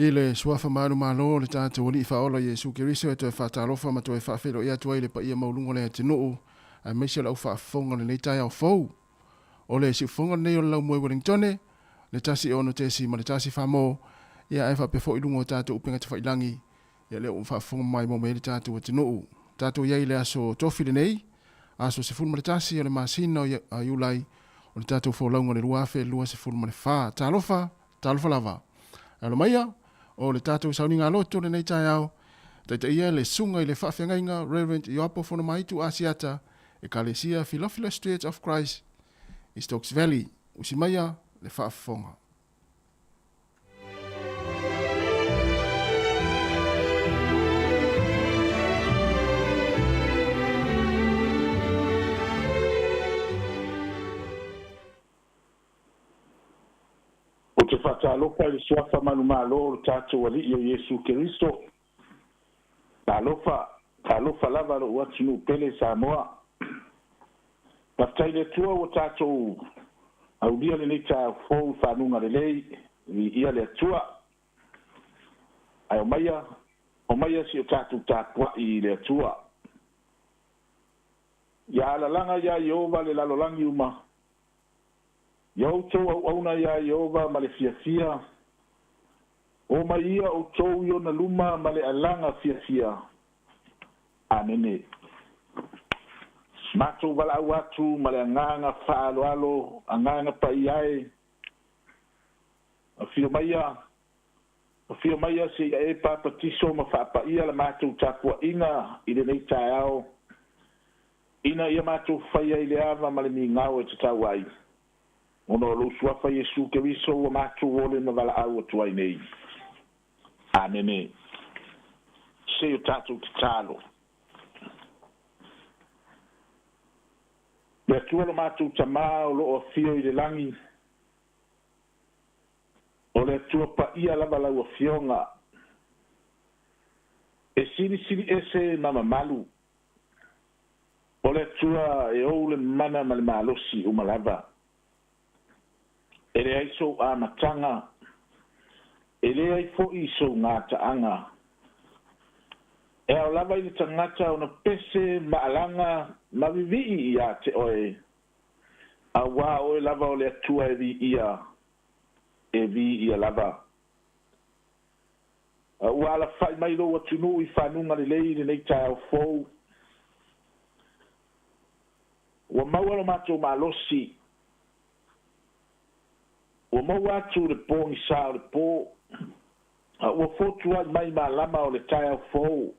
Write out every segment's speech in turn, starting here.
I le suafa manumalo o le tatou Alii Faaola Iesu Keriso e toe faatalofa ma toe faafeiloai atu ai i le paia maualuga o le atunuu aemaise o le au faafofoga o lenei taeao fou. O le siufofoga lenei o le Laumue Wellingtone, le 16.1 mo, ia ae faapea foi i luga o tatou upega tafailagi, ia lea ua faafofoga maimoa mai ai le tatou atunuu. Tatou i ai i le aso Tofi lenei, aso 11 o le masina o Iulai o le tatou folauga o le 2024. Talofa! Talofa lava. Alo maia, o le tatou sauniga loto lenei taeao, taitaia le susuga i le faafeagaiga Reverend Ioapo Fonomaitu Asiata, Ekalesia Philophilus Church of Christ i Stokes Valley. Usi maia le faafofoga. Ou te faatalofa i le suafa manumalo o lo tatou Alii o Iesu Keriso. Talofa, talofa lava lou atunuu pele Samoa. Faafetai i le Atua ua tatou aulia lenei taeao fou i faguga lelei, viia le Atua. Ae omaia, omaia si o tatou tapuai i le Atua. Ia alalaga iā Ieova le lalolagi uma, Ia outou auauna iā Ieova ma le fiafia, O mai ia outou i ona luma ma le alaga fiafia. Amene. Matou valaau atu ma le agaga faaaloalo, agaga paia e, Afio maia, afio maia se i e papatiso ma faapaia la matou tapuaiga i lenei taeao, ina ia matou faia i le ava ma le migao e tatau ai, ona o lou suafa Iesu Keriso ua matou ole ma valaau atu ai nei. Amene. Se i o tatou tatalo. Le Atua lo matou Tamā o loo afio i le lagi, o le Atua paia lava lau Afioga, e silisili ese ma mamalu. O le Atua e ou le mana ma le malosi uma lava. E leai sou amataga, e leai fo'i sou gata'aga. E ao lava i le tagata ona pese ma alaga ma vivii iā te oe, auā oe lava o le Atua e viia, e viia lava. A ua alafa'i mai lou atunuu i fanuga lelei i lenei taeao fou. Ua maua lo matou malosi. Ua maua atu le pogisā o le pō, a ua fotua'i mai malama o le taeao fou.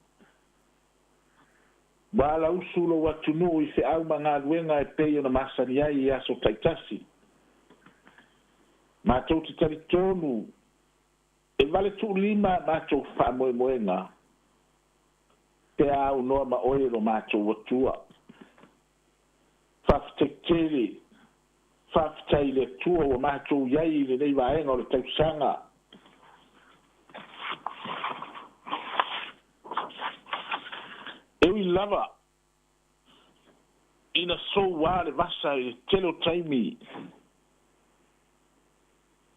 Ua alausu lou atunuu i feau ma galuega e pei ona masani ai i aso taitasi. Matou te talitonu e vale tuulima matou faamoemoega pe a aunoa ma oe lo matou Atua. Faafetai tele, faafetai i le Atua ua matou i ai i lenei vaega o le tausaga. E ui lava ina souā le vasa i le tele o taimi,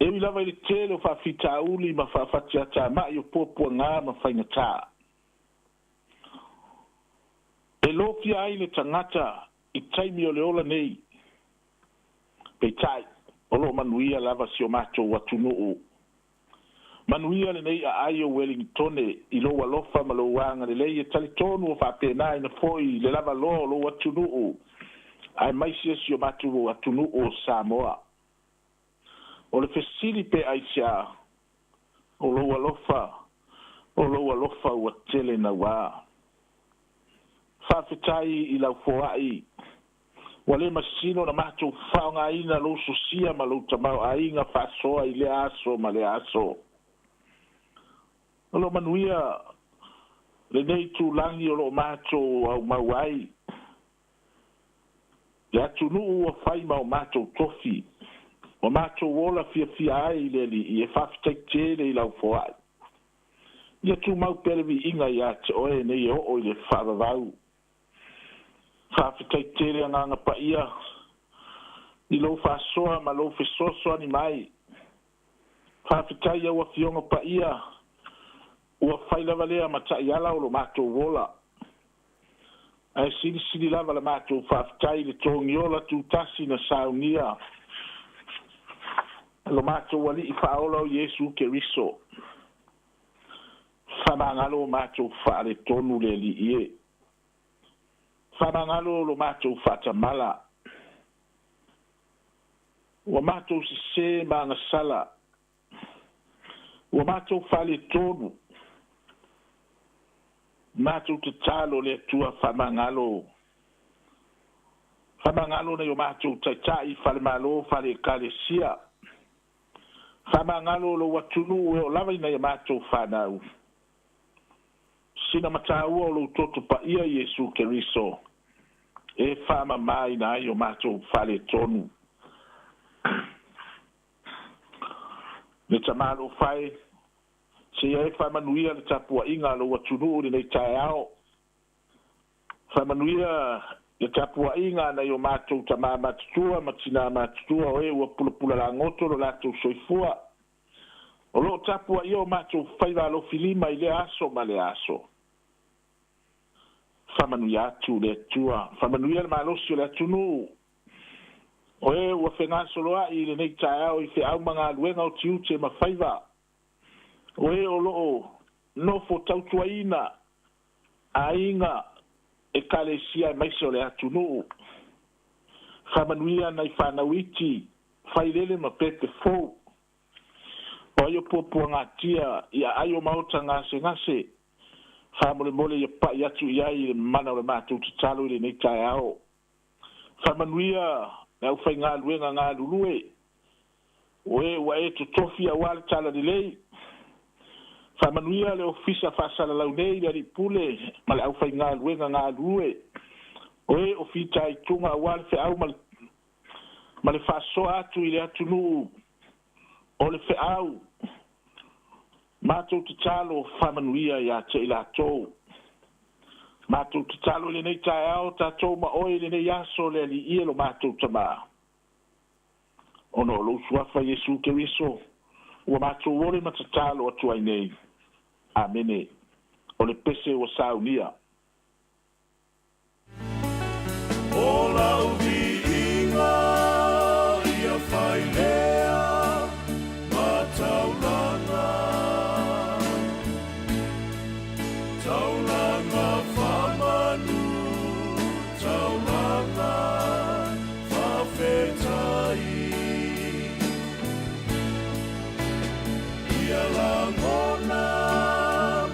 e ui lava i le tele o faafitauli ma faafatiatamai o puapuagā ma faigatā, e lofia ai le tagata i taimi o le ola nei, peitai, o loo manuia lava si o matou atunuu. Manuia lenei aai o Welingtone i lou alofa ma lou agalelei e talitonu o faapena foi le lava loa o lou atunuu aemaise si o matou atunuu o Samoa. O le fesili pe aisea, o lou alofa, o lou alofa ua tele nauā. Faafetai i lau foai, ua le masino na matou faaaogaina lou sosia ma lou tamaoaiga faasoa i lea aso ma lea aso. O loo manuia lenei itulagi o loo matou aumau ai. Le atunuu ua fai ma o matou tofi, ua matou ola fiafia ai i le Alii e faafetai tele i lau foai. Ia tumau pea le viiga iā te oe nei e oo i le faavavau. Faafetai tele agaga paia i lou faasoa ma lou fesoasoani mai. Faafetai au afioga paia Ua fai lava lea ma ta'iala o lo matou ola, ae silisili lava la matou faafetai i le togiola tutasi na saunia e lo matou Alii Faaola o Iesu Keriso. Faamagalo o matou faaletonu le Alii e. Faamagalo lo matou faatamala. Ua matou sesē ma agasala. Ua matou faaletonu. Matou tatalo le Atua faamagalo. Faamagalo nai o matou taitai falemalo fale-ekalesia. Faamagalo lou atunuu e oo lava i nai a matou fanau. Sina mataua o lou toto paia Iesu Keriso e faamamāina ai o matou faaletonu. Le Tamā alofa e, seia e faamanuia le tapua'iga a lou atunuu i lenei taeao. Faamanuia le tapua'iga a nai o matou tamā matutua ma tinā matutua o e ua pulapula lagoto lo latou soifua. O lo o tapuaia o matou faiva alofilima i lea aso ma lea aso. Faamanuia atu le Atua, faamanuia le malosi o le atunuu. O e ua fegasoloa'i i lenei taeao i feau ma galuega o tiute ma faiva. O e o lo o nofo tautuaina aiga, ekalesia aemaise o le atunuu. Faamanuia nai fanau iti, failele ma pepe fou. O ai o puapuagatia i aai o maota gasegase, faamolemole ia pa'i atu i ai i le mana o le matou tatalo i lenei taeao. Faamanuia le aufaigaluega galulue, o e ua e totofi auā le talalelei. Faamanuia le ofisa faasalalau nei le Alii Pule ma le aufaigaluega galulue, o e o fitaituga auā le feau ma le ma le faasoa atu i le atunuu o le feau. Matou tatalo faamanuia iā te i latou. Matou tatalo i lenei taeao, tatou ma oe i lenei aso le Alii e lo matou Tamā. Ona o lou Suafa Iesu Keriso ua matou ole ma tatalo atu ai nei. Amene. O le pese ua saunia. O lau viiga ia fai lea ma taulaga, taulaga faamanu, taulaga faafetai. Ia lagona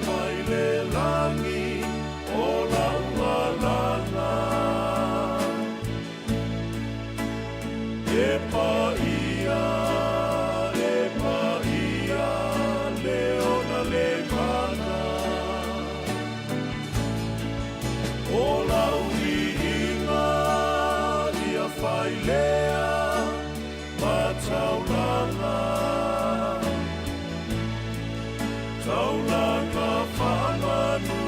mai le lagi o lau alaga. E paia, e paia, le ona le mana. O lau viiga ia fai lea ma taulaga. Taulaga faamanu,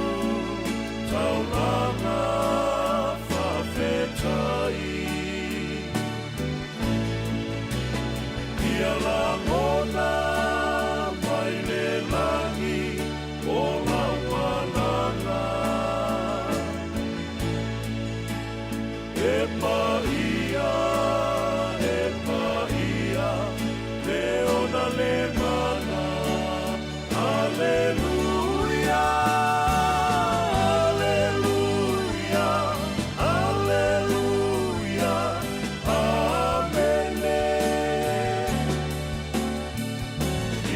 taulaga faafetai. Ia lagona mai le lagi o lau alaga. E paia, e paia, le ona le mana. Aleluia, aleluia, aleluia, amene.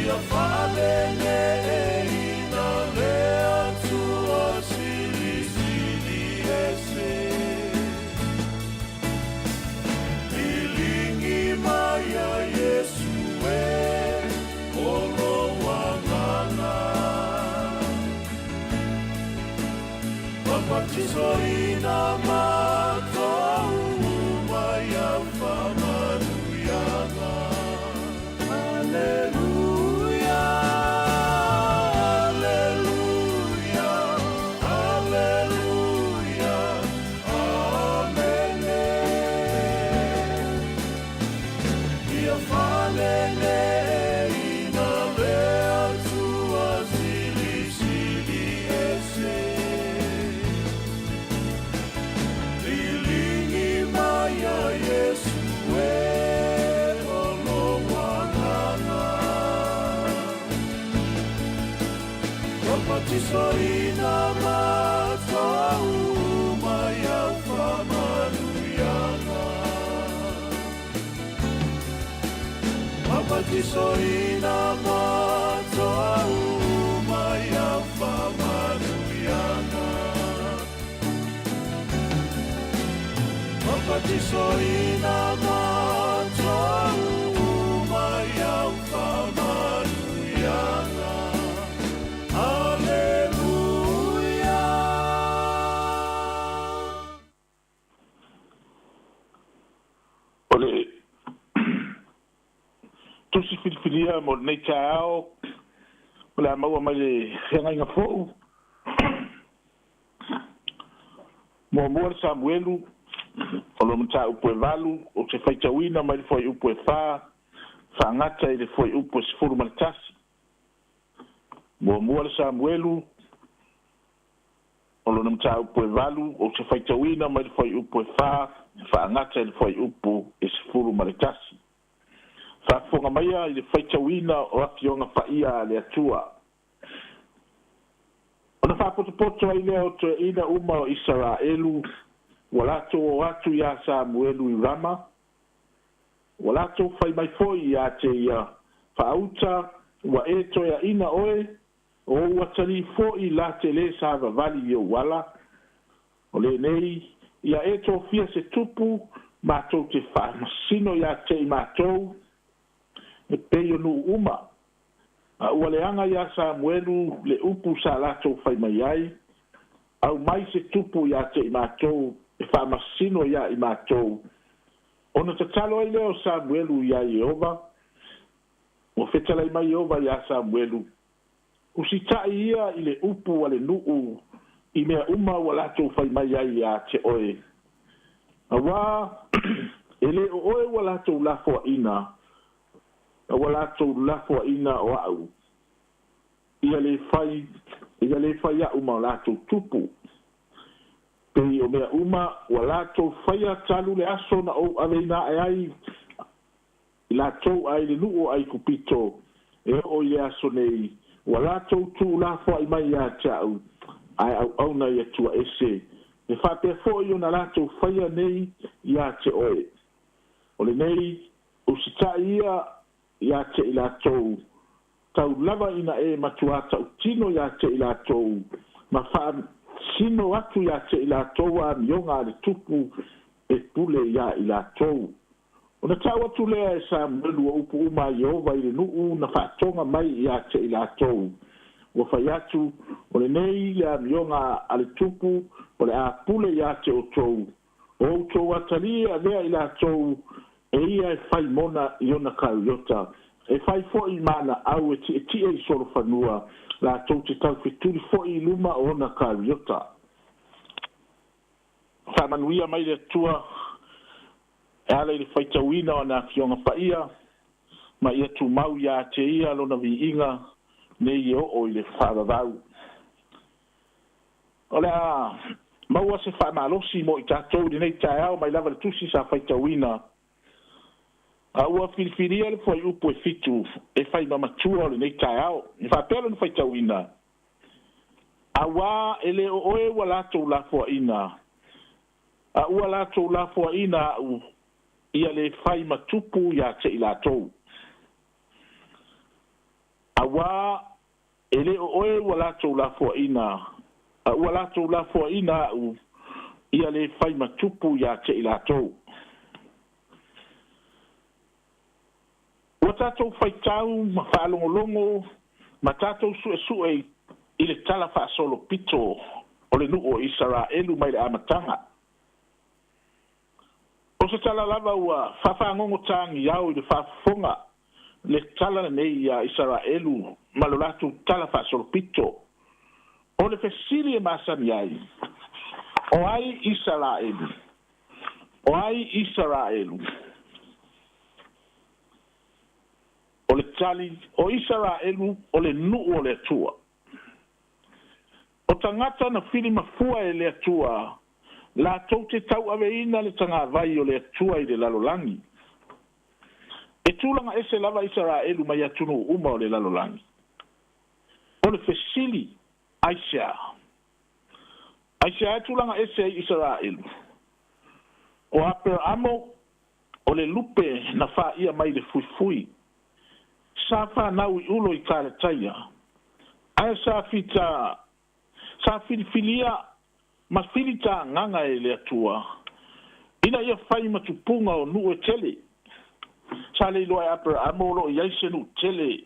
Ia faaleleiina le Atua Silisili Ese. Liligi mai ia Iesu e, o lou Agaga. Papatisoina matou uma ia faamanuiaga. Aleluia, aleluia, aleluia, amene. Ia faaleleiina le Atua Silisili. Mapatisoina matou uma i au faamanuiaga. Mapatisoina matou uma i au faamanuiaga. Mapatisoina matou uma i au faamanuiaga. Aleluia. O le tusi filifilia mo lenei taeao o le a maua mai le feagaiga fou. Muamua le Samuelu o lo mataupu e 8, ou te faitauina mai le fuaiupu e 4 faagata i le fuaiupu e 11. Muamua le Samuelu o lona mataupu e 8, ou te faitauina mai le fuaiupu e 4 faagata i le fuaiupu e 11. Faafofoga maia i le faitauina o afioga paia a le Atua. Ona faapotopoto ai lea o toeaiina uma o Isaraelu, ua latou o atu iā Samuelu i Rama, ua latou fai mai foi ia te ia, faauta ua e toeaina oe, o ou atalii foi la te lē savavali i ou ala, o lenei ia e tofia se tupu matou te faamasino iā te i matou e pei o nuu uma. A ua leaga iā Samuelu le upu sa latou fai mai ai, aumai se tupu iā te i matou e faamasino iā i matou. Ona tatalo ai lea o Samuelu iā Ieova. Ua fetalai mai Ieova iā Samuelu, usitaʻi ia i le upu a le nuu i mea uma ua latou fai mai ai iā te oe. Auā e lē o oe ua latou lafoaʻina, a ua latou lafoaʻina o aʻu, ia lē fai ia lē fai aʻu ma o latou tupu. Pei o mea uma ua latou faia talu le aso na ou aveina aʻe ai i latou ai le nuu o Aikupito e oo i le aso nei, ua latou tuulafoaʻi mai iā te aʻu, ae auauna i Atua ese, e faapea foʻi ona latou faia nei iā te oe. O lenei usitaʻi ia iā te i latou, tau lava ina e matuā tautino iā te i latou, ma faamasino atu iā te i latou amioga a le tupu e pule iā i latou. Ona tau atu lea e Samuelu o upu uma a Ieova i le nuu na faatoga mai iā te i latou. Ua fai atu, o lenei le amioga a le tupu o le a pule iā te outou. O outou atalii e avea i latou e ia e fai mona i ona kariota, e fai foʻi ma ana au e tietie i solofanua, latou te taufetuli foʻi i luma o ona kariota. Faamanuia mai le Atua e ala i le faitauina o ana afioga paia, ma ia tumau iā te ia lona viiga nei e oo i le faavavau. O le a maua se faamalosi mo i tatou i lenei taeao mai lava le tusi sa faitauina. A ua filifilia le fuaiupu e 7 e fai ma matua o lenei taeao. E faapea lona faitauina, auā e lē o oe ua latou lafoaʻina, a ua latou lafoaʻina aʻu, ia lē fai ma tupu iā te i latou. Auā e lē o oe ua latou lafoaʻina, a ua latou lafoaʻina aʻu, ia lē fai ma tupu iā te i latou. Ua tatou faitau ma faalogologo ma tatou suesue i le tala faasolopito o le nuu o Isaraelu mai le amataga. O se tala lava ua faafagogo tagiao i le faafofoga le tala lenei iā Isaraelu ma lo latou tala faasolopito. O le fesili e masani ai, o ai Isaraelu? O ai Isaraelu? O le tali, o Isaraelu o le nuu o le Atua. O tagata na filimafua e le Atua, latou te tauaveina le tagavai o le Atua i le lalolagi. E tulaga ese lava Isaraelu mai atunuu uma o le lalolagi. O le fesili, Aisea? Aisea e tulaga ese ai Isaraelu? O Aperaamo o le lupe na fa'aia mai le fuifui. Sa fanau i ulo i Kalataia. Ae sa fita sa filifilia ma filitagaga e le Atua ina ia fai ma tupuga o nuu e tele. Sa le iloa e Aperaamo o loo i ai se nuu tele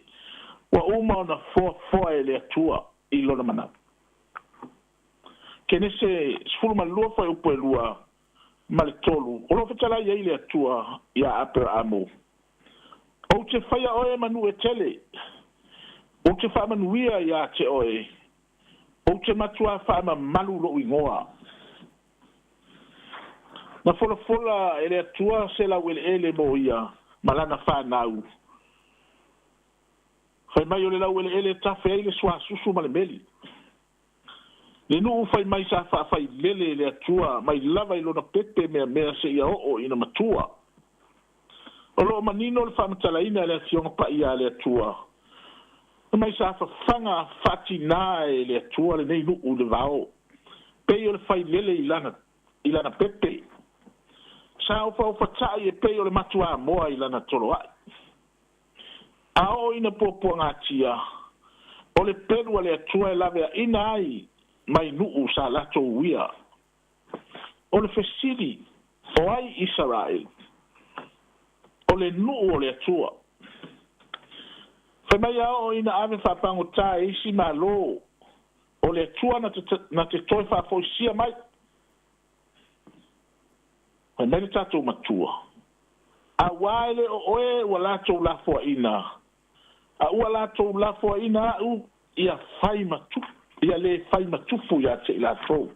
ua uma ona foafoa e le Atua i lona manatu. Kenese 12 fuaiupu e 2 ma le 3, o loo fetalai ai le Atua iā Aperaamo: Ou te faia oe manu e tele, ou te faamanuia iā te oe, ou te matuā faamamalu lou igoa. Na folafola e le Atua se laueleele mo ia ma lana fanau. Fai mai o le laueleele e tafe ai le suasusu ma le meli. Le nuu fai mai sa faafailele e le Atua mai lava i lona pepe meamea seia oo ina matua. O loo manino le faamatalaina e le Afioga Paia a le Atua. Mai sa fafaga faatinā e le Atua lenei nuu i le vao, pei o le failele i lana pepe. Sa ofaofatai e pei o le matuamoa i lana toloai. A oo ina puapuagatia, o le pelu a le Atua e laveaina ai mai nuu sa latou uia. O le fesili, o ai Isaraelu? O le nuu o le Atua. Fai mai a oo ina ave faapagotā e isi malo, o le Atua na te toe faafoisia mai. Fai mai le tatou Matua, auā e le o oe ua latou lafoaina, a ua latou lafoaina a'u ia fai ma tupu, ia lē fai ma tupu iā te i latou.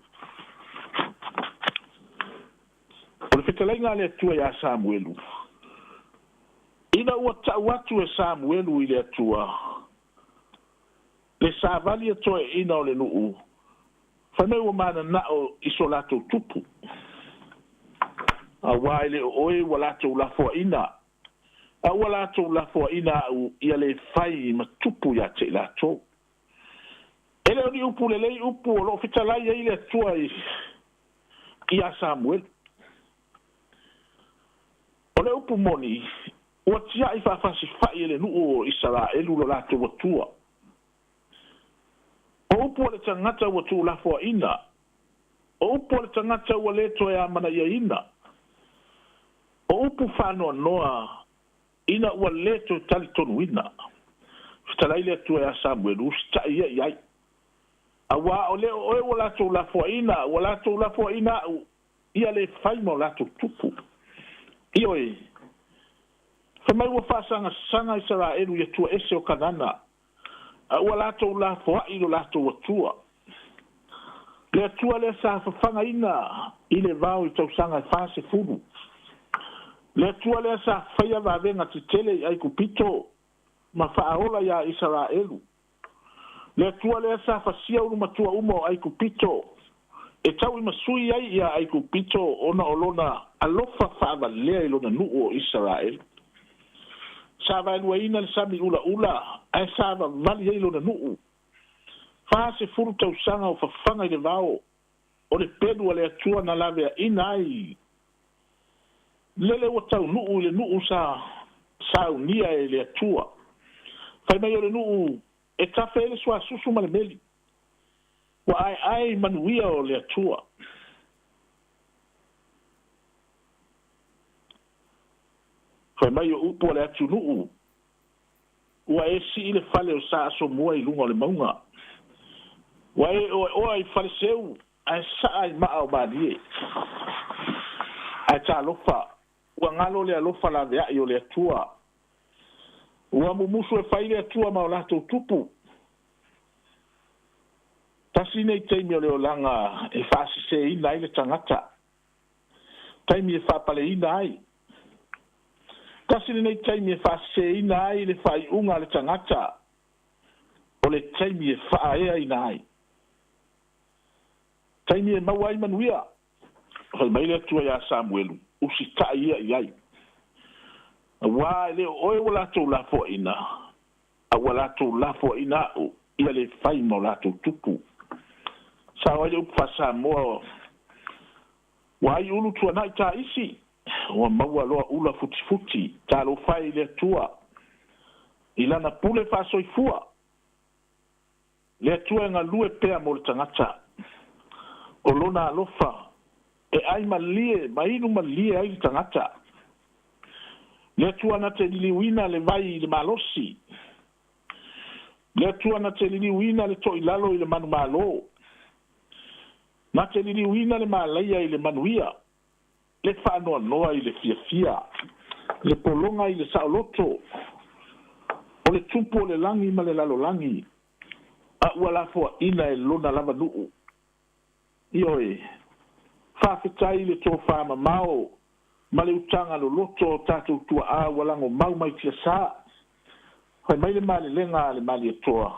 O le fetalaiga a le Atua iā Samuelu. Ina ua ta'u atu e Samuelu i le Atua le savali a toeaina o le nuu, fai mai ua mananao i so latou tupu. Auā e le o oe ua latou lafoaina, a ua latou lafoaina a'u ia lē fai ma tupu iā te i latou. E le o ni upu lelei upu o loo fetalai ai le Atua iā Samuelu. O le upu moni, ua tiai faafasifai e le nuu o Isaraelu lo latou Atua. O upu o le tagata ua tuulafoaina, o upu o le tagata ua lē toe amanaiaina, o upu faanoanoa ina ua lē toe talitonuina. Fetalai le Atua iā Samuelu, usita'i ia i ai. Auā o le o oe ua latou lafoaina, ua latou lafoaina a'u ia lē fai ma o latou tupu. Ioe, fai mai ua faasagasaga Isaraelu i atua ese o Kanana, a ua latou lafoa'i lo latou Atua. Le Atua lea sa fafagaina i le vao i tausaga e 40. Le Atua lea sa faia vavega tetele i Aikupito ma faaola iā Isaraelu. Le Atua lea sa fasia ulumatua uma o Aikupito e tauimasui ai ia Aikupito ona o lona alofa faavalea i lona nuu o Isaraelu. Sa vaeluaina le sami ulaula ae sa vavali ai lona nuu. 40 tausaga o fafaga i le vao, o le pelu a le Atua na laveaina ai. Lele ua taunuu i le nuu sa saunia e le Atua. Fai mai o le nuu e tafe ai le suasusu ma le meli. Ua aeae i manuia o le Atua. Fai mai o upu a le atunuu, ua e sii le fale o sa asomua i luga o le mauga. Ua e oeoa i faleseu ae saa i maa o malie. Ae talofa, ua galo le alofa laveai o le Atua. Ua mumusu e fai le Atua ma o latou tupu. Tasi nei taimi o le olaga e faasiseina ai le tagata. Taimi e faapaleina ai. Tasi lenei taimi e faasiseina ai le faaiuga a le tagata, o le taimi e faaeaina ai. Taimi e maua ai manuia. Fai mai le Atua iā Samuelu, usita'i ia i ai. Auā e le o oe ua latou lafoaina, a ua latou lafoaina a'u ia lē fai ma o latou tupu. Sao ai le upu faa-Samoa, ua ai ulu tuanai taisi, ua maua loa ula futifuti, talofa e i le Atua, i lana pule faasoifua. Le Atua e galue pea mo le tagata, o lona alofa e ai malie ma inu malie ai le tagata. Le Atua na te liliuina le vai i le malosi, le Atua na te liliuina le toilalo i le manumalo, na te liliuina le malaia i le manuia, le faanoanoa i le fiafia, le pologa i le saoloto, o le tupu o le lagi ma le lalolagi, a ua lafoaina e lona lava nuu. Ioe, faafetai i le tofā mamao ma le utaga loloto o tatou tuaa ua lagomau mai tiasa. Fai mai le malelega a le Malietoa,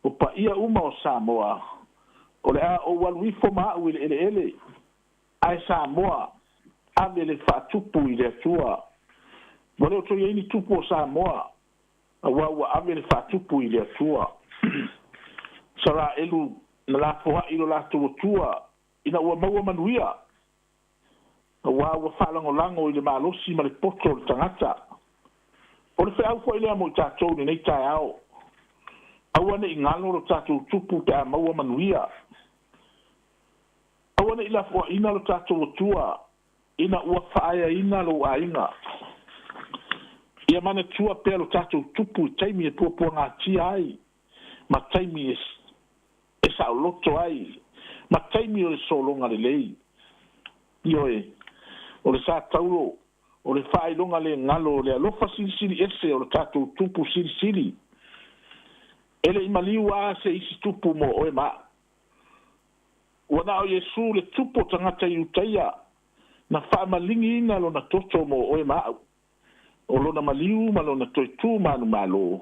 o paia uma o Samoa, o le a ou alu ifo ma au i le eleele, ae Samoa, ave le faatupu i le Atua. Ua le o toe i ai ni tupu o Samoa, aua ua ave le faatupu i le Atua. Isaraelu na lafoai lo latou Atua ina ua maua manuia, aua ua faalagolago i le malosi ma le poto o le tagata. O le feau foi lea mo i tatou i lenei taeao, aua ne i galo lo tatou tupu pe a maua manuia. Aua ne i lafoaina lo tatou Atua ina ua faaeaina lou aiga. Ia manatua pea lo tatou tupu i taimi e puapuagatia ai, ma taimi e saoloto ai, ma taimi o le sologa lelei. Ioe, o le sa taulo, o le faailoga le galo o le alofa silisili ese o le tatou tupu silisili. E le i maliu a se isi tupu mo oe ma au. Ua na o Iesu le tupu o tagata Iutaia na faamaligiina lona toto mo oe ma au. O lona maliu ma lona toe tu manumalo,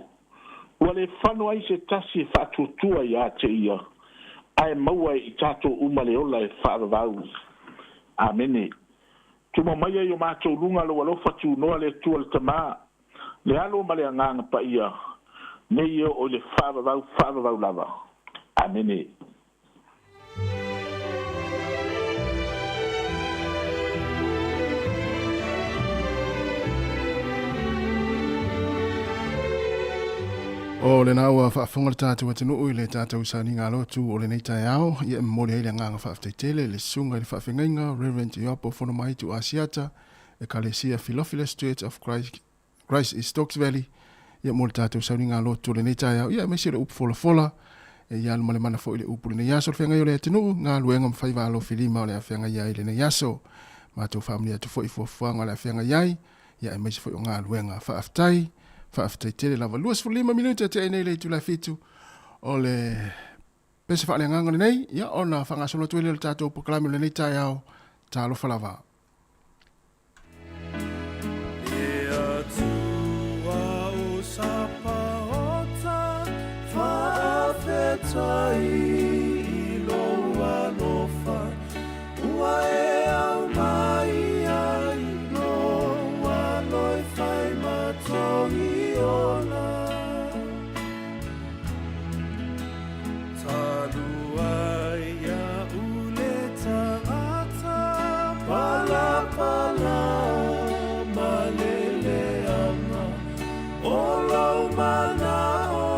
ua le fano ai se tasi e faatuatua ia te ia, ae maua e i tatou uma le ola e faavavau. Amene. Tuma maia i o matou luga lou alofa tunoa le Atua le Tama, le Alo ma le Agaga Paia, nei e oo i le faavavau faavavau lava. Amene. O lena ua faafofoga le tatou atunuu i le tatou sauniga alotu o lenei taeao, ia e momoli ai le agaga faafetai tele i le susuga i le faafeagaiga Reverend Ioapo Fonomaitu Asiata, Ekalesia Philophilus Church of Christ, Christ i Stokes Valley, ia mo le tatou sauniga lotu o lenei taeao, ia aemaise o le upu folafola, e ia alu ma le mana foi le upu lenei aso, le feagai o le atunuu, galuega ma faiva alofilima o le a feagai ai lenei aso. Matou faamanuia atu foi i fuafuaga o le a feagai ai, ia aemaise foi o galuega. Faafetai, faafetai tele lava. 25 minute e tea nei le itula e 7 o le pese faaleagaga lenei, ia ona faagasolo atu ai lea o le tatou polokalame o lenei taeao. Talofa lava. E Atua o Sapaota, faafetai i lou alofa, ua e aumai ai lou alo e fai matogi ola. Talu ai iaʻu le tagata palapala ma le leaga o lou manaʻo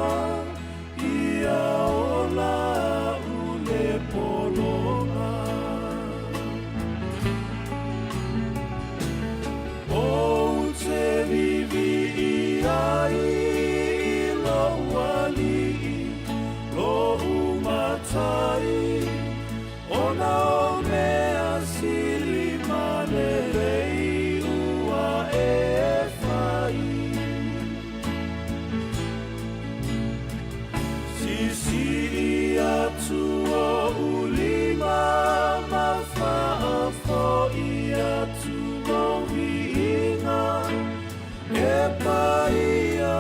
ia ola aʻu le pologa. Ou te vivi ai i lou aliʻi, Loʻu matai, ona o mea sili ma lelei ua e fai. Sisii atu oʻu lima ma faafoʻi atu lou viiga, E paia,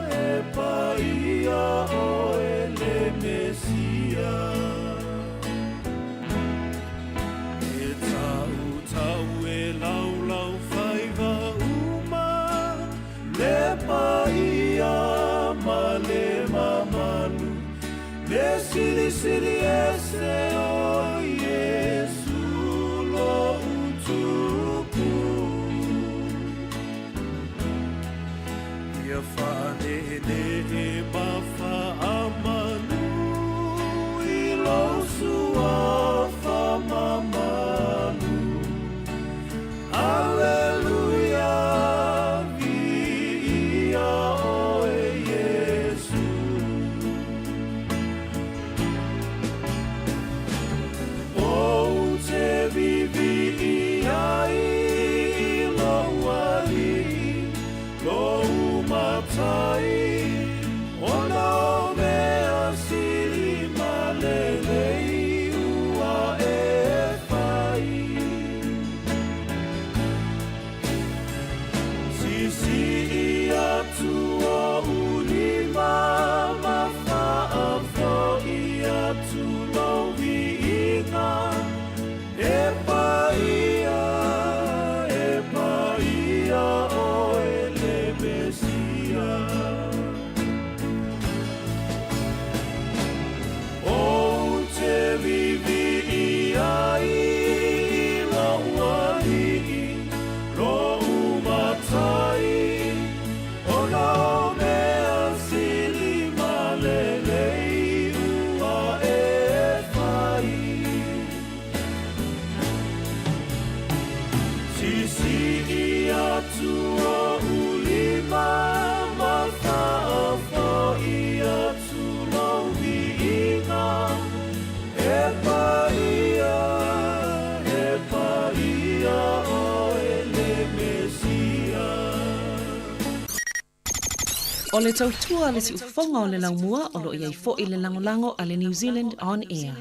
e paia ʻoe le Mesia. E tautau e laulau faiva uma, Le paia ma le mamalu, Le silisili ese. Sii atu oʻu lima ma faafoʻi atu lou viiga, E paia, e paia ʻoe le Mesia. O le tautua a le siufofoga o le laumua o lo o i ai foʻi le lagolago a le New Zealand On Air.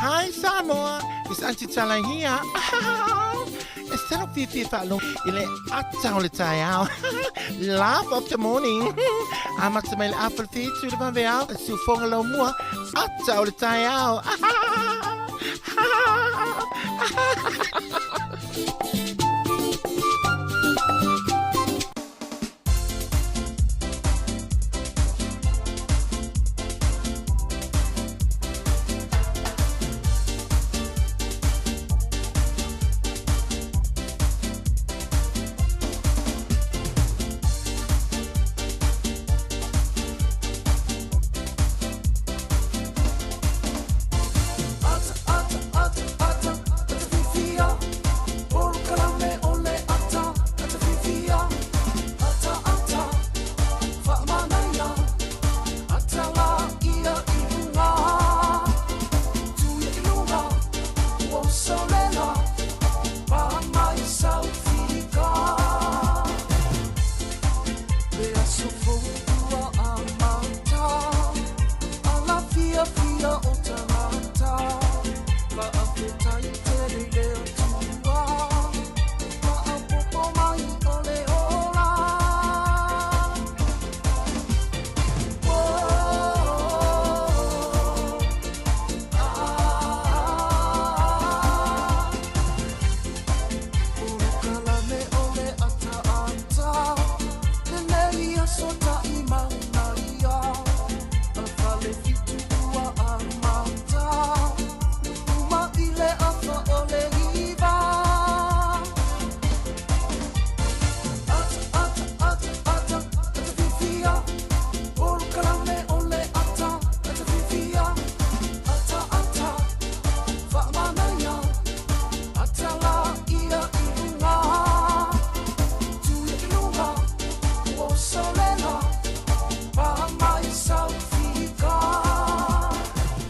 Hi Samoa, it's Auntie Tala here. E sala fiafia faalogo i le ata o le taeao. Laugh of the morning. Amata mai le afa le fitu le vaveao, le siufoga laumua, ata o le taeao.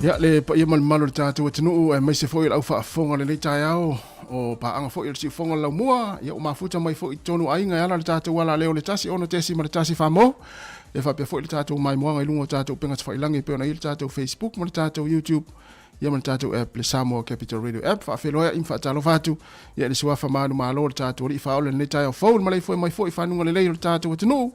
Ia, le paia ma le mamalu o le tatou atunuu, aemaise foi o le au faafofoga o lenei taeao, o paaga foi o le siufofoga o le laumua, ia ua mafuta mai foi i totonu o aiga e ala le tatou alaleo o le 1 6 ma le 1 famo, ia faapea foi le tatou maimoaga i luga o tatou upega tafailagi e pei ona i ai le tatou Facebook ma le tatou YouTube. Ia ma le tatou app le Samoa Capital Radio app. Faafeiloai ma faatalofa atu ia i le suafa manumalo o le tatou Alii Faaola i lenei taeao fou, le maleifua mai foi i fanuga lelei o le tatou atunuu.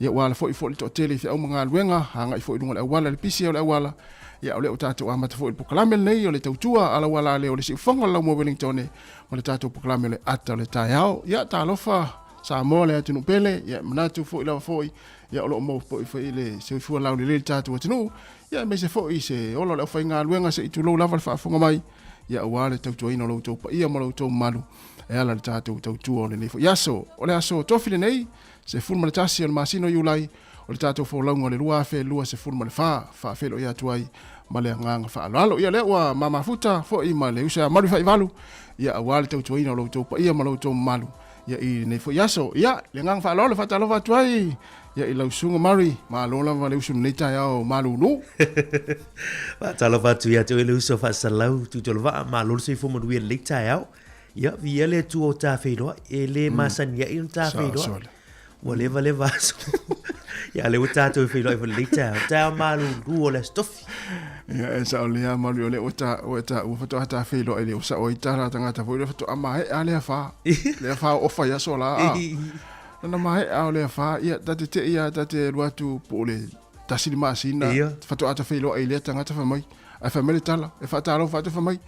Ia ua ala foi foi le toatele i feau ma galuega, agai foi i luga o le auala, le pisi o le auala. Ia o lea ua tatou amata foi i le polokalame lenei o le tautua alauala lea o le siufofoga o le Laumua Wellington ma le tatou polokalame o le ata o le taeao. Ia talofa Samoa le atunuu pele, ia manatu foi lava foi, ia o lo o maua foi foi le soifua laulelei le tatou atunuu. Ia aemaise foi se ola o le aufaigaluega se i tulou lava le faafofoga mai, ia aua le tautuaina o lo outou paia ma lo outou mamalu e ala i le tatou tautua o lenei foi aso. O le aso tofi lenei, 11 o le masina o Iulai, o le tatou folauga o le 2024, faafeiloai atu ai ma le agaga faaaloalo. Ia lea ua mamafuta foi ma le uso ia Maluifaivalu, ia aua le tautuaina o lo outou paia ma lo outou mamalu ia i lenei foi aso. Ia, le agaga faaaloalo faatalofa atu ai ia i lau susuga Murray, malo lava le usu i lenei taeao malulu. Faatalofa atu ia te oe le uso faasalau Tuitolovaa, malo le soifua manuia i lenei taeao. Ia, viia le Atua o ta feiloai, e le masani ai ona ta feiloai. Ua leva leva aso. Ia, lea ua tatou feiloai foi i lenei taeao, taeao malulu o le Aso Tofi. Ia, e sao lelei lava Murray, o lea ua ta, ua ta, ua faatoa ta feiloai le sao ai tala tagata foi lea faatoa maea le afa. Le afa o ofa i aso la. Lana maea o le afa, ia, ta te te i a, ta te alu atu po o le tasi le masina, faatoa ta feiloai i lea tagata fai mai. Ae fai mai le tala, e faatalofa atu fai mai,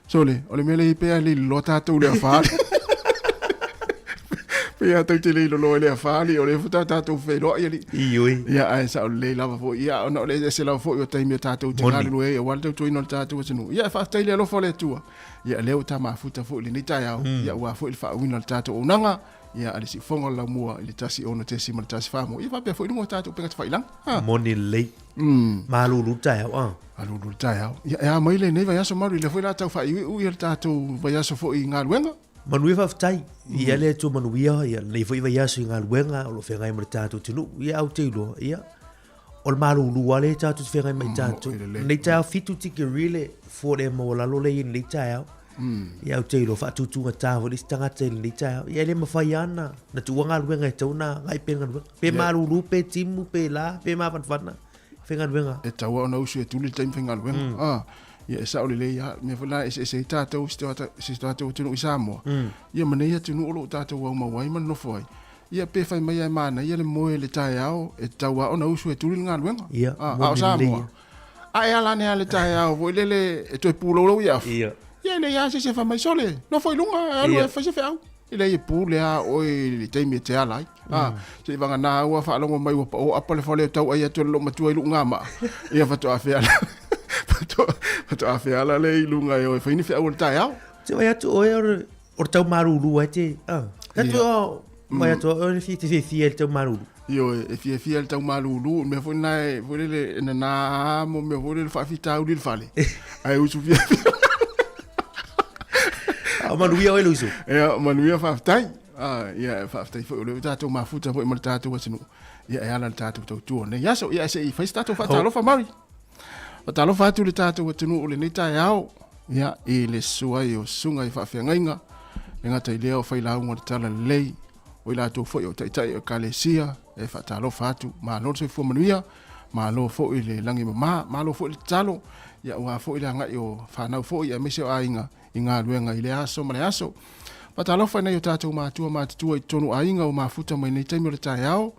sole, o le mea lea e pei lava e le iloa tatou le afa. Pei lava tou te le iloa i le afa, alii, o lea faatoa tatou feiloai, alii. Ioe. Ia, ae sao lelei lava foi. Ia, ona o le ese lava foi o taimi o tatou te galulue ai, aua le tautuaina o le tatou atunuu. Ia, faafetai i le alofa o le Atua. Ia, lea ua ta mafuta foi i lenei taeao, ia, aua foi le faauiina o le tatou auaunaga. Ia, a le siufofoga o le laumua i le 16.14 mo. Ia faapea foi i luga o tatou upega tafailagi. Ha. Moni lelei. Malulu le taeao, a. Malulu le taeao. Ia, e a mai lenei vaiaso Maru, lea foi la tau faaiuiu ia le tatou vaiaso foi i galuega. Manuia faafetai. Ia le Atua manuia ia lenei foi vaiaso i galuega o lo o feagai ma le tatou atunuu. Ia au te iloa, ia, o le malulu lava lea tatou te feagai ma i tatou. Lenei taeao 7 tikeri le Ford e maualalo lea i lenei taeao. Ia ou te iloa faatutugata foi le isi tagata i lenei taeao. Ia e le mafai lava ona na tuua galuega e tatau ona agai pea i galuega. Pe malulu, pe timu, pe la, pe mafanafana, faigaluega. E tatau lava ona usu e tuli le taimi faigaluega. Ah, ia e sao lelei lava. O le mea foi lena e eseese ai tatou i si o tatou atunuu i Samoa, ia ma nei atunuu o lo o tatou aumau ai ma nonofo ai. Ia pe fai mai lava e manaia le moe i le taeao, e tatau lava ona usu e tuli le galuega. Ia, Ah, a o Samoa, a e ala ane lava i le taeao foi lele e toe pulou i afu. Ia. Ia e leai lava se isi e fai mai, sole, nofo i luga, e alu e fai se feau. E leai e pule lava oe i le taimi e te ala ai. Ah, se i vagana ua faalogo mai ua pao apa le fale o tau ai atu e le loomatua i lou gamaa. Ia faatoa feala, faatoa feala lea i luga e o e fai ni feau o le taeao. Te vai atu oe o le O le tau malulu ai te, ah. Ka tu o, mai atu o le te fiafia i le tau malulu. Ioe, e fiafia i le tau malulu, o le mea foi lena e, foi lele, e nana mo mea foi lele faafitauli i le fale. Ae usu fiafia. A o manuia oe le usu. Ia, manuia faafetai. Ah, ia, faafetai foi o lea ua tatou mafuta foi ma le tatou atunuu. Ia, e ala i le tatou tautua o lenei aso. Ia, se i fai se tatou faatalofa, Mari. Faatalofa atu le tatou atunuu i lenei taeao, ia, i le susu ai o susuga i faafeagaiga, le gata i lea o failauga o le Talalelei, o i latou foi o taitai o Ekalesia, e faatalofa atu, malo le soifua manuia, malo foi le lagi mama, malo foi le tatalo, ia aua foi le agai o fanau foi aemaise o aiga i galuega i lea aso ma le aso. Faatalofa i nai o tatou matua matutua i totonu o aiga ua mafuta mai nei taimi o le taeao,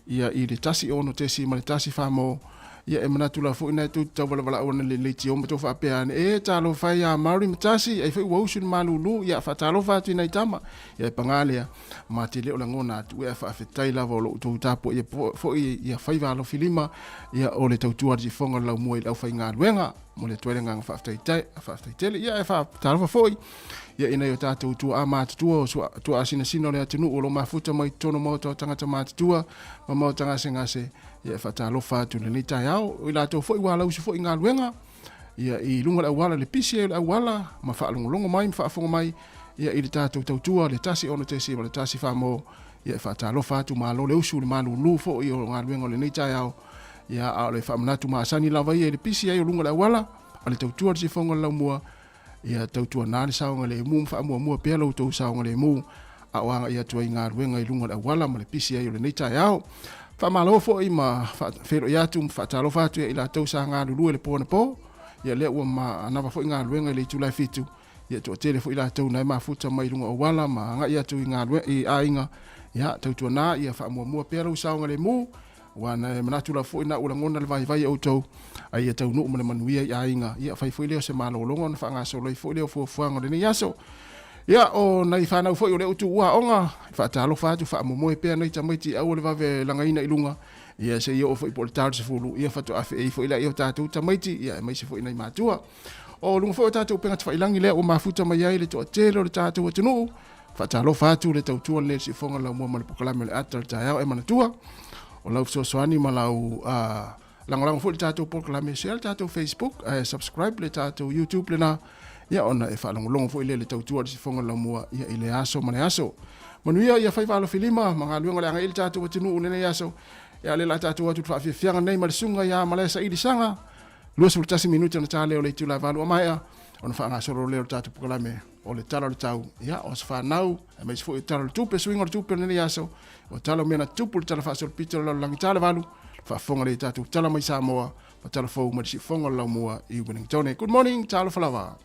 ia i le 16.1 fa-mo, ia e manatu lava foi na e tou te tauvalavalau ana le leitio ma tou faapea ane, e talofa e ia Mary ma Tasi, ai foi ua usu i le malulu, ia faatalofa atu i nai tama, ia e paga lea, ma te le o lagona atu, ia faafetai lava o lo outou tapuaia foi ia faiva alofilima, ia o le tautua a le sifofoga o le laumua i le aufaigaluega. Momoli atu ai le agaga faafetai, faafetai tele. Ia e faatalofa foi ia i nai o tatou tuaa matutua o tuaa sinasina o le atunuu o lo o mafuta mai totonu o maota o tagata matutua ma maota gasegase. Ia e faatalofa atu i lenei taeao. O i latou foi ua alausi foi i galuega ia i luga o le auala, le pisi ai o le auala ma faalogologo mai ma faafofoga mai ia i le tatou tautua le 16.1 fa-mo. Ia e faatalofa atu, malo le usu i le malulu foi o galuega o lenei taeao. Ia, a o le faamanatu masani lava ia i le pisi ai o luga o le auala, a le tautua i le sifofoga o le laumua, ia tautuana le saogalemu ma faamuamua pea lo outou saogalemu a o agai atu ai i galuega i luga o le auala ma le pisi ai o lenei taeao. Faamalo foi ma feiloai atu ma faatalofa atu ia i latou sa galulue i le po anapo. Ia lea ua manava foi galuega i le itula e 7, ia toatele foi latou na e mafuta mai luga o auala ma agai atu i galuega i aiga. Ia tautuana ia faamuamua pea lou saogalemu, aua na e manatu lava foi na ua lagona le vaivai e outou, a ia taunuu ma le manuia i aiga. Ia fai foi lea o se malologa ona faagasolo ai foi lea o fuafuaga o lenei aso. Ia, o nai fanau foi o lea ua tuua aoga, e faatalofa atu, faamomoe pea nai tamaiti aua le vave lagaina i luga, ia se i oo foi po o le ta o le 10, ia faatoa feei foi laia o tatou tamaiti, ia aemaise foi nai matua. O luga foi o tatou upega tafailagi lea ua mafuta mai ai le toatele o le tatou atunuu, faatalofa atu le tautua lenei i le siufofoga o le laumua ma le polokalame o le ata o le taeao e manatua o lau fesoasoani ma lau lagolago foi i le tatou polokalame, share le tatou Facebook, ae subscribe le tatou YouTube lena, ia ona e faalogologo foi lea i le tautua o le siufofoga o le laumua ia i le aso ma le aso. Manuia ia faiva alofilima ma galuega o le agai i le tatou atunuu i lenei aso. Ia lea la tatou atu i le faafiafiaga nei ma le susuga ia Malaesaili Saga, 21 minute ona ta lea o le itula e 8 a maea ona faagasolo lea o le tatou polokalame o le Tala o le Tau, ia o aso fanau, aemaise foi o Tala o le Tupe, suiga o le tupe o lenei aso, o tala o mea na tutupu i le Tala Faasolopito o le Lalolagi Ta le Valu, faafofoga lea i tatou tala mai Samoa ma tala fou mai le siufofoga o le Laumua i Wellingtone. Good morning, talofa lava.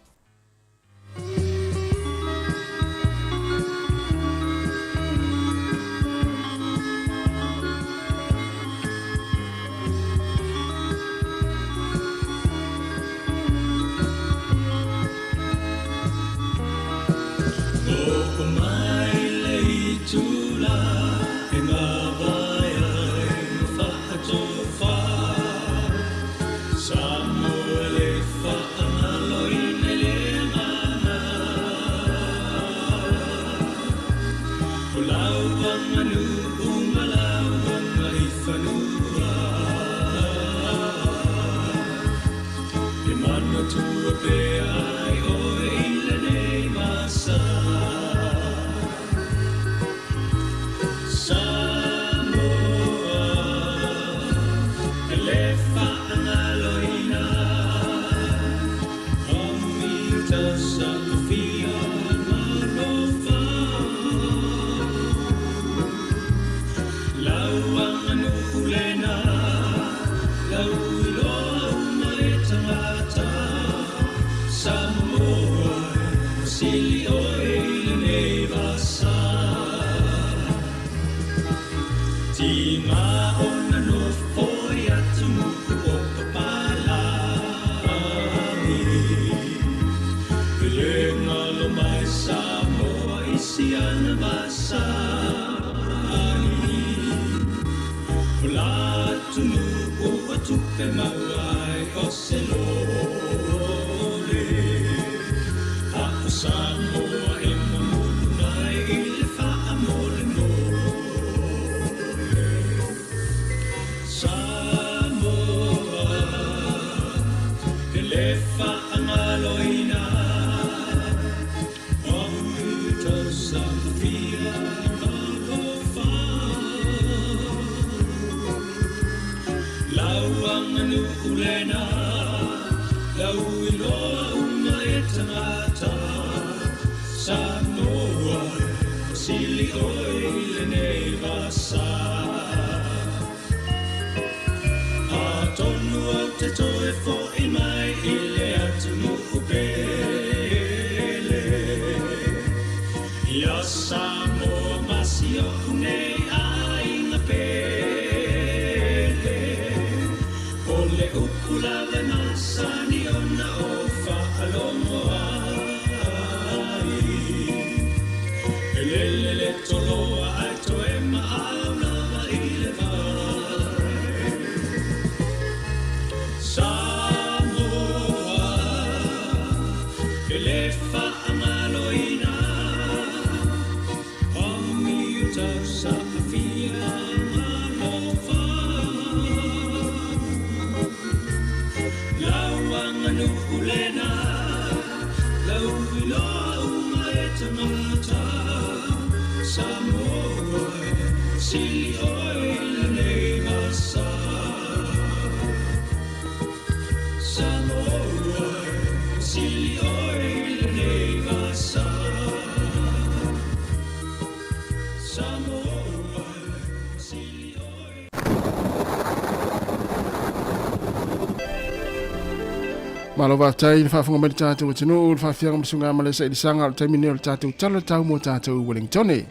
Malo faafetai i le faafofoga mai le tatou atunuu, le faafiaga ma suga ma le sailisaga o le taimi nei o le tatou tala tau mo tatou Wellingtone.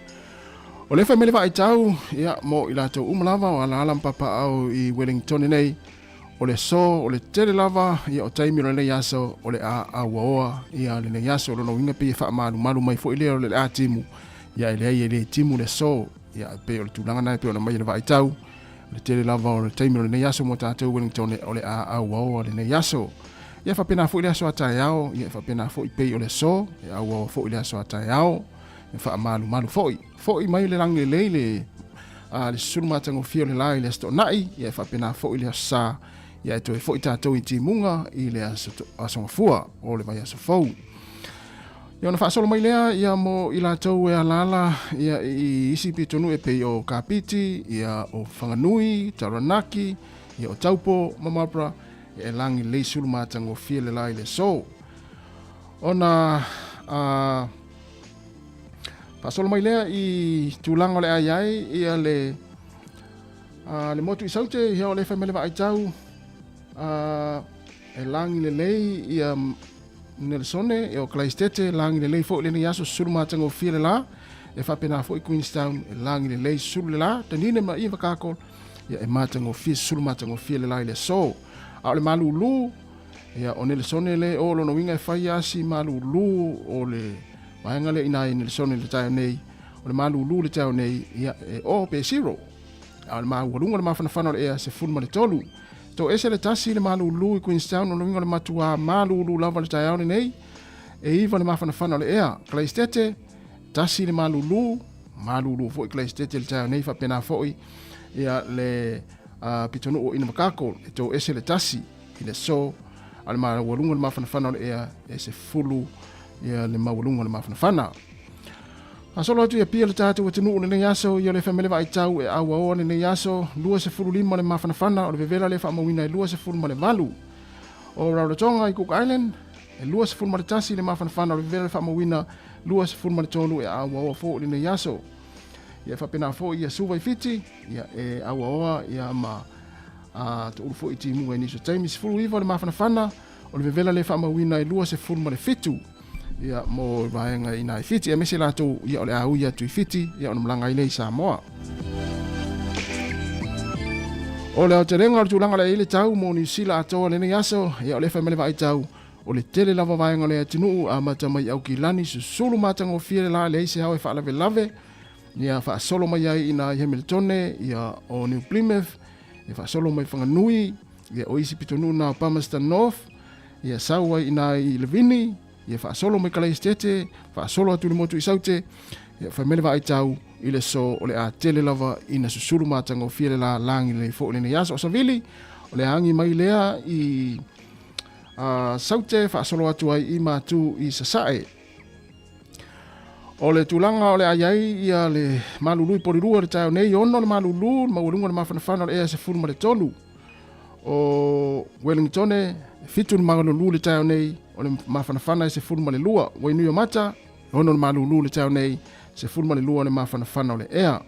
O le fai mai le vaaitau, ia, mo i latou uma lava o alaala ma papaao i Wellingtone nei, o le aso, o le tele lava, ia, o taimi o lenei aso, o le a auaoa, ia, lenei aso. O lona uiga pei e faamalumalu mai foi lea o le a timu, ia, e leai e le timu le aso, ia, e pei o le tulaga na e pei ona mai e le vaaitau, le tele lava o le taimi o lenei aso mo tatou Wellington o le a auaoa lenei aso. Ia faapena foi le aso a taeao, ia faapena foi pei o le aso, e auaoa foi le aso a taeao, e faamalumalu foi. Foi mai le lagi lelei le a le susulu matagofie o le la i le aso Toonai, ia e faapena foi le aso Sa, ia e toe foi tatou i timuga i le aso, aso Gafua o le vaiaso fou. Ia ona faasolo mai lea ia mo i latou e alaala ia i isi pitonuu e pei o Kapiti, ia o Whanganui, Taranaki, ia o Taupo ma Marlborough, ia e lagi lelei sulu matagofie le la i le aso. Ona a faasolo mai lea i tulaga o le a i ai ia le a, le motu i Saute, ia o le fai mai le vaaitau a, e lagi lelei ia Nelesone, e o Kalaisitete, lagi lelei foi lenei aso susulu matagofie le la, e faapena foi Queenstown, e lagi lelei susulu le la, Dunedin ma Invercargill, ia e matagofie susulu matagofie le la i le aso. A o le malulu, ia o Nelesone le o lona uiga e fai lava si malulu o le vaega lea i ina i Nelesone i le taeao nei, o le malulu i le taeao nei, ia e o pe zero. A o le maualuga o le mafanafana o le ea, 13. Toese le tasi le malulu i Queenstown, o le uiga o le matuā malulu lava le taeao lenei, e 9 le mafanafana o le ea. Kalaisitete, tasi le malulu, malulu foi Kalaisitete le taeao nei, faapena foi ia le pitonuu o Invercargill, e toese le tasi i le aso, a o le maualuga o le mafanafana o le ea, e 10 ia le maualuga o le mafanafana. Faasolo atu i Apia le tatou atunuu lenei aso, ia o le fai mai le vaaitau e auaoa lenei aso, 25 le mafanafana o le vevela lea faamauina e 28. O Rarotonga i Cook Island, e 21 le mafanafana o le vevela lea faamauina 23 e auaoa foi lenei aso. Ia e faapena foi ia Suva i Fiti, ia e auaoa ia ma a toulu foi i timuga i nisi o taimi. 19 le mafanafana o le vevela lea faamauina e 27 ia mo vaega i nai Fiti, aemaise latou ia o le a ui atu i Fiti ia ona malaga ai lea i Samoa. O le aotelega o le tulaga o le a i ai le tau mo Niu Sila atoa lenei aso, ia o lea e fai mai le vaai tau, o le tele lava vaega o le atunuu amata mai Aukilani susulu matagofie le la leai se ao e faalavelave, ia faasolo mai ai i nai Hamiltone, ia o New Plymouth, ia faasolo mai Whanganui, ia o isi pitonuu na o Palmerston North, ia sau ai i nai Levini, ia faasolo mai Kalaisitete, faasolo atu i le motu i Saute, ia fai mai le vaai tau i le aso o le a tele lava ina susulu matagofie le la lagi lenei foi lenei aso. O Savili, o le agi mai lea i Saute faasolo atu ai i Matu i Sasae. O le tulaga o le a i ai ia le malulu i Porirua le taeao nei, 6 le malulu, le maualuga o le mafanafana o le ea 13. O Wellingtone, 7 le malulu le taeao nei, o le mafanafana e 12. Wainuiomata, 6 le malulu le taeao nei, 12 le mafanafana o le ea.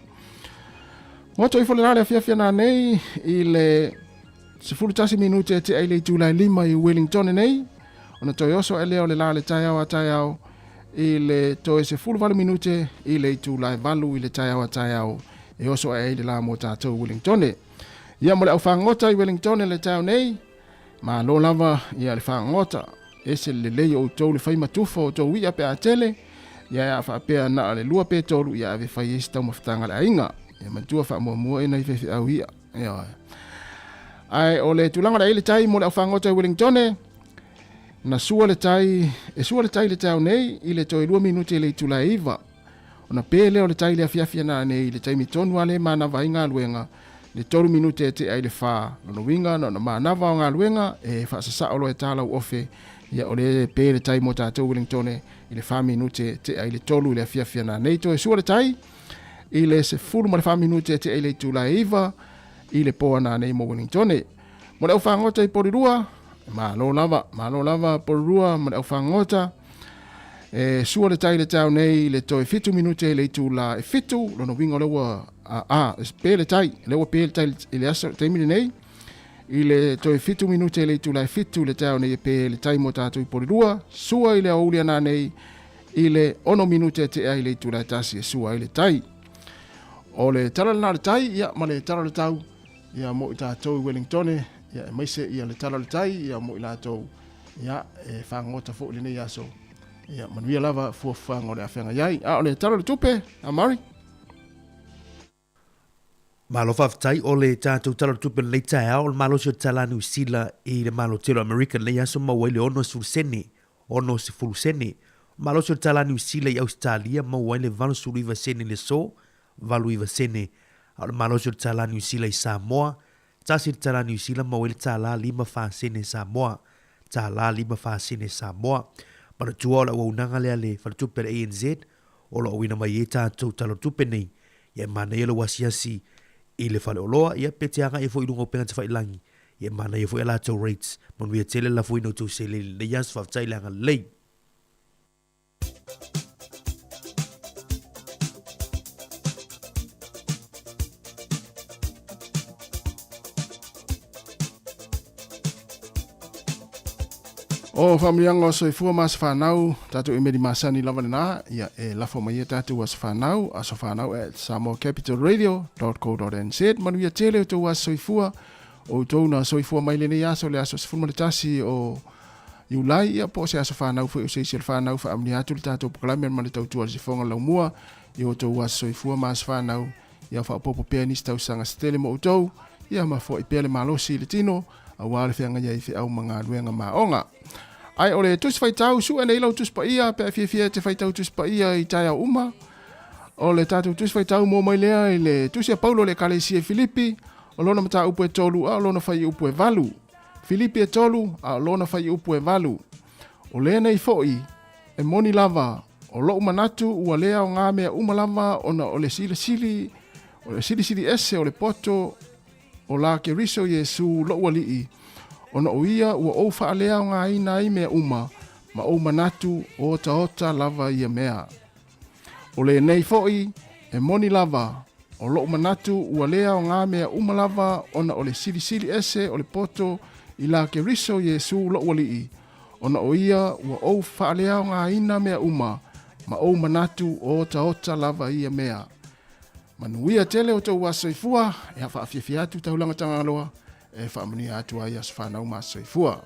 Goto ifo le la le afiafi ana nei i le 11 minute e tea i le itula e 5 i Wellingtone nei, ona toe oso ae lea o le la le taeao a taeao i le toe 18 minute i le itula e 8 i le taeao a taeao e oso ae ai le la mo tatou Wellingtone. Ia mo le au fagota i Wellingtone le taeao nei, malo lava ia le fagota, ese le lelei o outou le fai matufa o outou i'a pe a tele, ia e a faapea na o le 2 pe 3 ia ave fai ai se taumafataga a le aiga. Ia manatua faamuamua e nai faifeau i'a. Ioe. Ae o le tulaga o le ai le tai mo le aufagota i Wellingtone, na sua le tai, e sua le tai le taeao nei i le toe 2 minute i le itula e 9. Ona pe lea o le tai le afiafi ana nei i le taimi tonu a le manava ai galuega, le 3 minute e tea i le 4. Lona uiga na ona manava o galuega e faasasao loa e tā lau ofe, ia o le pe le tai mo tatou Wellingtone i le 4 minute tea i le 3 i le afiafi ana nei. Toe sua le tai i le 14 minute e tea i le itula e 9 i le po ana nei mo Wellingtone. Mo le aufagota i Porirua, malo lava, malo lava Porirua ma le aufagota. E sua le tai le taeao nei i le toe 7 minute i le itula e 7, lona uiga o lea ua a, a, pe le tai, lea ua pe le tai i le aso, taimi lenei, I le toe 7 minute i le itula e 7 i le taeao nei e pe le tai mo tatou i Porirua, sua i le aoauli a nanei i le 6 minute e tea i le itula e 1 e sua ai le tai. O le tala lena o le tai, ia, ma le tala o le tau, ia, mo i tatou i Wellingtone, ia, aemaise, ia, le tala o le tai, ia, mo i latou, ia, e fagota foi i lenei aso. Ia, manuia lava fuafuaga o le a feagai ai. A o le tala o le tupe, a Murray? Malo faafetai o le tatou Tala o le Tupe lenei taeao, o le malosi o le tala Niu Sila i le Malo Tele o Amerika lenei aso maua ai le 60 sene, 60 sene. O le malosi o le tala Niu Sila i Ausetalia maua ai le 89 sene i le aso, 89 sene. A o le malosi o le tala Niu Sila i Samoa, tasi le tala Niu Sila maua ai le tala 54 sene Samoa, tala 54 sene Samoa. Manatua o le auaunaga lea a le Faletupe a le ANZ o lo o auina mai ai tatou Tala o le Tupe nei. Ia e manaia lou asiasi i le faleoloa, ia pe te agai foi i luga o upega tafailagi, ia e manaia foi a latou rates. Manuia tele le lafoina o tou seleni i lenei aso, faafetai le agalelei. O faamanuiaga o soifua ma aso fanau, tatou imeli masani lava lena, ia e lafo mai ia tatou aso fanau, asofanau at samoacapitalradio.co.nz. Manuia tele o tou aso soifua, o outou na soifua mai lenei aso, le aso 11 o Iulai, ia po o se aso fanau foi o se isi o le fanau, faamanuia atu le tatou polokalame ma le tautua i le sifoga laumua, i o outou aso soifua ma aso fanau, Ia faaopoopo pea nisi tausaga se tele mo outou, ia ma foai pea le malosi i le tino, aua le feagai ai i feau ma galuega maoga. Ae o le Tusi Faitau, sue nei lau Tusi Paia pe a fiafia e te faitau Tusi Paia i taeao uma. O le tatou Tusi Faitau mo mai lea i le Tusi a Paulo i le Ekalesia i Filipi, o lona mataupu e tolu a o lona fuaiupu e valu. Filipi e tolu a o lona fuaiupu e valu. O lenei foi, E moni lava, o loʻu manatu ua le aoga mea uma lava ona o le silasili, o le silisili ese o le poto o la Keriso Iesū loʻu Alii, ona o ia ua ou faaleaogaina ai mea uma, ma ou manatu otaota lava ia mea. O lenei foi, e moni lava, o loʻu manatu ua le aoga mea uma lava ona o le silisili ese o le poto i la Keriso Iesū loʻu Alii, ona o ia ua ou faaleaogaina mea uma, ma ou manatu otaota lava ia mea. Manuia tele o tou aso soifua, e faafiafia atu taulaga Tagaloa, e faamanuia atu ai aso fanau ma aso soifua.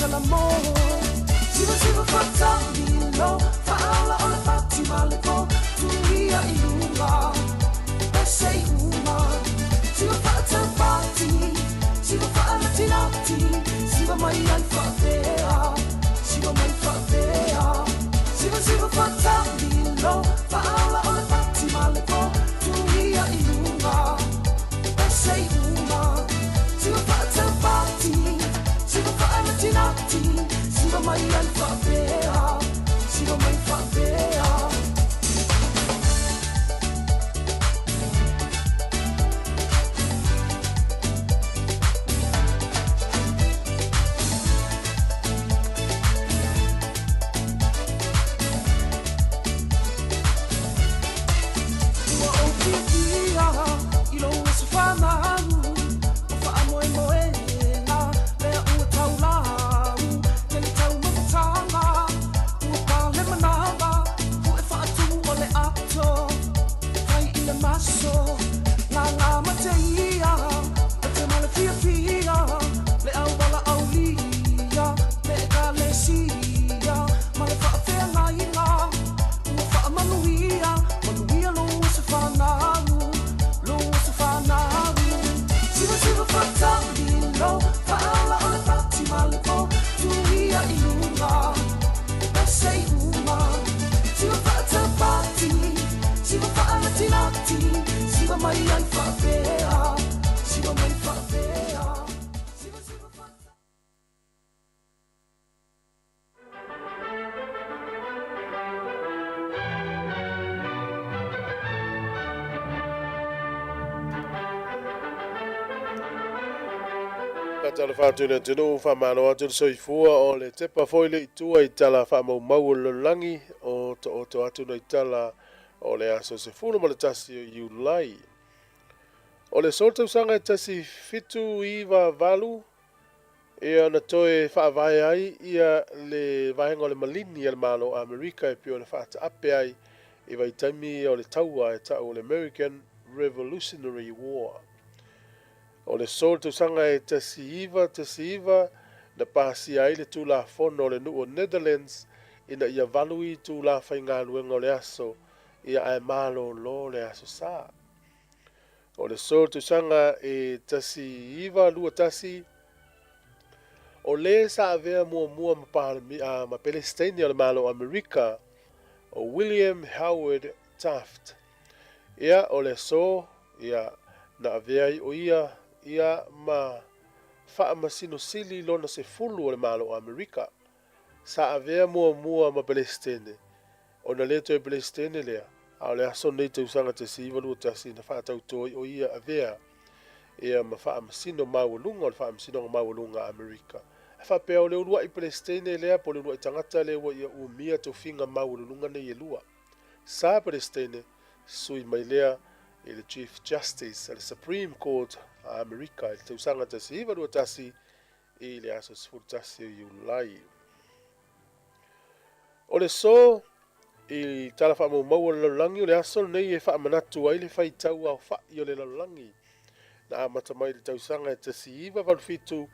Kalamo Siva siva fatamilo Faaola o le fati ma le po Tuia i luga Pese i uma Siva faataupati Siva faanatinati Siva mai ai faapea Siva mai faapea Siva siva fatamilo Faaola o le fati ma le po Tuia i luga Pese i uma Siva faataupati Siva faanatinati Siva mai ai faapea Siva mai faapea. Ua ou fiafia i lou aso fanau, o faamoemoega lea ua taulau. Tele taumafataga, ua pale manava, pu'e faatumu o le ato, fai i le maso, gaga ma te ia, te ma le fiafia, le auala aulia, le ekalesia, ma le faafeagaiga, ua faamanuia, manuia lou aso fanau, lou aso fanau. Siva siva fatamilo, faaola o le fati ma le po, tuia i luga, pese i uma. Siva faataupati, siva faanatinati, siva mai ai faapea, siva mai faapea. Siva siva fatamilo. Faatalofa atu i le atunuu, faamalo atu le soifua o le tepa foi le itua i tala faamaumau o le lalolagi o taoto atu nai tala o le aso 11 o Iulai. O le aso tausaga e 1798 Ia na toe faavae ai ia le vaega o le malini a le Malo o Amerika e pei ona faataape ai i vaitaimi ia o le taua e ta'u o le American Revolutionary War. O le so le tausaga e 1919 na pasia ai le Tulafono o le nuu o Netherlands ina ia valu itulā faigaluega o le aso ia ae malōlō le Aso Sa. O le so tausaga e 1921, o le sa avea muamua ma Palemia, ma Pelesiteine o le Malo o Amerika, o William Howard Taft. Ia, o le aso, ia, na avea ai o ia, ia, ma Faamasino Sili lona sefulu o le Malo o Amerika. Sa avea muamua ma Pelesitene, ona le toe Pelesitene lea, a o le aso lenei tausaga 1921 na faatauto ai o ia avea ia ma Faamasino Maualuga o le Faamasinoga Maualuga a Amerika. E faapea o le uluai Pelesitene lea po o le uluai tagata lea ua ia umia tofiga maualuluga nei e lua. Sa Pelesitene sui mai lea i le Chief Justice a le Supreme Court a Amerika i le tausaga 1921 i le aso 11 o Iulai. O le so i tala faamaumau o le lalolagi o le aso lenei e faamanatu ai le faitau aofa'i o le lalolagi na amata mai i le tausaga e 1987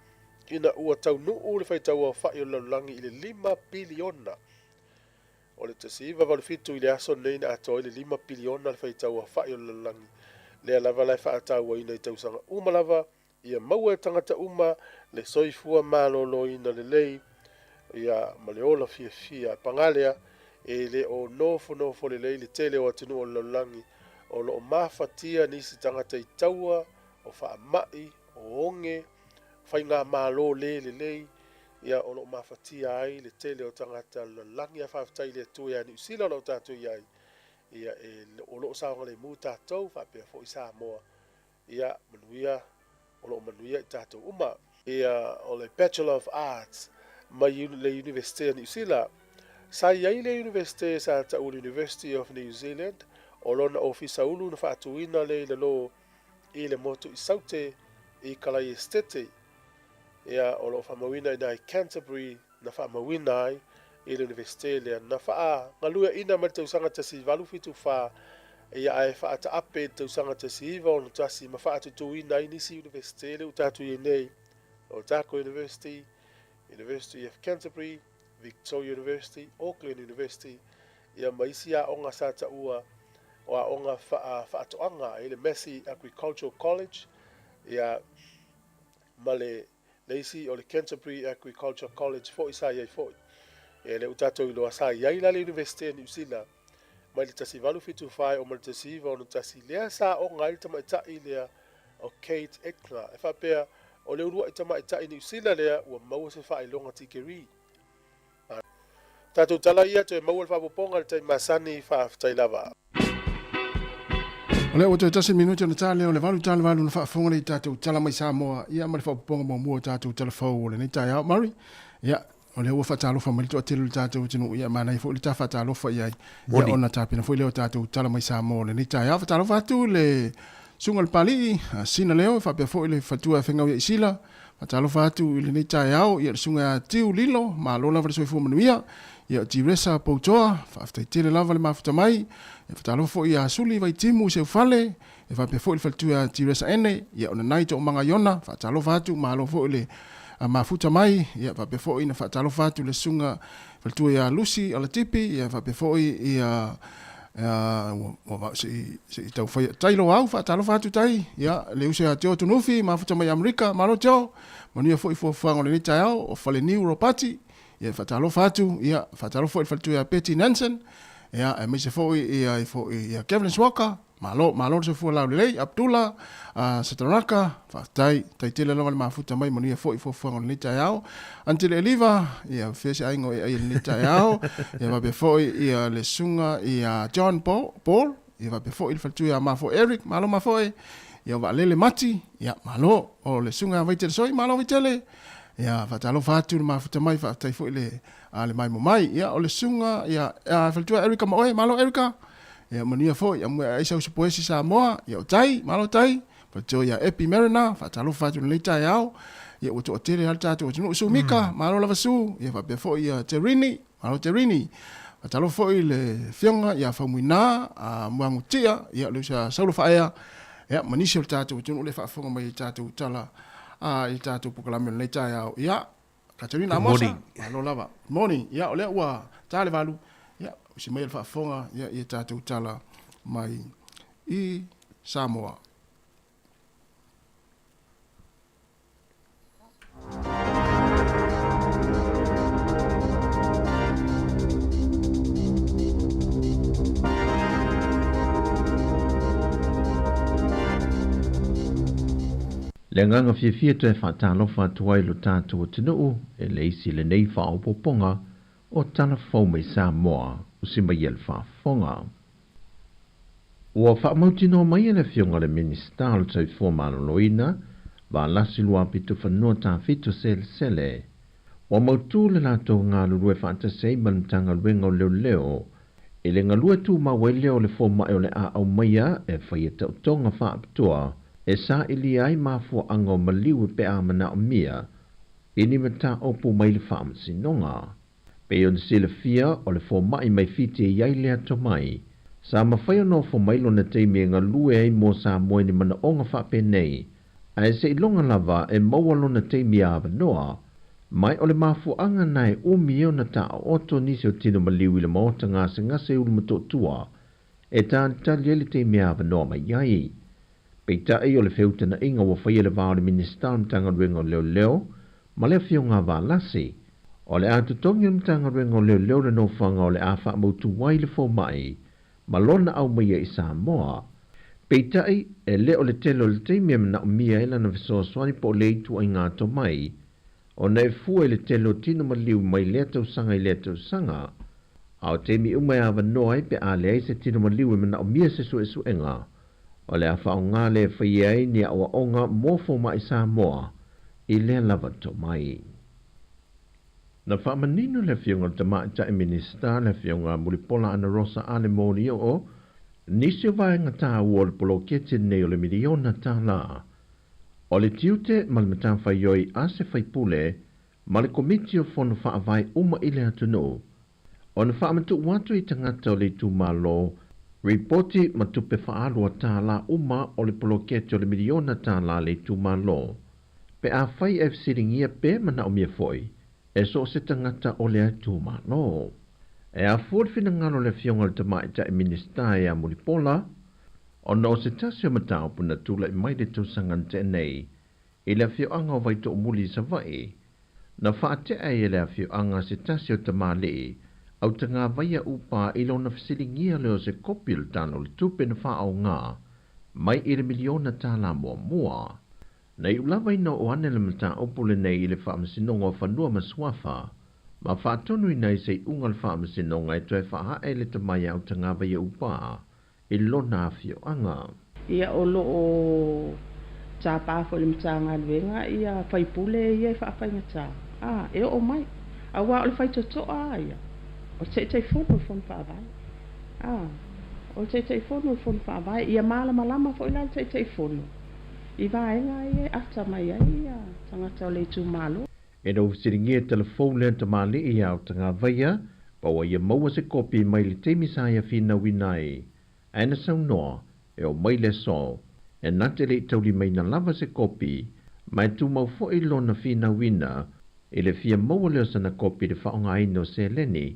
ina ua taunuu le faitau aofa'i o le lalolagi i le 5 piliona. O le 1987 i le aso lenei na atoa ai le 5 piliona le faitau aofa'i o le lalolagi. Lea lava la e faatauaina i tausaga uma lava Ia maua e tagata uma le soifua maloloina lelei, ia, ma le ola fiafia. Paga lea, e le o nofonofo lelei le tele o atunuu o le lalolagi o lo o mafatia nisi tagata i taua, o faamai, o oge, faigamalo le lelei, ia, o lo o mafatia ai le tele o tagata o le lalolagi. Ae faafetai i le Atua ia Niu Sila o lo o tatou i ai, ia, e, o lo o saogalemu tatou faapea foi Samoa. Ia manuia, o lo o manuia i tatou uma. Ia, o le Bachelor of Arts mai le Iunivesite a Niu Sila. Sa i ai le Iunivesite sa ta'u o le University of New Zealand, o lona ofisa ulu na faatuina lea i lalo i le motu i Saute i Kalaiestete. Ia, o lo o faamauina i ina i Canterbury na faamauina ai i le Iunivesite lea na faagalueaina mai le tausaga 1874 ia ae faataape i le tausaga 1961 ma faatutuina ai nisi Iunivesite lea ua tatou i ai nei, o Otago University, University of Canterbury, Victoria University, Auckland University, ia ma isi aoga sa taua o aoga faa-faatoaga e i le Massey Agricultural College, ia ma le le isi o le Canterbury Agriculture College foi sa i ai foi. Ia lea ua tatou iloa sa i ai la le Iunivesite a Niu Sila mai le 1874 e oo mai le 1961 lea sa aoga ai le tamaitai lea o Kate Etna. E faapea o le uluai tamaitai Niu Sila lea ua maua se faailoga tikeri. Tatou tala ia toe maua le faaopoopoga i le taimi masani, faafetai lava. O lea ua toe tasi minute ona ta lea o le 8:08 na faafofoga lea i tatou tala mai Samoa, ia ma le faaopoopoga muamua o tatou tala fou o lenei taeao. Murray, ia, o lea ua faatalofa mai le toatele o le tatou atunuu, ia manaia foi le ta faatalofa i ai, ia ona tapena foi lea o tatou tala mai Samoa o lenei taeao. Faatalofa atu le susuga i le Papalii, Sina Leo, faapea foi le faletua ia Fegau ia Isila, Faatalofa atu i lenei taeao i le susuga ia Tiu Lilo, malo lava le soifua manuia. Ia o Tiresa Poutoa, faafetai tele lava le mafuta mai. Ia faatalofa foi ia Suli Vaitimu i Seufale, e faapea foi le faletua ia Tiresa Ene, ia o Nanai Toomaga Iona, faatalofa atu, malo foi le mafuta mai. Ia faapea foi na faatalofa atu le susuga faletua ia Lucy Alatipi, ia faapea foi ia ua se i tau fai tai lo au faatalofa atu tai ia le uso ia Teo Tunufi mafuta mai Amerika malo Teo manuia foi fuafuaga o lenei taeao o Faleniu Ropati ia faatalofa atu ia faatalofa foi le faletua ia Betty Nansen ia aemaise foi ia foi ia Kevin Walker Malo, malo le soifua laulelei, Abdullah, Sataraka, faafetai, tai tele lava le mafuta mai, manuia foi fuafuaga o lenei taeao. Antele Eliva, ia, fea se aiga o e ai i lenei taeao, ia faapea foi ia le susuga ia John Paul, Paul, ia faapea foi le faletua ia Mafoe Eric, malo Mafoe, ia o Vaalele Mati, ia malo, o le susuga ia Vaitele Soi, malo Vaitele, ia faatalofa atu le mafuta mai, faafetai foi le, a le maimo mai, ia o le susuga ia, ia faletua Erica ma oe, malo Erica, Ia manuia foi, ia mua ai sau poesi Samoa, ia o tai, malo tai, faletua ia Epi Mariner, faatalofa atu i lenei taeao, ia ua toatele lava le tatou atunuu, Su Mika, malo lava Su, ia faapea foi ia Terini, malo Terini, faatalofa foi i le afioga ia Faumuina, a Muagutia, ia le uso ia Saulo Faaea, ia ma nisi o le tatou atunuu lea e faafofoga mai i tatou tala, a i tatou polokalame o lenei taeao, ia Katerina Amosa, malo lava. Good morning. Ia, o lea ua ta le 8. Ia, usi mai le faafofoga ia i tatou tala mai i Samoa. Le agaga fiafia toe faatalofa atu ai lo tatou atunuu e le isi lenei faaopoopoga o tala fou mai Samoa usi mai ia le faafofoga. Ua faamautinoa mai e le Afioga i le Minisita o le Soifua Maloloina, Valasi Luapitofanua Tafito Selesele, ua mautu le latou galulue faatasi ai ma le Matagaluega o Leoleo i le galue tumau ai lea o le fomai o le a aumaia e faia taotoga faapitoa e sailia ai mafuaaga o maliu pe a manaomia i ni mataupu mai le faamasinoga. Pei ona silafia o le fomai mai Fiti e i ai lea tomai, sa mafai ona ofo mai lona taimi e galue ai mo Samoa i ni manaoga faapenei, ae seiloga lava e maua lona taimi avanoa, mai o le mafuaaga na e umi ai ona taaooto nisi o tino maliu i le maota gasegase i Ulumotootua e talitali ai le taimi avanoa mai ai. Peitai o le feutanaʻiga ua faia le va o le Minisita o le Matagaluega o Leoleo ma le Afioga a Valasi, o le a totogi e le Matagaluega o Leoleo le nofoaga o le a faamautu ai le fomai ma lona aumaia i Samoa. Peitai, e le o le tele o le taimi e manaomia ai lana fesoasoani po o le ituaiga tomai, ona e fua i le tele o tino maliu mai lea tausaga i lea tausaga, a o taimi uma e avanoa ai pe a leai se tino maliu e manaomia se suesuega, o le a faaaoga lea e faia ai ni aoaoga mo fomai Samoa i lea lava tomai. Na faamanino le Afioga i le Tamaitai Minisita, le Afioga Mulipola Anarosa Ale Molioo, nisi o vaega taua o le poloketi lenei o le miliona tala. O le tiute ma le matafaioi a se faipule ma le Komiti o Fono Faavae uma i le atunuu, ona faamatuu atu i tagata o le itumalo ripoti ma tupe faaalu a tālā uma o le poloketi o le miliona tālā a le itumalo. Pe afai e fesiligia pe manaomia foi, e so o se tagata o lea itumalo. E afua le finagalo o le Afioga i le Tamaitai Minisita ia Mulipola, ona o se tasi o mataupu na tulai mai le tausaga na tea nei i le afioaga o Vaitoomuli i Savaii, na faatea ai e le afioaga se tasi o tamalii autagavaia upa i lona fesiligia lea o se kopi o le Tala o le Tupe na faaaoga mai i le miliona tālā muamua. Na iu lava ina oo ane le mataupu lenei i le Faamasinoga o Fanua ma Suafa, ma faatonuina ai se iuga a le Faamasinoga e toe faahae le tamai autagavaia upa i lona afioaga. Ia o lo o tapa foi le Matagaluega ia faipule ia e faafaigata a e oo mai aua o le faitotoa a ia o le Taitaifono o le Fono Faavae a o le Taitaifono o le Fono Faavae ia malamalama foi la le Taitaifono i vaega ia e ata mai ai ia tagata o le itumalo. Ina ua fesiligia telefou lea tamalii ia Autagavaia, pa ua ia maua se kopi mai le taimi sa ia finauina ai. Ae na saunoa, e oo mai le aso, e na te le i taulimaina lava se kopi, ma e tumau foi lona finauina i le fia maua lea o sana kopi i le faaaogaina o seleni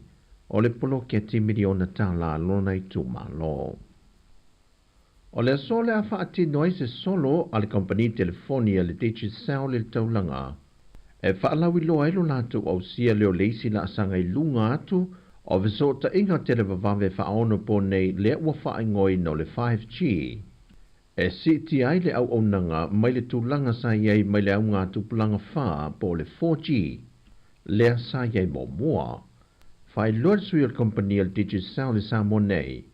o le poloketi miliona tālā lona itumalo. O le aso o le a faatino ai se solo a le kamupani telefoni a le Digicel i le taulaga e faalauiloa ai lo latou ausia lea o le isi laasaga i luga atu o fesootaiga televavave faaono po nei lea ua faaigoaina o le 5G e siitia ai le auaunaga mai le tulaga sa i ai mai le augatupulaga 4 po o le 4G lea sa i ai muamua. Faailoa le sui o le kamupani a le Digicel i Samoa nei,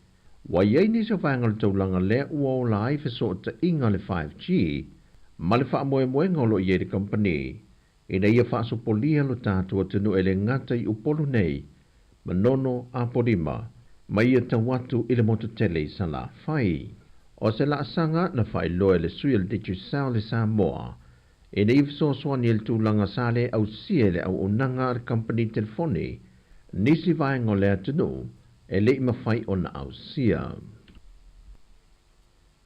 Ua i ai nisi o vaega o le taulaga lea ua ola ai fesootaiga le 5G ma le faamoemoega o lo o i ai le kamupani ina ia faasopolia lo tatou atunuu e le gata i Upolu nei, Manono, Apolima, ma ia tau atu i le motu tele i Salafai. O se laasaga na faailoa e le sui o le Digicel i Samoa ina ia fesoasoani i le tulaga sa le ausia e le auaunaga a le kamupani telefoni nisi vaega o le atunuu e le i mafai ona ausia.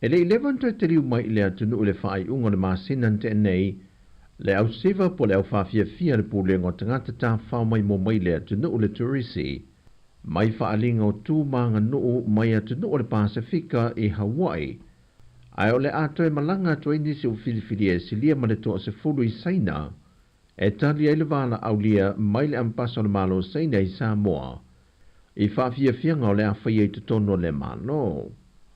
E le i leva ona toe taliu mai i le atunuu i le faaiuga o le masina na tea nei, le ausiva po o le aufaafiafia a le Pulega o Tagata Tafafao Maimoa Mai le Atunuu le Turisi, mai faaaliga o tu ma aganuu mai atunuu o le Pasefika i Hawaii, ae o le a toe malaga atu ai nisi ua filifilia e silia ma le toasefulu i Saina e tali ai le valaaulia mai le Ambasa o le Malo o Saina i Samoa i faafiafiaga o le a faia i totonu o le Malo.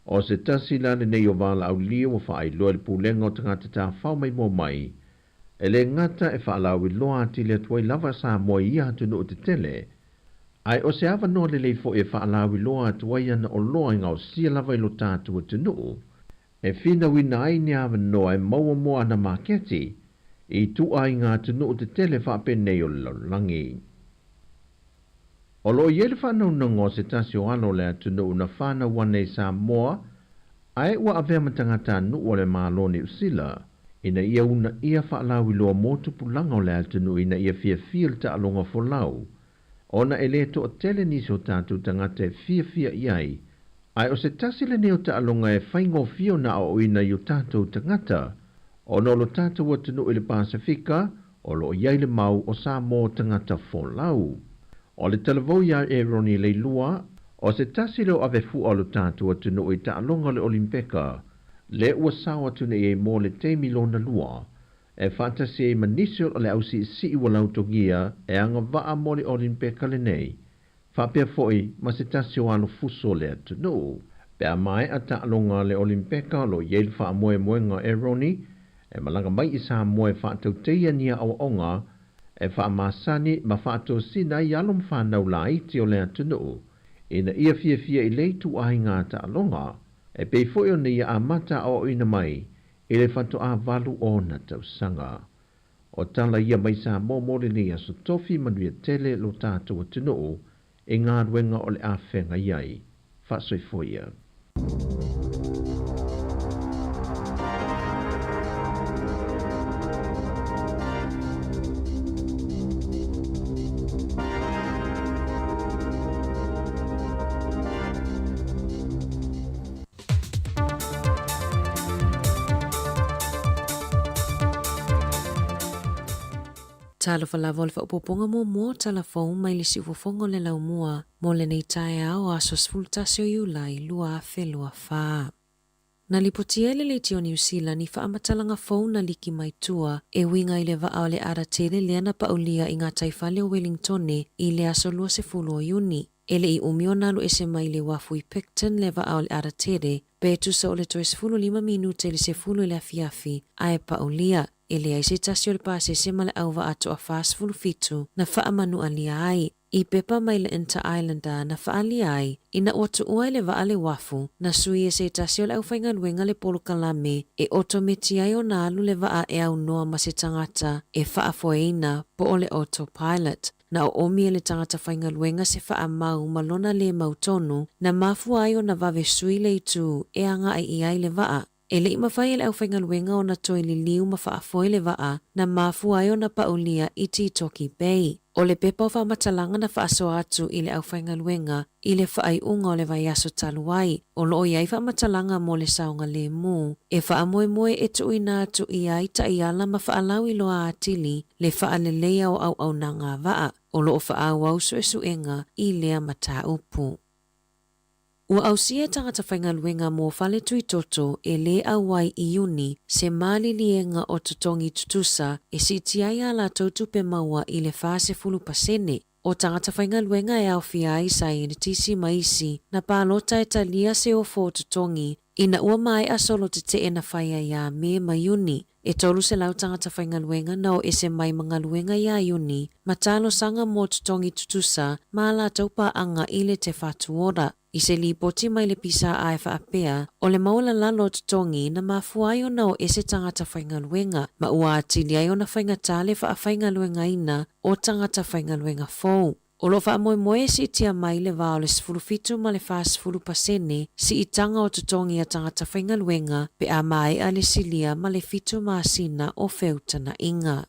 O se tasi la lenei o valaaulia ua faailoa e le Pulega o Tagata Tafafao Maimoa Mai, e le gata e faalauiloa atili atu ai lava Samoa i ia atunuu tetele, ae o se avanoa lelei foi e faalauiloa atu ai ana oloa e gaosia lava i lo tatou atunuu, e finauina ai ni avanoa e maua mo ana maketi i ituaiga atunuu tetele faapenei o le lalolagi. O lo o i ai le faanaunaga o se tasi o alo o le atunuu na fanau ane i Samoa ae ua avea ma tagatanuu o le Malo o Niu Sila ina ia uunaia faalauiloa mo tupulaga o le atunuu ina ia fiafia le taaloga folau ona e le toatele nisi o tatou tagata e fiafia i ai ae o se tasi lenei o taaloga e faigofie ona aoaoina i o tatou tagata ona o lo tatou atunuu i le Pasefika o lo o i ai le mau o Samoa tagata folau. O le talavou iā Eroni Leilua, o se tasi lea o avefua o lo tatou atunuu i taaloga o le Olimpeka, lea ua sao atu nei ai mo le taimi lona lua, e faatasi ai ma nisi o le ausiisii ua lautogia e agavaa mo le Olimpeka lenei, faapea foi ma se tasi o alofuso o le atunuu. Pe a maea taaloga a le Olimpeka o lo o i ai le faamoemoega o Eroni e malaga mai i Samoa e faatauteia ni aoaoga e faamasani ma faatosina ai alo ma fanau laiti o le atunuu ina ia fiafia i le ituaiga taaloga e pei foi ona ia amata aoaoina mai i le faatoa valu ona tausaga. O tala ia mai Samoa mo lenei aso tofi manuia tele lo tatou atunuu i galuega o le a feagai ai. Faasoifua ia. Talofa lava o le faaopoopoga muamua o tala fou mai le siufofoga o le laumua mo lenei taeao aso 11 o Iulai 2024. Na lipotia e le Leitio Niu Sila ni faamatalaga fou na liki mai tua e uiga i le vaa o le ada tele lea na paulia i gataifale o Welingtone i le aso 20 o Iuni. E le i umi ona alu ese mai le uafu i Picton le vaa o le ada tele, pe tusa o le toe 15 minute i le 10 i le afiafi, ae paulia. E leai se tasi o le pasese ma le auvaa toa 47 na faamanualia ai. I pepa mai le Inter-Islander na faaalia ai, ina ua tuua i le vaa le uafu, na sui e se tasi o le aufaigaluega le polokalame e otometi ai ona alu le vaa e aunoa ma se tagata e faafoeina po o le autopilot. Na oomi e le tagata faigaluega se faamau ma lona le mautonu, na mafua ai ona vave sui le itu e agai i ai le vaa. E le i mafai e le aufaigaluega ona toe liliu ma faafoe le vaa na mafua ai ona paulia i Titoki Bay. O le pepa o faamatalaga na faasoa atu i le aufaigaluega i le faaiuga o le vaiaso talu ai, o lo o i ai faamatalaga mo le saogalemu e faamoemoe e tuuina atu i ai taiala ma faalauiloa atili le faaleleia o auaunaga a vaa o lo o faaauau suesuega i lea mataupu. Ua ausia e tagata faigaluega mo fale tuitoto e lē auai i Iuni se maliliega o totogi tutusa e siitia ai ā latou tupe maua i le 40%. O tagata faigaluega e aofia ai saienitisi ma isi na palota e talia se ofo o totogi ina ua maea solo tetee na fai ai iā Me ma Iuni. E 300 tagata faigaluega na o ese mai ma galuega iā Iuni ma talosaga mo totogi tutusa ma a latou paaga i le Te Whatu Ora. I se lipoti mai le PSA e faapea, o le maualalalo o totogi na mafua ai ona o ese tagata faigaluega, ma ua atili ai ona faigata le faafaigaluegaina o tagata faigaluega fou. O lo o faamoemoe e siitia mai le va o le 17 ma le 40% siitaga o totogi a tagata faigaluega pe a maea le silia ma le fitu masina o feutanaʻiga.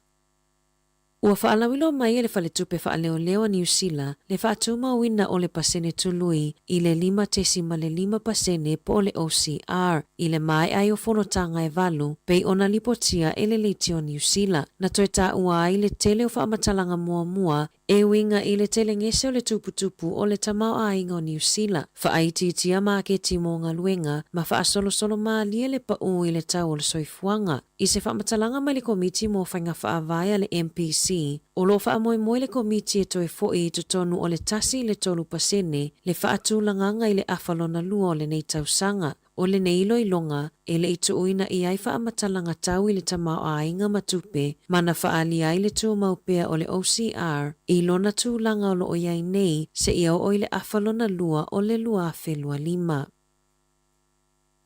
Ua faalauiloa mai e le Faletupe Faaleoleo a Niu Sila le faatumauina o le pasene tului i le 5.5% po o le OCR i le maea ai o fonotaga e valu pei ona lipotia e le Leitio Niu Sila. Na toe taua ai le tele o faamatalaga muamua E uiga i le telegese o le tuputupu o le tamaoaiga o Niu Sila, faaitiitia maketi mo galuega ma faasolosolo malie le paū i le tau o le soifuaga. I se faamatalaga mai le Komiti mo Faiga Faavae a le MPC, o lo o faamoemoe le Komiti e toe foʻi i totonu o le 1 i le 3% le faatulagaga i le afa lona lua o lenei tausaga. O lenei iloiloga, e le i tuuina i ai faamatalaga tau i le tamaoaiga ma tupe ma na faaalia ai le tumau pea o le OCR i lona tulaga o lo o i ai nei seia oo i le afa lona lua o le 2025.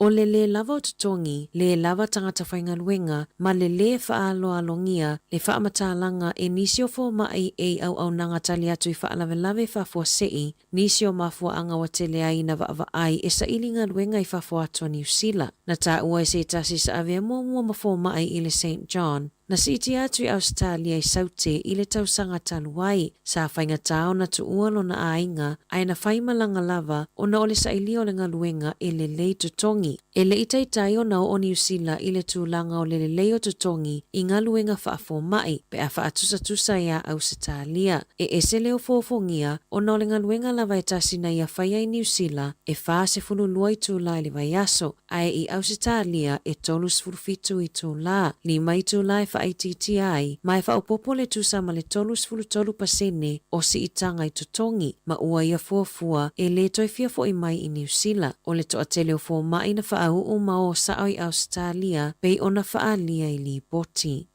O le lē lava o totogi, lē lava tagata faigaluega ma le lē faaaloalogia le faamatalaga e nisi o fomai e i auaunaga tali atu i faalavelave faafuasei Nisi o mafuaaga ua tele ai ina vaavaai e saili galuega i fafo atu o Niu Sila. Na taua e se tasi sa avea muamua ma fomai i le Saint John, na siitia atu i Ausetalia i Saute i le tausaga talu ai. Sa faigata ona tuua lona aiga ae na fai malaga lava ona o le sailia o le galuega e lelei totogi. E le i taitai ona oo Niu Sila i le tulaga o le lelei o totogi i galuega faafomai pe a faatusatusa iā Ausetalia. E ese le ofoofogia ona o le galuega lava e tasi na ia faia i Niu Sila e 42 itulā i le vaiaso, ae i Ausetalia e 37 itulā, lima itulā e faaitiitia ai, ma e faaopoopo le tusa ma le 33% o siitaga i totogi, ma ua ia fuafua e lē toe fia foʻi mai i Niu Sila. O le toatele o fomai na faauu ma o sao i Ausetalia pei ona faaalia i lipoti.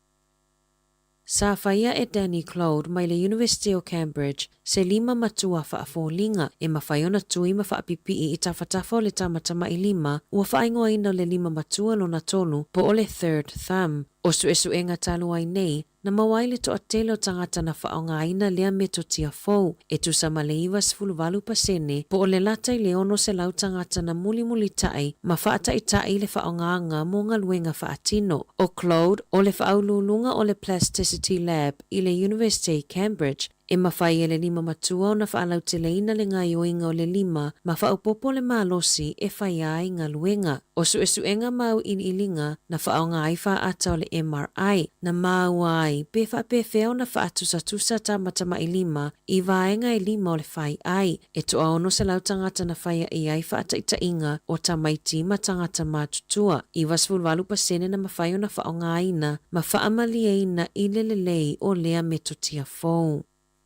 Sa faia e Danny Clode mai le Iunivesite o Cambridge se lima matua faafoliga e mafai ona tui ma faapipii i tafatafa o le tamatamailima ua faaigoaina o le lima matua lona tolu po o le third thumb. O suesuega talu ai nei, na maua ai le toatele o tagata na faaaogaina lea metotia fou, e tusa ma le 98% po o le lata i le 600 tagata na mulimulitai ma faataitai le faaaogaga mo galuega faatino. O Claude, o le faauluuluga o le Plasticity Lab i le Iunivesite i Cambridge, E mafai e le lima matua ona faalauteleina le gaoioiga o le lima ma faaopoopo le malosi e faia ai galuega. O suesuega ma auiliiliga na faaaoga ai faata o le MRI, na maua ai pe faapefea ona faatusatusa tamatamailima i vaega e lima o le faiai, e toa-600 tagata na faia i ai faataitaiga o tamaiti ma tagata matutua, 98% na mafai ona faaaogaina ma faamalieina i le lelei o lea metotia fou.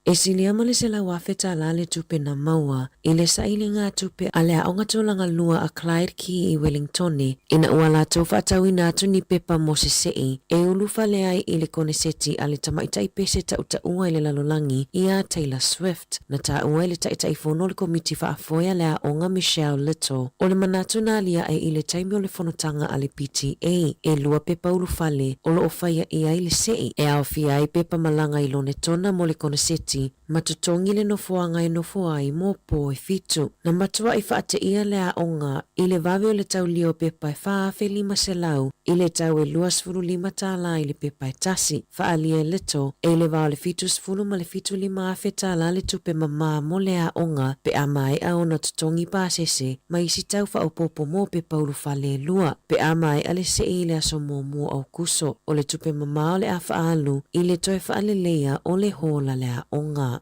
E silia ma le $100,000 le tupe na maua i le sailiga tupe a le Aoga Tulaga Lua a Clyde Key i Wellingtone ina ua latou faatauina atu ni pepa mo se seʻi e ulufale ai i le koneseti a le tamaitai pese tautaua i le lalolagi ia Taylor Swift. Na taua e le Taitaifono o le Komiti Faafoe a le Aoga Michelle Little, o le manatu na aliae i le taimi o le fonotaga a le PTA, e lua pepa ulufale o lo o faia i ai le seʻi, e aofia ai pepa malaga i Lonetona mo le koneseti, ma totogi le nofoaga e nofo ai mo po e fitu. Na matuaʻi faateia le aoga i le vave o le taulia o pepa e 4,500 i le tau e 25 tālā i le pepa e tasi. Faaalia e Little, e i le va o le 70 ma le 75 afe tālā le tupe mamā mo le aoga pe a maea ona totogi pasese ma isi tau faaopoopo mo pepa ulufale e lua pe a maea le seʻi i le aso muamua o Aokuso. O le tupe mamā o le a faaalu i le toe faaleleia o le hōla le aoga.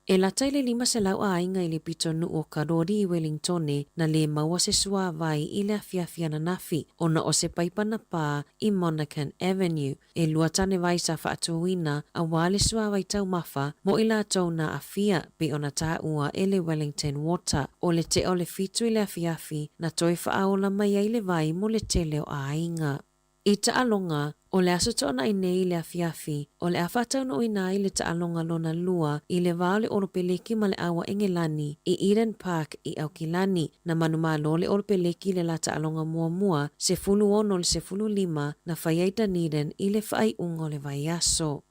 E lata i le 500 aiga i le pitonuu o Karori i Wellingtone na lē maua se suāwai i le afiafi ananafi ona o se paipa na pā i Monaghan Avenue. E lua tānewai sa faatūina auā le suāwai taumafa mo i latou na aafia pei ona tāua e le Wellington Water. O le tea o le fitu i le afiafi na toe faaola mai ai le vai mo le tele o aiga. I taaloga, o le Aso Toonai nei i le afiafi, o le a faataunuuina ai le taaloga lona lua i le va o le Olopeleki ma le Aua Engelani i Eden Park i Aukilani. Na manumalo le Olopeleki i le la taaloga muamua, 16 i le 15 na fai ai Dunedin i le faaiuga o le vaiaso.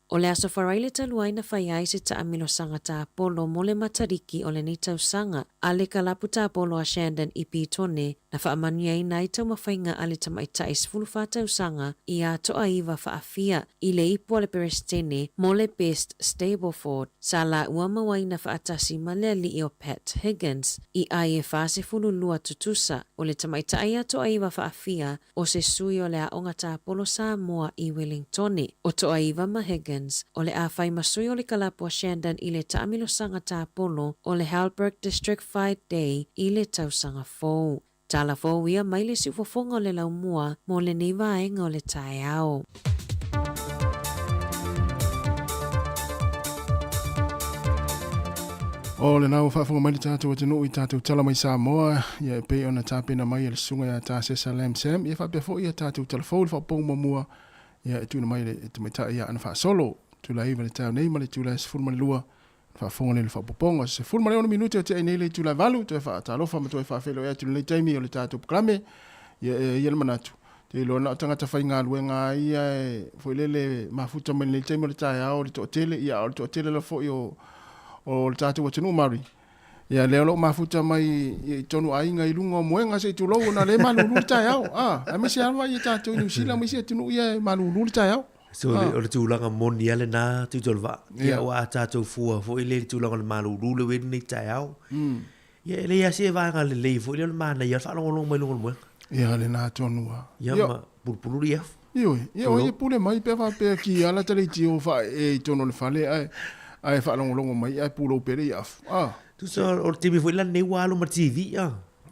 O le Aso Faraile talu ai na fai ai se taamilosaga tāpolo mo le Matariki o lenei tausaga a le kalapu tāpolo a Shandon i Pītone na faamanuiaina ai taumafaiga a le tamaitai 14 tausaga i a Toaiva Faafia i le ipu a le Peresetene mo le Best Stableford sa laua mauaina faatasi ma le alii o Pat Higgins i ai e 42 tutusa o le tamaitai a Toaiva Faafia o se sui o le Aoga Tāpolo Samoa i Wellingtone, o Toaiva ma Higgins, o le a fai ma sui o le kalapu a Shandon i le taamilosaga tāpolo o le Halberg District Fight Day i le tausaga fou. Tala fou ia mai le siufofoga o le laumua mo lenei vaega o le taeao. O lena ua faafofoga mai le tatou atunuu i tatou tala mai Samoa, ia e pei ona tapena mai e le susuga ia Tasesa Lam Sam, ia faapea foi ia tatou tala fou i le faapouga muamua, ia e tuuina mai e le tamaitai ia Ana Faasolo. Itula e 9 i le taeao nei ma le itula e 12, ona faafofoga lea i le faaopoopoga. 16 minute o tea ai nei le itula e 8, toe faatalofa ma toe faafeiloai atu i lenei taimi o le tatou polokalame. Ia e i ai le manatu, te iloa na o tagata faigaluega lava ia e foi lele mafuta mai lenei taimi o le taeao o le toatele, ia a o le toatele lava foi o, o le tatou atunuu Mari. Ia lea o lo o mafuta mai i totonu o aiga i luga o moega se i tulou ona lea e malulu le taeao. Ah, aemaise lava ia tatou i Niu Sila ma isi atunuu ia e malulu le taeao. So o le tulaga moni lava lena Tuitolovaa. Ia aua a tatou fua foi lea i le tulaga o le malulu lea ua i ai lenei taeao. Ia e leai lava se vaega lelei foi lea o le manaia o le faalogologo mai luga o le moega. Ia lena tonu lava. Ia ma pulupulu le afu. Ioe, ia o ai e pule mai pe a faapea ki ala ta leitio faaee i totonu o le fale ae ae faalogologo mai ae pulou pea le afu. Ah. Tusa o le taimi foi la lenei ua alu ma le TV ah.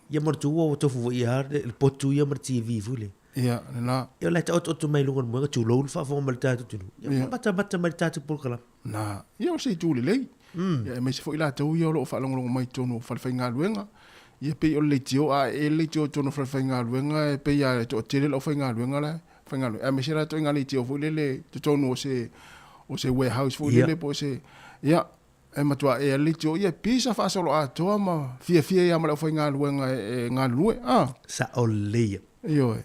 Ia ma le tuu ua tofu foi ia le potu ia ma le TV foi lea. Ia, lena. Ia o la e taotooto mai luga o le moega, tulou le faafofoga mai le tatou atunuu. Ia matamata mai le tatou polokalame. Na, ia o se itu lelei. Ia aemaise foi latou ia o lo o faalogologo mai i totonu o falefaigaluega. Ia pei o le leitio, a ee le leitio i totonu o falefaigaluega e pei lava e toatele le aufaigaluega la e faigaluega, aemaise la ituaiga leitio foi lele i totonu o se o se warehouse foi lele po o se, ia, e matua ee lava le leitio, ia e pisa faasoloatoa ma fiafia ai lava ma le aufaigaluega e galulue. A. Sao lelei ia. Ioe.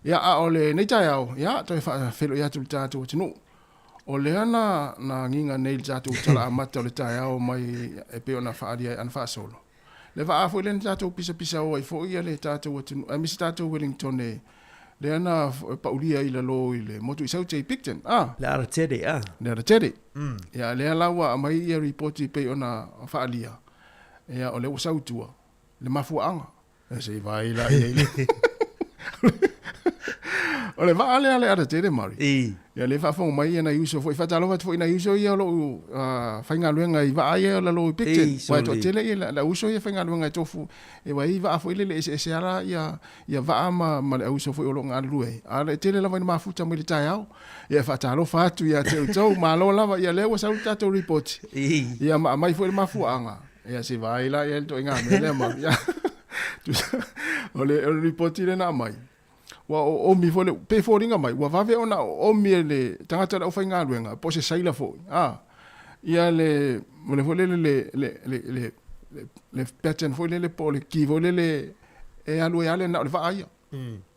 Ia, a o lenei taeao, ia, toe faafeiloai atu i le tatou atunuu. O lea na na agiga nei i le tatou tala amata o le taeao mai e pei ona faaalia ai ana faasolo. Le vaa foi lea na tatou pisapisao ai foi le tatou atunuu aemaise tatou Wellington e Lea na paulia i lalo i le motu i Saute i Picton, a. Le Aratere, a. Le Aratere. Ia, lea la ua aumai ia ripoti pei ona faaalia, ia, o lea ua sau i tua le mafuaaga. Ia, se i vaai la i ai le O le vaa lea a le Aratere, Mari. Ia, lea e faafofoga mai ia nai uso foi. Faatalofa atu foi i nai uso ia o lou faigaluega i vaa ia o lalo i Picton. Aua e toatele ia le au uso ia e faigaluega e tofu E ua i ai vaa foi lele eseese lava ia ia vaa ma ma le auuso foi o lo o galulue ai. A o le tele lava ina mafuta mai le taeao, ia e faatalofa atu ia te outou, malo lava, ia lea ua sau le tatou ripoti. Ia ma aumai foi le mafuaaga. Ia se vaai la i ai le ituaiga mea lea ma ia tusa o le o le ripoti lea na aumai. Ua oomi foi le pei e foliga mai ua vave ona oomi e le tagata o le aufaigaluega po o se sailor foi a ia le o le foi lele le le le le le pattern foi lele po o le ki foi lele e alu ai lava le na o le vaa ia.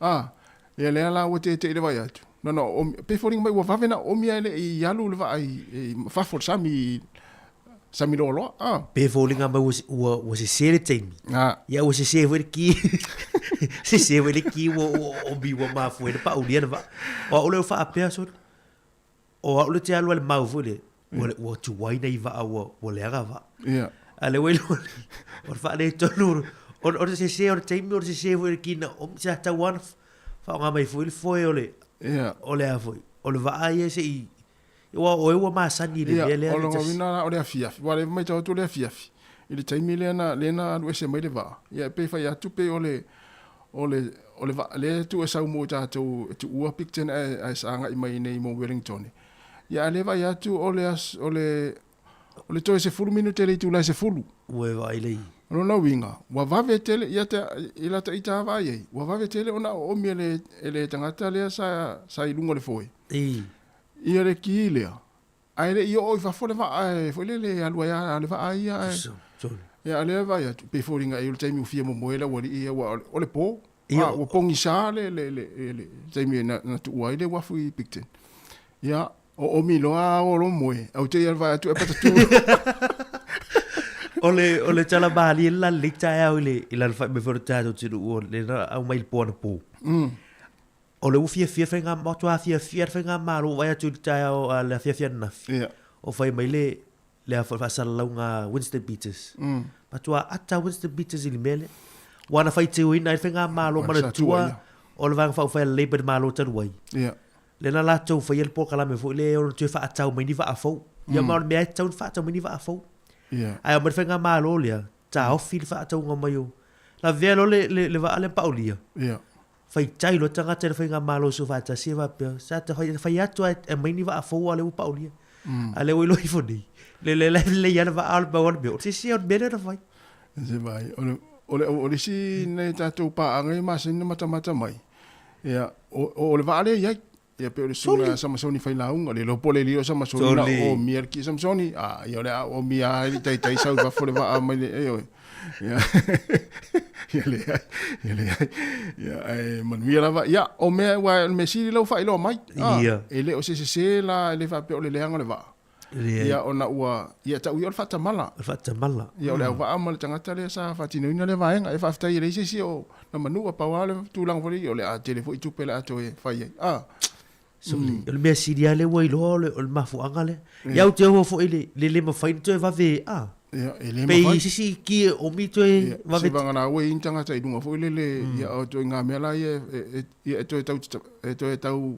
A ia lea la ua tete'i i le vaai atu na ona oomi pei e foliga mai ua vave ona oomi ae le i alu le vaa i fafo o le sami sami loaloa a. Pe foliga mai ua ua ua sese le taimi. A. Ia ua sese foi le ki. Sese foi le ki ua ua oomi ua mafua ai ona paulia le vaa. O au lea ua faapea sole, o au lea ou te alu lava i le mau foi lea, ua ua tuai nai vaa ua ua leaga vaa. Ia. A o lea ua iloa nei, o le faaletonu o le o le sese o le taimi o le sese foi o le ki na oomi, sa tatau lava ona faaaoga mai foi le foe o le Ia. o le a foi, o le vaa ia se i Aua o oe ua masani i le mea lea. Ia, o lona uiga la o le afiafi, aua o lea e matau atu o le afiafi, i le taimi lea na, lea na alu ese mai le vaa, ia e pei e fai atu pei o le, o le, o le vaa lea e tuu e sau mo tatou e tuua Picton ae, ae agai mai i inei mo Wellington. Ia a o lea e vaai atu o le aso, o le, o le toe 10 minute i le itula e 10. Ua e vaai lei. O lona uiga, ua vave tele, ia te, i lata ita vaai ai, ua vave tele ona oomi e le, e le tagata lea sa, sa i luga o le foe. I. Ia le ki lea, ae le i oo i fafo le vaa e foi lele e alu ai a le vaa ia ae. Ia a lea e vaai atu, pei e foliga e o le taimi ua fia momoe le aualii ia aua o le po. Ia, ua pogisa le le le le taimi na na tuua ai le uafu i Picton. Ia, oomi loa ao loa moe, ae ua te i lava vaai atu e patatu. O le o le tala malie le la lelei taeao i le i lalo fai mai foi o le tatou atunuu o le na aumai i le po anapo. O le ua fiafia le faiga, matua fiafia le faigamalo ua vaai atu i le taeao a le afiafi ananafi. Ia. O fai mai le le a foi faasalalauga a Winston Peters. Matua ata Winston Peters i le mea lea. Ua na faitioina ai le faigamalo manatua o le Vaega Faaupufai a le Labour i le Malo talu ai. Ia. Lea na latou faia le polokalame foi lea e ono toe faatau mai ni vaa fou. Ia ma o le mea e tatau ona faatau mai ni vaa fou. Ia. Ae aumai le faigamalo lea, taofi le faatauga mai o lavea loa le le le vaa lea paulia. Ia. Faitau loa tagata i le faigamalo soofaatasi e faapea, sa ta fai, fai atu lava e aumai ni vaa fou a o lea ua paulia. A o lea ua iloa ifo nei, le le la e lelei lava le vaa a o le pau lava le mea, o le sese o le mea lea na fai. Se vai, o le, o le, o le isi nei tatou paaga e masani ona matamata mai, ia, o, o le vaa lea e i ai. Ia pei o le susuga ia Samasoni Failauga, le iloa po o le lilo o Samasoni na omia le ki Samasoni, a ia o le a omia lava e le i taitai sau i fafo le vaa mai le, ioe. Ia, ia leai, ia leai. Ia, ae manuia lava. Ia, o mea, aua o le mea sili lea ua faailoa mai. Ia. E le o se sese la, e le faapea o le leaga o le vaa. Leai. Ia, ona ua, ia tau ia o le faatamala. O le faatamala. Ia, o le auvaa ma le tagata lea sa faatinoina lea vaega. E faafetai e leai se isi o na manua, pau lava le tulaga foi lea, o le a tele foi tupe o le a toe fai ai. A. Sole, o le mea sili lava lea ua iloa o le, o le mafuaaga lea. Ia, ou te ofo foi i le, le le mafai ona toe vave, a. Ia, e le mafai. Pe i se isi ki e omi toe vave. Ia, se vagana ua i ai ni tagata i luga foi lele, ia, o ituaiga mea la ia e, e, e toe tau, e toe tau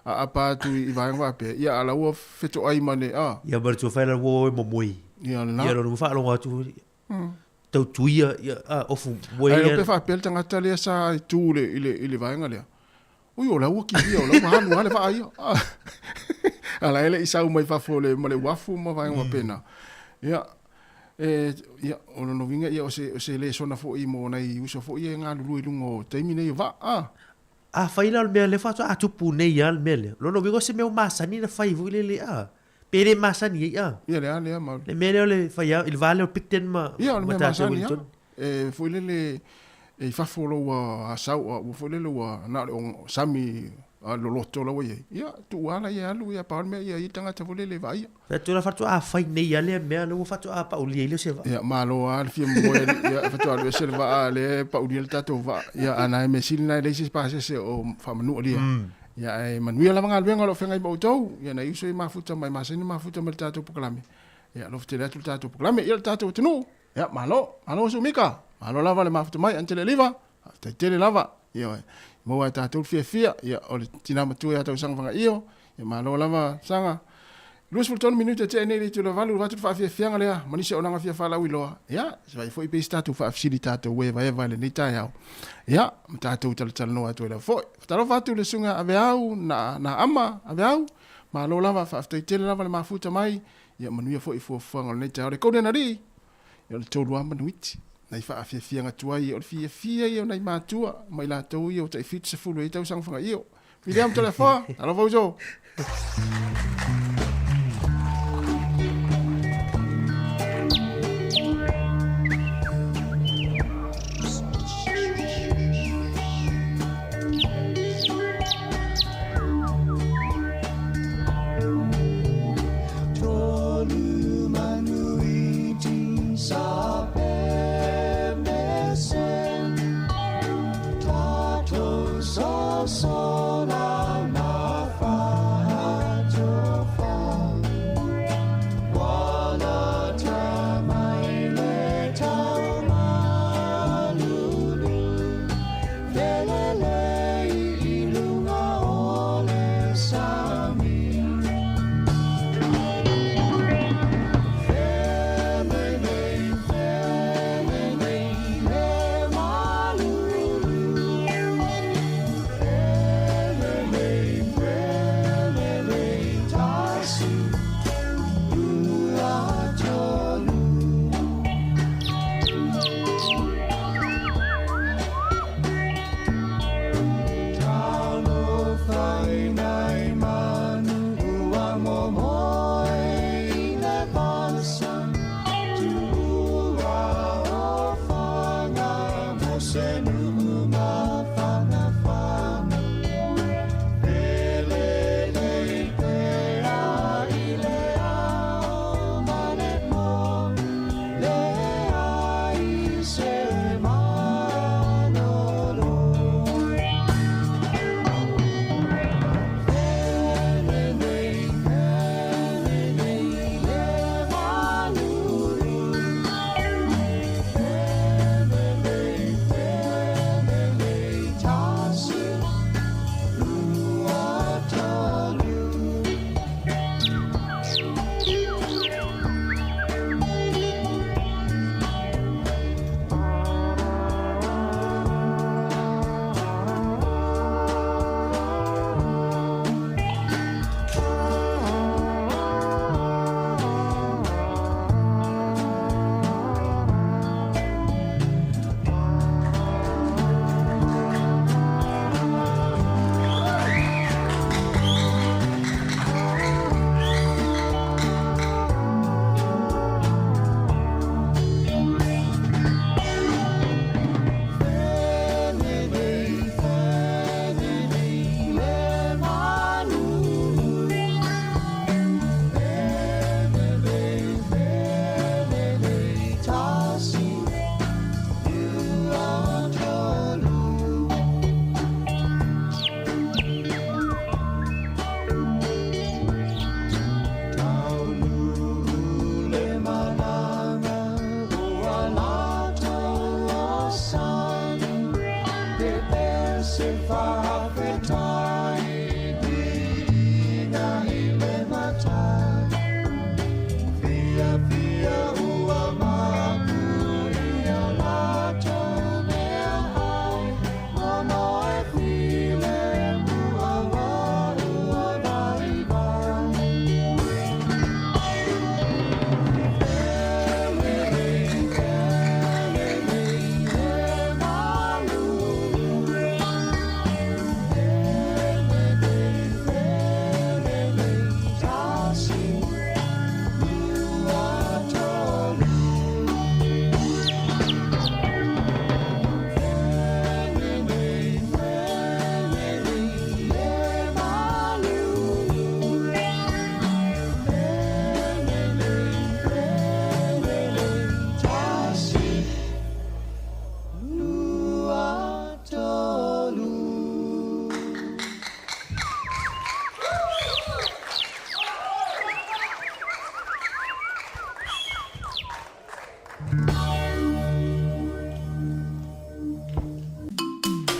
aapa atu i vaega faapea, ia a la ua fetoai ma le, a. Ia ma le tuafai la ua o e momoe. Ia lena. Ia lona ua faalogo atu foi, tau tuia, ia, a, ofu, moe ia. Ae le pe faapea le tagata lea sa tu i le, i le, i le vaega lea, ui o la ua kilia, o la ua alu lava le vaa ia. A la e le i sau mai fafo le, ma le uafu ma vaega faapena. Ia, e, ia, o lona uiga, ia, o se, o se lesona foi mo nai uso foi ia e galulue i luga o taimi nei o vaa, a. Afai la o le mea lea faatoa tupu nei lava le mea lea, lona uiga o se mea ua masani ona fai foi lele a, pe le masani ai a. Ia le a lea ma. Le mea lea o le fai i le va lea o Picton ma Ia o le mea masani lava. E foi lele e i fafo lou asau ua foi lele ua na o le sami. A o le loloto la ua i ai, ia, tuu lava laia e alu, ia, pau le mea ia i ai le tagata foi lele e vaaia. Fai atu la faatoa fai nei lava lea mea, lea ua faatoa paulia ai lea o se vaa. Ia, malo lava le fia momoe alii, ia, faatoa alu ese le vaa, lea e paulia le tatou vaa. Ia, a na e mea sili lena e leai se pasese o faamanualia. Ia, ae manuia lava galuega o lo o feagai ma outou. Ia, nai uso ia mafuta mai, masani ona mafuta mai i le tatou polokalame. Ia, alofa tele atu le tatou polokalame. Ia, le tatou atunuu. Ia, malo, malo Sumika, malo lava le mafuta mai, Aunty Lealiva, faafetai tele lava. Ioe, maua e tatou le fiafia, ia, o le tina matua ia Tausaga Fagaio, ia, malo lava Saga. 23 minute e tea nei le itula 8, avatu le faafiafiaga lea, ma nisi auaunaga fia faalauiloa, ia, se vaai foi pe i se tatou faafesili tatou evaeva i lenei taeao, ia, ma tatou talatalanoa atu ai lava foi. Faatalofa atu i le susuga Aveau na, na ama, Aveau, malo lava, faafetai tele lava le mafuta mai, Ia manuia foi fuafuaga o lenei taeao. Le Golden Alii, ia o le tolu lava manuiti. Nai faafiafiaga tuai ia, o le fiafia ia o nai matua ma i latou ia ua tai 70 i ai tausaga fagaio. William Toleafoa, talofa uso.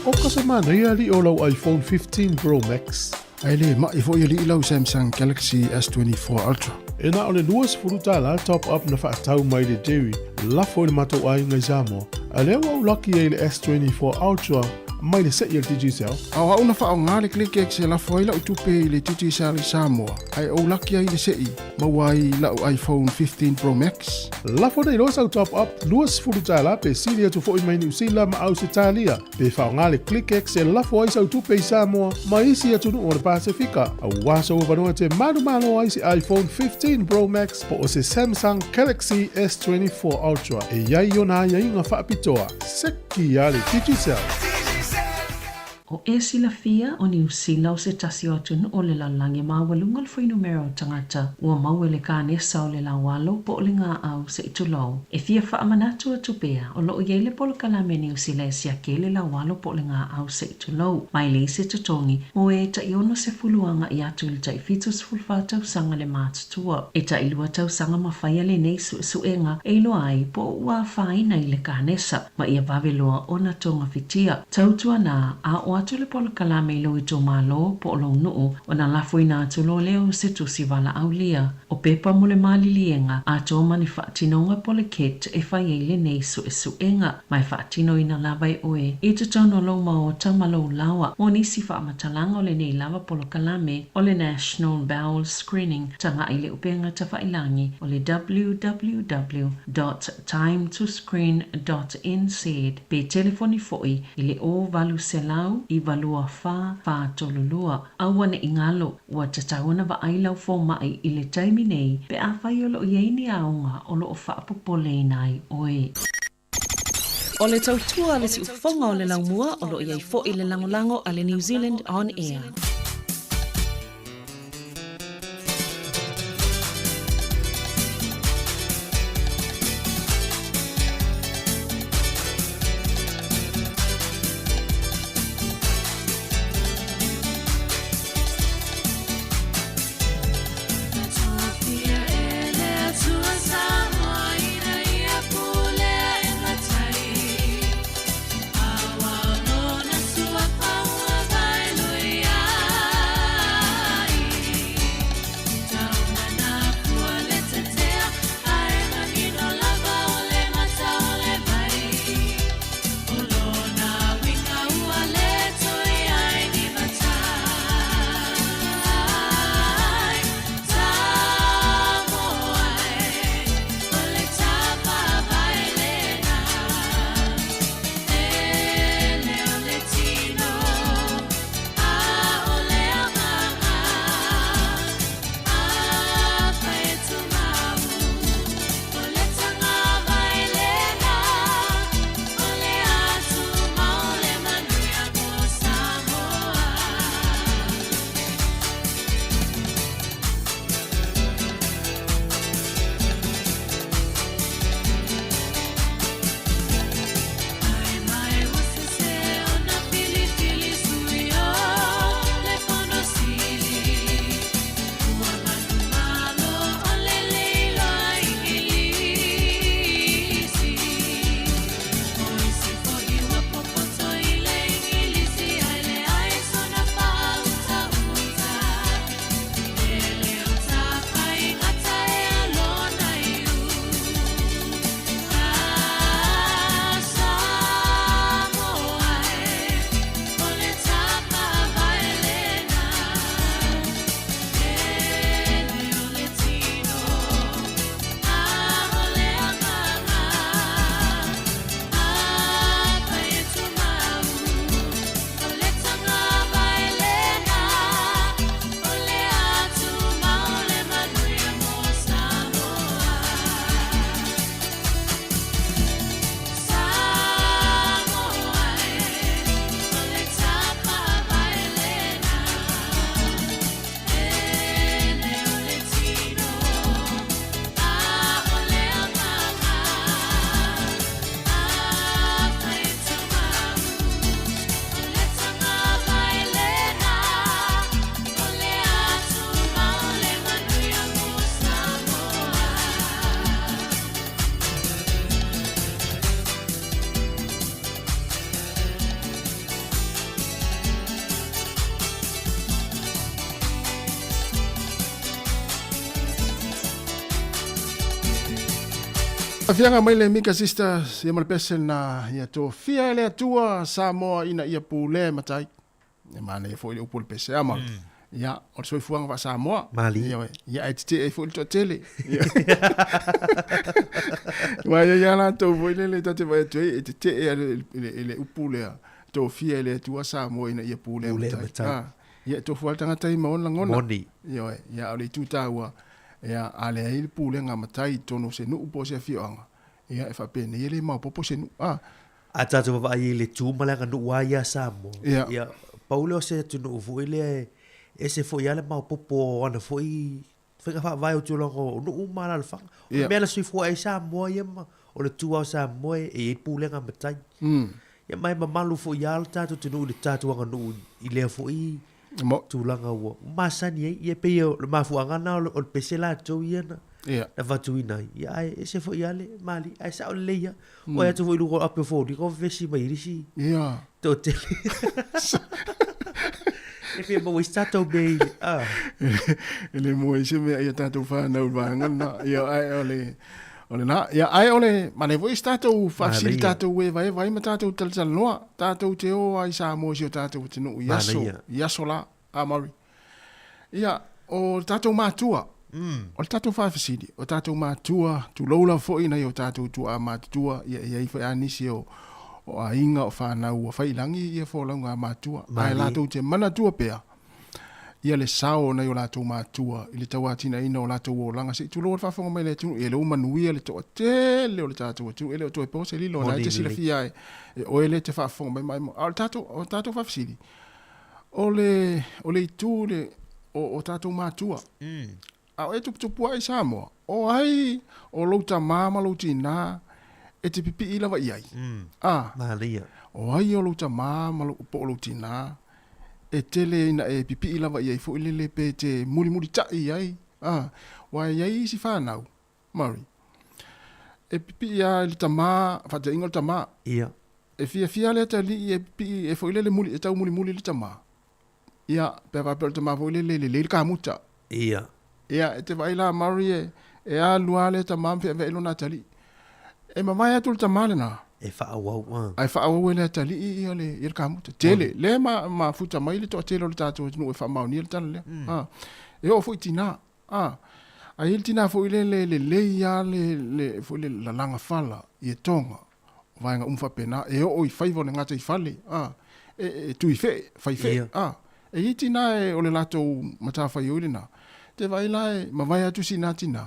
Oka se manaia alii o lau iPhone 15 Pro Max. Ae le ma'i foi alii lau Samsung Galaxy S24 Ultra. E na o le $20 top up na faatau mai le Jerry lafo i le matou aiga i Samoa, a lea ua ou laki ai i le S24 Ultra mai le se'i a le Digicel. A o au na faaaoga le ClickX e lafo ai la'u tupe i le Digicel i Samoa, ae ou laki ai i le se'i, maua ai la'u iPhone 15 Pro Max. Lafo nei loa sau top up $20 pe sili atu foi mai Niu Sila ma Ausetalia, pe faaaoga le ClickX e lafo ai sau tupe i Samoa ma isi atunuu o le Pasefika, auā sou avanoa e te manumalo ai se iPhone 15 Pro Max po o se Samsung Galaxy S24 Ultra e i ai ona aiaiga faapitoa. Seki a le Digicel! O e silafia, o Niu Sila o se tasi o atunuu o le lalolagi e maualuga le fuainumera o tagata ua maua i le kanesa o le laualo po o le gaau se i tulou. E fia faamanatu atu pea, o lo o i ai le polokalame a Niu Sila e siaki ai le laualo po o le gaau se i tulou, ma e leai se totogi mo e tai 60 agai atu i le tai 74 tausaga le matutua. E tai lua tausaga ma faia lenei suesuega e iloa ai po o ua afaina i le kanesa. ma ia vave loa ona togafitia. Tautuana, a oo atu le polokalame i lou itumalo po o lou nuu, ona lafoina atu loa lea o se tusi valaaulia. O pepa mo le maliliega atoa ma ni faatinoga po o le kit e fai ai lenei suesuega, ma e faatinoina lava e oe i totonu o lou maota ma lou laoa mo nisi faamatalaga o lenei lava polokalame o le National Bowel Screening taga'i i le upega tafailagi o le www. Time to screen dot nz pe telefoni foi i le 0800 924 432. Aua ne i galo, ua tatau ona vaai lau fomai i le taimi nei pe afai o lo o i ai ni aoga o lo o faapopoleina ai oe. O le tautua a le siufofoga o le laumua o lo o i ai foi le lagolago a le New Zealand On Air. Afiaga mai le Mika Sisters ia ma le pese lena ia tofia e le Atua Samoa ina ia pulea e matai. Ia manaia foi le upu o le pese a ma. Ia o le soifuaga faa-Samoa. Malie. Ia, ia ae tetee ai foi le toatele. Ia. Aua e i ai lava latou foi lele ta te vaai atu ai e tetee lava i le, i le upu lea, tofia e le Atua Samoa ina ia pulea e Pulea e matai. matai. Ah, ia e tofu lava le tagata ia ma ona lagona. Moni. Ioe, ia a o le itu taua, ia a leai le pulega a matai i totonu o se nuu po o se afioaga, ia e faapenei e le maopoopo se nuu. Ah. A tatou vaavaai i le tu ma le aganuu lava ia a Samoa, Ia. ia, pau lea o se atunuu foi lea e ese foi lava le maopoopo o ana foi faiga faavae o tulaga o nuu ma alaalafaga. O le Ia. mea na soifua ai Samoa ia ma o le tu lava o Samoa e i ai le pulega a matai. Ia ma e mamalu foi lava le tatou atunuu i le tatou aganuu i lea foi tulaga ua masani ai. Ia e pei o le mafuaaga lena o le pese latou ia na avatuina ai. Ia ae ese foi lava le malie, ae sao lelei lava. Ua atu foi i luga o ape o foliga o vevesi mai ai le isi toatele. E fia maua ai se tatou mea i le, a. E le maua ai se mea i a tatou fanau i le vaega lena. Ia, ae o le, o lena. Ia, ae o le, manaia foi si tatou faafesili tatou evaeva ai ma tatou talatalanoa. Tatou te o lava i Samoa i si o tatou atunuu i aso, i aso la. A Murray? Ia, o tatou matua, o le tatou faafesili, o tatou matua, tulou lava foi nai o tatou tuaa matutua, ia e i ai foi lava nisi o, o aiga, o fanau ua fai i lagi ia folauga a matua, ae latou te manatua pea ia le sao o nai o latou matua i le tauatinaina o latou olaga. Se i tulou le faafofoga mai a le atunuu, ia lea ua manuia le toatele o le tatou atunuu, e le o toe po se lilo, o lena e te silafia e oe lea e te faafofoga mai ma, a o le tatou, o le tatou faafesili, O le, o le itu le, o, o tatou matua. A o e tuputupu ae i Samoa, o ai o lou tamā ma lou tinā e te pipii lava i ai? A. Manaia. O ai o lou tamā ma lou, po o lou tinā e tele ina e pipii lava i ai foi lele pe te mulimulitaʻi i ai? A. Aua e i ai isi fanau, Murray, e pipii lava i le tamā, faataitaiga o le tamā. Ia. E fiafia le atalii e pipii e foi lele muli, e tau mulimuli le tamā. Ia, pe a faapea o le tamā foi lele e lelei le kamuta. Ia. Ia, e te vaai la Murray e, e alu lava le tamā ma feaveai lona atalii. E mavae atu le tamā lena. E faaauau, a. Ae faaauau e le atalii ia le, ia le kamuta. Tele, lea e ma, mafuta mai le toatele o le tatou atunuu e faamaonia le tala lea. A, e oo foi i tinā. A, a i ai le tinā foi lele e lelei lava le, le, foi le lalaga fala i etoga, o vaega uma faapena, e oo i faiva o le gataifale, a, e, e tui fe'e, fai fe'e, a. E i ai tinā e, o le latou matafaioi lena, te vaai la e mavae atu sina tinā,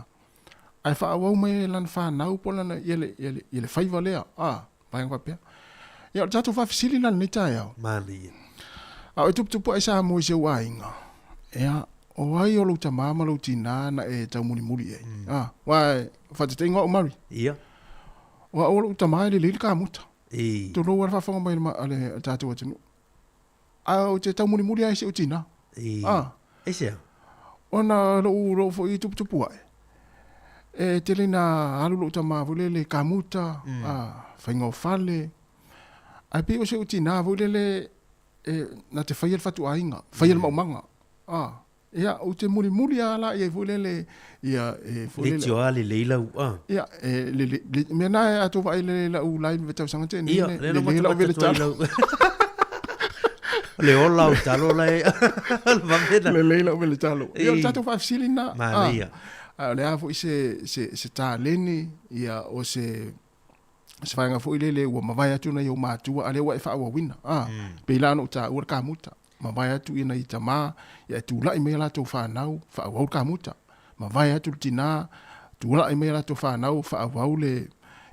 ae faaauau mai e lana fanau po o lana, ia le, ia le, ia le faiva lea, a, vaega faapea. Ia, o le tatou faafesili la i lenei taeao. Manaia. A o e tuputupu ae Samoa i si ou aiga, ea, o ai o lou tamā ma lou tinā na e taumulimuli i ai? A, aua e faataitaiga o au Murray. Ia. O au o lou tamā e lelei le kamuta. I. Tulou lava le faafofoga mai a le tatou atunuu. Ae ou te taumulimuli lava i si ou tinā. I. A. Aisea? Ona lou, lou foi tuputupu ae, e tele ina alu lou tamā foi lele i kamuta, a, faiga o fale. Ae pei o si ou tinā foi lele e na te faia le fatuaiga, faia le maumaga. A, ia, ou te mulimuli lava la i ai foi lele, ia, e foi lele. Leitioa lelei lau, a. Ia, e lele, le, mea na e a tou vaai lele i lau live i le tausaga tea nei, Ia, le, lea na lelei lau matamata vele atu ai talo. lau. Le ola o talo la e, le vave na. Lelei lau vele talo. Ia, o le I. tatou faafesili lena. A, Manaia. a o le a foi se, se, se taleni, ia, o se, se vaega foi lele ua mavae atu nai ou matua, a lea ua e faaauauina. A, pei la ona ou taua le kamuta. Mavae atu ia nai tamā, ia e tula'i mai a latou fanau, faaauau le kamuta. Mavae atu le tinā, tula'i mai a latou fanau, faaauau le,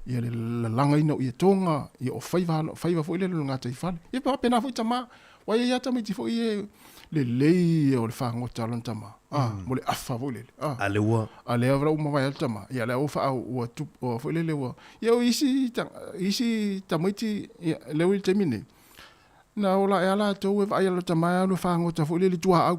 ia le lalagaina o ietoga, ia o faiva, faiva foi lele o le gataifale. Ia faapena foi tamā, aua e i ai lava tamaiti foi ia e lelei ia o le fagota a lona tamā, a, mo le afa foi lele, a. A lea ua. A lea ua mavae atu tamā, ia lea ua faa, ua tupu, ua foi lele ua, ia o isi, isi tamaiti, ia, lea ua i le taimi lenei, Na ola ae a latou e vaai a lota mae alu e fagota foi lele i tuaau.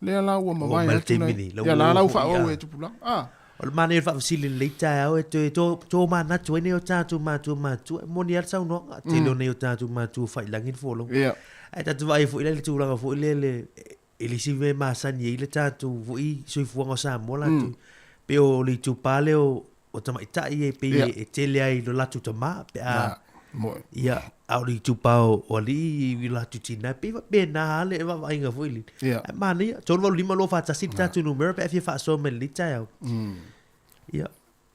Lea la ua mavae atu nai, ia la la ua faaauau e tupulaga. A. O le manaia o le faafesili i lenei taeao e toe tomanatu ai nai o tatou matua matua. E moni lava le saunoaga, tele o nai o tatou matua faiilagi le folauga. Ae tatou vaai foi la i le tulaga foi lele e le isi mea e masani ai le tatou foi soifuaga o Samoa latou. Pei o le itupa lea o o tamaitai e pei e tele ai lo latou tama pe a ia, a o le itupa o alii i latou tina, e pei faapena lava le vaavaaiga foi lele. Ae manaia, 385 241 le tatou numera pe a e fia faasoa mai i lenei taeao. Ia,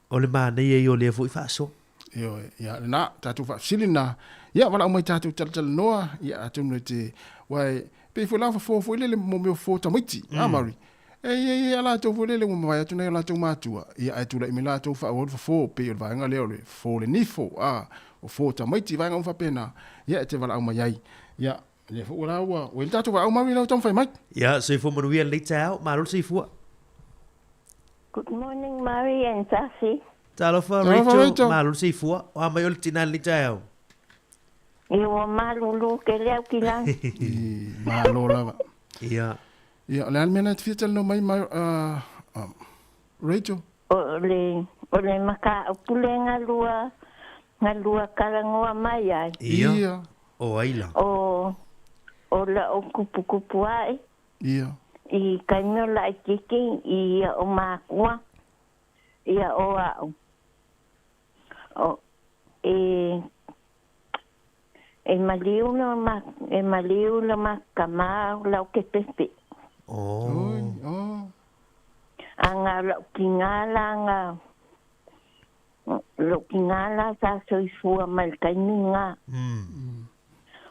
o le manaia ia o lea foi faasoa. Ioe, ia lena, tatou faafesili lena, ia valaau mai tatou talatalanoa, ia atonu e te, aua e pei foi la o fofo foi lele mo mea o fofo o tamaiti, a Mary? E i ai a latou foi lele ua mavae atu nai o latou matua, ia ae tulai mai latou faaauau le fofo, pei o le vaega lea o le fofo o le nifo, a, o fofo o tamaiti, vaega uma faapena, ia e te valaau mai ai. Ia, lea foi ua la ua, ua i ai le tatou valaau Mary lau taumafai mai. Ia, soifua manuia lenei taeao, malo le soifua. Good morning Mary and Sasi. Talofa Rachel, malo le soifua. O a mai o le tina i lenei taeao? Ia ua malulu tele au ki lagi. Malo lava. Ia. Ia, o le a le mea lena e te fia talanoa mai, Rachel? O le, o le mataupu lea na lua, na lua talanoa mai ai. Ia. O ai la? O, o la'u kupukupu ae. Ia. I taimi o laitiiti i o'u makua, ia o a'u. O, e, e maliu lo ma, e maliu lo ma tama o lau kepepe. Oh. Oh. A nga la'u tina la nga, la'u tina la sa soifua mai le taimi lena. Mm.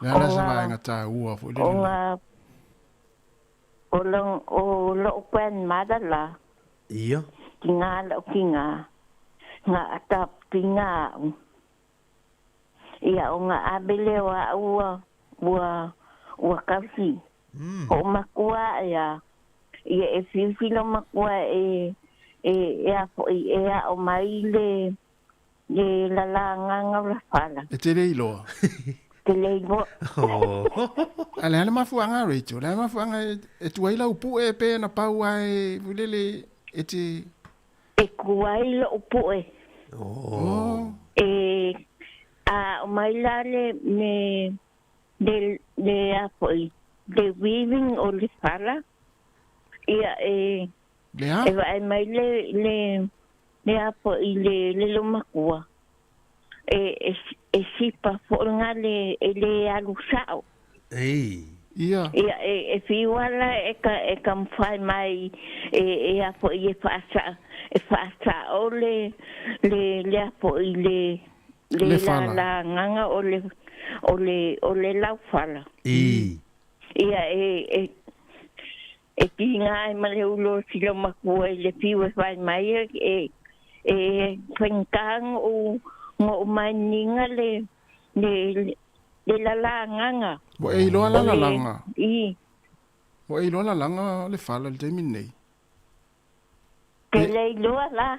Le a la se vaega taua foi lele. O nga, o lo, o lo'u grandmother la. Ia. Tina la'u tina, na adopt ina a'u. Ia o nga ave lea o a'u ua, ua, ua tausi. Ho'omakua aʻe a, ia e fiufi lo makua e, e, e a fo'i e a'o mai le, le lalagaga o la fala. E te le iloa. Te le iloa. A le a le mafuaaga Rachel? Le a le mafuaaga e tuai lau pu'e pe na pau a e foi lele e te. E tuai lo'u pu'e. Oh. E a a'o mai la le, le, le, le a fo'i, le weaving o le fala, ia e, Le a? e vaai mai le, le, le a fo'i le, le loomatua, e, e, e sipa fo'i nga le, e le alu sa'o. Ei. Ia. Ia, e, e fiu ala e ka, e ka mawhai mai e, e a fo'i e whaasa, e whaasa'o le, le, le a fo'i le, le Le fala. la lagaga o le, o le, o le laufala. I. Ia, e, e, e tiga ai ma le ulo o sila makua i le fiu e whai mai e, e, e whaingata ngo'u, ngo'u mainiga le, le, le lalagaga. Ua e iloa O la le, lalaga. i. Ua e iloa lalaga le fala i le taimi lenei. Ke le iloa la.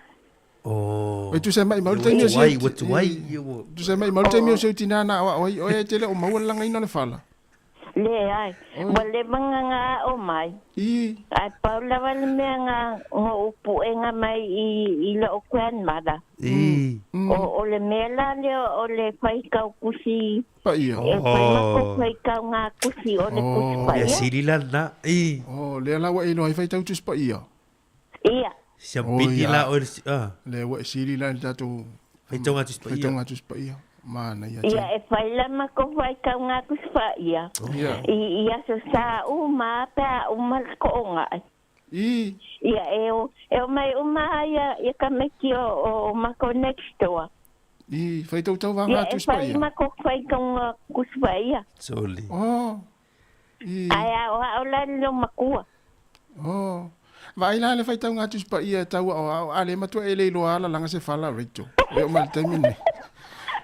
Oh. E tusa mai mau le Ua taimi o si tuai, ua tuai, ua. Tusa mai mau le taimi o si tina na aoao ai oe e te le o maua le lagaina o le fala. Leai, ua leva nga nga aʻo mai. I. Ae pau lava le mea nga ngoʻu puʻega mai i i loʻu grandmother. I. O o le mea la lea o le faitau kusi. Paia. E fai ma ko faitau nga kusi o le kusi Oh. paia. Mea sili la lena. I. Oh, lea la ua e iloa ai faitau tusi paia. Ia. Siapiti la oe le ah. Lea ua e sili la i le tatou Faitauga Tusi Paia. Faitauga Tusi Paia. Manaia tele. Ia, e fai la ma ko faitauga Tusi Paia. Ia. I, i aso sa uma pe a uma le koʻoga ai. I. Ia, e o, e o mai uma ia, ia tamaiti o, o makou next door. I, faitau tauvaga Ia, e Tusi fai Paia. ma ko faitauga Tusi Paia. Soli. Oh. I. Ae aoao la le loomatua. Oh. Vaai la le faitauga Tusi Paia e tau aoao, a le matua e le iloa a lalaga se fala, Rachel. E oo mai le taimi lenei.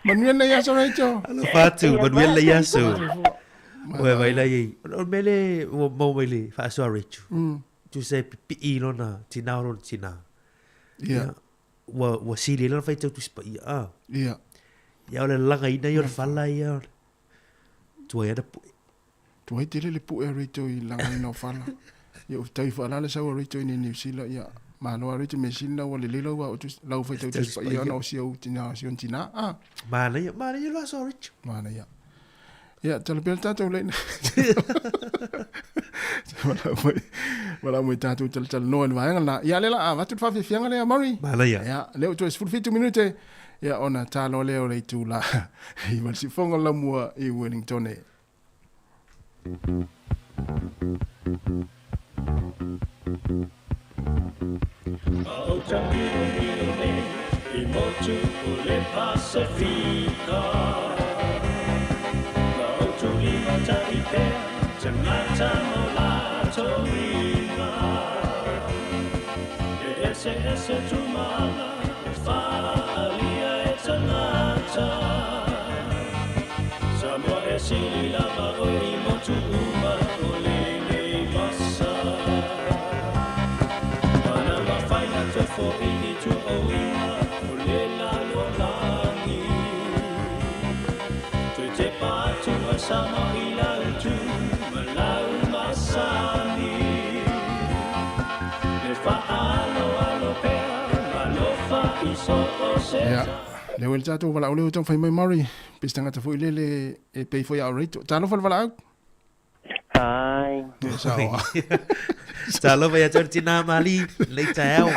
Manuia lenei aso, Rachel. Alofa atu, manuia lenei aso. Oe vai la iai. O le mea lea ua maua mai le faasoa Rachel. Tusa e pipii lona tina o lona tina. Ia. Ua, ua sili ai lana faitau Tusi Paia. Ah. Ia. Ia o le lalagaina ia o le fala ia. Tuai ana pue. Tuai tele le pue a Rachel i lagaina o fala. Ia ua tau ifo ala le sau a Rachel i nei New Zealand ia malo a Rachel mea sili na ua lelei lau ao tus lau faitau Tusi Paia ona o si ou tina si ona tina ah. Manaia, manaia le aso a Rachel. Manaia. Ia, tala pea le tatou leina. Valaau mai tatou talatalanoa i le vaega lena. Ia, lea la a avatu le faafiafiaga lea, Murray. Manaia. Ia, lea ua toe 17 minute, ia ona ta loa lea o le itula i ma le siufofoga o le laumua i Wellingtone. Ia, lea ua i le tatou valaau lea ua taumafai mai Murray, pe se tagata foi lele e pei foi a o Rachel. Talofa le valaau. Ai. E sao a. Talofa ia te oe le tinā mali, lenei taeao.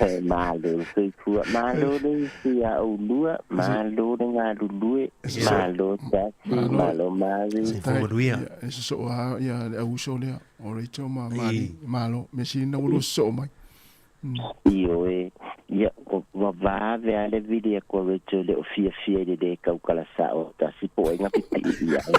E malo le soifua, malo le isi ia oulua, malo le galulue, malo Tasi, malo Mari. Soifua manuia. E sosoo lava ia le auuso lea o Rachel ma Mali. Malo, mea sili lena ua lua sosoo mai. Ioe, ia, ua vave lava le vili atu a Rachel e le o fiafia i le lē tautala sa'o a Tasi po o ai na pipii i ai.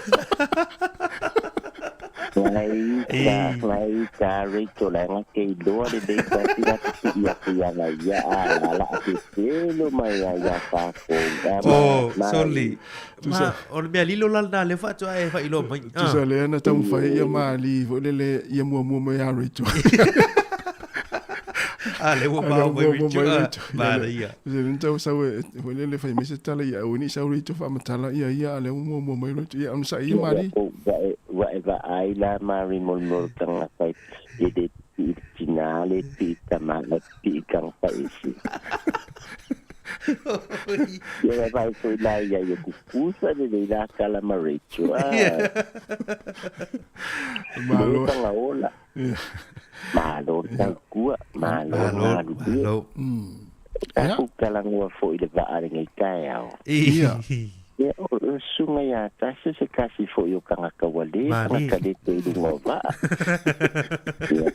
Ngai ita, ngai ita a Rachel leaga ke iloa lelei Tasi na pipii atu iā ia a la a pepelo mai ai iā takou. Oh, sorry. Ma, o le mea lilo la lena lea faatoa e faailoa mai. Tusa lea na taumafai ia Mali foi lele ia muamua mai ia Rachel. A lea ua mao mai Rachel. Manaia. Tusa lea na tau sau e foi lele fai mai se tala ia aua ne i sau Rachel faamatala ia ia a lea ua muamua mai Rachel. Ia onosai ia Mali. Ua e vaai la Mari mo le mea o le tagata e le pipii i le tinā, le pipii i le tama, ae pipii i le tagata ese. Ia e vaai foi la i ai e kukusa lelei la tala ma Rachel. Ah. Malo. Le tanga ola. Malo le tautua, malo le galulue. Malo. Tatou talanoa foi i le vaa lenei taeao. Ia. Ia, o le susuga ia Tasi o se tasi foi o tagata ua le tagata le toe i luga o vaa. Ia,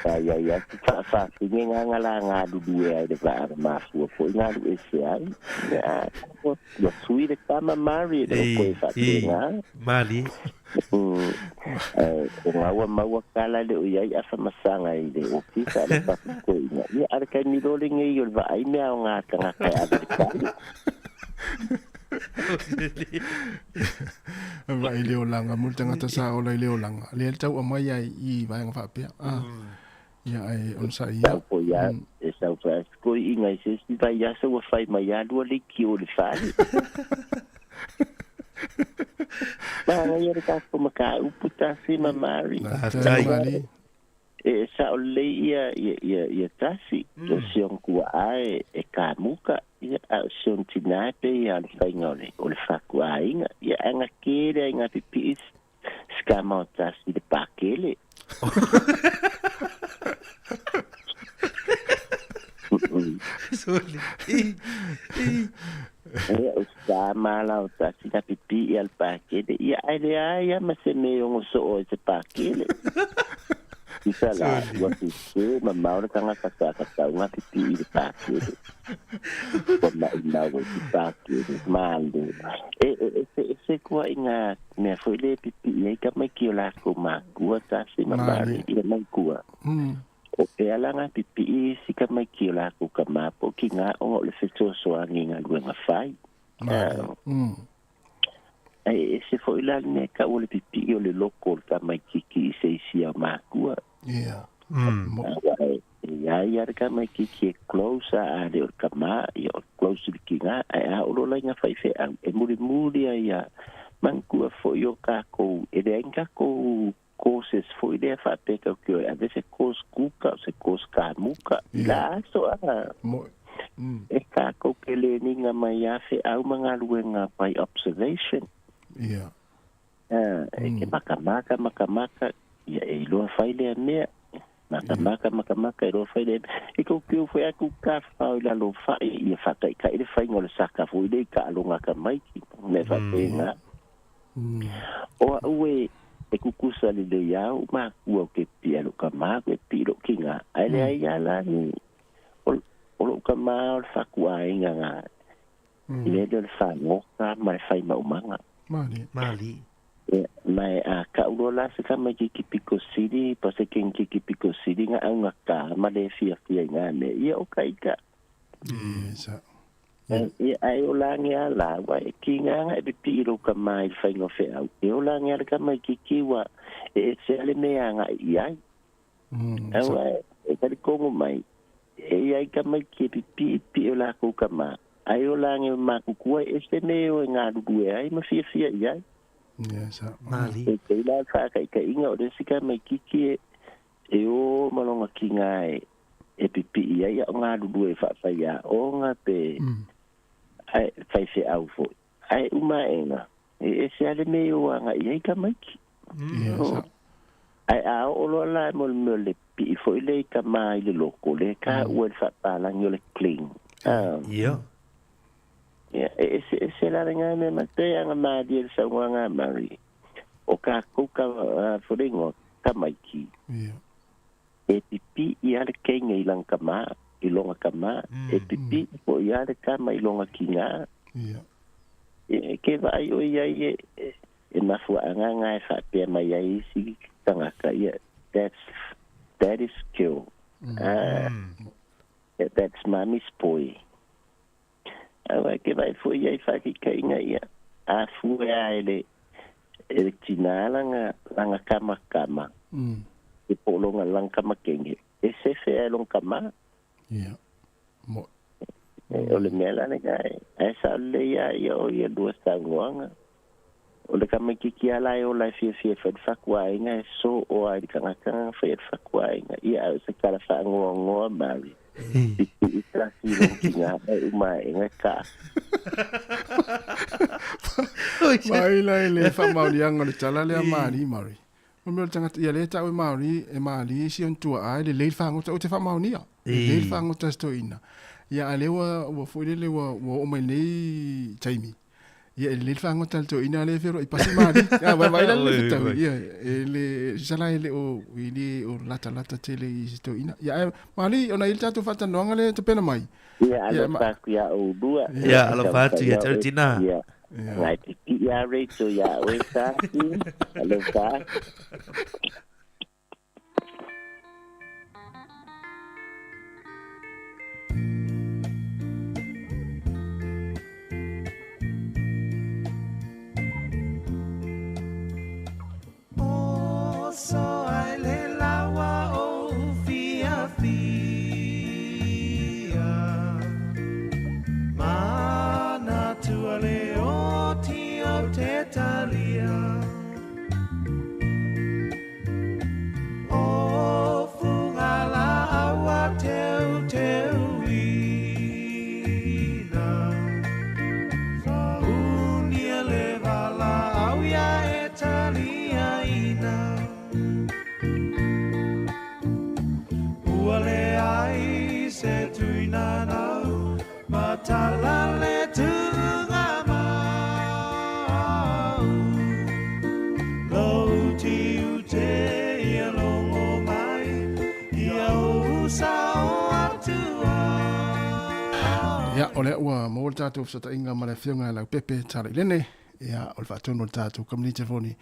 sa i ai atu faafafine gagana la galulue ai le vaa na mafua foi galu ese ai. Ia, ua sui le tama Mari e le o koe faapena. Mali. Ae o ngā ua maua kala le o i ai afa masaga i le ofisa a le fafitoina. Ia, a le taimi loa lenei o le vaai mea o ngā tagata e ave le tali. Vaai i le olaga mo le tagata sa ola i le olaga. Lea le tau aumai ai i vaega faapea. Ah. Ia ae onosai ia. Sau foi a, e sau foi a sikoi'iga i se isi vaiaso ua fai mai a lua leitio o le fale. Manaia le tatou mataupu Tasi ma Mari. Faafetai. E sa'o lelei ia ia ia Tasi, o si ona tua'a e kamuka, ia a o si ona tinā e pei a o le faiga o le o le fatuaiga. Ia ae na tele ai na pipii Sikama o Tasi i le pakele. Sorry. Ia o sikama la o Tasi na pipii ia le pakele. Ia ae leai a ma se me e ogo soo ai se pakele. Tusa la, ua sese mamao le tagata sa tatau na pipii i le pakele. Ua maʻimau ai se pakele. Malo. E, e, e se, e se kuaʻiga mea foi lea e pipii ai tamaiti o latou makua tasi ma male ia maikua. O pea la nga pipii isi tamaiti o latou tama po o tinā ona o le fesoasoani i galuega fai. Ae e ese foi la le mea e tau o le pipii o le loko o le tamaititi i se isi ao makua. Aua e i ai a le tamaititi e close a le o le tama, ia o le close i le tinā, ae a oo loa la i na faifeau, e mulimuli ai ia manatua foi o tatou, e leai ni tatou courses foi lea faapea tatou te o e ave se course kuka o se course kamuka i la aso a e tatou te leniga mai a feau ma galuega by observation. E te makamaka, makamaka. Ia e iloa fai lea mea. Makamaka makamaka iloa fai lea mea. E kou keu foi aku kafao i lalo o fa'i ia faataitai le faiga o le saka foi lea i taaloga a tamaiti mea faapena. O a'u e e kukusa lelei a o'u makua ou te pipii ai i lo'u tamā toe pipii i lo'u tinā ae leai a la ni o o lo'u tamā o le fatuaiga na i le mea o le fagota ma le fai maumaga. Malie. Ia, ma e a ka'u loa la se tamaititi pito sili po o se kenikiti pito sili na augatā ma le fiafia i na mea, ia o ka ita. Ia, ae ola ane a la, ua e kiga ana e pipii i lou tamā i le faiga o feau, e ola ane a le tamaititi ua e ese a le mea e aga'i i ai. Aua e talitonu mai, e i ai tamaiti e pipiipii o lakou tama, ae ola ane matutua e ese me e o e galulue ai ma fiafia i ai. E pei la le faataitaiga o le isi tamaititi e o ma lona kiga e pipii ai a o galulue e faafaiaoga pe ae faifeau foi. Ae uma aʻega, e ese a le mea e o agaʻi ai tamaiti. Ae a oo loa la mo le mea o le pipii foi lea i tama i le loto, lea e taua i le faapalagi o le cling. Ia. Ia, e eseese la lena mea ma te aga malie le saunoaga a Murray, o tatou ka, foi le igoa, tamaiti. Ia. E pipii a le teine i lana tama, i lona tama, e pipii foi a le tama i lona tina. Ia. E ke vaai oe i ai e, e mafuaaga na e faapea mai ai isi tagata, ia, that's, that is skill. Ah, that's mommy's boy. Aua ke vaai foi i ai faataitaiga ia, a fue a e le, e le tinā lana, lana tama tama, e po o lona lana tama teine, e sefe a e lona tama. Ia. Mo. O le mea la lena e, ae sao lelei a ia o ia lua saunoaga. O le tamaititi a la e ola e fiafia e fai le fatuaiga e soo a i le tagata na faia le fatuaiga. Ia ae o se tala faanoanoa Mary. Pipii tasi i lou tina ae uma aega e kaa. Mai la i le faamaoniaga o le tala lea Mali Mary. O mea o le tagata ia lea e tau e Maori e Mali isi ona tuaa e lelei le fagota ou te faamaonia. Lelei le fagota a si toeaina. Ia a lea ua ua foi lele ua ua oo mai nei taimi. Ia e lelei le fagota a le toeaina lea e feoai pasi Mali. Ia vaai la le fetaui. Ia e le sala e le o e le o latalata tele i si toeaina. Ia ae Mali ona i le tatou faatalanoaga lea e tapena mai. Ia alofa atu ia oulua. Ia alofa atu ia te tina. Ia. Ngai pipii a Rachel ia oe Saki. Alofa atu. Ia, o lea ua maua le tatou fesootaiga ma le Afioga ia Leaupepe Talailene, ia, o le faatonu o le tatou kamupani telefoni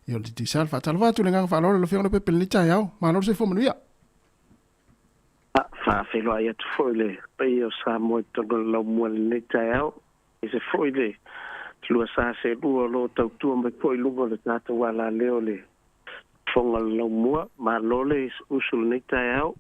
ia o le Digicel. Faatalofa atu i le agaga faaaloalo i lau Afioga Leaupepe i lenei taeao. Malo le soifua manuia. Faafeiloai atu foi le paia o Samoa i totonu o le laumua i lenei taeao, aemaise foi le lua sa seelua o lo o tautua mai foi i luga o le tatou alaleo i le fofoga o le laumua. Malo le usu i lenei taeao,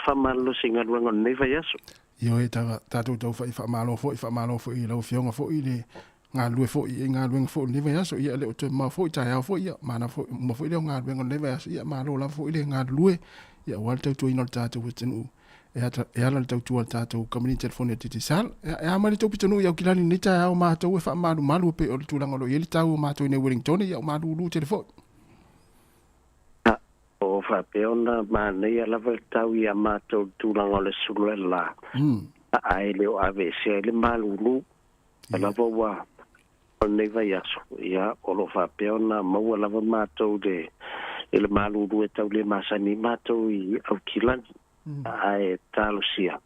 faamalolosi i galuega o lenei vaiaso. Ioe, tatou taufai faamalo foi, faamalo foi i lau Afioga foi le galulue foi i galuega foi o lenei vaiaso, ia e le o toe mamao foi taeao foi, ia mana foi, uma foi lea o galuega o lenei vaiaso, ia malo lava foi le galulue, ia aua le tautuaina o le tatou atunuu e, ata, e ala le tautua a le tatou kamupani telefoni a Digicel. Ia, e a mai le tou pitonuu i Aukilani i lenei taeao, matou e faamalumalu e pei o le tulaga o lo o i ai le tau o matou i nei Wellingtone, ia o malulu tele foi. faapea ona manaia lava le tau ia matou i le tulaga o le sulu o le la, ae le o aveesea ai le malulu. Ia lava ua o lenei vaiaso, ia, o lo o faapea ona maua lava matou i le i le malulu e tau le masani ai matou i Aukilani, ae talosia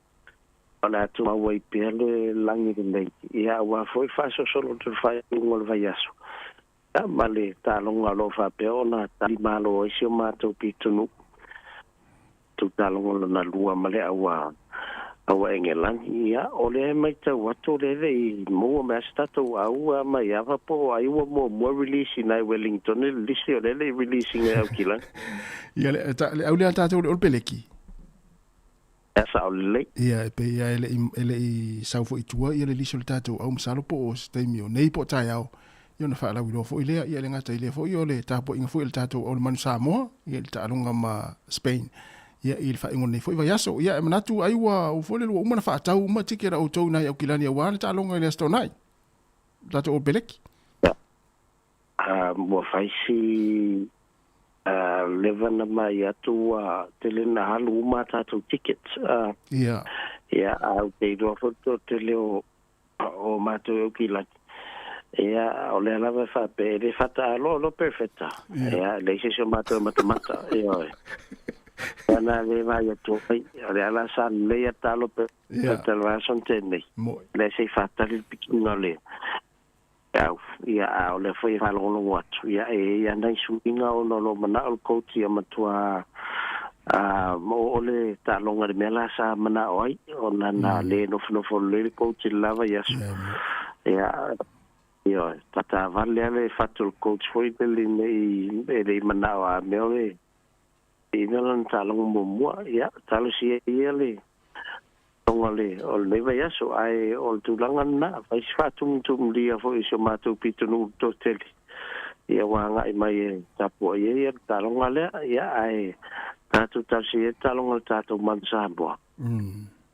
o le a tumau ai pea le lagi lenei, ia, aua foi le faasolosolo atu o le faaiuga o le vaiaso, ia, ma le taaloga o lo o faapea ona tali malo ai si o matou pitonuu, tou taaloga lona lua ma le aua aua Engelani. Ia, o lea e matau atu o lea e le i maua mai lava se tatou au mai ava po o ai ua muamua release ina e Wellington le lisi, o lea e le i release ina e Aukilani. Ia, le, ta, le au lea a tatou le Olopeleki. Ia, sao lelei. Ia, e pei lava e le i, e le i sau foi i tua ia le lisi o le tatou au, masalo po o se taimi o nei po o taeao, ia ona faalauiloa foi lea. Ia e le gata i lea foi o le tapuaiga foi a le tatou au le Manu Samoa, ia i le taaloga ma Spain, ia i le faaiuga o lenei foi vaiaso. Ia e manatu ai ua ua foi lele ua uma ona faatau uma ticket a outou i nai Aukilani aua le taaloga i le Aso Toonai, le tatou All Peleki. Ia, ua fai si leva na mai atu ua tele na alu uma a tatou tickets. Ia. Ia, a ou te iloa foi le toatele o o matou e Aukilani. Ia, o lea lava e faapea, e le fataaloa loa perfeta. Ia, e leai se isi o matou e matamata. Ioe. Ia na le vaai atu ai, o lea la sa lelei a talo perfeta le vaiaso na tea nei. Lea se i faatali le pikiina o le au. Ia, a o lea foi e faalogologo atu, ia, e i ai lava nai suiga ona o lo o manao le coach ia matua o le taaloga i le mea la sa manao ai, ona na le nofonofo lelei le coach i le la vaiaso. Ia, ioe, taavale lava le fatu o le coach foi lele nei e le i manao a mea o le ina lana taaloga muamua. Ia, talosia ia le taaloga o lenei vaiaso, ae o le tulaga lena, fai si faatumutumlia foi i si o matou pitonuu i le toatele, ia ua agai mai e tapuai ai le taaloga lea, ia, ae tatou talosia ia le taaloga a le tatou Manu Samoa.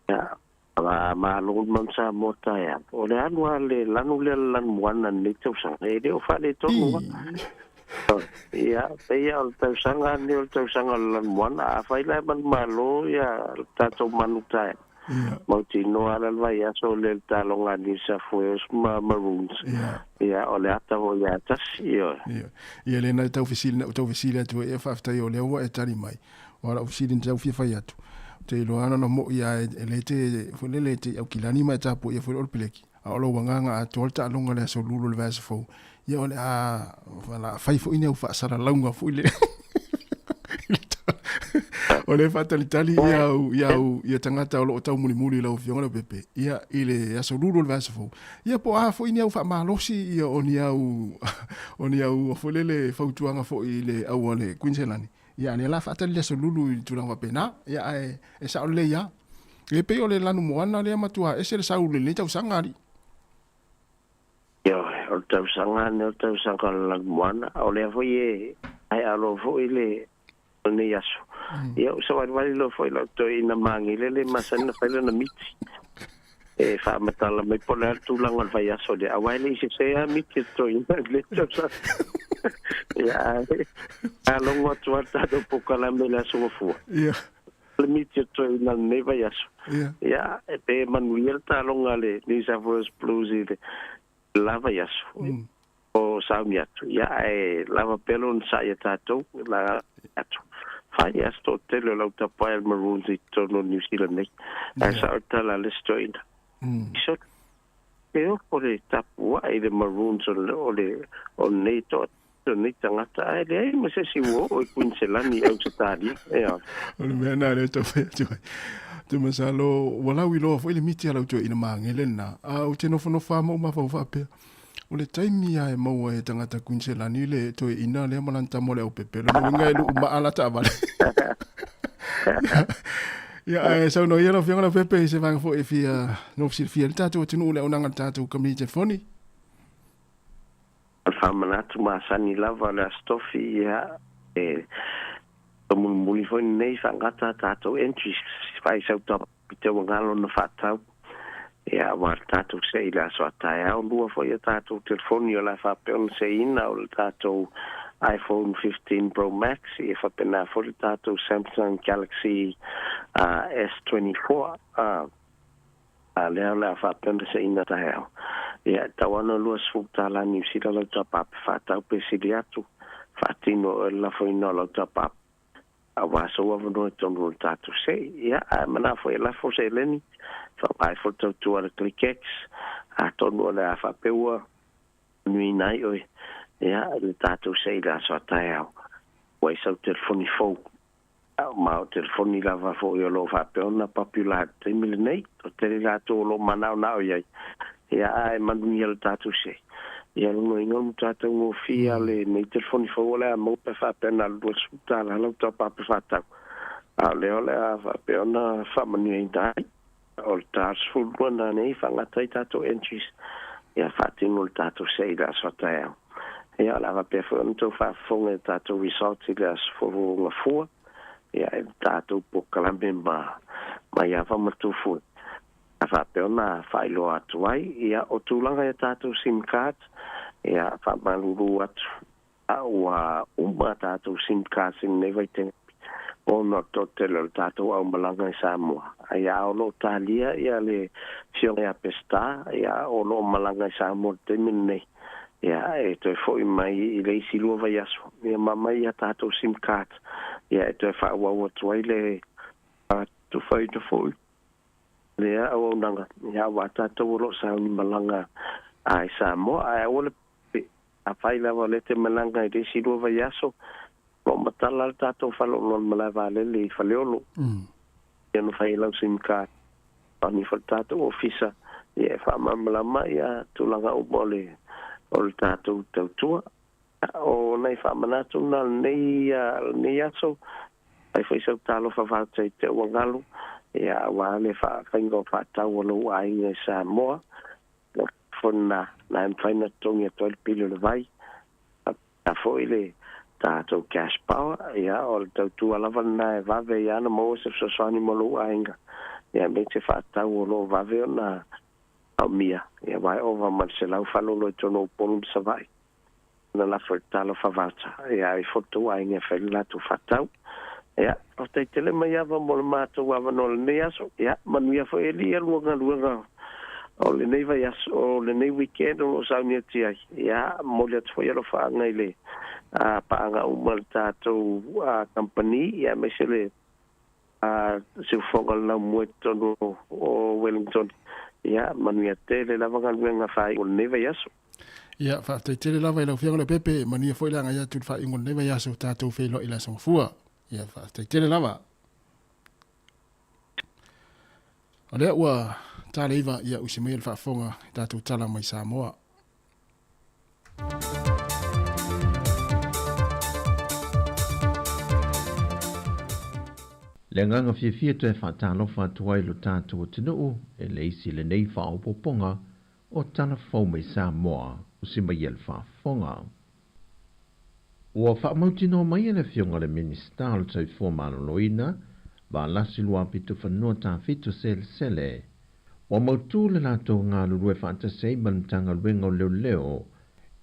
Ia, malo le Manu Samoa taeao. O le alu lava le lanu lea le lanumoana i lenei tausaga, e le o faaletonu lava. Ia, pei lava o le tausaga lenei o le tausaga o le lanumoana. Afai la e manumalo ia le tatou manu taeao, mautinoa lava le vaiaso lea i le taaloga a New South Wales ma Maroons. Ia, o le ata foi ia tasi, ioe. Ia, lea na tau fesili, na ou tau fesili atu ai, ia faafetai o lea ua e tali mai. O lau fesili na tau fia fai atu, ou te iloa ana mo'i lava e le te, foi lele e te i Aukilani ma e tapuaia foi le Olopeleki. A o lou agaga atoa le taaloga i le aso Lulu o le vaiaso fou, ia o le a, o le a fai foi ni au faasalalauga foi lele. O le faatalitali ia au, ia au, ia tagata o lo o taumulimuli i lau Afioga Leaupepe, ia i le aso Lulu o le vaiaso fou. Ia po o a foi ni au faamalosi ia o ni au, o ni au foi lele fautuaga foi i le au a le Queensland. Ia, a lea la faatali le aso Lulu i le tulaga faapena, ia ae e sao lelei lava. E pei o le lanu moana lea matua ese le sau i lenei tausaga alii. Ioe, o le tausaga lenei o le tausaga o le lanu moana, o lea foi e aealoa foi le lenei aso. Ia, ua savalivali loa foi lau toeaina Magele le masani ona fai lana miti e faamatala mai po o le a le tulaga o le vaiaso lea, aua e le i sese lava miti a le toeaina i lenei tausaga. Ia, ae alogo atu lava le tatou polokalame i le Aso Gafua. Ia. Le miti o le toeaina i lenei vaiaso. Ia. Ia, e pe manuia le taaloga a le New South Wales Blues i le la vaiaso. O sauni atu, ia, ae lava pea le onosai a tatou, la atu. Fai lava se toatele o le au tapae a le Maroons i totonu o Niu Sila nei. Ae sao le tala a le isi toeaina. So, e ofo le tapuai i le Maroons o le, o le, o lenei toa, o lenei tagata, ae leai ma se isi ua oo i Kuiniselani i Ausetalia. Ioe. O le mea lena lea e tau fai atu ai. Ou te masalo ua lauiloa foi le miti a lau toeaina magele lena, a ou te nofonofo lava ma ou mafaufau faapea, O le taimi lava e maua e tagata Kuiniselani le toeaina lea ma lana tama o le aupepe, lona uiga e luu maa la taavale. Ia, ae saunoa ia lau Afioga Leaupepe i se vaega foi e fia nofo silafia ai le tatou atunuu i le auaunaga a le tatou kamupani telefoni. O le faamanatu masani lava o le Aso Tofi, ia, e mulimuli foi lenei faagata a tatou entries faaisau i te uagalo na faatau, ia, aua le tatou sei i le aso a taeao, lua foi a tatou telefoni o le a faapea ona seiina o le tatou iPhone 15 Pro Max, ia e faapena foi le tatou Samsung Galaxy S24, a lea o le a faapea ona seina taeao. Ia, e tatau lava ona $20 Niu Sila lau top-up e faatau pe sili atu, faatino e oe le lafoina o lau top-up aua sou avanoa i totonu o le tatou sei. Ia, ae manao foi e lafo seleni, faaaoga ai foi le tautua a le ClickX, atonu o le a faapea ua manuiina ai oe, ia, i le tatou sei i le aso a taeao, ua i sau telefoni fou. Ma o telefoni lava foi o lo o faapea ona popular i le taimi lenei, toatele i latou o lo o manaonao i ai, ia, ae manuia le tatou sei. Ia lona uiga o le matua taugofie lava o lenei telefoni fou o le a maua pe a faapea na o le $20 lau top-up e faatau, a o lea o le a faapea ona faamanuiaina ai. O le ta 12 na nei faagata ai tatou entries ia faatino le tatou sei i le aso a taeao. Ia o le a faapea foi ona tou faafofoga i tatou results i le aso 10 o Gafua ia i le tatou polokalame ma Maiava ma Tufue. A faapea ona faailoa atu ai ia o tulaga i a tatou sim cards ia faamalulu atu a ua uma a tatou sim cards i lenei vaitaimi ona o le toatele o le tatou aumalaga i Samoa. Ia o lo o talia ia le Afioga ia Peseta, ia o lo o malaga i Samoa i le taimi lenei. Ia e toe foi mai i le isi 2 vaiaso, ia ma aumai a tatou sim cards, ia e toe faaauau atu ai le tufaina foi lea auaunaga, ia aua tatou o lo o sauni malaga i Samoa. Ae aua le Afai lava o lea e te malaga i le isi 2 vaiaso, o lo o matala le tatou faleoloa i le malae vaalele i Faleolo. Ia ona fai ai lau sim card. Pani foi le tatou ofisa ia e faamalamalama ia tulaga uma o le o le tatou tautua. O nai faamanatu na o lenei lenei aso, fai foi sau talofa vaotai te ua galu, ia aua le faiga o faatau a lou aiga i Samoa. Telefoni na e mafai ona totogi atu ai le pili o le vai, faapena foi le tatou cash power, ia o le tautua lava lena e vave ai lava ona maua se fesoasoani mo lou aiga, ia aemaise faatau o lo o vave ona aumia, ia aua e ova ma le 100 faleoloa i totonu o Upolu ma Savaii. Ona lafo i le talofa vata, ia ai foi le tou aiga e fai le latou faatau. Ia, faafetai tele mai ava mo le matou avanoa i lenei aso. Ia, manuia foi e alii lua galuega o lenei vaiaso, o lenei weekend o lo o sauni atu i ai. Ia, momoli atu foi alofaaga i le paaga uma a le tatou kamupani, ia aemaise le siufofoga o le laumua i totonu o Wellington. Ia, manuia tele lava galuega faaiu o lenei vaiaso. Ia, faafetai tele lava i lau Afioga Leaupepe, e manuia foi le agai atu i le faaiuga o lenei vaiaso, tatou feiloai i le Aso Gafua. Ia, faafetai tele lava. O lea ua ta le 9, ia usi mai le faafofoga i tatou tala mai Samoa. Le agaga fiafia toe faatalofa atu ai lo tatou atunuu e le isi lenei faaopoopoga o tala fou mai Samoa usi mai e le faafofoga. Ua faamautinoa mai e le Afioga i le Minisita o le Soifua Maloloina, Valasi Luapitofanua Tafito Selesele, ua mautu le latou galulue faatasi ai ma le Matagaluega o Leoleo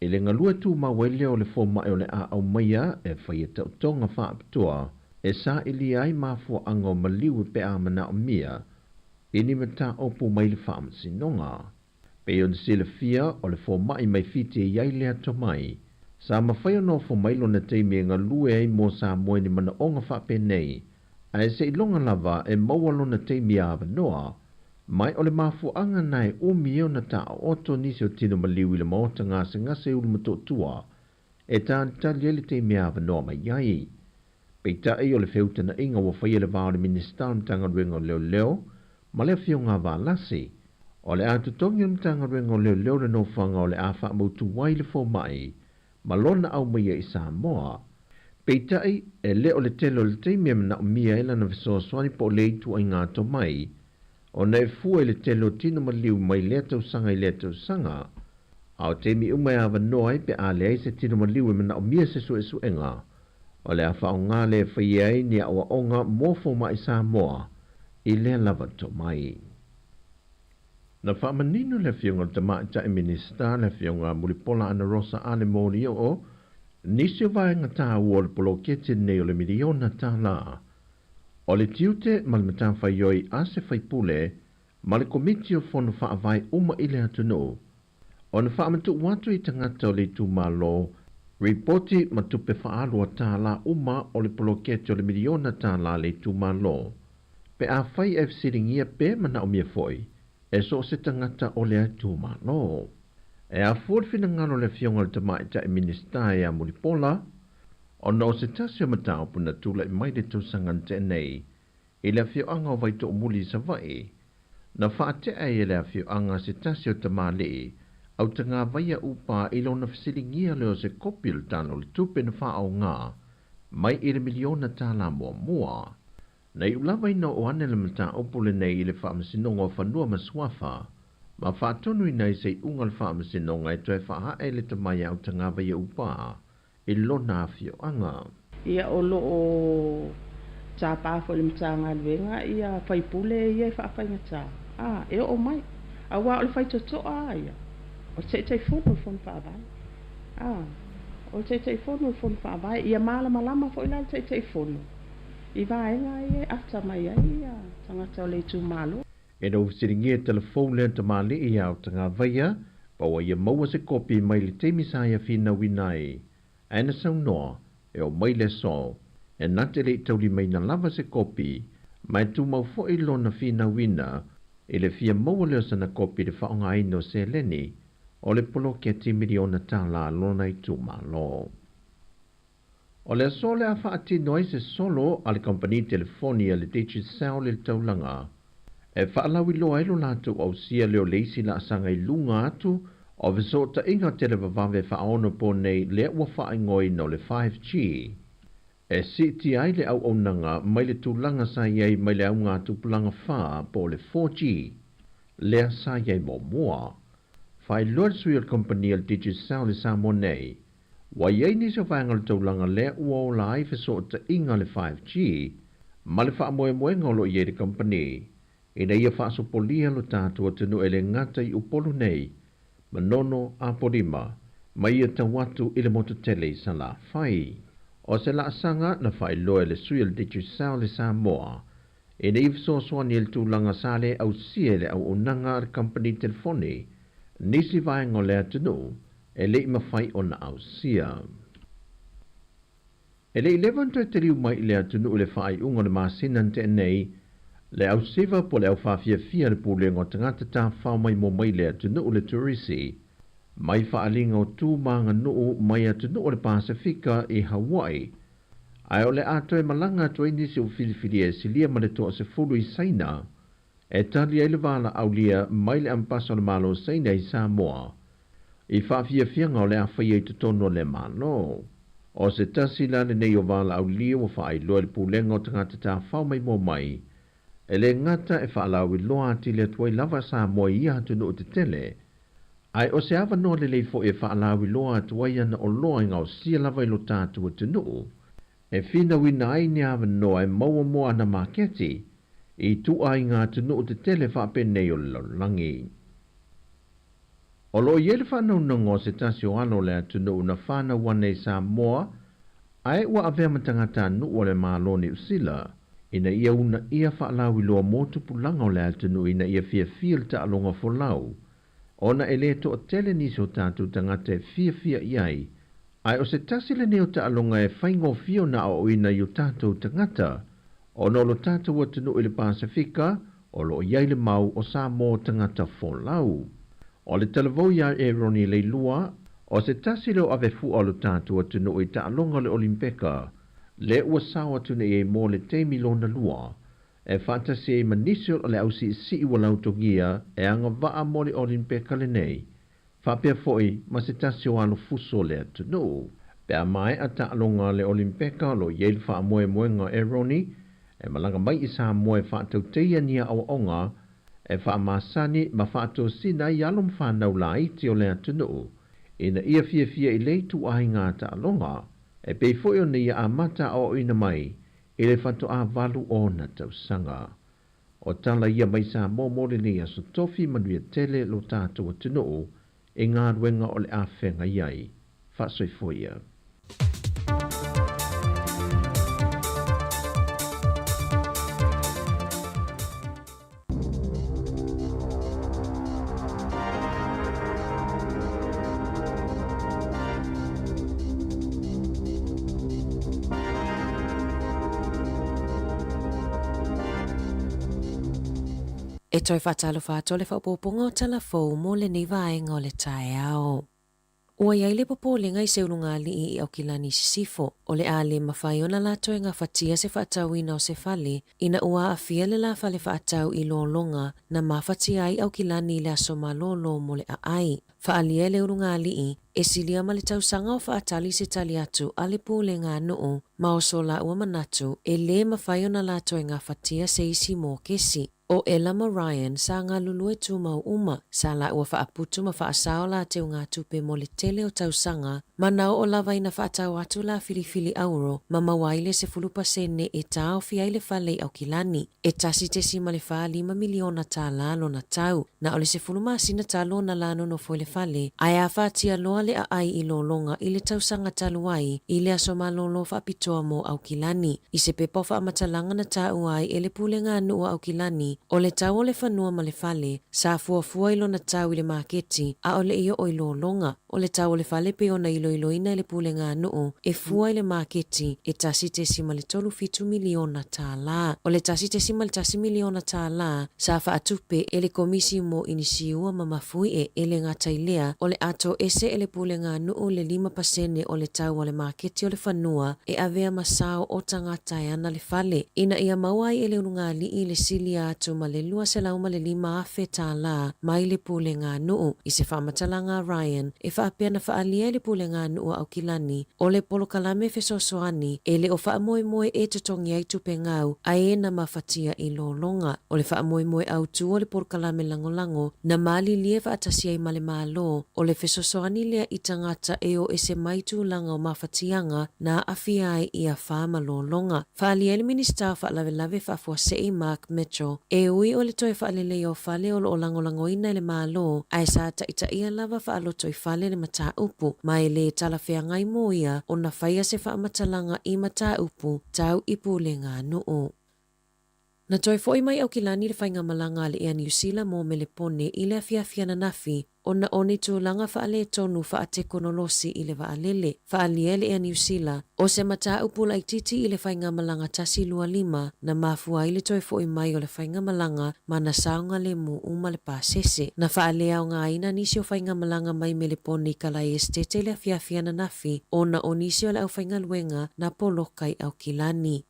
i le galue tumau ai lea o le fomai o le a aumaia e faia taotoga faapitoa e sailia ai mafuaaga o maliu pe a manaomia i ni mataupu mai le faamasinoga. Pei ona silafia, o le fomai mai Fiti e i ai lea tomai. Sa mafai ona ofo mai lona taimi e galue ai mo Samoa i ni manaoga faapenei, ae seiloga lava e maua lona taimi avanoa. Mai o le mafuaaga na e umi ai ona taaooto nisi o tino maliu i le maota gasegase i Ulumotootua e talitali ai le taimi avanoa mai ai. Peitai o le feutanaʻiga ua faia i le va o le Minisita o le Matagaluega o Leoleo ma le Afioga a Valasi, o le a totogi e le Matagaluega o Leoleo le nofoaga o le a faamautu ai le fomai ma lona aumaia i Samoa. Peitai, e le o le tele o le taimi e manaomia ai lana fesoasoani po o lea ituaiga tomai, ona e fua i le tele o tino maliu mai lea tausaga i lea tausaga, a o taimi uma e avanoa ai pe a leai se tino maliu e manaomia se suesuega, o le a faaaoga lea e faia ai ni aoaoga mo fomai Samoa i lea lava tomai. Na faamanino le Afioga i le Tamaitai Minisita, le Afioga Mulipola Anarosa Ale Molioo, Nisi o vaega tāua o le poloketi lenei o le miliona tālā. O le tiute ma le matafaioi a se faipule ma le Komiti o Fono Faavae uma i le atunuu, ona faamatuu atu i tagata o le itumalo ripoti ma tupe faaalu a tālā uma o le poloketi o le miliona tālā a le itumalo, pe afai e fesiligia pe manaomia foi e so o se tagata o lea itumalo. E afua le finagalo o le Afioga i le Tamaitai Minisita ia Mulipola, ona o se tasi o mataupu na tulai mai le tausaga na tea nei i le afioaga o Vaitoomuli i Savaii, na faatea ai e le afioaga se tasi o tamalii autagavaia upa i lona fesiligia lea o se kopi o le Tala o le Tupe na faaaoga mai i le miliona tālā muamua. Na iu lava ina oo ane le mataupu lenei i le Faamasinoga o Fanua ma Suafa, ma faatonuina ai se iuga a le Faamasinoga e toe faahae le tamai autagavaia upa i lona afioaga. Ia o lo o tapa foi le Matagaluega ia faipule ia e faafaigata a e oo mai aua o le faitotoa a ia o le Taitaifono o le Fono Faavae a o le Taitaifono o le Fono Faavae ia malamalama foi la le Taitaifono i vaega ia e ata mai ai ia tagata o le itumalo. Ina ua fesiligia telefou lea tamalii ia Autagavaia, pa ua ia maua se kopi mai le taimi sa ia finauina ai, ae na saunoa, e oo mai le aso, e na te le i taulimaina lava se kopi, ma e tumau foi lona finauina i le fia maua lea o sana kopi i le faaaogaina o seleni o le poloketi miliona tala a lona itumalo. O le aso le a faatino ai se solo a le kamupani telefoni a le Digicel i le taulaga e faalauiloa ai lo latou ausia lea o le isi laasaga i luga atu o fesootaiga televavave faaonopo nei lea ua faaigoaina o le 5G e siitia ai le auaunaga mai le tulaga sa i ai mai le augatupulaga fa po o le 4G lea sa i ai muamua. Faailoa le sui o le kamupani a le Digicel i Samoa nei, Ua i ai nisi o vaega o le taulaga lea ua ola ai fesootaiga le 5G ma le faamoemoega o lo o i ai le kamupani ina ia faasopolia lo tatou atunuu e le gata i Upolu nei, Manono, Apolima, ma ia tau atu i le motu tele i Salafai. O se laasaga na faailoa e le sui o le Digicel i Samoa ina ia fesoasoani i le tulaga sa le ausia e le auaunaga a le kamupani telefoni nisi vaega o le atunuu e le i mafai ona ausia. E le i leva ona toe taliu mai i le atunuu i le faaiuga o le masina na tea nei, le ausiva po o le aufaafiafia a le Pulega o Tagata Tafafao Maimoa mai le atunuu le Turisi, mai faaaliga o tu ma aganuu mai atunuu o le Pasefika i Hawaii, ae o le a toe malaga atu ai nisi ua filifilia e silia ma le toasefulu i Saina e tali ai le valaaulia mai le Ambasa o le Malo o Saina i Samoa i faafiafiaga o le a faia i totonu o le Malo. O se tasi la lenei o valaaulia ua faailoa e le Pulega o Tagata Tafao Maimoa Mai, e le gata e faalauiloa atili atu ai lava Samoa i ia atunuu tetele, ae o se avanoa lelei foi e faalauiloa atu ai ana oloa e gaosia lava i lo tatou atunuu, e finauina ai ni avanoa e maua mo ana maketi i ituaiga atunuu tetele faapenei o le lalolagi. O lo o i ai le faanaunaga o se tasi o alo o le atunuu na fanau ane i Samoa ae ua avea ma tagatanuu o le Malo o Niu Sila ina ia uunaia faalauiloa mo tupulaga o le atunuu ina ia fiafia i le taaloga folau ona e le toatele nisi o tatou tagata e fiafia i ai ae o se tasi lenei o taaloga e faigofie ona aoaoina i o tatou tagata ona o lo tatou atunuu i le Pasefika o lo o i ai le mau o Samoa tagata folau. O le talavou iā Eroni Leilua, o se tasi lea o avefua o lo tatou atunuu i taaloga o le Olimpeka, lea ua sao atu nei ai mo le taimi lona lua, e faatasi ai ma nisi o le ausiisii ua lautogia e agavaa mo le Olimpeka lenei, faapea foi ma se tasi o alofuso o le atunuu. Pe a maea taaloga a le Olimpeka o lo o i ai le faamoemoega o Eroni e malaga mai i Samoa e faatauteia ni aoaoga e faamasani ma faatosina ai alo ma fanau laiti o le atunuu ina ia fiafia i le ituaiga taaloga e pei foi ona ia amata aoaoina mai i le faatoa valu ona tausaga. O tala ia mai Samoa mo lenei aso tofi manuia tele lo tatou atunuu i galuega o le a feagai ai. Faasoifua ia. E toe faatalofa atu le faaopoopoga o Tala Fou mo lenei vaega o le taeao. Ua i ai le popolega i se ulugalii i Aukilani i Sisifo, o le a le mafai ona la toe gafatia se faatauina o se fale ina ua aafia le la fale faatau i lologa na mafatia ai Aukilani i le aso malolo mo le aai. Faaalia e le ulugalii, e silia ma le tausaga o faatali se tali atu a le Pulega a nuu ma o so lāua manatu e lē mafai ona la toe gafatia se isi mokesi. ʻO Ella ma Ryan sa galulue tumau uma, sa lāua faaputu ma faasao la teugatupe mo le tele o tausaga, ma na oo lava ina faatau atu la filifili auro ma maua ai le 10% e taofi ai le fale i Aukilani. E $1.45 miliona tālā lona tau. Na o le 10 masina talu ona la nonofo i le fale, ae afatia loa le aai i lologa i le tausaga talu ai i le aso malolo faapitoa mo Aukilani. I se pepa o faamatalaga na taua ai e le Pulega a Nuu a Aukilani, o le tau o le fanua ma le fale, sa fuafua i lona tau i le maketi, a o le i oo i lologa. O le tau o le fale pei ona iloiloina e le Pulega a Nuu e fua i le maketi e $1.37 miliona tālā. O le $1.1 miliona tālā sa faatupe e le Komisi mo Inisiua ma Mafuie e le gata i lea, o le a toese e le Pulega a Nuu le 5% o le tau o le maketi o le fanua e avea ma sao o tagata e ana le fale, ina ia maua ai e le ulugalii le silia atu ma le $205,000 tālā mai le Pulega a Nuu. I se faamatalaga a Ryan, e faapea na faaalia e le Pulega a Nuu a Aukilani, o le polokalame fesoasoani e le o faamoemoe e totogi ai tupe gau a e na mafatia i lologa. O le faamoemoe autū o le polokalame lagolago na malilie faatasi ai ma le Malo, o le fesoasoani lea i tagata e o ese mai tulaga o mafatiaga na aafia ai i afa ma lologa. Faaalia ai le Minisita o Faalavelave Faafuasei Mark Mitchell, e ui o le toe faaleleia o fale o lo o lagolagoina e le Malo, ae sa taitaia lava faalotoifale le mataupu, ma e lē talafeagai mo ia ona faia se faamatalaga i mataupu tau i pulega a nuu. Na toe foʻi mai Aukilani le faigamalaga a le Ea Niu Sila mo Melepone i le afiafi ananafi ona o ni tulaga faaletonu faatekonolosi i le vaalele. Faaalia e le Ea Niu Sila, o se mataupu laitiiti i le faigamalaga 125 na mafua ai le toe foʻi mai o le faigamalaga ma na saogalemu uma le pasese. Na faaleaogaina nisi o faigamalaga mai Melepone i Kalae Esetete i le afiafi ananafi ona o nisi o le aufaigaluega na poloka i Aukilani.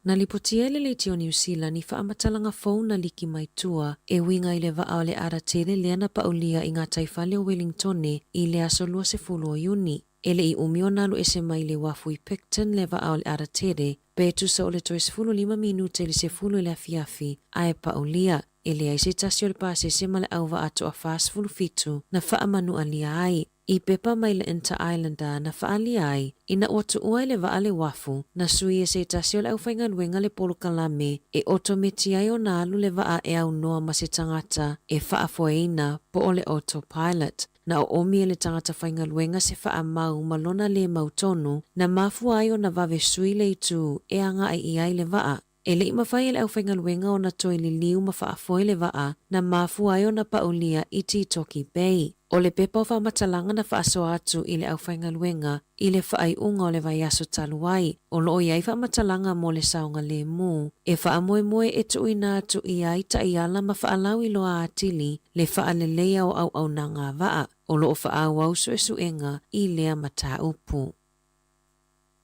Na lipotia e le Leitio Niu Sila ni faamatalaga fou na liki mai tua e uiga i le vaa o le ara tele lea na paulia i gataifale o Wellingtone i le aso 20 o Iuni. E le i umi ona alu ese mai le uafu i Picton le vaa o le ara tele, pe tusa o le toe 15 minute i le 10 i le afiafi, ae paulia. E leai se tasi o le pasese ma le auvaa toa 47 na faamanualia ai. I pepa mai le Inter-Islander na faaalia ai, ina ua tuua i le vaa le uafu, na sui e se tasi o le aufaigaluega le polokalame e otometi ai ona alu le vaa e aunoa ma se tagata e faafoeina po o le autopilot. Na oomi e le tagata faigaluega se faamau ma lona lē mautonu, na mafua ai ona vave sui le itu e agai i ai le vaa. E le i mafai e le aufaigaluega ona toe liliu ma faafoe le vaa na mafua ai ona paulia i Titoki Bay. O le pepa o faamatalaga na faasoa atu i le aufaigaluega i le faaiuga o le vaiaso talu ai, o lo o i ai faamatalaga mo le saogalemu e faamoemoe e tuuina atu i ai taiala ma faalauiloa atili le faaleleia o auaunaga a vaa o lo o faaauau suesuega i lea mataupu.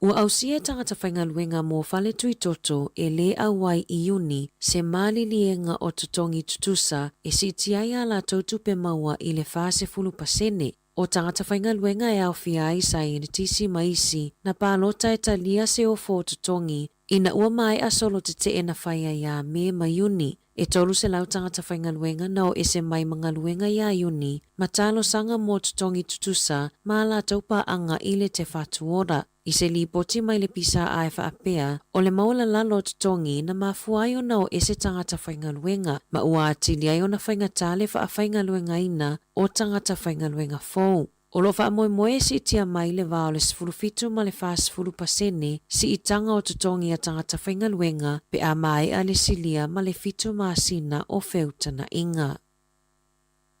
Ua ausia e tagata faigaluega mo fale tuitoto e lē auai i Iuni se maliliega o totogi tutusa e siitia ai ā latou tupe maua i le 40%. O tagata faigaluega e aofia ai saienitisi ma isi na palota e talia se ofo o totogi ina ua maea solo tetee na fai ai iā Me ma Iuni. E 300 tagata faigaluega na o ese mai ma galuega iā Iuni ma talosaga mo totogi tutusa ma a latou paaga i le Te Whatu Ora. I se lipoti mai le PSA e faapea, o le maualalalo o totogi na mafua ai ona o ese tagata faigaluega, ma ua atili ai ona faigata le faafaigaluegaina o tagata faigaluega fou. O lo o faamoemoe e siitia mai le va o le 17 ma le 40% siitaga o totogi a tagata faigaluega pe a maea le silia ma le 7 masina o feutagaiga.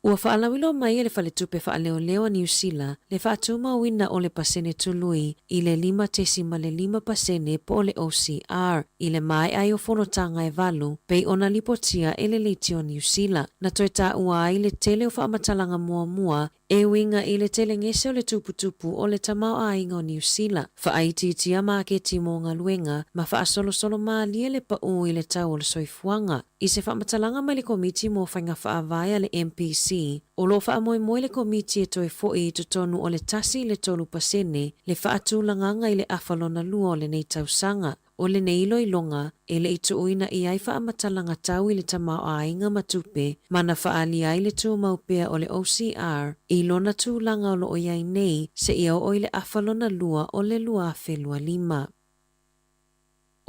Ua faalauiloa mai e le Faletupe Faaleoleo a Niu Sila le faatumauina o le pasene tului i le 5.5% po o le OCR i le maea ai o fonotaga e valu pei ona lipotia e le Leitio Niu Sila. Na toe taua ai le tele o faamatalaga muamua e uiga i le telegese o le tuputupu o le tamaoaiga o Niu Sila, faaitiitia maketi mo galuega ma faasolosolo malie le paū i le tau o le soifuaga. I se faamatalaga mai le Komiti mo Faiga Faavae a le MPC, o lo o faamoemoe le Komiti e toe foi i totonu o le 1 i le 3% le faatulagaga i le afa lona lua o lenei tausaga. O lenei iloiloga, e le i tuuina i ai faamatalaga tau i le tamaoaiga ma tupe ma na faaalia ai le tumau pea o le OCR i lona tulaga o lo o i ai nei seia oo i le afa lona lua o le 2025.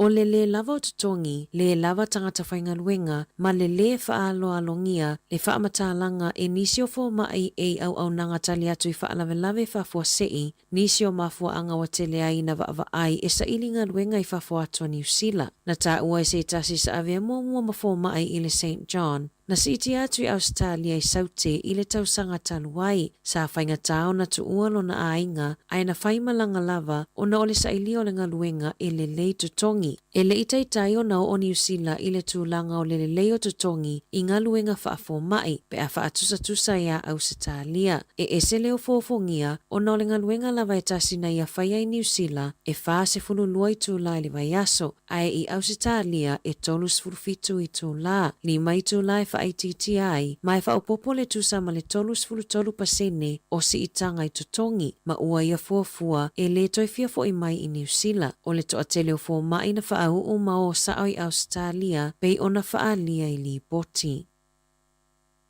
O le lē lava o totogi, lē lava tagata faigaluega, ma le lē faaaloalogia le faamatalaga e nisi o fomai e i auaunaga tali atu i faalavelave faafuasei, nisi o mafuaaga ua tele ai ina vaavaai e saili galuega i fafo atu a Niu Sila. Na taua e se tasi sa avea muamua ma fomai i le Saint John, na siitia atu i Ausetalia i Saute i le tausaga talu ai. Sa faigata ona tuua lona aiga ae na fai malaga lava ona o le sailia o le galuega e lelei totogi. E le i taitai ona oo Niu Sila i le tulaga o le lelei o totogi i galuega faafomai pe a faatusatusa iā Ausetalia. E ese le ofoofogia ona o le galuega lava e tasi na ia faia i Niu Sila e 42 itulā i le vaiaso, ae i Ausetalia e 37 itulā, lima itulā e faaitiitia ai, ma e faaopoopo le tusa ma le 33% o siitaga i totogi, ma ua ia fuafua e lē toe fia foʻi mai i Niu Sila. O le toatele o fomai na faauu ma o sao i Ausetalia pei ona faaalia i lipoti.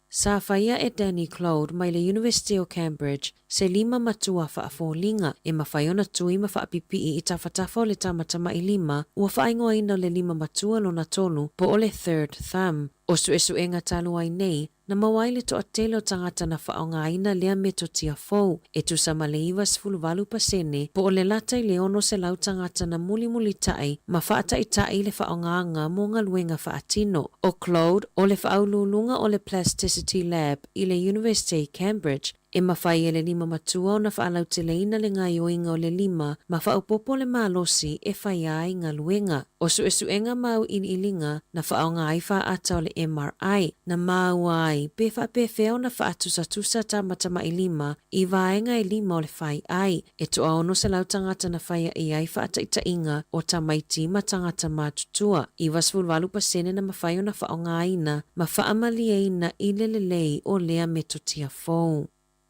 Sa faia e Danny Clode mai le Iunivesite o Cambridge se lima matua faafoliga e mafai ona tui ma faapipii i tafatafa o le tamatamailima ua faaigoaina o le lima matua lona tolu po o le third thumb. O suesuega talu ai nei, na maua ai le toatele o tagata na faaaogaina lea metotia fou, e tusa ma le 98% po o le lata i le 600 tagata na mulimulitai ma faataitaʻi le faaaogaga mo galuega faatino. ʻO Clode, o le faauluuluga o le Plasticity Lab i le Iunivesite i Cambridge, e mafai e le lima matua ona faalauteleina le gaoioiga o le lima ma faaopoopo le malosi e faia ai galuega. ʻO suesuega ma auiliiliga na faaaoga ai faata o le MRI, na māua ai pe faapefea ona faatusatusa tamatamailima i vaega e lima o le faiai, e toa-600 tagata na faia i ai faataitaiga o tamaiti ma tagata matutua, 98% na mafai ona faaaogaina ma faamalieina i le lelei o lea metotia fou.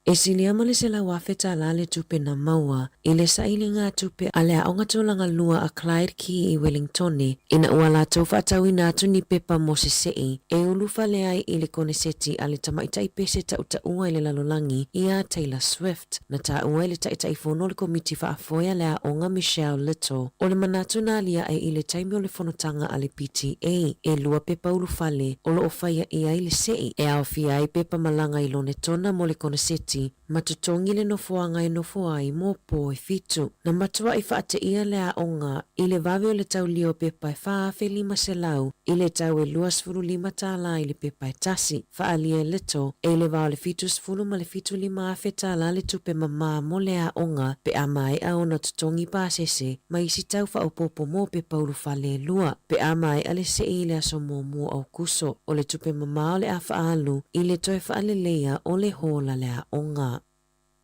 E silia ma le $100,000 le tupe na maua i le sailiga tupe a le Aoga Tulaga Lua a Clyde Key i Wellingtone ina ua latou faatauina atu ni pepa mo seseʻi e ulufale ai i le koneseti a le tamaitai pese tautaua i le lalolagi iā Taylor Swift. Na taua e le Taitaifono o le Komiti Faafoe a le Aoga Michelle Little, o le manatu na aliaʻe i le taimi o le fonotaga a le PTA, e lua pepa ulufale o lo o faia i ai le seʻi, e aofia ai pepa malaga i Lonetona mo le koneseti, ma totogi le nofoaga e nofo ai mo pō e fitu. Na matuaʻi faateia le aoga i le vave o le taulia o pepa e 4,500 i le tau e $25 i le pepa e tasi. Faaalia e Little, e i le va o le 77 ma le 75 afe tālā le tupe mamā mo le aoga pe a maea ona totogi pasese ma isi tau faaopoopo mo pepa ulufale e lua. Pe a maea le seʻi i le aso 1 o Aokuso, o le tupe mamā o le a faaalu i le toe faaleleia o le hola le aoga.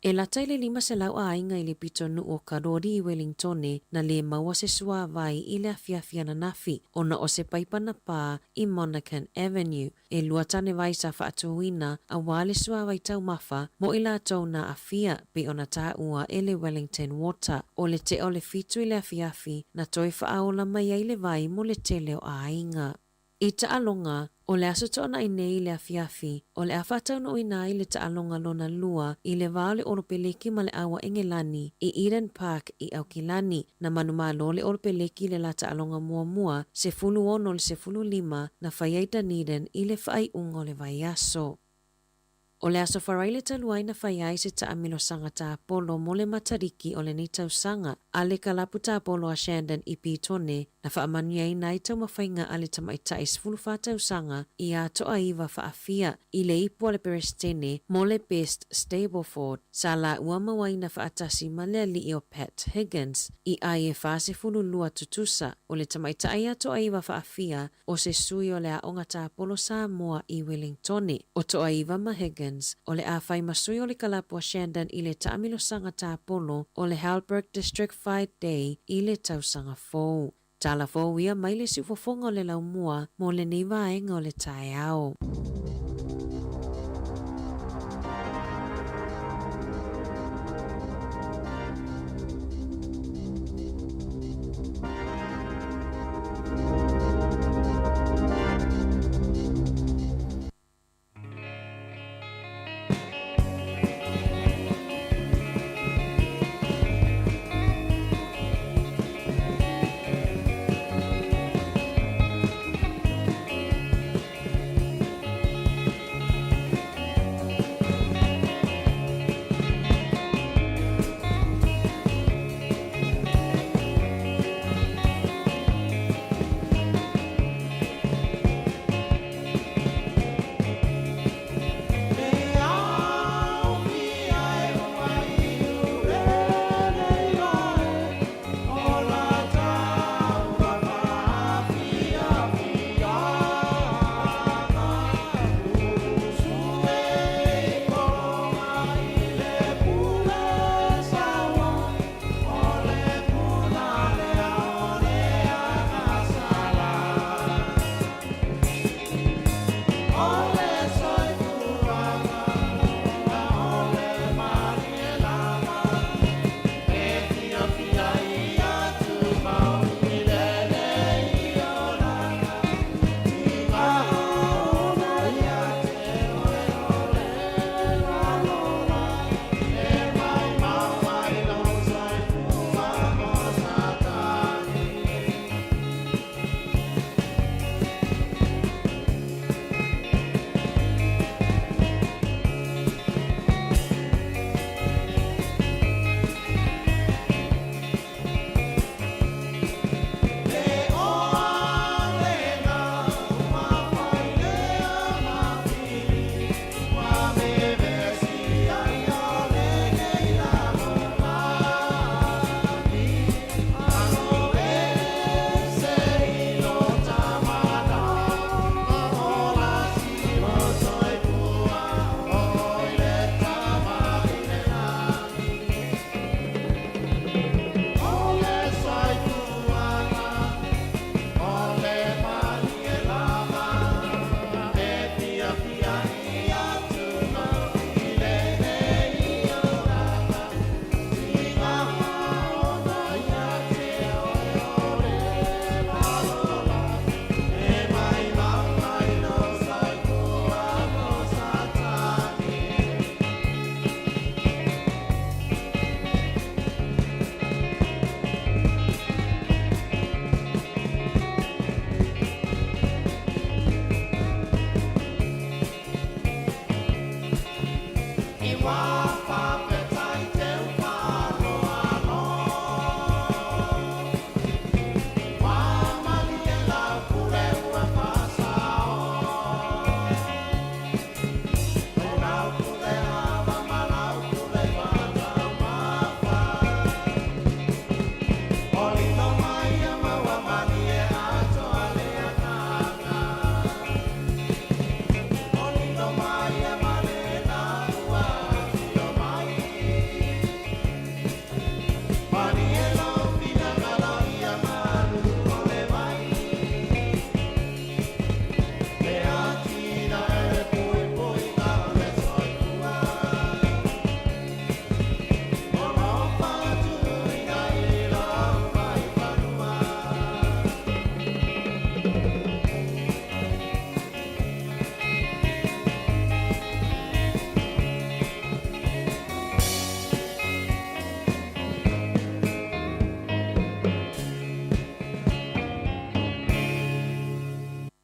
E lata i le 500 aiga i le pitonuu o Karori i Wellingtone na lē maua se suāwai i le afiafi ananafi ona o se paipa na pā i Monaghan Avenue. E lua tanevai sa faatuina auā le suāwai taumafa mo i latou na aafia pei ona taua e le Wellington Water. O le tea o le 7 i le afiafi na toe faaola mai ai le vai mo le tele o aiga. I taaloga, o le Aso Toonai nei i le afiafi, o le a faataunuuina ai le taaloga lona lua i le va o le Olopeleki ma le Aua Engelani i Eden Park i Aukilani. Na manumalo le Olopeleki i le la taaloga muamua, 16 i le 15, na fai ai Dunedin i le faaiuga o le vaiaso. O le Aso Faraile talu ai na fai ai se taamilosaga tāpolo mo le Matariki o lenei tausaga a le kalapu tāpolo a Shandon i Petone na faamanuiaina ai taumafaiga a le tamaitai 14 tausaga ia Toaiva Faafia i le ipu a le Peresetene mo le Best Stableford sa laua mauaina faatasi ma le alii o Pat Higgins i ai e 42 tutusa o le tamaitai ia Toaiva Faafia o se sui o le Aoga Tāpolo Samoa i Wellingtone, o Toaiva ma Higgins, o le a fai ma sui o le kalapu a Shandon i le taamilosaga tāpolo o le Halberg District Fight Day i le tausaga fou. Tala fou ia mai le siufofoga o le laumua mo lenei vaega o le taeao.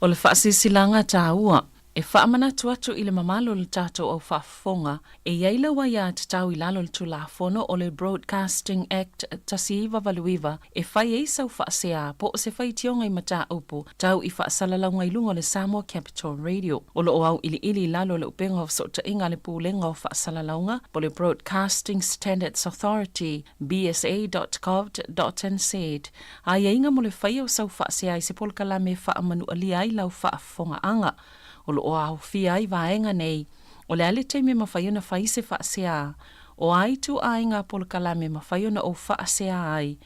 O le faasilasilaga taua. E faamanatu atu i le mamalu o le tatou au faafofoga, e i ai lau aiatatau i lalo o le Tulafono o le Broadcasting Act 1989 e fai ai sau faasea po o se faitioga i mataupu tau i faasalalauga i luga o le Samoa Capital Radio. O lo o auiliili i lalo o le upega o fesootaiga a le Pulega o Faasalalauga po o le Broadcasting Standards Authority, bsa.govt.nz, aiaiga mo le faia o sau faasea i se polokalame e faamanualia ai lau faafofogaaga. O lo o aofia ai vaega nei, o le a le taimi e mafai ona fai se faasea, o a ituaiga polokalame e mafai ona ou faasea ai,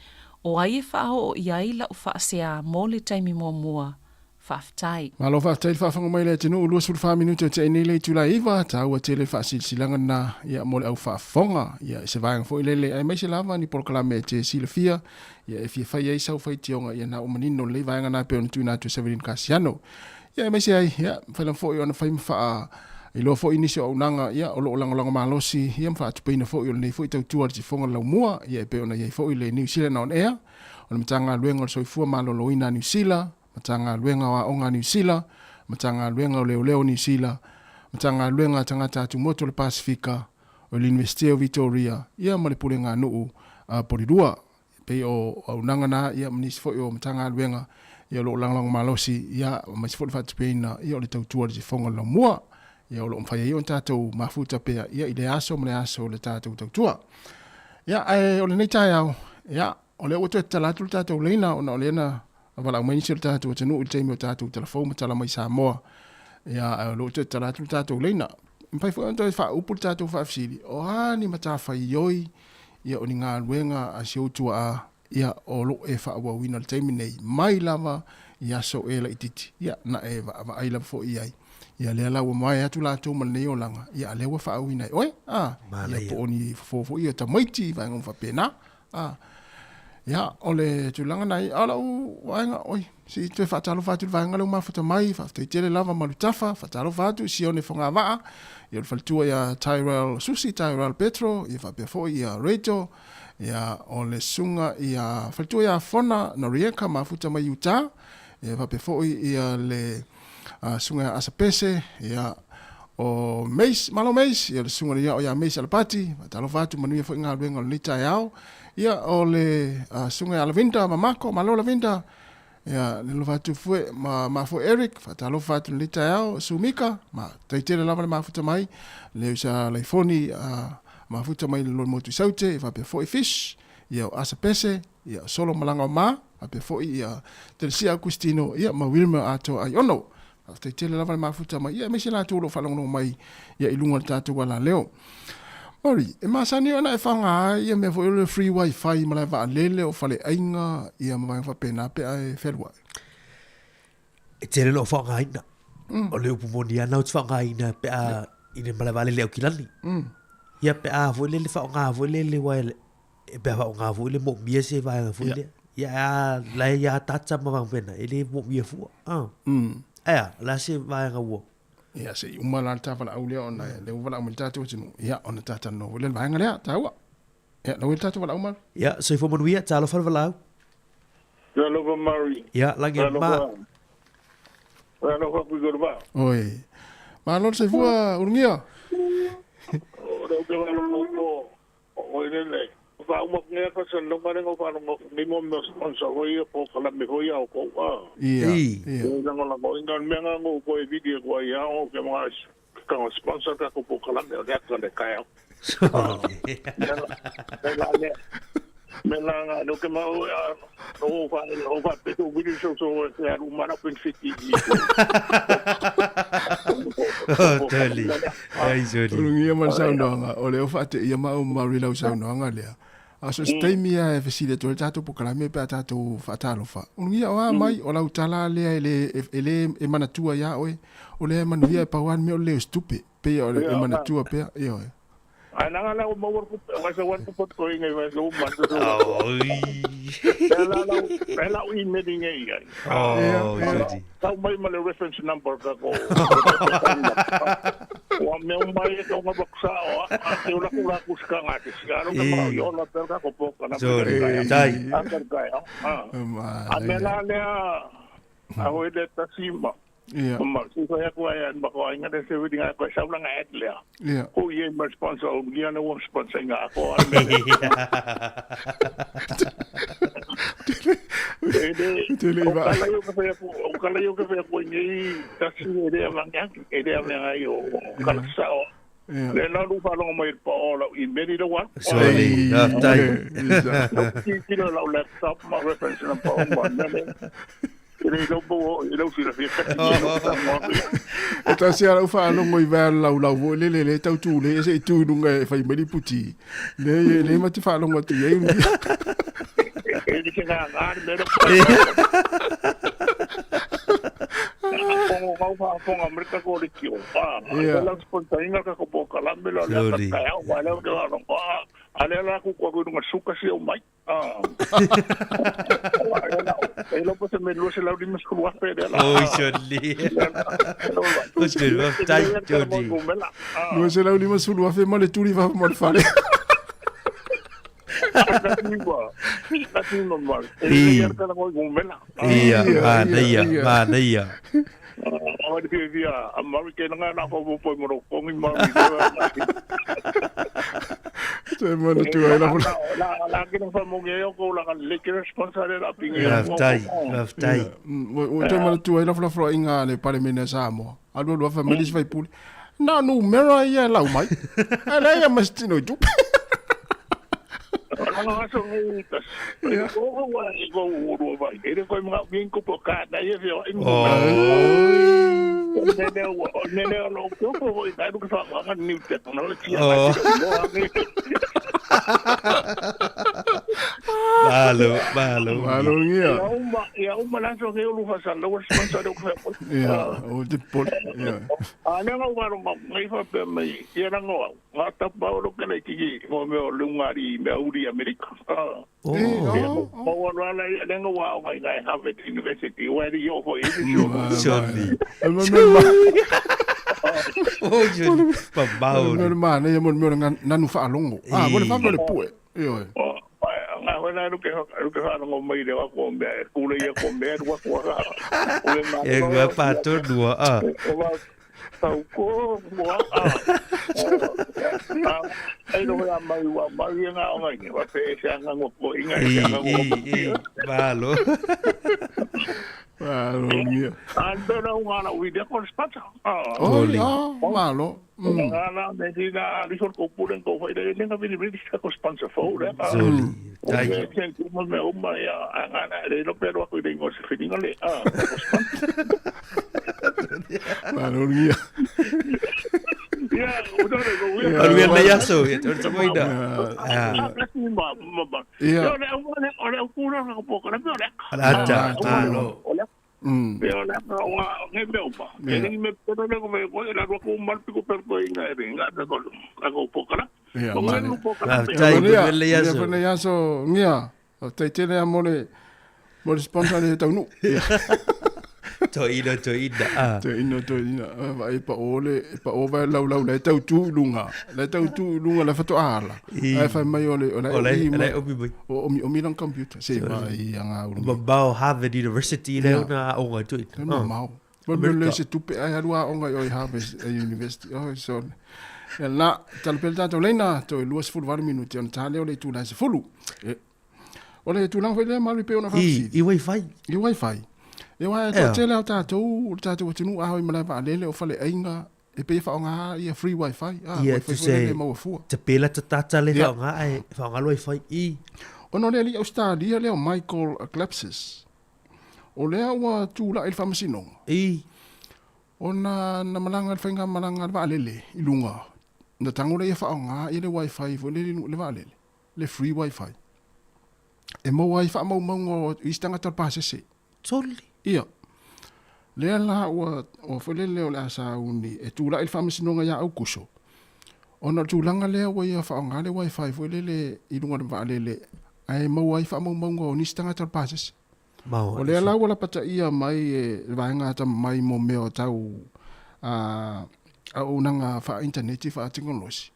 o ai e faaoo i ai lau faasea mo le taimi muamua. Faafetai. Malo faafetai le faafofoga mai le atunuu 24 minute o tea nei le itula e 9, taua tele le faasilasilaga lena ia mo le au faafofoga ia i se vaega foi lele aemaise lava ni polokalame e te silafia ia e fia fai ai sau faitioga ia na ua manino lelei vaega na e pei ona tuuina atu e Severino Kasiano. Ia aemaise ai ia mafai lava foi ona fai ma faa iloa foi nisi o auaunaga ia o lo o lagolago malosi ia ma faatupeina foi o lenei foi tautua i le sifoga o le laumua ia e pei ona i ai foi le New Zealand on Air o le Matagaluega o le Soifua Maloloina a Niu Sila, Matagaluega o Aoga a Niu Sila, Matagaluega o Leoleo a Niu Sila, Matagaluega a Tagata Atumotu o le Pasefika, o le Iunivesite o Vitoria, ia ma le Puleganuu a Polirua. E pei o auaunaga na ia ma nisi foi o Matagaluega ia o lo o lagolago malosi ia aemaise foi le faatupeina ia o le tautua i le sifoga o le laumua. Ia o lo o mafai ai ona tatou mafuta pea ia i lea aso ma lea aso o le tatou tautua. Ia ae o lenei taeao, ia o lea ua toe tatala atu le tatou laina ona o lea na valaau mai nisi o le tatou atunuu i le taimi o tatou talafou ma tala mai Samoa. Ia ae o lea ua toe tatala atu le tatou laina. E mafai foi ona toe faaupu le tatou faafesili, o a ni matafaioi ia o ni galuega a si ou tuaa ia o lo o e faaauauina i le taimi nei, mai lava i aso e laitiiti, ia na e vaavaai lava foi i ai. Ia lea la ua mae atu latou ma lenei olaga, ia a lea ua faauuina e oe, a, ia po o ni fofo foi ia tamaiti, vaega uma faapena, a. Ia, o le tulaga na i, a o lau vaega, oi, se i toe faatalofa atu i le vaega lea ua mafuta mai, faafetai tele lava Malutafa, faatalofa atu i Sione Fogavaa, ia o le faletua ia Tyrell Susi, Tyrell Petro, ia faapea foi ia Rachel, ia o le susuga ia faletua ia Fona Norieka mafuta mai Utah, ia faapea foi ia le susuga ia Asa Pese, ia o Mace, malo Mace, ia le susuga ia o ia Mace Alapati, faatalofa atu manuia foi galuega o lenei taeao. Ia o le susuga ia Lavinda Mamako, malo Lavinda, ia le alofa atu foi ma ma foi Eric, faatalofa atu lenei taeao, Sumika, ma tai tele lava le mafuta mai, le usa Laifoni, mafuta mai le loli motu i Saute, faapea foi Fish, ia o Asa Pese, ia o Solo Malaga o Ma, faapea foi ia Telesia Augustino, ia ma Wilmer Atoa Aiono. Faafetai tele lava le mafuta mai, ia aemaise latou o lo o faalogologo mai ia i luga o le tatou alaleo. Mari, e masani ona e faaaoga ai ia mea foi o le free wifi i malae vaalele, o faleaiga, ia ma vaega faapena pe a e fealuai? E tele lou faaaogaina. O le upu moni lava, na ou te faaaogaina pe a i le malae vaalele i Aukilani. Ia pe a foi lele faaaoga foi lele aua e pe a faaaoga foi le moomia se vaega foi lea. Ia a la e ia data ma vaega faapena, e le moomia fua. Ae a, o le a se vaega ua. Ia se i uma la le ta valaau lea ona lea ua valaau mai le tatou atunuu, ia ona ta talanoa foi lea i le vaega lea, taua. Ia, lau e le tatou valaau Maru. Ia, soifua manuia, talofa le valaau. Talofa Mari. Ia, lagi e ma. Talofa Pikorova. Oi. Malo le soifua Ulugia. O le uke walo o oi lele. Fa uma ngea ka sa no mare ngo fa ngo ni mo mo sponsor ho ia po kala me ho ia o ko a. Ia. Ia. Ngo la ngo inga me nga ngo ko e video ko ia o ke mga ka sponsor ka ko po kala me o le ka le ka. Me la nga no ke ma o no fa o fa pe to video show so e aru mana pen fiti. Oh, tali. Ai, sorry. Ulugia ma le saunoaga, o lea ua faateia ma au Maori lau saunoaga lea. A so se taimi lava e fesili atu ai le tatou polokalame pe a tatou faatalofa. Ulugia o a mai, o lau tala lea e le, e le e manatua iā oe, o lea e manuia e pau lava le mea o le leo o se tupe. Pei o le e manatua pea, ioe. Ai nanga la uma ua kupe, wa se ua kupe ko inge wa se uma tu. Ela la ela u email inge ia. Oh, jodi. Tau mai ma le reference number ka ko. Wa me mai e tonga baksa o a te ula kula ku ska nga te ska ro ka ma yo la per ka ko po kana. Sorry, tai. A ka ka. A me la le a ho le tasima. Ia. Ma se fai atu ai a ma ko ai ngare se wili nga ko sau langa ad lea. Ia. Ko ie ma sponsor o ngia na ua sponsor inga ako a me. Tele O kala yo ka fai aku, o kala yo ka fai aku nei tasi e le avanga, e le avanga i o kala sao. Ia. Le la lu whalonga mai pa o lau email i lau atu. Sorry, faafetai. Lau titilo lau laptop ma reference number o ma nele. E le lau po i lau silafia kati i lau tangoa. E tasi a lau faalogo i vae o le laulau foi lele lea e tau tulei ai seʻi tu i luga e fai mai le iputi. Le le ma te faalogo atu i ai ulugia. E le te ngā le mea lau Fongo ngau whaafonga Amerika ko le kio. Ah, Ia. lau sponsoringa ka ko pōkalame lau lea Sorry. ka au, wa leo te whanonga. Ah, a lea la ku kua kuinunga suka si au mai. Ah. E lopo se me lua se lau lima skulu afe lea la. Oi, Johnny. O te faafetai, Johnny. 250,000 ma le tuli fafo ma le fale. Ia, manaia, manaia. Toe manatua ai lava. Faafetai, faafetai. Ua toe manatua ai lafolafoaiga a le Palemene a Samoa. Alu alu afa mai le isi faipule. Na o numera ia e lau mai. Ae leai a ma se tino i tupe. Malo, malo. Malo ngia. Ia uma la so ke ulu fa sa lo sponsor lo fa. Ia, o te pole. Ia. A le nga waro ma ngai fa pe mai ia na ngoa. Nga ta pa lo ke le ki mo me o lunga ri me uri Amerika. Ah. Oh. Mo wa la la le nga wa o ngai ngai Harvard University wa ri yo ho i si o. Johnny. E ma me ma. Oh, Johnny. Pamao. Me ma nei mo me nanu whaalongo. Ah, mo le whapa le pue. Ioe. Nga hona lu ke lu ke fa ngo mai le wa ko me kule ia ko me wa ko ra. E ngā whātonua, ah. O wa tau ko mo a. Ai no ya mai wa mai nga o ngai wa pe se anga ngo ko inga I, se anga i, ngo. i, malo. Malo ngia. Ando na unga na ui de ko spata. Ah. Oh, ah, malo. Nga na me di na li so ko pulen ko fai le nga vini vini ka ko sponsor fo le. Soli. Tai. Tai. Ko me o mai a nga na le lo pero ko le ngo se fini le. Ah. Malo ngia. Ya, o da le go. Aru ia nei aso, ia te orita moina. Ah. Ia. O le o le o le kura ka po ka le o le. Ata, malo. O le Pe o le o nga ngai me o pa. E ni me pero le ko me ko la ro ko mal piko per ko inga e inga ta ko ka ko po ka. Ia, O mane. nga po ka. Faafetai, Ia, manuia le aso. Ia, le aso, ngia. O te tele a mo le, mo le sponsor le taunu. Ia. Toina, toina. Ah. Te ina, te ina. Ah, E pa o le, e pa o vai lau lau le tau tu i lunga. Le tau tu i lunga le whato ala. I. Ai whai mai o le, o le, O le- i o le mai- omi mai. O omi, omi lang computer. Se vai i anga uru. Mamao Harvard University le Ia. ona aonga toina. Te mamao. Ma me le se tupe ai alua onga i oi Harvard University. Oi, so. Ia la, talapele tātou leina, toe 28 minuti ona tā leo le itula e se fulu. E, o le tulaga foi lea malu i pei ona I, faafesili. i wifi. I wifi. E wa e Ea. toatele o tātou, o le tātou atunuu a hoi malae vaalele o faleaiga, e pei e faaaoga ia free wifi. Ah, Ia, wifi tu foi se, lele e maua fua. te pela te tata le Ia. whaonga ai, whaonga le wifi i. Ona o le alii Australia lea o Michael Klepsis. O lea ua tula'i i le faamasinoga. I. Ona na malaga le faigamalaga a le vaalele i luga. Na tago lea ia faaaoga ia le wifi foi lele i luga o le vaalele. Le free wifi. E maua ai faamaumauga o isi tagata o le pasese. Toli. Ia. Lea la ua, ua foi lele o le a sauni e tula'i le faamasinoga iā Aukuso. Ona o le tulaga lea ua ia faaaoga le wifi foi lele i luga o le vaalele ae maua ai faamaumauga o nisi tagata o le pasese. Maua. O lea la ua lapataia mai e le vaega atamamai mo mea o tau a auaunaga faa-initaneti faa-tekonolosi.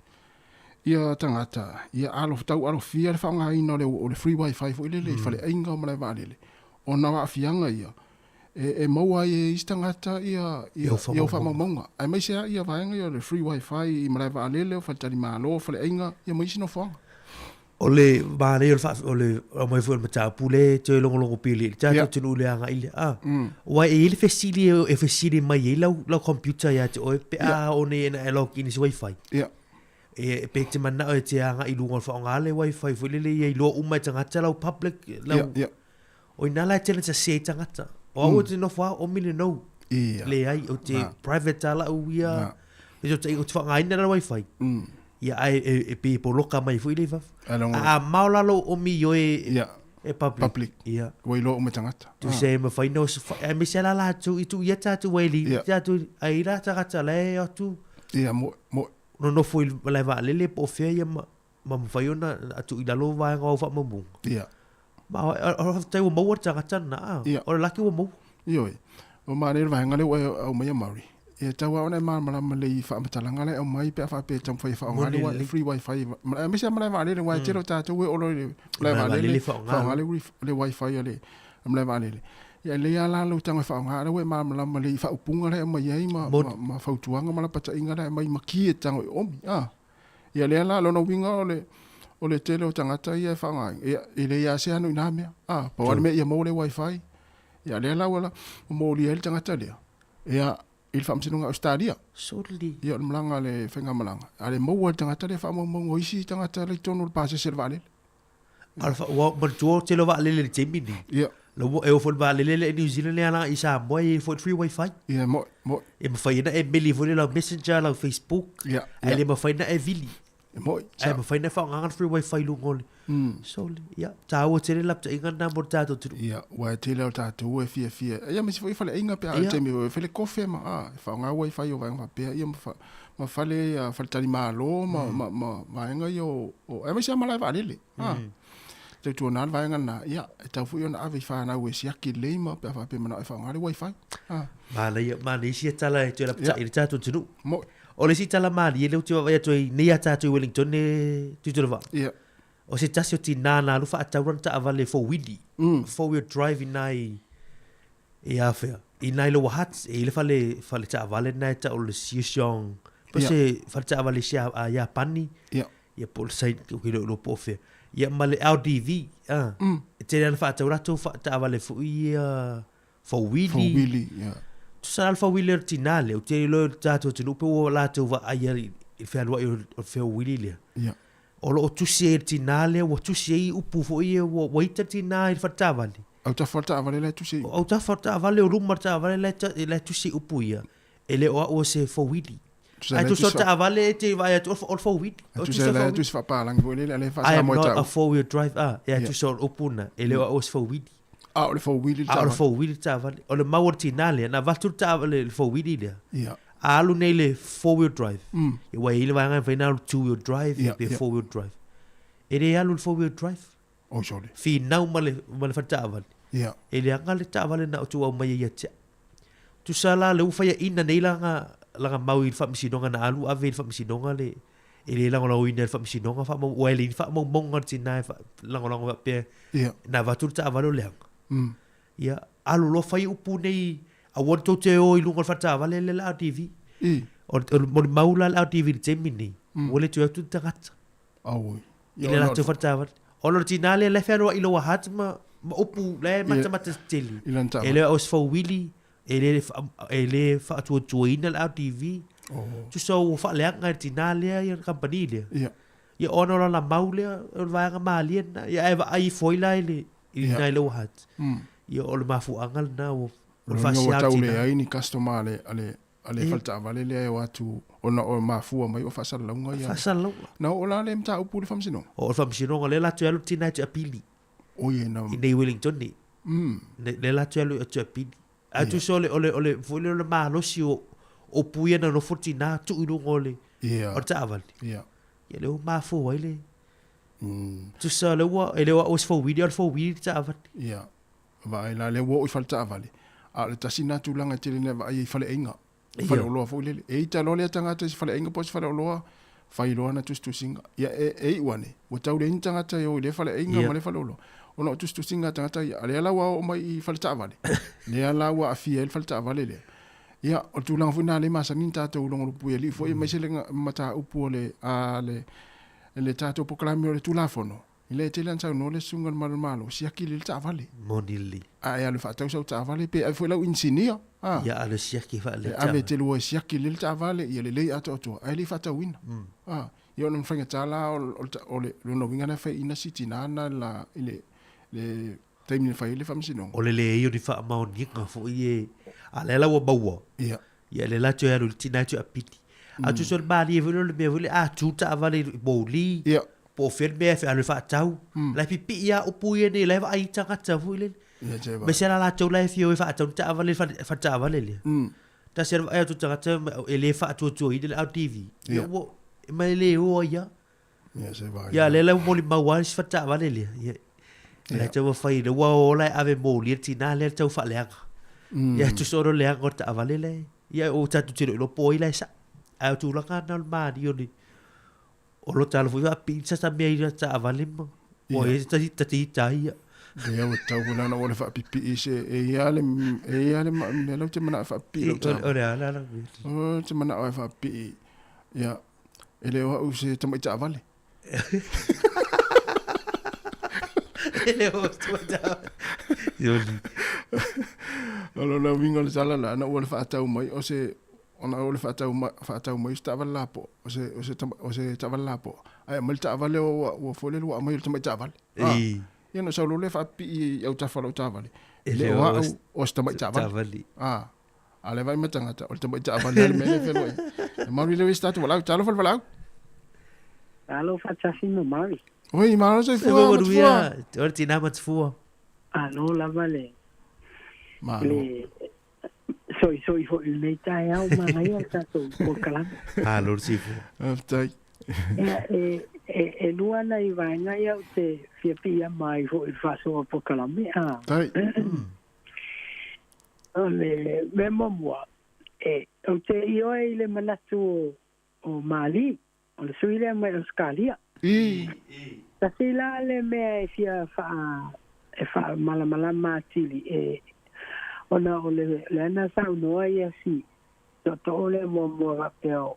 Ia tagata, ia alo, tau alofia le faaaogaina o le, o le free wifi foi lele i faleaiga o malae vaalele. Ona o aafiaga ia, e maua ai e isi tagata ia ia ia faamaumauga aemaise lava ia vaega ia o le free wifi i malae vaalele, o faletalimalo, o faleaiga ia ma isi nofoaga. O le manaia o le faa, o le aumai foi o le mataupu lea e toe logologo pele i le tatou atunuu i le agai lea, a. Aua e i ai le fesili e fesili mai ai lau, lau computer ia te oe pe a oo nei ina e log in i se wifi. E, pe te manao e te agai i luga o le faaaoga le wifi foi lele ia iloa uma e tagata lau public, lau, O ina la e tele sese ai tagata. O au ou te nofo lava omi le nou. Ia. Leai, ou te Na. private lava lau ia. Na. E ou te faaaogaina la wifi. Ia, ae e, e pei e poloka mai foi lea i fafo. Ae lagona- A mao la lou omi i oe Ia. e public. Public. Ia. Ua iloa uma e tagata. Tusa e mafai na osofai, aemaise la latou i tuu ia tatou ai le Ia. tatou ai la tagata la e o atu Ia, mo, mo. nonofo i le malae vaalele po o fea ia ma ma mafai ona tuu i lalo vaega o au faamaumauga. Ia. Ma o faafetai ua maua le tagata lena, a. Ia. O le laki ua maua. Ioe. Ua manaia le vaega lea ua e aumaia Murray. E tatau lava ona e malamalama lelei i faamatalaga la e aumai pe a faapea e taumafai e faaaoga le free wifi aemaise lava malae vaalele aua e tele o tatou e oo loa i le malae vaalele faaaoga le wifi a le malae vaalele. Ia e lelei lava la lou tago e faaaoga a o lea ua e malamalama lelei i faaupuga la e aumai ai ma fautuaga ma lapataiga la e aumai ma ki e te tago e oomi. A. Ia lea la, lona uiga o le, o le tele o tagata ia e faaaogaina, ia, e leai lava se ano i na mea. A, pau lava le mea ia maua le wifi. Ia lea la ua molia ai le tagata lea, ia, i le Faamasinoga a Ausetalia. Soli. Ia, o le malaga a le faigamalaga, a le maua e le tagata lea faamaumauga o isi tagata la i totonu o le pasese o le vaalele. A o le ua manatua o le tele o vaalele i le taimi lenei. Ia. La ua e oo foi i le vaalele lea i New Zealand lea agai i Samoa e i ai foi le free wifi. Ia, mo'i, mo'i. E mafai ai ona e meli foi lea lau Messenger, lau Facebook. Ia, Ae ia. le mafai ona e vili. E mo'i. Ae mafai ona e faaaogaina le free wifi i luga o le. So, ia, taua tele le lapataiga lena mo le tatou atunuu. Ia, aua e tele lava o tatou e fiafia. Ia, aemaise foi faleaiga pe a Ia. taimi foi e fai le kofe ma, a, e faaaoga wifi o vaega faapea, ia ma fa, ma fale ia faletalimalo ma, ma, ma vaega ia o, o aemaise lava malae vaalele. A. Tautuana le vaega lena, ia, e tatau foi ona ave i fanau e siaki lelei ma pe a faapea e manao e faaaoga le wifi. A. Manaia, manaia sia tala e toe lapatai i le tatou atunuu. Mo'i. O le isi tala malie lea ou te vaavaai atu ai nei ia tatou i Wellington e Tuitolovaa. Ia. O se tasi o tinā na alu faatau lana taavale four wheelie, four wheel drive i ina i, i afea, i ina i Lower Hutt, e i ai le fale, fale taavale lena e tau o le Siusiong, po o se fale taavale sia, a Iapani. Ia. Ia po o le Saint, ou te le iloa po o fea. Ia ma le LDV, a. E tele lava ona faatau latou taavale foi ia four wheelie. Four wheelie, ia. Tusa la le four wheelie o le tinā lea, ou te iloa i le tatou atunuu pe ua latou vaai i le fealuai o le four wheelie lea. Ia. O lo o tusi ai e le tinā lea, ua tusi ai upu foi ia, ua ita le tinā i le fale taavale. Autafa o le taavale la e tusi ai. O autafa o le taavale, o luma o le taavale la e tusi ai upu ia, e le o au o se four wheelie. Tusa Ae la e tusa o le tusi taavale e te vaai atu o le four wheelie. Ae tusa la e tusi faapalagi foi lele, a o lea e I am faa-Samoa e not taua. a four wheel drive, a, ia Ia. tusa o le upu lena, e le o au o se four wheelie. A o le four wheelie le A o le taavale. four wheelie le taavale. O le mau o le tinā lea, na avatu le taavale, le four wheelie lea. Ia. A alu nei le four wheel drive. Ia ua i ai le vaega e mafai ona alu two wheel drive Ia, pe ia. four wheel drive. E le alu le four wheel drive. Oi sole. Finau ma le, ma le fale taavale. Ia. E leaga le taavale na o tuu aumai ai ia te au. Tusa la le ua faiaina nei lana, lana mau i le faamasinoga na alu ave i le faamasinoga le, e le lagolagoina e le faamasinoga faamau, aua e leai ni faamaumauga a le tinā e lagolago faapea Ia. na avatu le taavale o leaga. Ia, alu loa fai upu nei, aua ne tou te o i luga o le faletaavale lea le RDV. I. O le, o le molimau la le RDV i le taimi lenei, ua le toe o atu ni tagata. Auoi. I le latou faletaavale. Ona o le tinā lea la e fealuai i Lower Hutt ma, ma upu la e matamata tele. I lana taavale. E le o se four wheelie, e le, e le faatuatuaina le RDV. Oh. Tusa ua faaleaga e le tinā lea ia le kamupani lea. Ia. Ia ona o lana mau lea, o le vaega malie lena. Ia ae vaai ifo ai la i le, i Ia. ina i Lower Hutt. Ia o le mafuaaga lena ua, o le Lona ua faasea o le tau tinā. leai ni customer a le, a le, a le Ia. faletaavale lea e o atu ona o mafua mai o faasalalauga ia. Faasalalauga. Na oo la le mataupu i le faamasinoga? O le faamasinoga lea la toe alu le tinā e toe apili. Oi e na. I nei Wellington nei. Lea la toe alu e toe apili. Ae tusa o le, o le, o le, foi lea o le malosi o, o upu ia na nofo le tinā tuu i luga o le, Ia. o le taavale. Ia. Ia lea ua mafua ai le. Tusa lea ua, e le o au o se four wheelie, o le four wheelie le taavale. Ia. Vaai la lea ua oo i faletaavale. A o le tasi lena tulaga e tele ina vaai ai i faleaiga. Ia. Faleoloa foi lele. E ita loa lea tagata i se faleaiga po o se faleoloa, fai loa ana tusitusiga. Ia e, e iu ane, ua tau leai ni tagata e o i lea faleaiga Ia. ma lea faleoloa. Ona o tusitusiga a tagata ia, a lea la ua oo mai i faletaavale, lea la ua aafia ai le faletaavale lea. Ia, o le tulaga foi lena lea e masani ona tatou logolopu i alii foi aemaise le mataupu o le, a le, le tatou polokalame o le Tulafono, Ina ia tele ana saunoa le susuga i le Malu o le Malo, siaki lelei le taavale. Moni lelei. A e alu e faatau sau taavale, pe ave foi lau inisinia, a. Ia alu e siaki faalelei le taavale. E ave e te lua e siaki lelei le taavale, ia lelei atoatoa, ae le i faatauina. A. Ia ona faigata la o le lona uiga lena e fai ina si tina na la i le le taimi na fai ai le faamasinoga. O le leai o ni faamaoniga foi e, a lea la ua maua. Ia. Ia lea la toe alu i le tina e toe apili. A tusa o le malie foi lea o le mea foi lea a tu le taavale i mouli. Ia. Po o fea le mea e alu e faatau. La e pipii lava upu ia nei la e vaai i tagata foi lele. Ia te vaai. Aemaise la latou la e fia o e faatau ni taavale i le fale taavale lea. Tasi lava le vaai atu o tagata e le faatuatuaina le RTV. Ia ua ma e le o ai lava. Ia se vaai. Ia lea la ua molimau lava le isi fale taavale lea. Ia la e taumafai ua o la e ave mouli e le tina lea le tau faaleaga. Ia tusa ona o le leaga o le taavale lea. Ia o tatou te le o iloa po o ai la e sao. Ae o tulaga na o le malie o le o lo talo foi faapipii sa ta mea i taavale ma o ai ta ta te ita ai ia. Ia ua tatau foi la ona ou alu e faapipii se e i ai le e i ai le mea la ou te manao e faapipii lau taavale. O le a la la. Ou te manao e faapipii ia e le o au se tamai taavale. E le o se tamai taavale. Ioli. O lona uiga o le tala la, ana ua le faatau mai o se ona o le faatau mai, faatau mai o se taavale lapoa, o se, o se, o se taavale lapoa, ae aumai le taavale ua, ua foi lele ua aumai o le tamai taavale. Ah, ia ona sau loa lea faapipii i autafa o lau taavale. E le o au o se tamai taavale. Ah, a le vaai ma tagata, o le tamai taavale lava le mea lea e fealuai ai. E malu i le isi tatou valaau. Talofa le valaau. Talofa tasi ma Mari. Oi, malo soifua, Matufua. O le tina Matufua. Alo lava le Malo. Le soisoi foi i lenei taeao manaia le tatou polokalame. Malo le soifua. Faafetai. Ia, e, e, e lua nai vaega ia ou te fia piiama ai foi i le faasoa polokalame. A. Tai. O le mea muamua, e, ou te ioe i le manatu o, o Mali, o le sui lea mai Ausekalia. I. Tasi la le mea e fia faa, e faamalamalama atili, e, ona o le, le ana saunoa ia si tootoo lea muamua faapea o,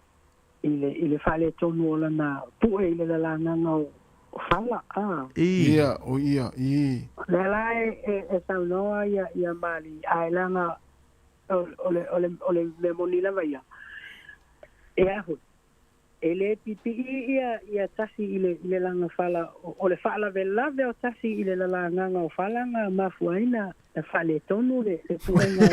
i le, i le faaletonu o lana pue i le lalagaga o, o fala, a. I. Ia, o ia, i. Lea la e, e, e saunoa ia, ia Mali, ae leaga o, o le, o le, o le mea moni lava ia, e a foi, E le pipii ia ia tasi i le i le laga fala o le faalavelave o tasi i le lalagaga o fala na mafua ai na faaletonu le le puega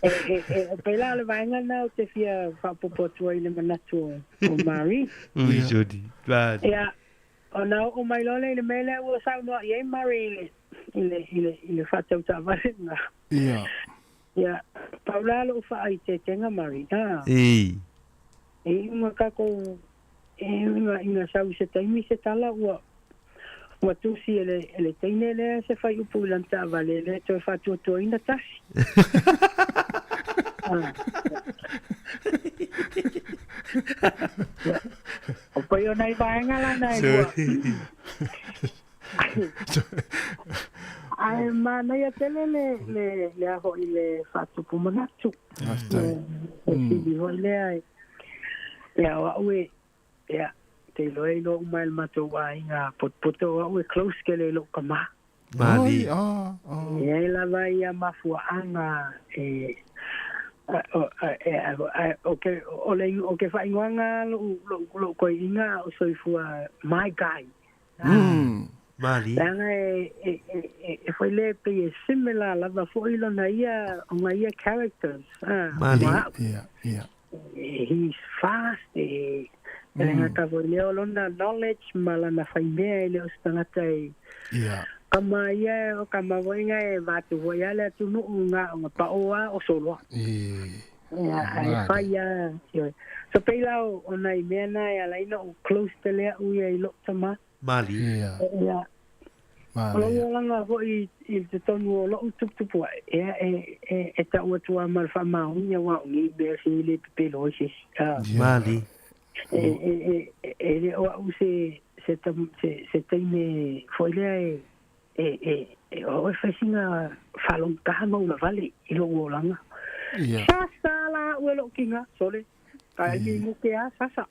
e e e pela le vaega na o te fia faapopo atu ai le manatu o o Marie. Ui Jody. Ia ona oo mai loa lea i le mea lea ua saunoa i ai Marie i le i le i le i le faatau taavale na. Ia. Ia, pau la lou faaiteetega Marina. Ii. E iu ma tatou, e iu ina, ina sau i se taimi se tala ua, ua tusi e le, e le teine lea se faiupu i lana taavale e le toe faatuatuaina tasi. Ah. Ia, o pei o nai vaega la na e lua. Ae manaia tele le, le, le a hoʻi le faatupu manatu. Faafetai. E sili foi lea e, ia o a'u e, ia, te iloa e iloa uma e le matou aiga potopoto o a'u e close tele i lo'u tama. Mali. Oi, ah, ah. E ai lava ia mafuaaga e, o ke, o le, o ke faaigoaga lo'u, lo'u, lo'u koiina o soifua my guy. Mm. Mali. Leaga e, e, e, e foi le pei e similar lava foi lona ia, ona ia characters. Ah, Mali. ma a'u. Ia, ia. He's fast, e, e le gata foi lea o lona knowledge ma lana faimea e le o se tagata e Ia. kama ia o kama foi nga e vatu foi a le atunuu nga o pao a o soloa. I. Ia, ae Mali. fai a, ioe. So pei la o, o nai mea na e ala ai na ou close tele a'u ia i lo'u tama. Mali. Ia. Ia, o Mali. lou olaga foi i totonu o lo'u tuputupu a'e, ia e, e, e ta'u atu a ma le faamaoni auā o nei mea se e le pepelo ai se isi. Ah. Ia. Mali. E e e e le o a'u se se se se teine foi lea e e e e o e fai sina faalogitaha ma ulavale i lo'u olaga. Ia. Sasa la a'u e lo'u tiga, sole, taimi muke a sasa.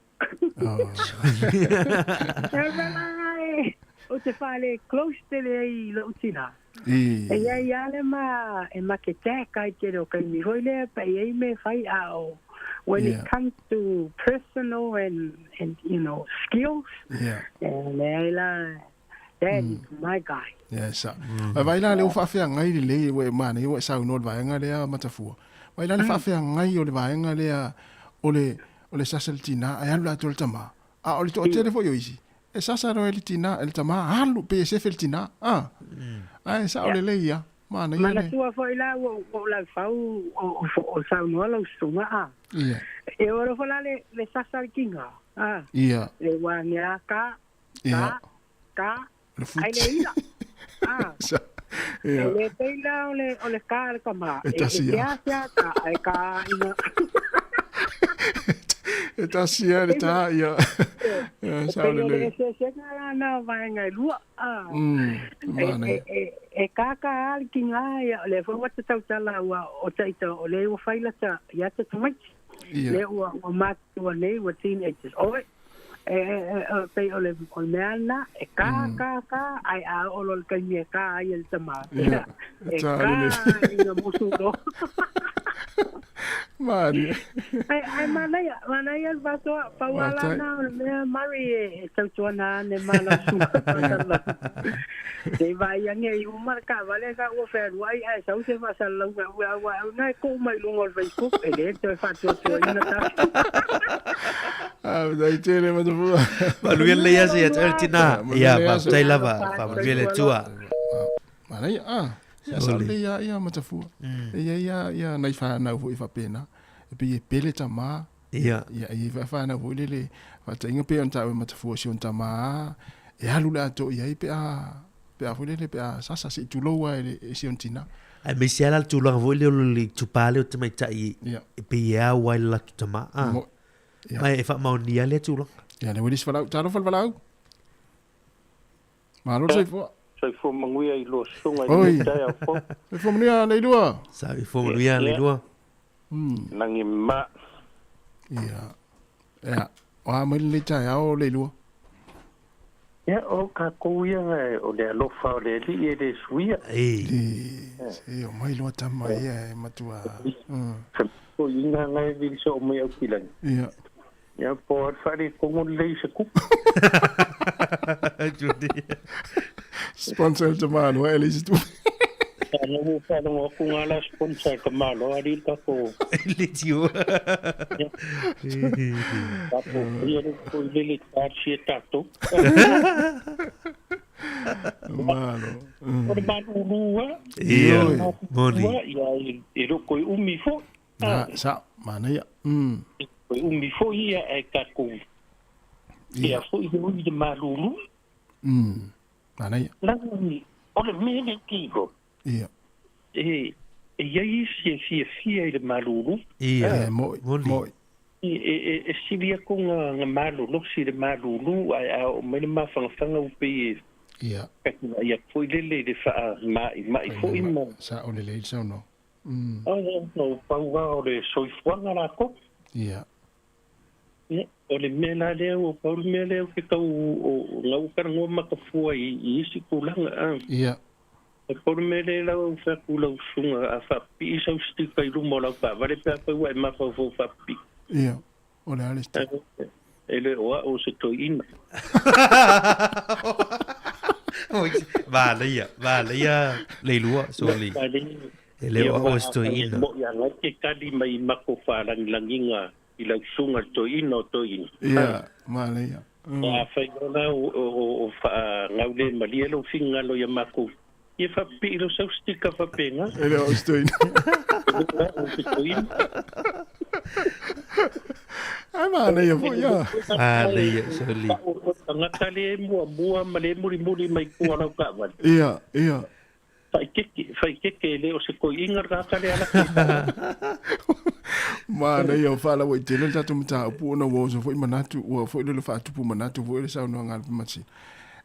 E mea e ou te faale close tele ai i lo'u tinā. E iai a le ma e make tag ai tele o kaimi foi lea pe i ai mea e fai a o when it comes to personal and and you know skills e leai la that is my guy. Ia, sa. Ae vaai la lea ua faafeagai lelei ua e manaia ua e saunoa i le vaega lea Matafua. Vaai la le faafeagai o le vaega lea o le o le sasa i le tinā ae alu latou i le tamā. A o le toatele foi o isi, e sasa loa e le tinā, e le tamā, alu pei e sefe le tinā. A. Ae sao lelei ia. Manaia le. Manatua foi la ua ou laufau o o saunoa lau susuga a. Ia. E oo alofa la le le sasa i le tiga a. Ia. Le ua ane a ka ka ka Le futi. Ai le ila. A. Sa. Ia. E le pei la o le o le ka a le tama. E tasi E ia. sea ka ae ka ina. E tasi ia le tā ia. Ia, E sao pei o le lelei. eseesega lana o vaega e lua. A. E Manaia. e e kākā a le tiga ia o lea foi ua ta tautala ua o taita o lea ua fai lata ia te tamaiti. Ia. Lea ua ua matutua nei ua teenagers. Oi e e e pei o le o le mea lena e kā kā kā ae a oo loa i le taimi e kā ai e le tamā. Ia. E Tā kā lelei. ina musu loa. Manaia. Ai ai manaia, manaia le faasoa, pau a Faafetai. lana o le mea Murray e e tautuana ane ma lau susuga faasalalauga. Se i vaai ane i uma le taavale sa ua fealuai ae sau se faasalalauga ua aua au na e tuu mai luga o le Facebook e lē toe faatuatuaina tatou. Ah, faafetai tele Matafua. Manuia lelei aso ia te oe le tinā. Ia, manuia Ia, lelei aso. faafetai lava, faamanuia le Atua. Manaia, ah. Ia, sao lelei lava ia Matafua. E iai lava ia nai fanau foi faapena. E pei e pele tamā. Ia. Ia, e iai fanau foi lele faataʻiga pei ona taua e Matafua si ona tamā e alu le atoa i ai pe a pe a foi lele pe a sasa seʻi tulou lava e le e si ona tinā. Aemaise lava la le tulaga foi lea o le itupa lea o tamaitai Ia. e pei e ao ai le latou tamā. Ah. Mo- Ia. Ma e faamaonia lea tulaga. Ia, lea ua le isi valaau. Talofa le valaau. Malo le soifua. Soifua manuia i lua susuga i Oi. lenei taeao fou. Soifua manuia Leilua. Soifua manuia Leilua. Lagi ma. Ia. Ia. O a mai lenei taeao Leilua. Ia, o kākou ia o le alofa o le Alii e le suia. Ei. Se o mai loa tama ia e matua. O inga ngai vili so o mai au kilani. Ia. Ia, po al whare kongo lei se kupu. Sponsor te malo e le isi tu. Whanau whanau aku ngā la sponsor ka malo ari kako. Le tio. Kako ia le ko i lele tāsi e tātou. Malo. O le malu lua. Ia, moni. Ia, e roko i umi fo. Na, sa, manaia. E umi fo ia e kākou. Ia fo i ui le malulu. Manaia. Lagi, o le mea le kiko. Ia. E, e iai isi e fiafia i le malulu. Ia, E, moi, moi. E, e, e sili aku ngā, ngā malolosi le malulu, ai a o mai le mawhangawhanga upe e Ia. ia foi lele i le whaa mai, mai foi ma. Sa o le lei sau no. Ai, no, paua o le soifuanga la ko. Ia. Ia, o le mea la lea, o pau le mea lea o ke kau o ngau karangoa makafua i, i isi kūlanga. A. Ia. E pau le mea lea lau au whaku lau sunga a whapi i sau stika i luma o lau whaavale pea pau e mawhau fau whapi. Ia. O le ale sti. E le oa o se toi ina. Manaia, manaia Leilua, soli. E le oa o se toi ina. Mo ia ngai ke kali mai mako whalangilanginga i lau sunga toi ina o toi ina. Ia, manaia. A whai ona o, o, o, o wha ngau le malia lau fingalo ia mako. Ia whapi i lau sau stika whapenga. E le o se toi ina. O se toi ina. Ai manaia foi ia. Manaia, soli. Tangata le mua mua ma le muri muri mai kua lau kawale. Ia, ia. Whai keke, whai keke le o se koi inga rāka le ala. Manaia o faalauaitele le tatou mataupu ona ua oso foi manatu, ua foi le faatupu manatu foi le saunoaga a le Pemasina.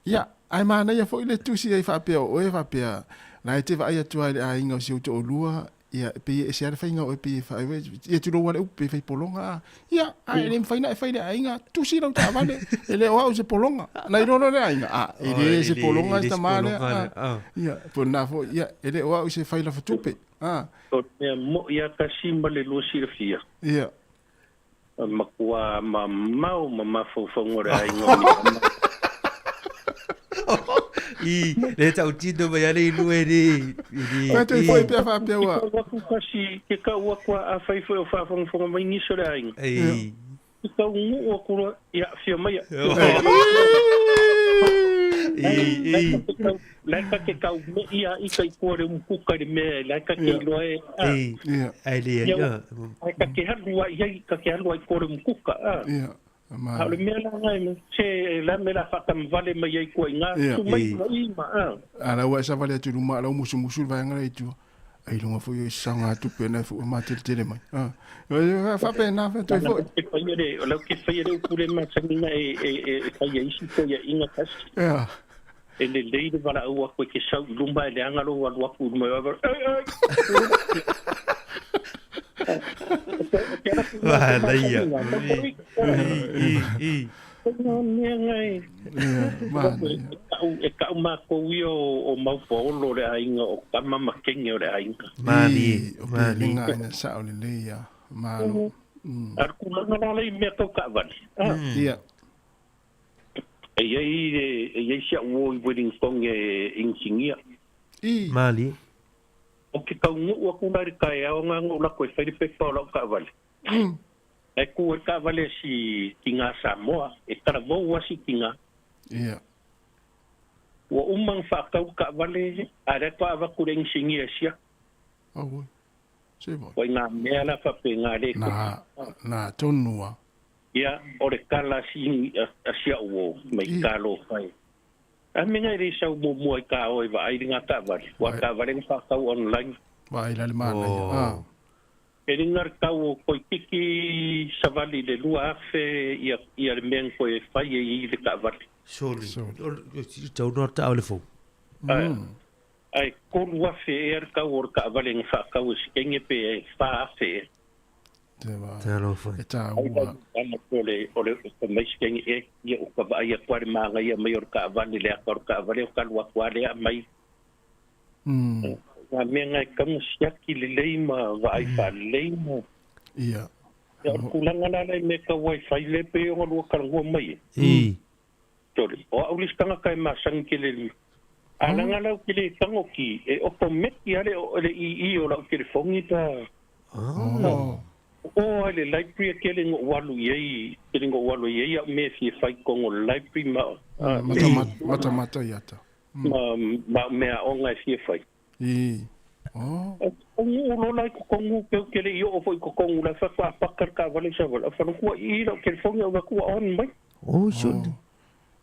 Ia, ae manaia foi le tusi ai faapea o oe faapea, la e te vaai atu lava i le aiga o si ou toalua, ia, e pei e ese lava le faiga o oe, pei e fai, ia tulou lava le upu, pei e fai pologa a. Ia, ae le mafai ona e fai i le aiga, tusi lau taavale, e le o au se pologa. Na iloa loa le aiga, a, e le se pologa le tama lea. A, ia, po o lena foi, ia, e le o au se fai lafatupe. A. O le mea moʻi a tasi ma le lua silafia. Ia. Matua mamao ma mafaufauga o le aiga o Niama. I, le tautino mai ale i lue ni. I, Koe toe foi pea faapea ua. Ke kau aku kasi, ke kau aku a afai foi o faafogafoga mai nisi o le aiga. Ei. Ke kau nguu aku loa, ia afio mai. I, i. Lai ka ke kau me ia i kai kua le umukuka i le mea, lai ka ke iloa e. Ei, ai le ai. Ai ka ke halu ai ai, ka ke halu ai kua le umukuka. Ia. A o le mea la ngai me, se la me la whaatamavale mai ai kua i ngā, tu mai ma i ma. A la ua e savali atu i luma, a la ua musumusu le vaega la i tua. Ai lunga foi o saga tupe na fu ma tele tele mai. Ah. Faapena fa toe foi. Ke whai ere, o lau ke whai ere upure ma sanina e e e e whai isi ko ia inga kasi. Yeah. E le lei le wala au aku e ke sau i luma e le anga lo walu aku i luma e walu. Ei, ei! Wah, leia. I, i. E kau mākou ia o Maupaolo le aiga o Tama ma Kenge o le aiga. Mali, o pelega ina sao lelei ia. Malo. A o le tulaga la lea i mea tau taavale. Ia. E i ai si au uo i Wellington e inisinia. I. Mali. O ke taunuu aku la i le taeao na na ou lako e fai le pepa o lau taavale. E ku e taavale si tiga Samoa, e talavou a si tiga. Ia. Ua uma na faatau taavale, a lea faatoa avatu i le inisinia e siaki. Auoi. Se voi. Ua i ngā mea la faapena le Na, na tonu a. Ia, o le tala si, a si au uo, mai talofa e. A mea e le sau muamua i tā oe vaai i ngā taavale, ua taavale na whakau online. Vaai la le manaia. Ah. E ringa le tau o Koitiki savali le 2000 ia, ia le mea na koe e whai e i le taavale. Soli. Tau noa taavale fou. Ai, ai 3000 ea le tau o le taavale na whakau e Sikenge pe e 4000 ea. Te wā. Talofa. E tāua. Ana o le o le o mai sikenge e ia o ka vaai atu a le magaia mai o le taavale le ata o le taavale o ka alu atu a lea mai. Ngā mea nga e kaunga siaki lelei ma vaai faalelei ma. Ia. Ia o le tulaga la lea i mea tau wifi lea pei ona lua talanoa mai e. I. Tole, o au le isi tagata e masani tele i le a leaga la ou te le tago ki e otometi a le le ii o lau telefoni pa Oh. O ai le library e tele na ou alu i ai, tele na ou alu i ai au mea e fia fai i totonu o le library ma Mata mata mata i ata. Ma ma au mea aoga e fia fai. I. Oh. O nuu loa la i totonu pe ou te le i oo foi i totonu la faatoa paka le taavale i Savaii, faletua i i lau telefoni au atu ua on mai. Oh, sure.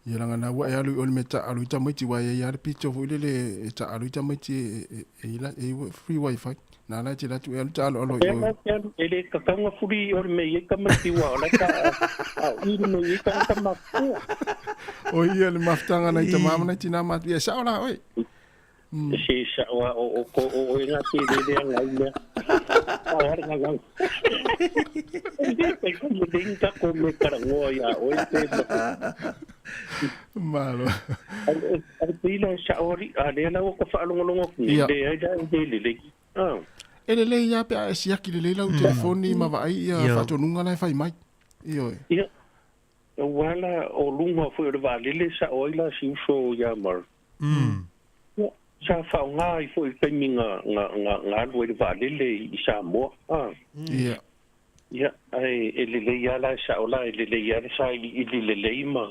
Ia langa na ua e alu i o le mea taalo i tamaiti wa e ia le pito foi lele e taalo i tamaiti e e e la e free wifi. Na la te latu e alu taalo alo i o. E le tataunga fuli i o le mea i ai tamaiti ua o la ka a i le mea i ai tangata matutua. O ia le mafutaga nai tama ma nai tina matu ia sao la oe. Se sao a o o ko o e ngā te rere a ngai mea. Ao hare ngā ngau. E ko me ringa ko me karangoa i a oe te Malo. Ai pila e sao ari, a lea lau ka whaalongolongo ku, Ia. le ai la e le lelei. Ah. E lelei ia pe a e siaki lelei lau telefoni ma vaai ia Ia. faatonuga la e fai mai. Ioe. Ia. Ua la o lunga foi o le vaalele sao ai la si uso ia Mar. Ia, sa faaaoga ai foi i le taimi na na na na alu ai le vaalele i Samoa. Ah. Ia. Ia, ae e lelei lava la e sao la, e lelei lava le sailiili lelei ma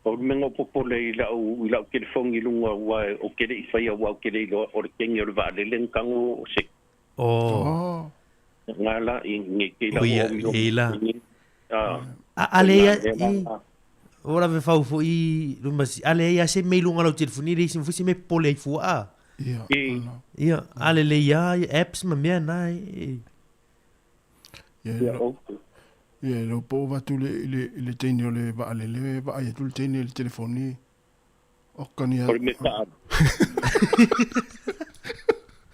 pau le mea na ou popole i lau i lau telefoni i luga aua ou te le i faia aua ou te le iloa o le kegi o le vaalele na tago o se Oh. Nga la i nei te ila O ia, o mio. e ila. Ah. A, a le ia, i, o la ve fau fo i, luma si, a le ia se mei lunga lau telefoni, le isi mfui se me pole ai fua a. Ia. I. Ia, a lelei lava ia apps ma mea na e. Ia, ia, e le o po o avatu i le, i le, i le teine o le vaalele, vaai atu le teine i le telefoni, oka ni O le mea taalo.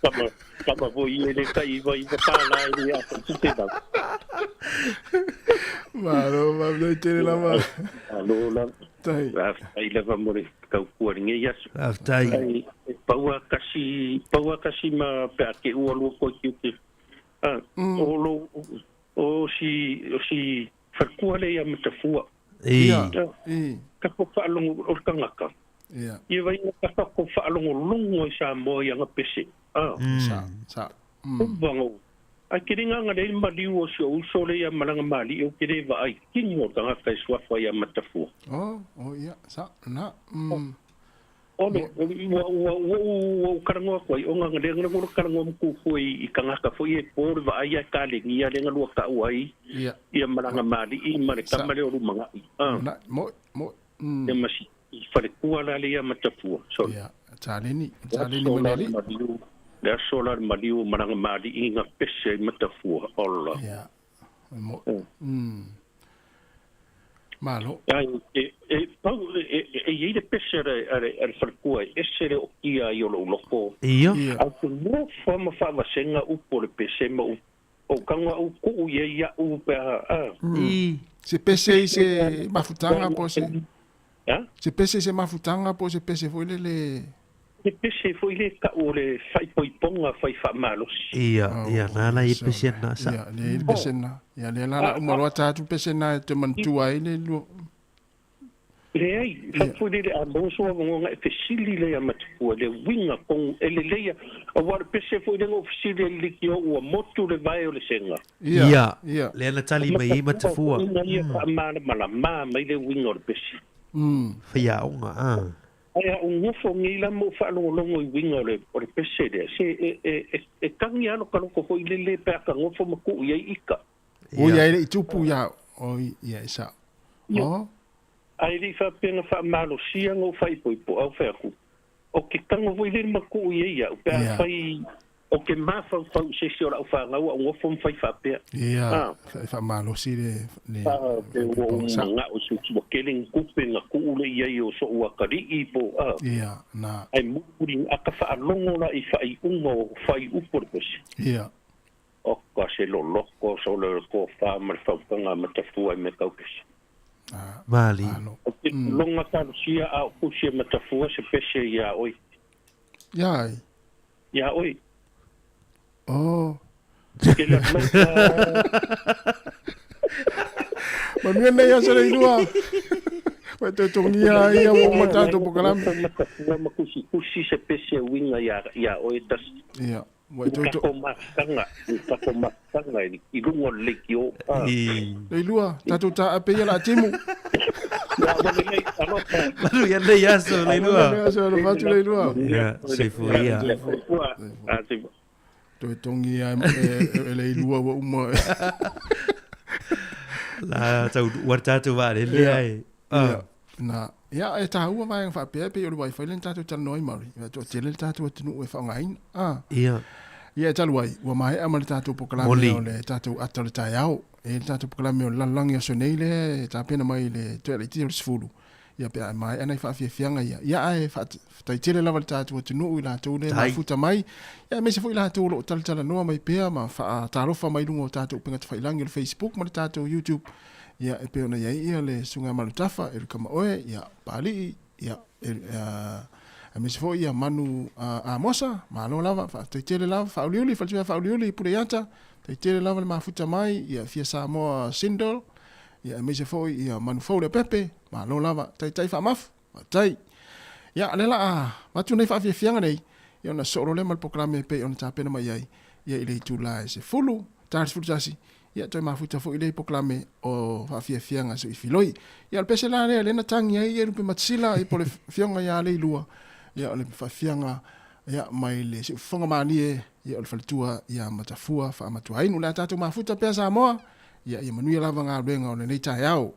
Tama, tama foi ia le tai iwa iwa tālā e le ata i te lau. Malo, faafetai tele lava. Malo lava. Tai. Faafetai lava mo le taukua i lenei aso. Faafetai. Ai, e pau a kasi, pau a kasi ma pe a ke ua lua koe ki te. Ah, o lo, o si, o si falekua le ia Matafua. Ia, i. Ka ko whaalongo o le tangata. Ia. Ia vai ka ka ko whaalongolongo i Samoa i anga pese. Ah. Sa, sa. Mm. Ai ke ringa nga le maliu o si o uso le ia malanga mali o ke le vaai kini o tangata i suafa ia Matafua. Oh, oh ia, sa, na. Mm. O le, ua, ua, ua, ua, ua karangoa koe, o ngā le ngā ngā karangoa mku fo i, i kangaka fo i e pō le vaai a ka le ngia le ngā lua ka ua i, Ia. ia malanga mali i ma le kama le o lumanga i. Ah. Na, mo, mo. Mm. Ia ma si, i wharekua la le ia Matafua. Sorry. Ia, taleni, taleni ma le alii. Maliu, le aso la le maliu o malanga mali i ngā pese i Matafua. Ola. Ia. Mo. Mm. Malo. Ai, e, e, pau, e, e, e i le pese a le, a le, a le wharekua, e ese le o kia i o lou loko. Ia. Ia. Au te nofo ma whaavasenga upo le pese ma u, o kanga u kuu ia ia u pe a, a. I. Se pese i se mafutanga po se. Ha? Se pese i se mafutanga po se pese foi le le. Se pese foi le kau o le whaipoiponga whai whaamalosi. Ia, ia, na la i pese na sa. Ia, le i pese na. Ia, le la la uma loa tātou pese na e te mantua ai le lua. Leai, whapui le a moso a ngonga e fesili le a Matafua, le winga kong e le leia, a wa le pese foi le ngo fesili e liki o ua motu le vae o le senga. Ia, le ana tali mai i Matafua. Ina ia whaamala mala mā mai le winga o le pese. Mm. Whaiaonga, ah. Ai a ungofo ngi la mo whaalongolongo i winga o le, o le pese lea. Se e, e, e, e tangi alo ka loko foi le le pe aka ngofo maku ia i ika. O ia ele i tupu ia. O ia e sa. O. Ai li whapenga whaamalosia ngō whaipoipo au wheaku. O ke tango foi le maku ia ia. O pe a whai, o ke mawhau whau se se o lau whangau a ngofo mwhai whapea. Ia, Ah. whaamalosi le, le. Ah, te ua o manga o se tua kele ngupe ngā kuule ia i o so ua kari'i po. Ah. Ia, na. Ai muri aka whaalongo la i whai unga o whai upo le pese. Ia. O ka se loloko so le ko wha ma le whaukanga Matafua i me kaukese. Mali. O te longa talusia a o kusia Matafua se pese ia oi. Ia ai. Ia oi. Oh. Ke la longa. Manuia nei aso le ilua. Wai te tongia ia o ma tātou pokalame. Matafua ma kusi kusi se pese winga ia ia oi tas. Ia. Wai te Kako matanga, kako matanga i lunga o le leiki o. Ah. Le ilua, tātou tā ape ia la timu. Manuia nei aso le ilua. Manuia nei aso le fatu le ilua. Ia, soifua ia. Ah, soifua. Toe tongia e, e, e le ilua ua uma. La tau ua tātou wā le lea e. Ia. Na, ia e tāua vaenga whaapea pe o le wifi le tātou talanoa i Maori. Ia to tele le tātou atunuu e whaongaina. Ah. Ia. Ia e talu ai, ua maea ma le tātou pokalame Moli. o le tātou ata o le taeao. E le tātou pokalame o le lalolagi aso nei le e tapena mai le toe laitiiti o le 10. Ia pe a e maea nei whaafiafianga ia. Ia ae whaataitele lava le tātou atunuu i latou le Tai. mafuta mai. Ia aemaise foi latou o lo o talatalanoa mai pea ma whaatalofa mai lunga o tātou upega tawhailangi o le Facebook ma le tātou YouTube. Ia e pei ona iai ia le Susuga Malutafa, Erika Maoe, ia Pāli'i, ia aemaise foi ia Manu Amosa, malo lava, faafetai tele lava, Faauliuli, Faletuia Faauliuli, Puleiata, faafetai tele lava le mafuta mai, ia Fia Samoa Sindel, ia aemaise foi ia Manu Fou Leaupepe, malo lava, taitai faamafu, faafetai. Ia, o lea la a avatu nei faafiafiaga nei, ia ona soo loa lea ma le polokalame e pei ona tapena mai ai, ia i le itula e 10, ta 11, ia toe mafuta foi lea i polokalame o faafiafiaga soifiloi. Ia o le pese la lea lea na tagi ai ia lupe matasila i po le afioga ia Leilua, ia o le faafiafiaga ia mai le siufofoga malie, ia o le faletua ia Matafua Faamatuainu. O le a tatou mafuta pea Samoa, ia ia manuia lava galuega o lenei taeao.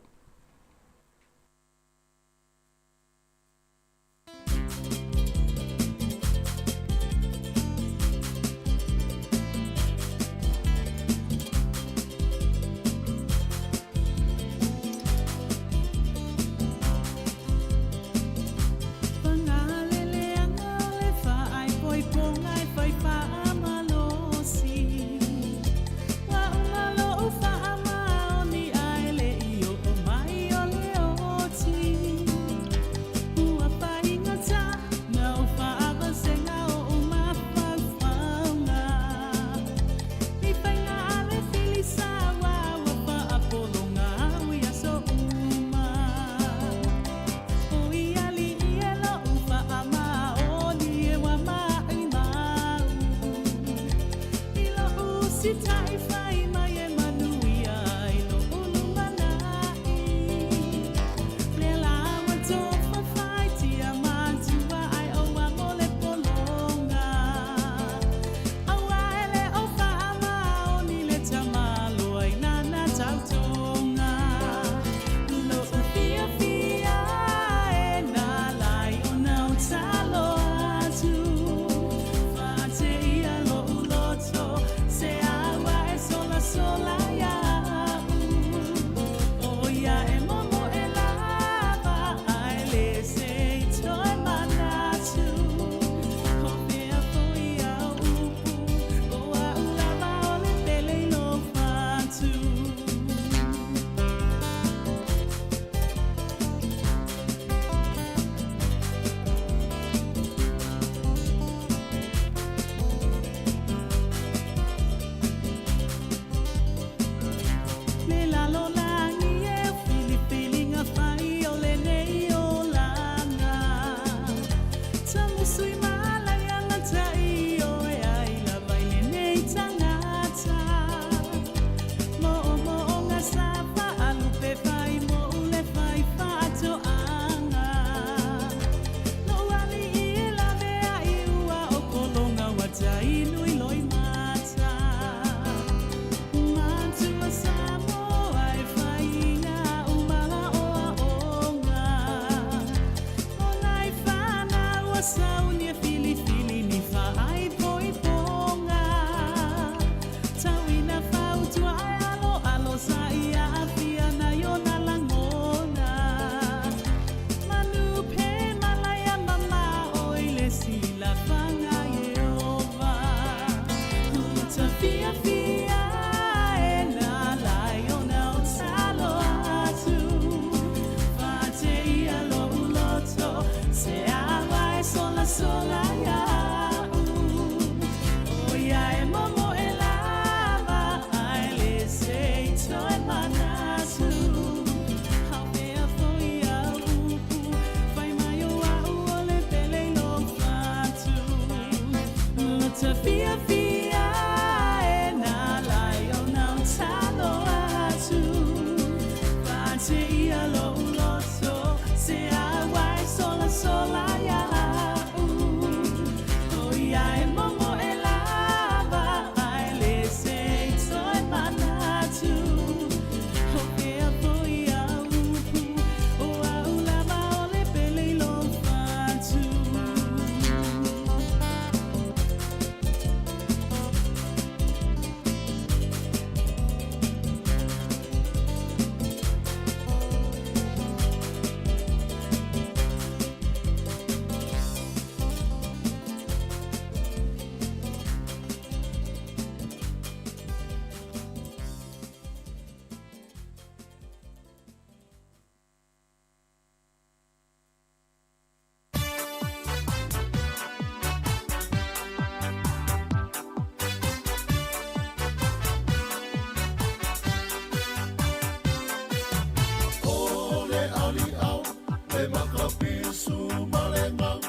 makapisu ma le gau,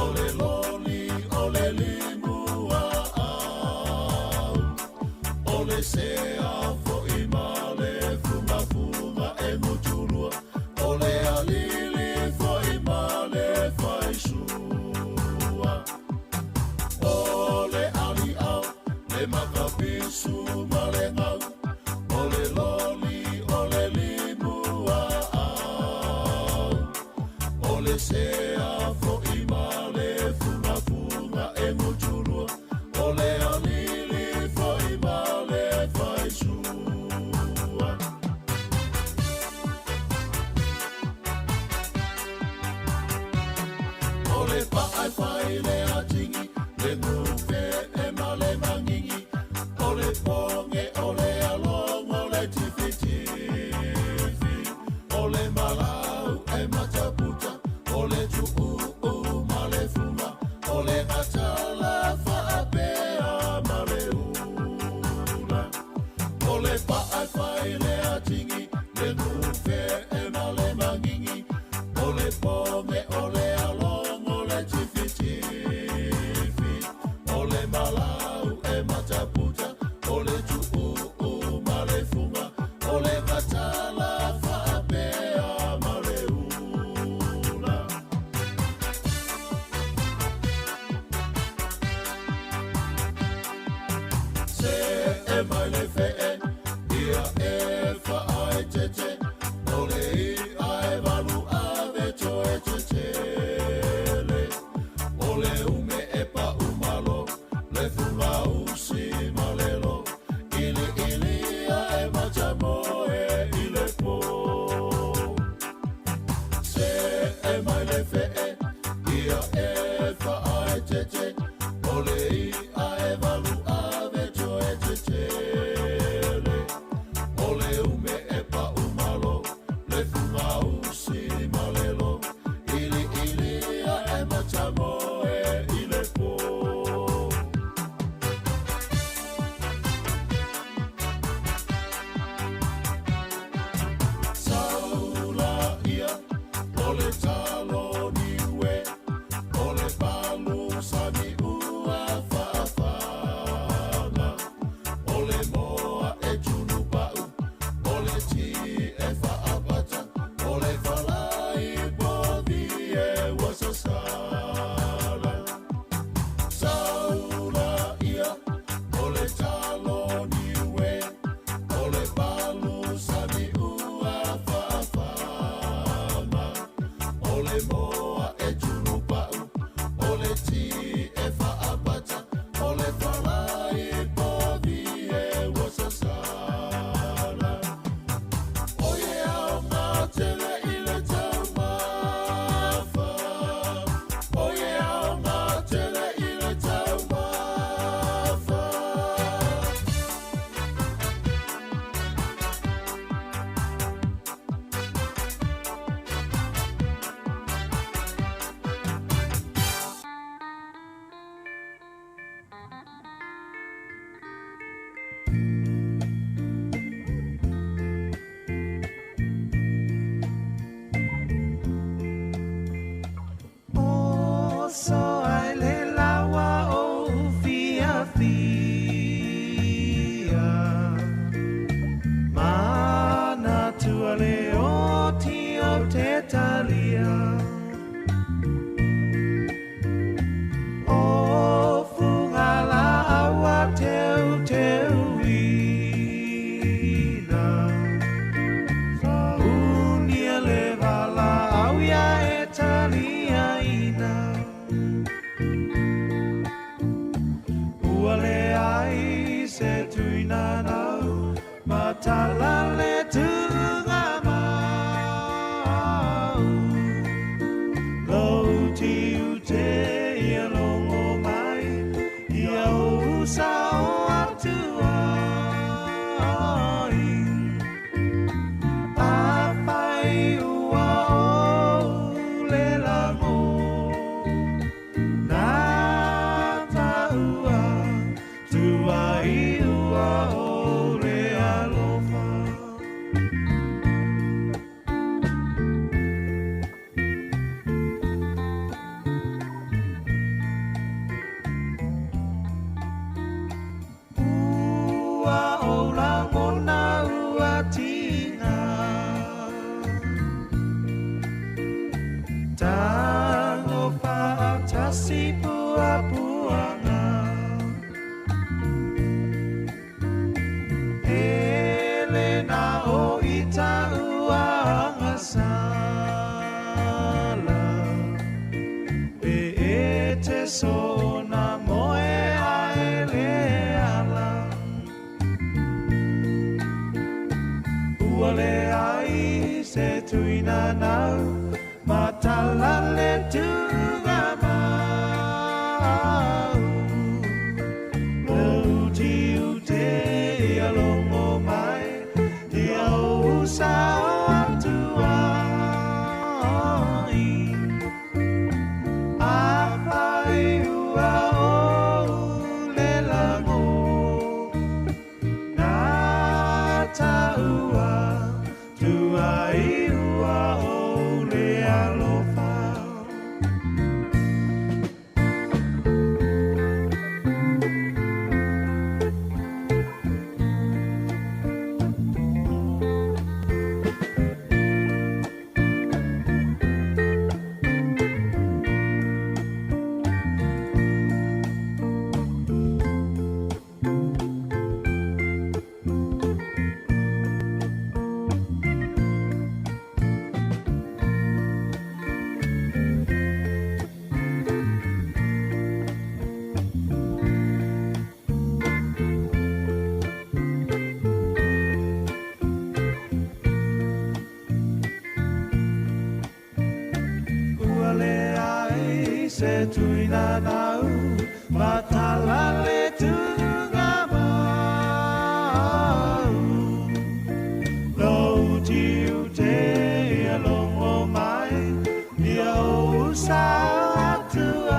o le loli o le limu aau. O le sea foʻi ma le fugafuga e gutulua, o le alili foʻi ma le faisua. O le aliao le makapisu ma le gau, o le loli o le limu aau. O le sea foʻi ma le fugafuga e gutulua, o le alili foʻi ma le faisua. O le paaefai le atigi, le gufe e ma le magigi, o le poge o le alogo le tifitifi, o le malau e mataputa, o le tuuu ma le fuga, o le gatala faapea ma le ula. O le paaefai le atigi, le gufe e ma le magigi, o le poge o le alogo le tifitifi, o le malau e mataputa, o le tuuu ma le fuga, o le gatala faapea ma le ula. Se e mai le fee, ia e faaetete, o le i'a e valu ave toe tetele. O le ume e paumalo, le fugausi ma le lo, iliilia e matamoe i le po. Se e mai le fee, ia e faaetete, o le i'a e valu ave toe tetele. O le ume e paumalo, le fugausi ma le lo, iliilia e matamoe i le po. Saula ia, o le talo niue, o le palu sami ua faafaga. O le moa e tunupau, o le ti e faapata, o le falai povi e ua sasala. Saula ia, o le talo niue, o le palu sami ua faafaga. O le moa e tunupau, o le ti e faapata, o le falai povi e ua sasala. O ie aoga tele i le taumafa, o ie aoga tele i le taumafa. O so ai le lawa o fia fia, mana tua le o ti o te talia. O funga la awa teu teu ina, unia le vala au ia e talia ina. Ua le ai se tuina nau, matala le tunga mau. Lo ti u te ia longo mai, ia o sa o atua ai. A whai ua o le lango, nā tāua, tua i ua o le alofa. Tago fa'atasi puapuaga E le na o i ta'uaga sala Pe e te sona moe ae le ala Ua le ai se tuina nau Matala le tuga mau Lo uti ute ia longo mai Ia o sao atu ai A whai ua o le lago Nā tāua tua i ua o le alofa. Ua le ai se tuina nau Matala le tuga mau Lo uti ute ia longo mai Ia o sao atu ai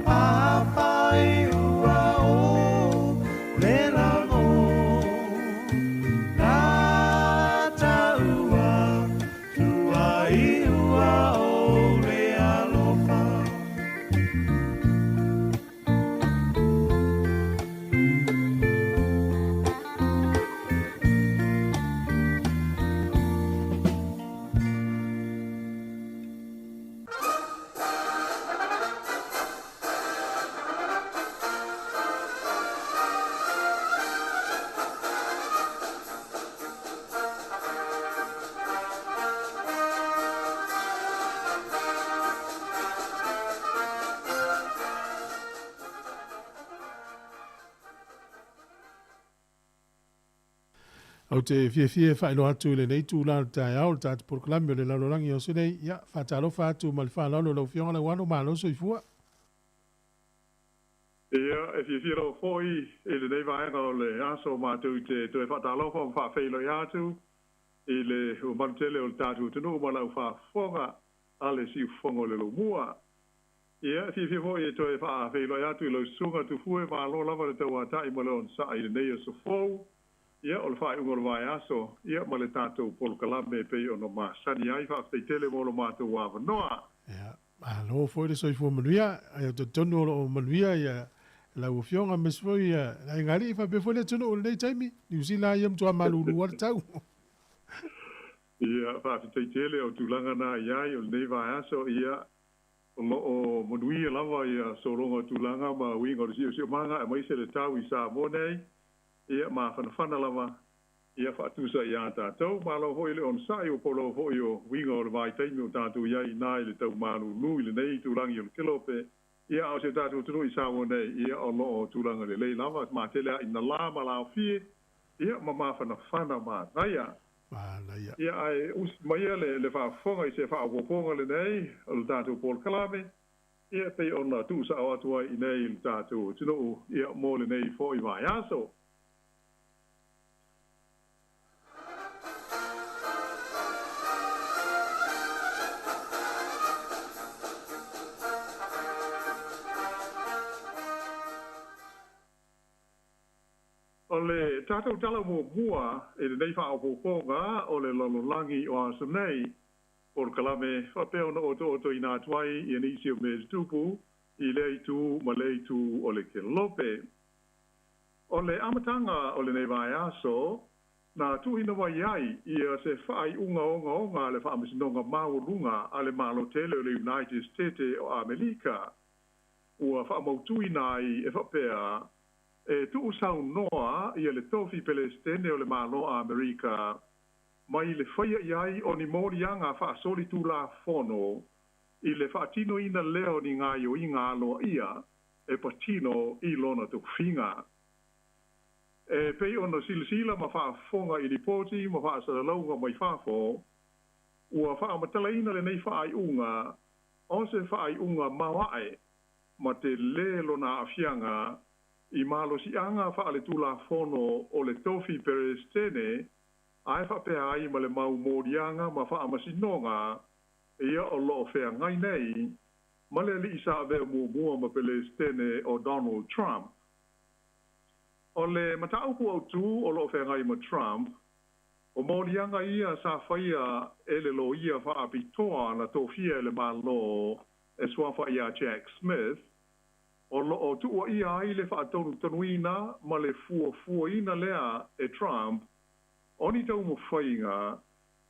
A whai ua o le lago Nā tāua tua i ua o le alofa. Ou te fiafia e faailoa atu i lenei itula o le taeao le tatou polokalame o le lalolagi o aso nei. Ia, faatalofa atu ma le faaaloalo i lau Afioga Lauano, malo soifua. Ia, e fiafia lava foi i lenei vaega o le aso matou te toe faatalofa ma faafeiloai atu i le mamalu tele o le tatou atunuu ma lau faafofoga a le siufofoga o le Lomua. Ia, e fiafia foi e toe faafeiloai atu i lau susuga Tufue, malo lava le tauatai ma le onosai i lenei aso fou. Ia, o le faaiuga o le vaiaso, ia, ma le tatou polokalame e pei ona masani ai. Faafetai tele mo lo matou avanoa. Ia, malo foi le soifua manuia. Ae ou te talitonu o lo o manuia ia lau Afioga aemaise foi ia le aiga alii faapea foi le atunuu i lenei taimi. Niu Sila ia matua malulu lava le tau. Ia, faafetai tele o tulaga na i ai o lenei vaiaso, ia, o lo o manuia lava ia sologa o tulaga ma uiga o le siosiomaga aemaise le tau i Samoa nei. Ia mafanafana lava, ia faatusa iā tatou. Malo foi le onosai, ua polo foi o uiga o le vaitaimi o tatou i ai inā i le tau malūlū i lenei itulagi o le Kelope. Ia, a o si o tatou atunuu i Samoa nei, ia, o lo o tulaga lelei lava, matele a ina lā ma laofie, ia, ma mafanafana manaia. Manaia. Ia, ae usi maia le faafofoga i se faaopoopoga lenei o le tatou polokalame, ia, e pei ona tuusao atu ai i inei i le tatou atunuu, ia, mo lenei foi vaiaso. O le tatou tala muamua i lenei faaopoopoga o le lalolagi o aso nei, polokalame faapea ona otootoina atu ai ia nisi o mea tutupu i lea itu ma lea itu o le kelope. O le amataga o lenei vaiaso, na tuuina mai ai ia se faaiuga ogaoga a le Faamasinoga Maualuga a le Malo Tele o le United Setete o Amerika, ua faamautuina ai e faapea, e tuusaunoa ia le tofi Pelesitene o le Malo a Amerika mai le faia i ai o ni moliaga faasolitulafono i le faatinoina lea o ni gaoioiga aloaia e patino i lona tofiga. E pei ona silasila ma faafofoga i lipoti ma faasalalauga mai fafo, ua faamatalaina lenei faaiuga o se faaiuga maoae ma telē lona aafiaga i malosiaga faaletulafono o le tofi Peresetene ae faapea ai ma le mau moliaga ma faamasinoga ia o loo feagai nei ma le alii sa avea muamua ma Pelesitene o Donald Trump. O le mataupu autū o loo feagai ma Trump, o moliaga ia sa faia e le loia faapitoa na tofia e le Malo e suafa iā Jack Smith, o loo tuuaia ai le faatonutonuina ma le fuafuaina lea e Trump o ni taumafaiga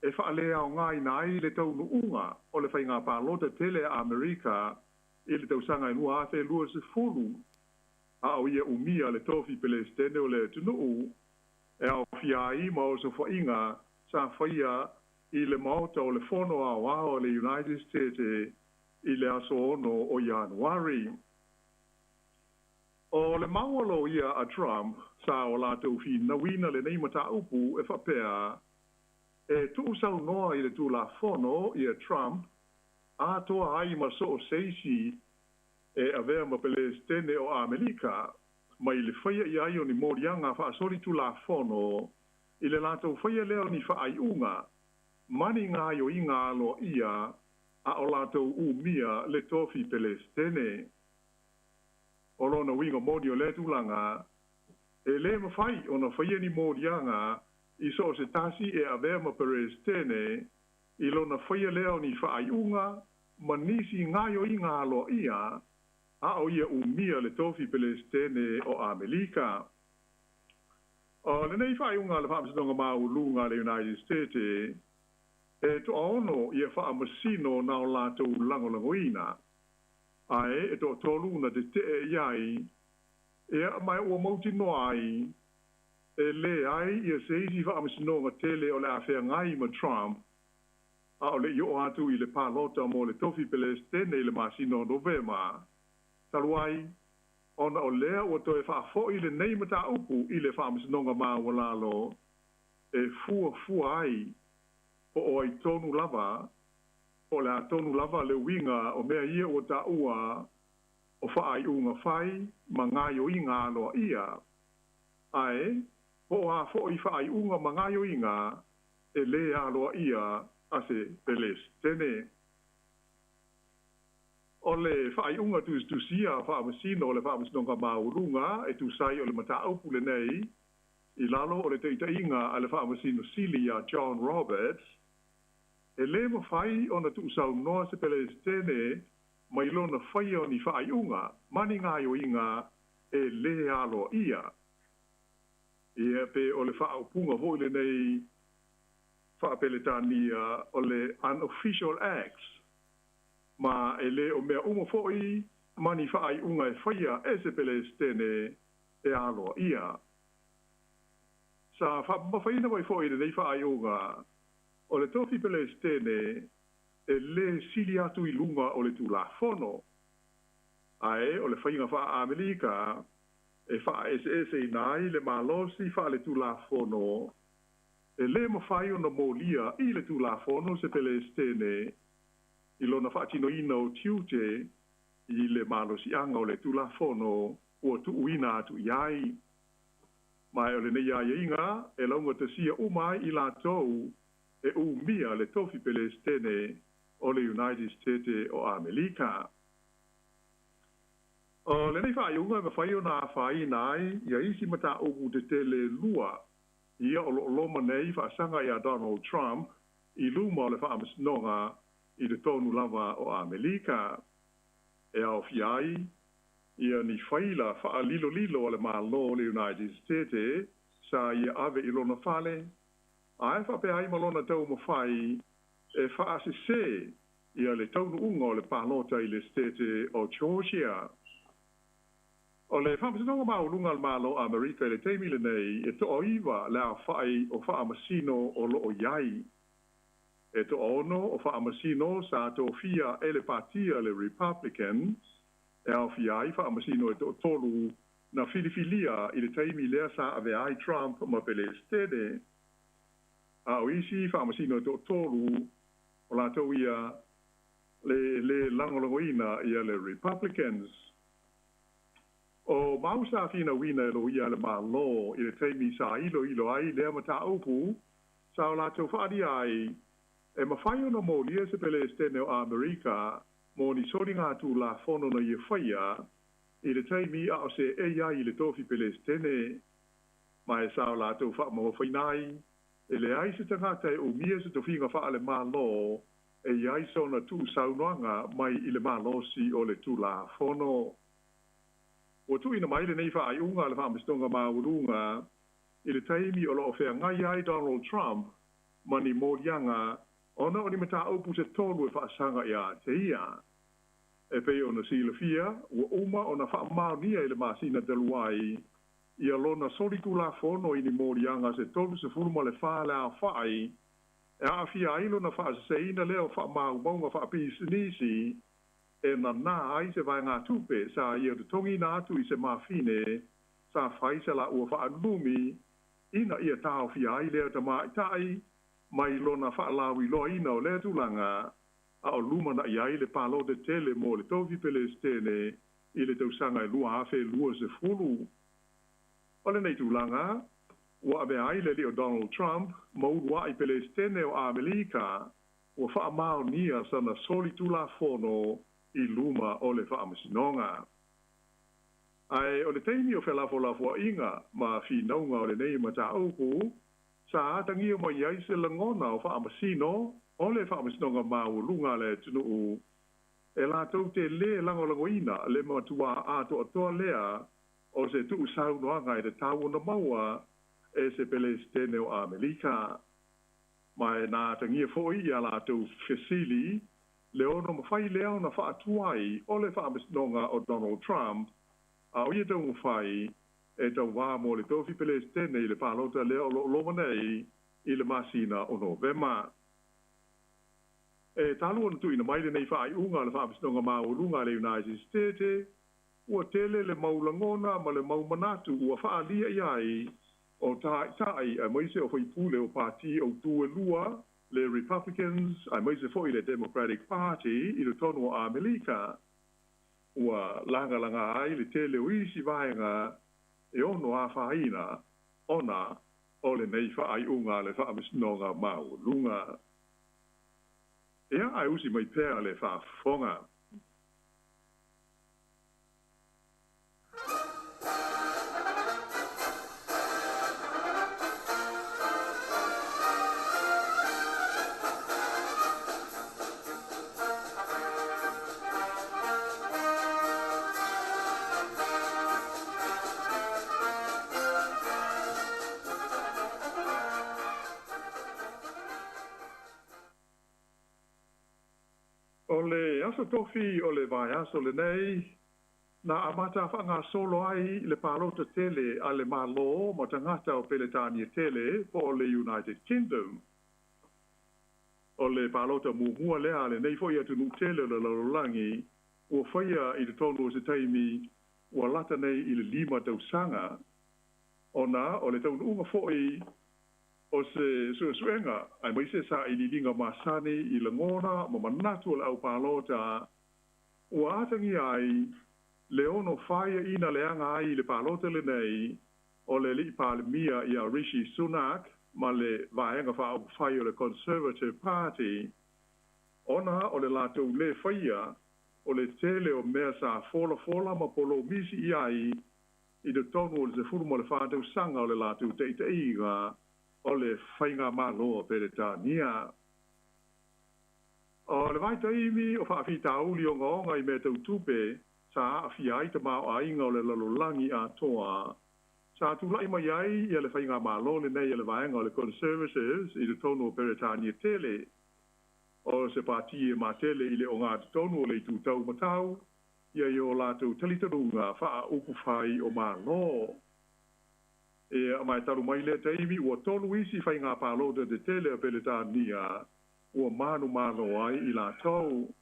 e faaleaogaina ai le taunuuga o le faiga palota tele a Amerika i le tausaga e 2020, a o ia umia le tofi Pelesitene o le atunuu, e aofia ai ma osofaiga sa faia i le Maota o le Fono Aoao a le United Setete i le aso 6 o Ianuari. O le mau a loia a Trump sa o latou finauina lenei mataupu e faapea, e tuusaunoa i le Tulafono ia Trump atoa ai ma so o se isi e avea ma Pelesitene o Amerika mai le faia i ai o ni moliaga faasolitulafono i le latou faia lea o ni faaiuga ma ni gaoioiga aloaia a o latou umia le tofi Pelesitene. O lona uiga moni o lea tulaga, e lē mafai ona faia ni moliaga i so o se tasi e avea ma Peresetene i lona faia lea o ni faaiuga ma nisi gaoioiga aloaia a o ia umia le tofi Pelesitene o Amerika. O lenei faaiuga a le Faamasinoga Maualuga a le United Setete, e toaono ia faamasino na o latou lagolagoina, ae e toatolu na tetee i ai, ia ma ua mautinoa ai e leai ia se isi faamasinoga tele o le a feagai ma Trump a o le i oo atu i le palota mo le tofi Pelesitene i le masina o Novema, talu ai ona o lea ua toe faafoi lenei mataupu i le Faamasinoga Maualalo e fuafua ai po o ai tonu lava, po o le a tonu lava le uiga o mea ia ua taua o faaiuga fai ma gaoioiga aloaia, ae po o a foi faaiuga ma gaoioiga e lē aloaia a se Pelesitene. O le faaiuga tusitusia a faamasino o le Faamasinoga Maualuga e tusa ai o le mataupu lenei i lalo o le taitaiga a le Faamasino Sili iā John Roberts, e lē mafai ona tuusaunoa se Pelesitene mai lona faia o ni faaiuga ma ni gaoioiga e lē aloaia. Ia pe o le faaupuga foi lenei faapeletania o le unofficial acts, ma e lē o mea uma foi ma ni faaiuga e faia e se Pelesitene e aloaia. Sa faamamafaina mai foi i lenei faaiuga o le tofi Pelesitene e lē sili atu i luga o le Tulafono, ae o le faiga faa-Amerika e faaeseeseina ai le malosi faaletulafono, e lē mafai ona molia i le Tulafono se Pelesitene i lona faatinoina o tiute i le malosiaga o le Tulafono ua tuuina atu i ai. Ma o lenei aiaiga e laugatasia uma ai i latou e umia le tofi Pelesitene o le United Setete o Amerika. O lenei faaiuga e mafai ona afaina ai ia isi mataupu tetele e lua ia o loo loma nei faasaga iā Donald Trump i luma o le Faamasinoga i totonu lava o Amerika, e aofia ai ia ni faila faalilolilo a le Malo o le United Setete sa ia ave i lona fale. Ae faapea ai ma lona taumafai e faasesē ia le taunuuga o le palota i le Setete o Georgia. O le Faamasinoga Maualuga a le Malo o Amerika i le taimi lenei e toaiva le aofai o faamasino o lo o i ai. E toaono o faamasino sa tofia e le patia le Republican e aofia ai faamasino e toatolu na filifilia i le taimi lea sa avea ai Trump ma Pelesitene. A o isi faamasino e toatolu o latou ia le le lagolagoina ia le Republicans. O mau sa finauina e loia a le Malo i le taimi sa iloilo ai lea mataupu sa o latou faaalia ai e mafai ona molia se Pelesitene o Amerika mo ni soligatulafono na ia faia i le taimi a o seei ai i le tofi Pelesitene. Ma e sa o latou faamamafaina ai e leai se tagata e umia se tofiga faale-Malo e i ai sona tuusaunoaga mai i le malosi o le Tulafono. Ua tuuina mai lenei faaiuga a le Faamasinoga Maualuga i le taimi o lo o feagai ai Donald Trump ma ni moliaga ona o ni mataupu se tolu e faasaga ia te ia. E pei ona silafia, ua uma ona faamaonia i le masina talu ai ia lona solitulafono i ni moliaga se 34 le aofai e aafia ai lona faaseseina lea o faamaumauga faapisinisi e nanā ai se vaegatupe sa ia totogiina atu i se mafine sa fai sa laua faanumi ina ia taofia ai lea tamaitai mai lona faalauiloaina o lea tulaga a o lumanaʻi ai le palota tele mo le tofi Pelesitene i le tausaga e 2020. O lenei tulaga ua avea ai le alii o Donald Trump ma uluai Pelesitene o Amelika ua faamaonia sana solitulafono i luma o le Faamasinoga. Ae o le taimi o felafolafoaiga ma finauga o lenei mataupu, sa atagia mai ai se lagona o faamasino o le Faamasinoga Maualuga a le atunuu e latou te lē lagolagoina le matuā atoatoa lea o se tuusaunoaga e tatau ona maua e se Pelesitene o Amelika. Ma e na atagia foi i a latou fesili le ono mafai lea ona faatuai o le faamasinoga o Donald Trump a o ia taumafai e tauvā mo le tofi Pelesitene i le palota lea o lo o loma nei i le masina o Novema. E talu ona tuuina mai lenei faaiuga a le Faamasinoga Maualuga a le United States, ua tele le mau lagona ma le mau manatu ua faaalia i ai o taitai aemaise o faipule o pati autū e lua, le Republicans aemaise foi le Democratic Party i totonu o Amelika. Ua lagalaga ai le tele o isi vaega e ono afaina ona o lenei faaiuga a le Faamasinoga Maualuga. Ia, ae usi mai pea le faafofoga. O le aso tofi o le vaiaso lenei, na amata faagasolo ai le palota tele a le Malo ma tagata o Peletania tele po o le United Kingdom. O le palota muamua lea a lenei foi atunuu tele o le lalolagi ua faia i totonu o se taimi ua lata nei i le lima tausaga, ona o le taunuuga foi o se suesuega aemaise sailiiliga masani i lagona ma manatu o le aupalota ua atagia ai le ono faiaina leaga ai i le palota lenei o le alii Palemia ia Rishi Sunak ma le Vaega Faaupufai o le Conservative Party ona o le latou lē faia o le tele o mea sa folafola ma polomisi i ai i totonu o le 14 tausaga o le latou taitaiga o le Faigamalo a Peretania. O le vaitaimi o faafitauli ogaoga i mea tau tupe sa aafia ai tamaoaiga o le lalolagi atoa, Sa tula'i mai ai ia le faigamālō lenei a le vaega o le Conservatives i totonu o Peretania tele. O se pati e matele i le ogatotonu o le itu taumatau ia i o latou talitonuga faaupufai o Malo. Ia, ma e talu mai lea taimi ua tolu isi faiga palota tetele a Peretania ua manumalo ai i latou.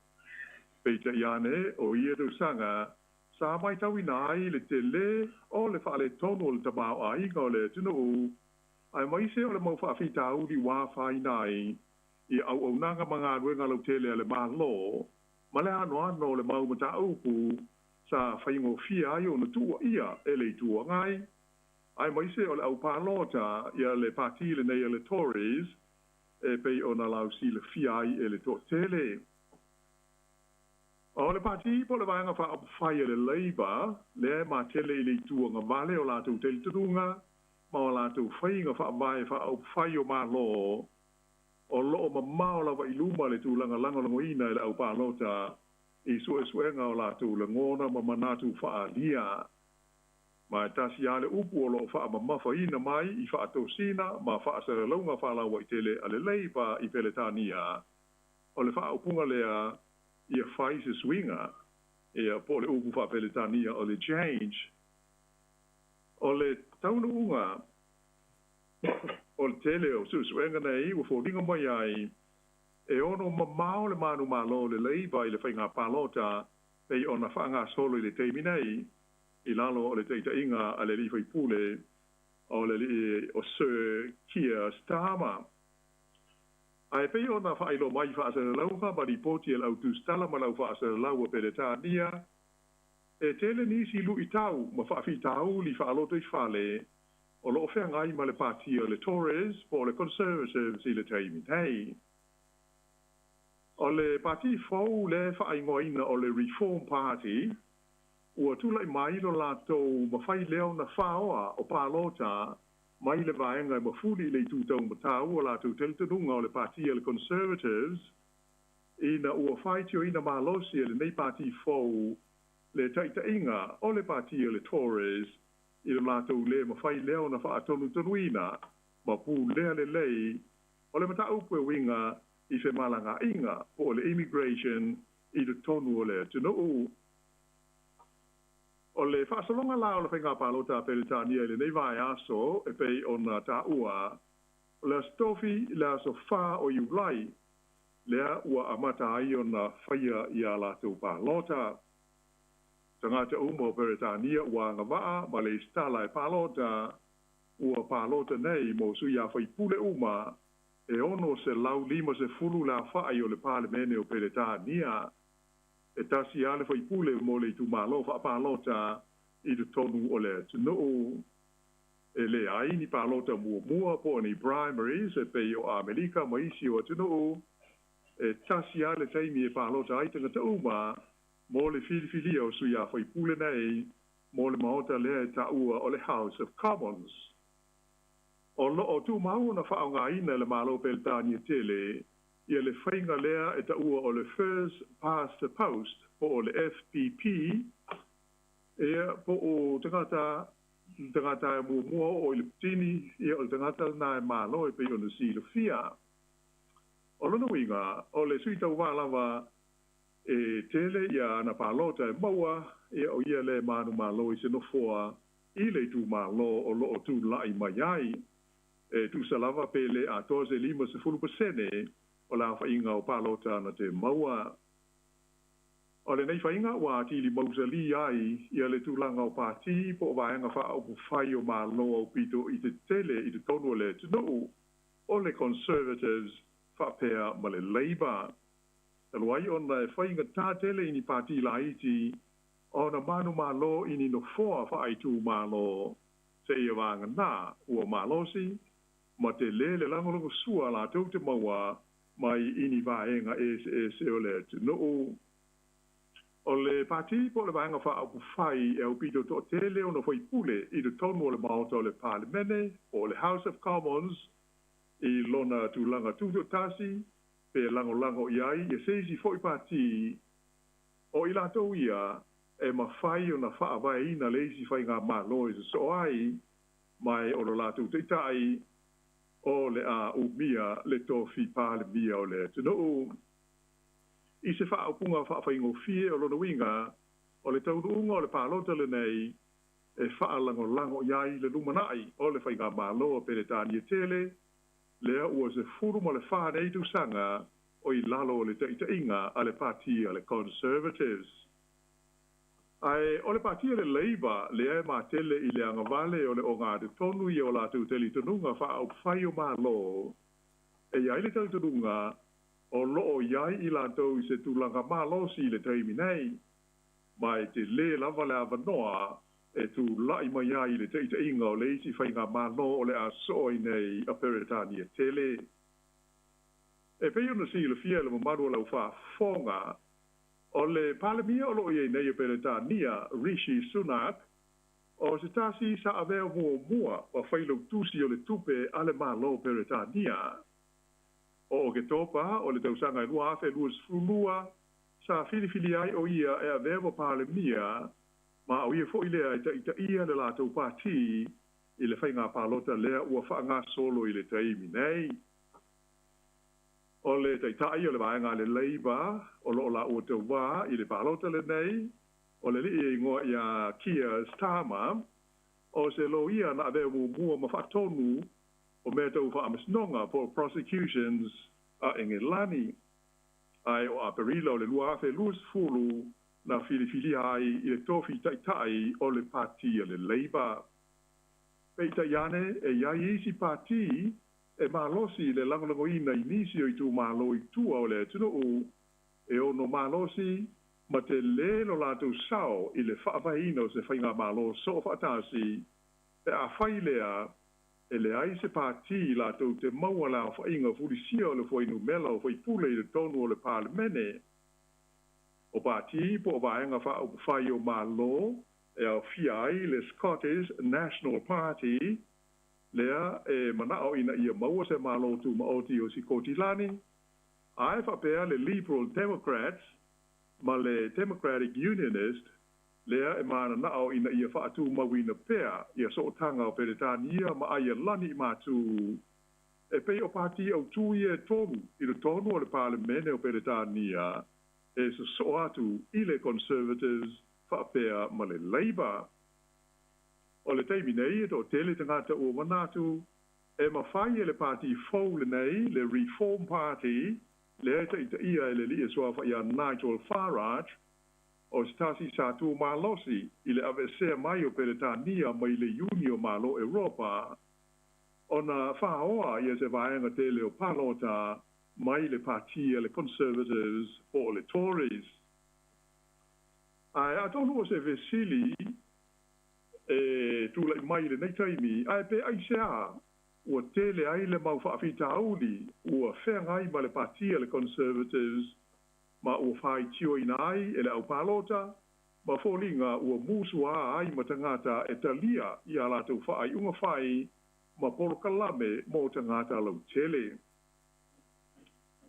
Peitai ane, o ia tausaga, sa matauina ai le telē o le faaletonu o le tamaoaiga o le atunuu, aemaise o le mau faafitauli ua afaina ai i auaunaga ma galuega lautele a le Malo, ma le anoano o le mau mataupu sa faigofie ai ona tuuaia e le Itu Agai, aemaise o le au palota ia le pati lenei a le Tories e pei ona lausilafia ai e le toatele. O le pati po o le Vaega Faaupufai a le Labour lea e matele i le itu agavale o latou talitonuga ma o latou faiga faavae faaupufai o Malo, o lo o mamao lava i luma le tulaga lagolagoina e le au palota i suesuega o latou lagona ma manatu faaalia. Ma e tasi lava le upu o lo o faamamafaina mai i faatosina ma faasalalauga faalauaitele a le Labour i Peretania, o le faaupuga lea ia fai se suiga, ia, po o le upu faa-Peretania o le change. O le taunuuga o le tele o suesuega nei ua foliga mai ai e ono mamao le manumalo o le Labour i le faiga palota pei ona faagasolo i le taimi nei i lalo o le taitaiga a le alii faipule o le alii o Sir Keir Starmer. Ae pei ona faailoa mai i faasalalauga ma lipoti a le au tusitala ma le au faasalalau a Peretania, e tele nisi luitau ma faafitauli faalotoifale o lo o feagai ma le pati o le Tories po o le Conservatives i le taimi nei. O le pati fou lea e faaigoaina o le Reform Party, ua tulai mai lo latou mafai lea ona faoa o palota mai le vaega e mafuli i le itu taumatau o latou talitonuga o le pati a le Conservatives, ina ua faitioina malosi e lenei pati fou le taitaiga o le pati a le Tories i lo latou lē mafai lea ona faatonutonuina ma pulea lelei o le mataupu e uiga i femalagaaiga po o le immigration i totonu o le atunuu. O le faasologa la o le faiga palota a Peretania i lenei vaiaso e pei ona taua, o le Aso Tofi le aso 4 o Iulai lea ua amata ai ona faia ia latou palota. Tagata uma o Peretania ua agavaa ma le isitala e palota, ua palota nei mo sui a faipule uma e 650 le aofai o le Palemene o Peretania. E tasi lava le faipule mo le itumalo faapalota i totonu o le atunuu. E leai ni palota muamua po o ni primaries e pei o Amerika ma isi o atunuu. E tasi lava le taimi e palota ai tagata uma mo le filifilia o sui a faipule nei mo le maota lea e taua o le House of Commons. O lo o tumau ona faaaogaina e le Malo Peretania tele ia le faiga lea e taua o le First Past the Post po o le FPP, ia, po o tagata, le tagata e muamua oo i le petini, ia o le tagata lena e malo e pei ona silafia. O lona uiga, o le sui tauva lava e tele ia ana palota e maua, ia o ia lea e manumalo i se nofoa i le itumalo o lo o tulai mai ai. E tusa lava pe le atoa se 50% o le aofaiga o palota na te maua. O lenei faiga ua atili mausali ai ia le tulaga o pati po o vaega faaupufai o Malo aupito i tetele i totonu o le atunuu, o le Conservatives faapea ma le Labour. Talu ai ona e faigata tele i ni pati laiti ona manumalo i ni nofoa faaitumalo seia vagana ua malosi ma telē le lagolagosua latou te maua mai i ni vaega eseese o le atunuu. O le pati po o le Vaega Faaupufai e aupito toatele ona faipule i totonu o le Maota o le Palemene po o le House of Commons i lona tulaga tutoatasi pe lagolago i ai ia se isi foi pati, o i latou ia e mafai ona faavaeina le isi faigamalo e sosoo ai. Ma o lo latou ta'ita'i o le a umia le tofi Palemia o le atunuu. I se faaupuga faafaigofie, o lona uiga o le taunuuga o le palota lenei e faalagolago i ai le lumana'i o le faigamalo a Peretania tele, lea ua 14 nei tausaga o i lalo o le ta'ita'iga a le Pati a le Conservatives. Ae o le Pati a le Labour lea e matele i le agavale o le ogatotonu ia o latou talitonuga faaupufai o Malo, e i ai le talitonuga o loo i ai i latou i se tulaga malosi i le taimi nei, ma e telē lava le avanoa e tula'i mai ai i le ta'ita'iga o le isi faigamalo o le a soo ai nei a Peretania tele. E pei ona silafia e le mamalu o lau faafofoga, o le Palemia o loo i ai nei o Peretania, Rishi Sunak, o se tasi sa avea muamua ma failautusi o le tupe a le Malo Peretania. O Oketopa o le tausaga e 2022 sa filifili ai o ia e avea ma Palemia, ma o ia fo'i lea e ta'itaʻia le latou pati i le faiga palota lea ua faagasolo i le taimi nei. O le ta'ita'i o le vaega a le Labour o loo laua tauvā i le palota lenei, o le ali'i e igoa iā Keir Starmer, o se loia na avea muamua ma faatonu o mea tau faamasinoga po o prosecutions a Egelani, ae o Aperila o le 2020 na filifilia ai i le tofi ta'ita'i o le Pati a le Labour. Peitai ane, e i ai isi pati e malosi i le lagolagoina i nisi o itumālō i tua o le atunuu e ono malosi ma telē lo latou sao i le faavaeina o se faigamālō soo faatasi, pe afai lea e leai se pati latou te maua le aofa'iga fulisia o le fuainumela o faipule i le tonu o le Palemene. O pati po o vaega faaupufai o Mālō e aofia ai le Scottish National Party, lea e mana'o ina ia maua se Mālō Tumaoti o Sikotilani, ae faapea le Liberal Democrats ma le Democratic Unionist, lea e manana'o ina ia faatumauina pea ia sootaga o Peretania ma Aialani i matū. E pei o pati autū ia e tolu i le tonu o le Palemene o Peretania e sosoo atu i le Conservatives faapea ma le Labour. O le taimi nei e toatele tagata ua manatu e mafai e le pati fou lenei, le Reform Party, lea e ta'itaʻia e le ali'i e suafa iā Nigel Farage, o se tasi sa tu malosi i le aveesea mai o Peretania mai le Iuni o Malo Europa, ona faaoa ia se vaega tele o palota mai le pati a le Conservatives po o le Tories. Ae atonu o se fesili e tula'i mai i lenei taimi, ae pe aiseā ua tele ai le mau faafitauli ua feagai ma le pati a le Conservatives ma ua faitioina ai e le aupalota ma foliga ua musuā ai ma tagata e talia i a latou faaiuga fai ma polokalame mo tagata lautele.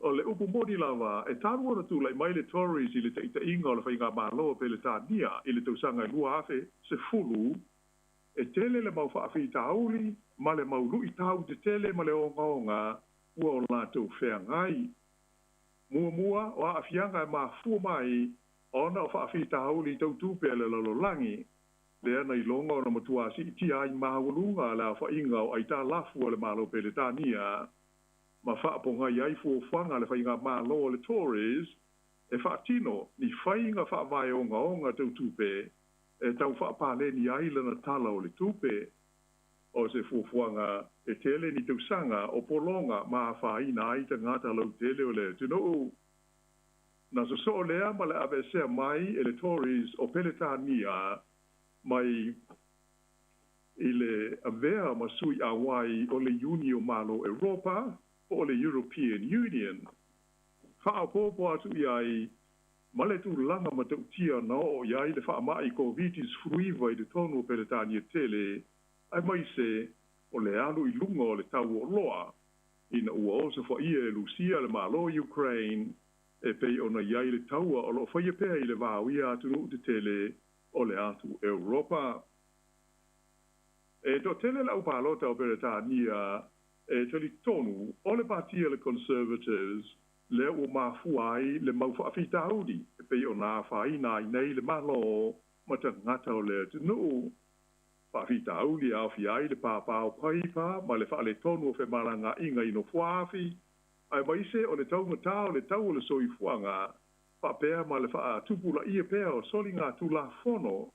O le upu moni lava, e talu ona tula'i mai le Tories i le ta'ita'iga o le faigamālō a Peletania i le tausaga e 2010, e tele le mau faafitauli ma le mau lu'itau tetele ma le ogaoga ua o latou feagai. Muamua, o aafiaga e mafua mai ona o faafitauli tau tupe a le lalolagi, lea na iloga ona matuā siitia ai maualuga le aofa'iga o aitalafu a le Malo Peletania ma faapogai ai fuafuaga a le faigamālō a le Tories e faatino ni faiga faavae ogaoga tau tupe e tau faapaleni ai lana Tala o le Tupe. O se fuafuaga e tele ni tausaga o pologa ma afaina ai tagata lautele o le atunuu. Na sosoo lea ma le aveesea mai e le Tories o Peletania mai i le avea ma sui auai o le Iuni o Malo Europa po o le European Union. Faaopoopo atu i ai ma le tulaga matautia na oo i ai le faama'i Koviti-19 i totonu o Peretania tele, aemaise o le alu i luga o le tau o oloa ina ua osofaia e Lusia le Malo o Ukraine, e pei ona i ai le taua o loo faia pea i le va o ia atunuu tetele o le atu Europa. E toatele le aupalota o Peretania e talitonu o le pati a le Conservatives lea ua mafua ai le mau faafitauli e pei ona afaina ai nei le Malo ma tagata o le atunuu. Faafitauli e aofia ai le pāpā o paipa ma le faaletonu o femalagaaiga i nofoaafi, aemaise o le taugatā o le tau o le soifuaga faapea ma le faatupulaia pea o soligatulafono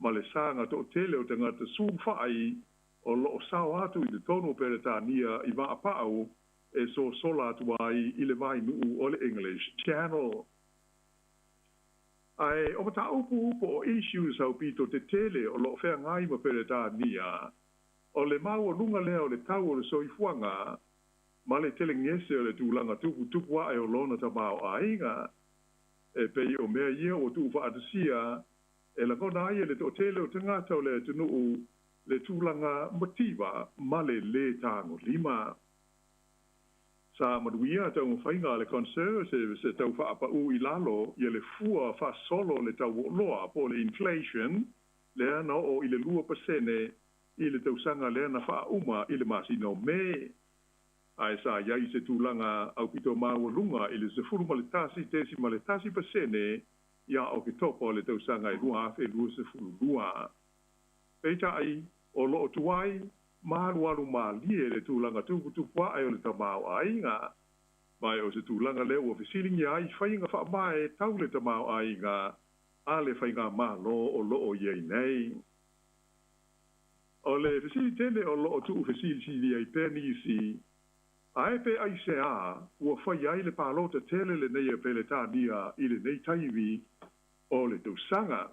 ma le saga toatele o tagata sulufai o lo o sao atu i totonu o Peretania i vaapau e sosola atu ai i le vainuu o le English Channel. Ae o mataupu po o issues aupito tetele o lo o feagai ma Peretania, o le maualuga lea o le tau o le soifuaga ma le telegese o le tulaga tuputupu ae o lona tamaoaiga. E pei o mea ia ua tuufaatasia e lagona ai e le toatele o tagata o le atunuu le tulaga mativa ma le lē tagolima. Sa manuia taumafaiga a le Conservatives e tau faapaū i lalo ia le fua faasolo o le tau o oloa po o le inflation lea na oo i le 2% i le tausaga lea na faauma i le masina o Me. Ae sa i ai se tulaga aupito maualuga i le 11.1% ia Oketopa o le tausaga e 2022. Peitai, o lo o tuai ma alualu malie le tulaga tuputupu ae o le tamaoaiga. Ma o se tulaga lea ua fesiligia ai faiga faavae tau le tamaoaiga a le faigamalo o lo o i ai nei. O le fesili tele o lo o tuufesilisili ai pea nisi, ae pe aisea ua fai ai le palota tele lenei a Peretania i lenei taimi o le tausaga.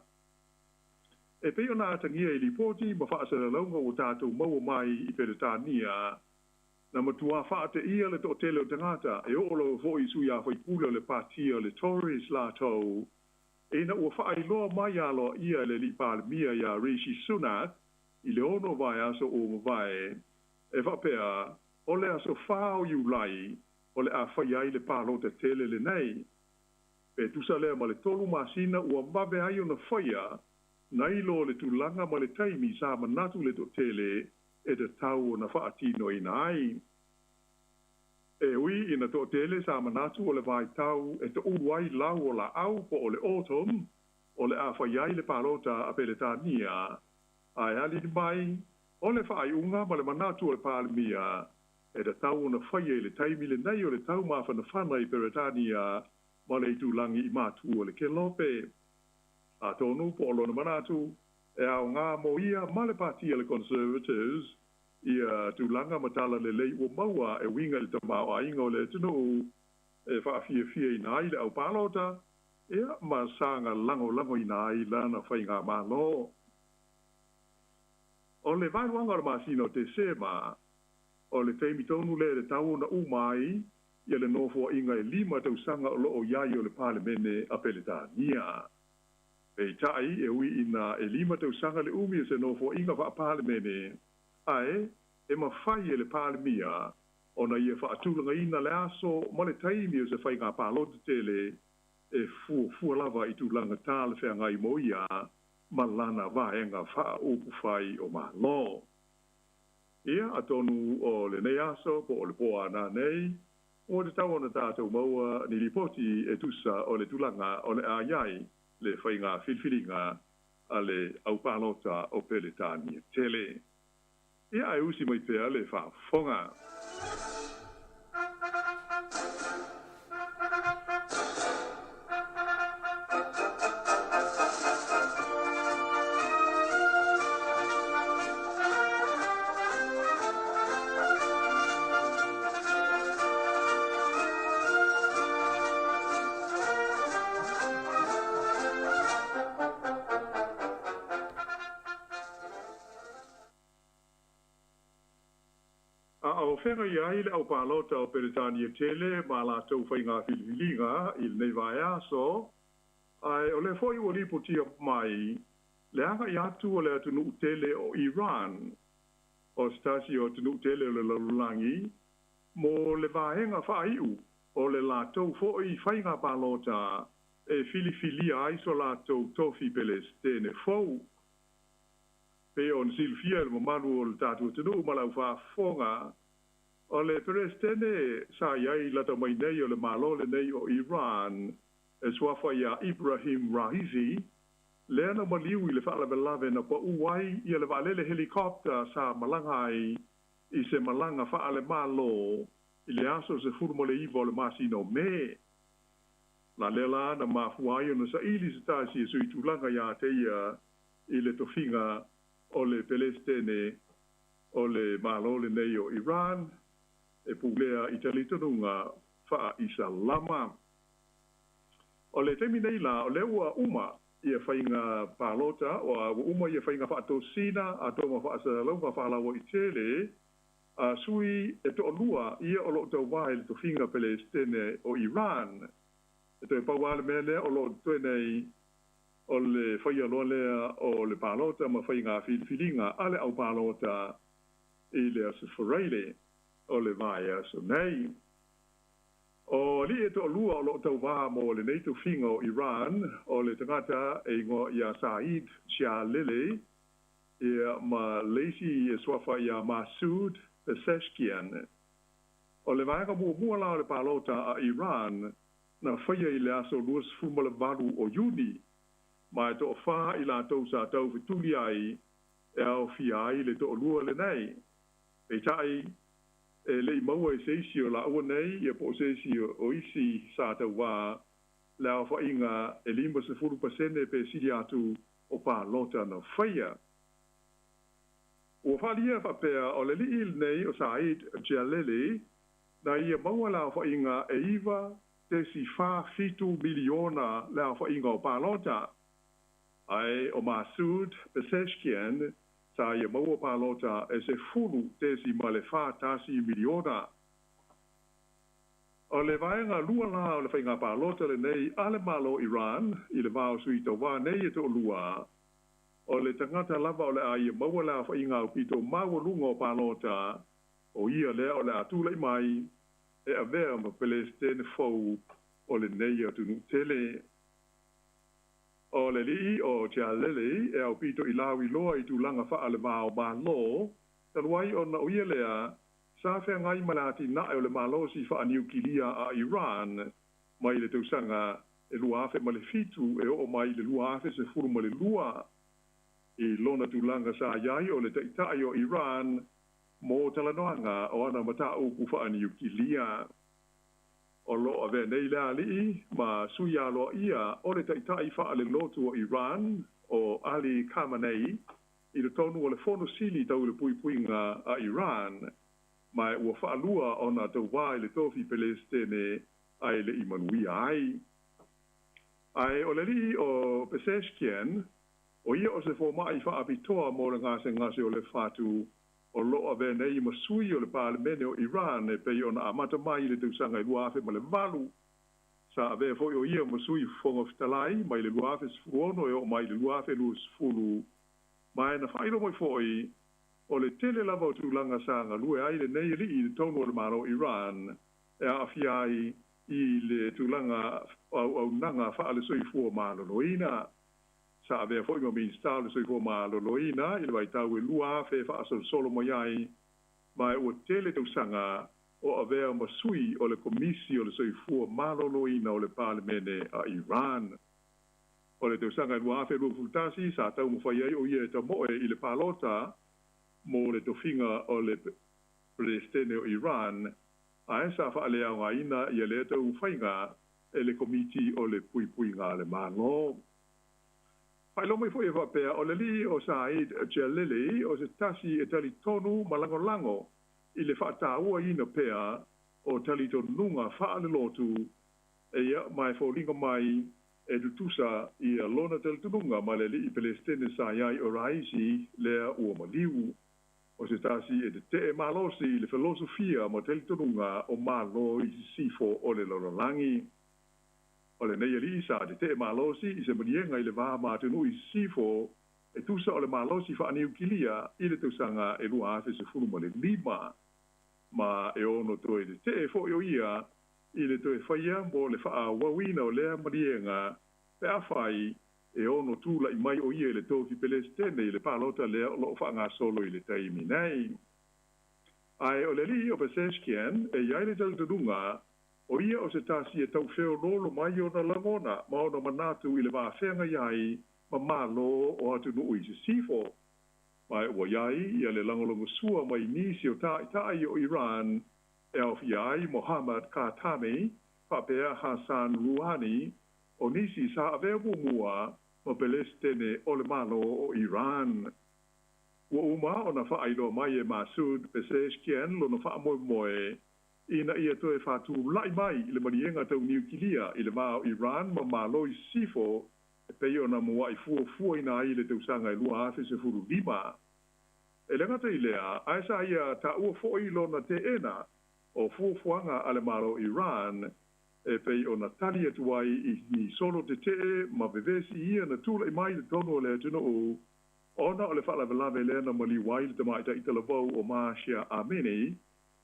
E pei ona atagia i lipoti ma faasalalauga ua tatou maua mai i Peretania, na matuā faateia le toatele o tagata e oo lava foi i sui usufono o le pati o le Tories latou ina ua faailoa mai aloaia e le alii Palemia ia Rishi Sunak i le 6 vaiaso ua mavae, e faapea, o le aso 4 o Iulai o le a fai ai le palota tele lenei. Pe tusa lea ma le 3 masina ua vave ai ona faia, nai lo le tulaga ma le taimi sa manatu le toatele e tatau ona faatinoina ai. E ui ina toatele sa manatu o le vaitau e toulu ai lau o laau po o le autumn o le a fai ai le palota a Peretania, ae alii mai, o le faaiuga ma le manatu o le Palemia e tatau ona faia i le taimi lenei o le taumafanafana i Peretania ma le itulagi i matu o le Kelope. Atonu po o lona manatu e aoga mo ia ma le pati a le Conservatives ia tulaga ma talalelei ua maua e uiga i le tamaoaiga o le atunuu e faafiafiaina ai le aupalota ia ma saga lagolagoina ai lana faigamalo. O le vaeluaga o le masina o Tesema, o le taimi tonu lea e tatau ona uma ai ia le nofoaiga e 5 tausaga o lo o i ai o le Palemene a Peretania. Peitai, e ui ina e 5 tausaga le umi o se nofoaiga faa-Palemene, ae e mafai e le Palemia ona ia faatulagaina le aso ma le taimi o se faiga palota tele e fuafua lava i tulaga talafeagai mo ia ma lana vaega faaupufai o Malo. Ia, atonu o lenei aso po o le po a nanei, ua tatau ona tatou maua ni lipoti e tusa o le tulaga o le a i ai le faiga filifiliga a le aupalota o Peretania tele. Ia, ae usi mai pea le faafofoga. A o feagai ai le aupalota o Peretania tele ma latou faiga filifiliga i lenei vaiaso, ae o lea foi ua lipotia mai le agai atu o le atunuu tele o Iran, o se tasi o atunuu tele o le lalolagi, mo le vaega faaiu o le latou foi faiga palota e filifilia ai so latou tofi Pelesitene fou. Pei ona silafia e le mamalu o le tatou atunuu ma le aufaafofoga, o le Peresetene sa i ai lata mai nei o le Malo lenei o Iran, e suafa ia Ibrahim Raisi, lea na maliu i le faalavelave na pau ai ia le vaalele helicopter sa malaga ai i se malaga faale-Malo i le aso 19 o le masina o Me. La lea la na mafua ai ona saili se tasi e suitulaga ia te ia i le tofiga o le Pelesitene o le Malo lenei o Iran e pulea i talitonuga faa-Isalama. O le taimi nei la, o lea ua uma ia faiga palota, ua uma ia faiga faatosina atoa ma faasalalauga faalauaitele a sui e toalua ia o lo o tauvā i le tofiga Pelesitene o Iran. E toe pau lava le mea lea o lo o totoe nei o le faia loa lea o le palota ma faiga filifiliga a le au palota i le Aso Faraile o le vaiaso nei. O alii e toalua o lo o tauvā mo lenei tofiga o Iran, o le tagata e igoa ia Saeed Jalili ia ma le isi e suafa ia Masoud Pezeshkian. O le vaega muamua la o le palota a Iran na faia i le aso 28 o Iuni, ma e toafa i latou sa taufetuli ai e aofia ai le toalua lenei. Peitai, e le i maua e se isi o laua nei ia po o se isi o isi sa tauvā le aofaiga e 50% pe sili atu o palota na faia. Ua faaalia faapea o le alii lenei o Saeed Jalili na ia maua le aofaiga e 9.47 miliona le aofaiga o palota, ae o Masoud Pezeshkian sa ia maua palota e 10.41 miliona. O le vaega lua la o le faiga palota lenei a le Malo Iran i le va o sui tauvā nei e toalua, o le tagata lava o le a ia maua le aofaiga aupito maualuga o palota, o ia lea o le a tulai mai e avea ma Pelesitene fou o lenei atunuu tele. O le alii o Jalili e aupito i lauiloa i tulaga faale-va-o-Malo, talu ai ona o ia lea sa feagai ma le atinae o le malosi faaniukilia a Iran mai le tausaga e 2007 e oo mai i le 2012. I lona tulaga sa i ai o le taitai o Iran mo talanoaga o ana mataupu faaniukilia. O lo o avea nei le alii ma sui aloaia o le taitai faalelotu o Iran, o Ali Khamenei, i totonu o le Fono Sili Tau i le Puipuiga a Iran, ma ua faalua ona tauvā i le tofi Pelesitene ae le i manuia ai. Ae o le alii o Pezeshkian, o ia o se fomai faapitoa mo le gasegase o le fatu, o lo o avea nei ma sui o le Palemene o Iran e pei ona amata mai i le tausaga e 2008. Sa avea foi o ia ma sui Fofoga Fetalai mai le 2016 e oo mai i le 2020, ma e na faailoa mai foi o le tele lava o tulaga sa galue ai lenei alii i totonu o le Malo o Iran e aafia ai i le tulaga auaunaga faale-soifua maloloina. Sa avea foi ma Minisita o le Soifua Maloloina i le vaitau e 2000 e faasolosolo mai ai, ma ua tele tausaga o avea ma sui o le Komisi o le Soifua Maloloina o le Palemene a Iran. O le tausaga e 2021 sa taumafai ai o ia e tamoe i le palota mo le tofiga o le Peresetene o Iran, ae sa faaleaogaina ia lea taumafaiga e le Komiti o le Puipuiga a le Malo. Faailoa mai foi e faapea, o le alii o Saeed Jalili o se tasi e talitonu ma lagolago i le faatauaina pea o talitonuga faalelotu, eia ma e foliga mai e tutusa ia lona talitonuga ma le alii Pelesitene sa i ai o Raisi lea ua maliu. O se tasi e tetee malosi i le felosofia ma talitonuga o Malo i Sisifo o le lalolagi. O lenei alii sa tetee malosi i se maliega i le va ma atunuu i Sisifo e tusa o le malosi faaniukilia i le tausaga e 2015, ma e ono toe tetee foi o ia i le toe faia mo le faaauauina o lea maliega pe afai e ono tula'i mai o ia i le tofi Pelesitene i le palota lea o lo'o fa'agasolo i le taimi nei. Ae o le ali'i o Pezeshkian e i ai le talitonuga o ia o se tasi e tau feoloolo mai ona lagona ma ona manatu i le va feagai ai ma Malo o atunu'u i sisifo. Ma ua i ai ia le lagolagosua mai nisi o ta'ita'i o Iran e aofia ai Mohammad Khatami faapea Hassan Rouhani, o nisi sa avea muamua ma Pelesitene o le Malo o Iran. Ua uma ona faailoa mai e Masoud Pezeshkian lona faamoemoe ina ia toe faatula'i mai le maliega tau niukilia i le va o Iran ma Malo i Sisifo e pei ona mua'i fuafuaina ai i le tausaga e 2015. E le gata i lea, ae sa ia taua fo'i lona teena o fuafuaga a le Malo o Iran e pei ona tali atu ai i ni solo tete'e ma vevesi ia na tula'i mai i totonu o le atunuu ona o le faalavelave lea na maliu ai le tamaitai talavou o Mahsa Amini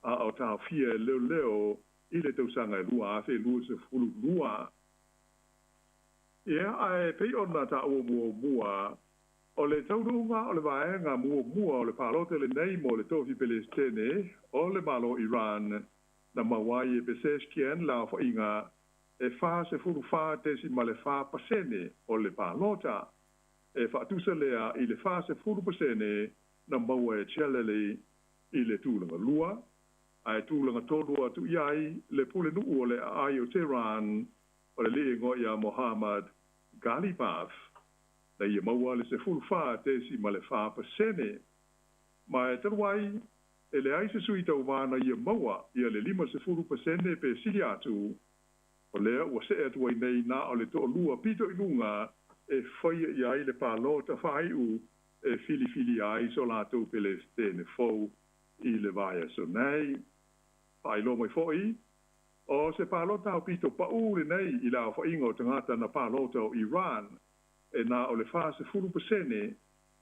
a o taofia e leoleo i le tausaga e 2022. Ia, ae pei ona taua muamua, o le taunuuga o le vaega muamua o le palota lenei mo le tofi Pelesitene o le Malo o Iran na maua ai e Pezeshkian le aofaiga e 44.4% o le palota, e faatusa lea i le 40% na maua e Djalili i le tulaga lua, ae tulaga tolu atu i ai le pulenuu o le aai o Tehran o le alii e igoa ia Mohammad Ghalibaf, na ia maua le 14.4%. Ma e talu ai, e leai se sui tauva na ia maua ia le 50% pe sili atu, o lea ua se'e atu ai nei na o le to'alua pito i luga e faia i ai le palota faai'u e filifilia ai so latou Pelesitene fou i le vaiaso nei. Faailoa mai fo'i, o se palota aupito pa'ū lenei i le aofaiga o tagata na palota o Iran, e na o le 40%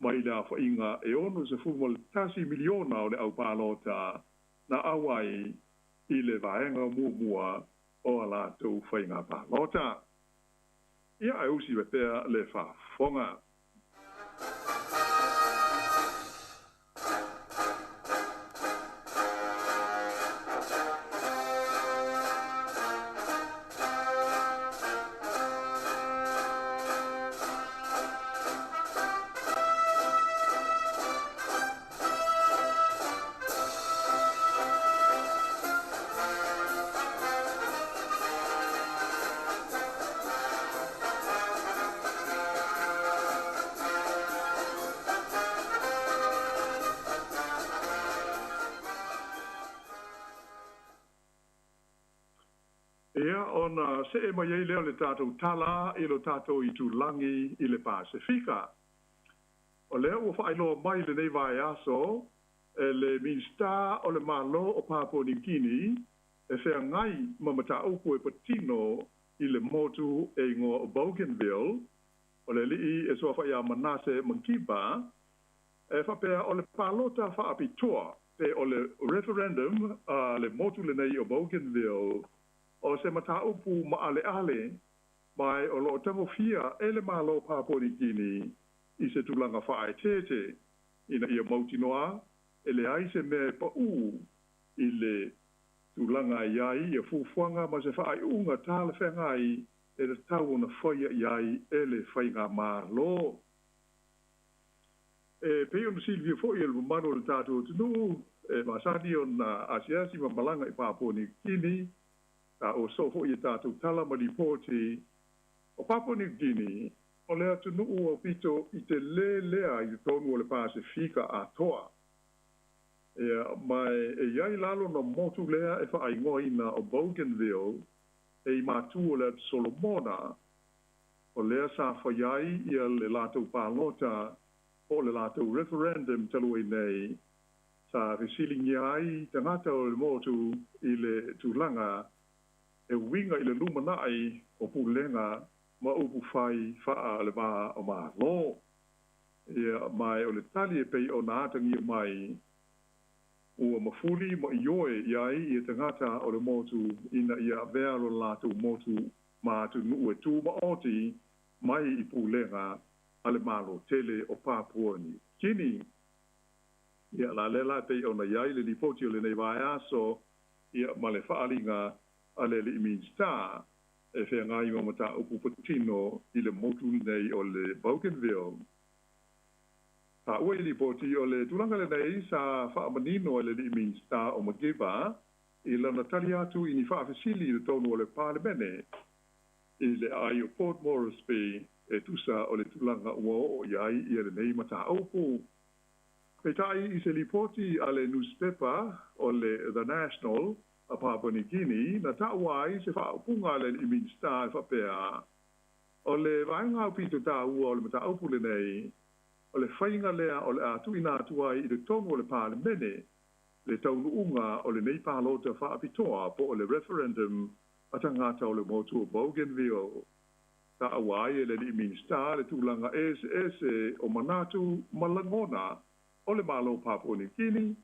mai le aofaiga e 61 miliona o le au palota na auai i le vaega muamua o a latou faiga palota. Ia, ae usi mai pea le faafofoga. Ia, ona see mai ai lea o le tatou tala i lo tatou itulagi i le Pasefika. O lea ua faailoa mai i lenei vaiaso e le Minisita o le Malo o Papua Niu Kini e feagai ma mataupu e patino i le motu e igoa o Bougainville, o le alii e suafa ia Manasseh Mangiba, e faapea o le palota faapitoa pe o le referendum a le motu lenei o Bougainville o se mataupu maaleale ma o loo tagofia e le Malo o Papua Niu Kini i se tulaga faaeteete ina ia mautinoa e leai se mea e paū i le tulaga e i ai ia fuafuaga ma se faaiuga talafeagai e tatau ona faia i ai e le Faigamalo. E pei ona silafia foi e le mamalu o le tatou atunuu, e masani ona asiasi ma malaga i Papua Niu Kini, a ua soo foi i a tatou tala ma lipoti. O Papua Niu Kini, o le atunuu aupito i telē lea i totonu o le Pasefika atoa. Ia, ma e i ai la lona motu lea e faaigoaina o Bougainville e i matu o le Atu Solomona, o lea sa fai ai ia le latou palota po o le latou referendum talu ai nei, sa fesiligia ai tagata o le motu i le tulaga e uiga i le lumana'i o pulega ma upu fai faa le va o Malo. Ia, ma o le tali e pei ona atagia mai, ua mafuli ma ioe i ai ia tagata o le motu ina ia avea lo latou motu ma atunuu e tumaoti mai i pulega a le Malo tele o Papua Niu Kini. Ia, la lea la e pei ona i ai le lipoti o lenei vaiaso, ia, ma le faaaliga a le alii Minisita e feagai ma mataupu patino i le motu lenei o le Bougainville. Taua i lipoti o le tulaga lenei sa faamanino e le alii Minisita o McGiver i lana tali atu i ni faafesili i totonu o le Palemene i le aai o Port Moresby e tusa o le tulaga ua oo i ai ia lenei mataupu. Peitai i se lipoti a le nusipepa o le The National a Papua New Guinea na taua ai se faaupuga a le alii Minisita e faapea, O le vaega aupito taua o le mataupu lenei, o le faiga lea o le a tuuina atu ai i totonu o le Palemene le taunuuga o lenei palota faapitoa po o le referendum a tagata o le motu o Bougainville. Taua ai e le alii Minisita le tulaga eseese o manatu ma lagona o le Malo Papua Niu Kini,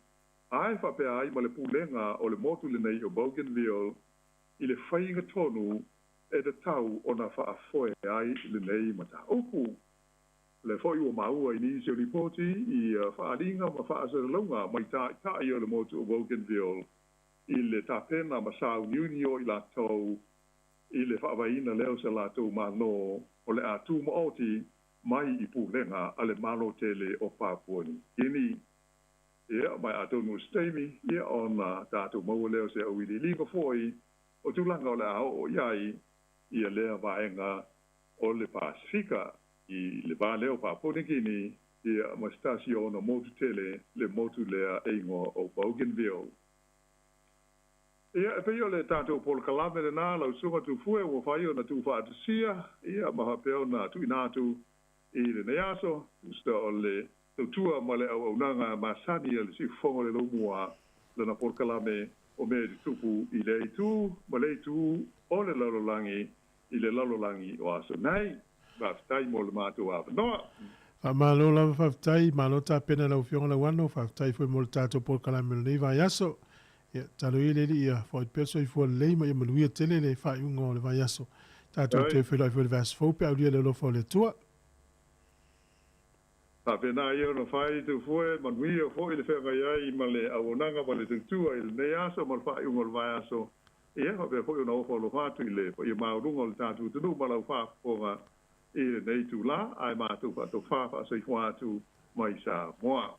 ae faapea ai ma le pulega o le motu lenei o Bougainville i le faiga tonu e tatau ona faafoe ai lenei mataupu. O lea foi ua maua i nisi o lipoti i faaaliga ma faasalalauga mai taitai o le motu o Bougainville i le tapena ma sauniuni o i latou i le faavaeina lea o se latou Malo o le a tumaoti mai i pulega a le Malo tele o Papua Niu Kini. Ia, ma atonu o se taimi, ia, ona tatou maua lea o se auiliiliga foi o tulaga o le a oo i ai ia lea vaega o le Pasefika i le va lea o Papua Niu Kini, ia, ma se tasi o ona motu tele, le motu lea e igoa o Bougainville. Ia, e pei o le tatou polokalame lenā lau Susuga Tufue ua fai ona tuufaatasia, ia, ma faapea ona tuuina atu i lenei aso, tusa o le tautua ma le auaunaga masani a le Siufofoga o le Laumua, lana polokalame o mea e tutupu i lea itu ma le itu o le lalolagi i le lalolagi o aso nei. Faafetai mo le matou avanoa. Faamalo lava faafetai, malo tapena lau Afioga Lauano, faafetai foi mo le tatou polokalame o lenei vaiaso. Ia, tatalo ia le Alii ia foai pea le soifua lelei ma ia manuia tele le faaiuga o le vaiaso. Tatou toe feiloai foi i le vaiaso fou pe a aulia le alofa o le Atua. Faapena ia ona fai Tufue, manuia foi le feagai ai ma le auaunaga ma le tautua i lenei aso ma le faaiuga o le vaiaso. Ia faapea foi ona ofo alofa atu i le paia maualuga o le tatou atunuu ma lau faafofoga i lenei itula, ae matou faatofa faasoifua atu mai Samoa.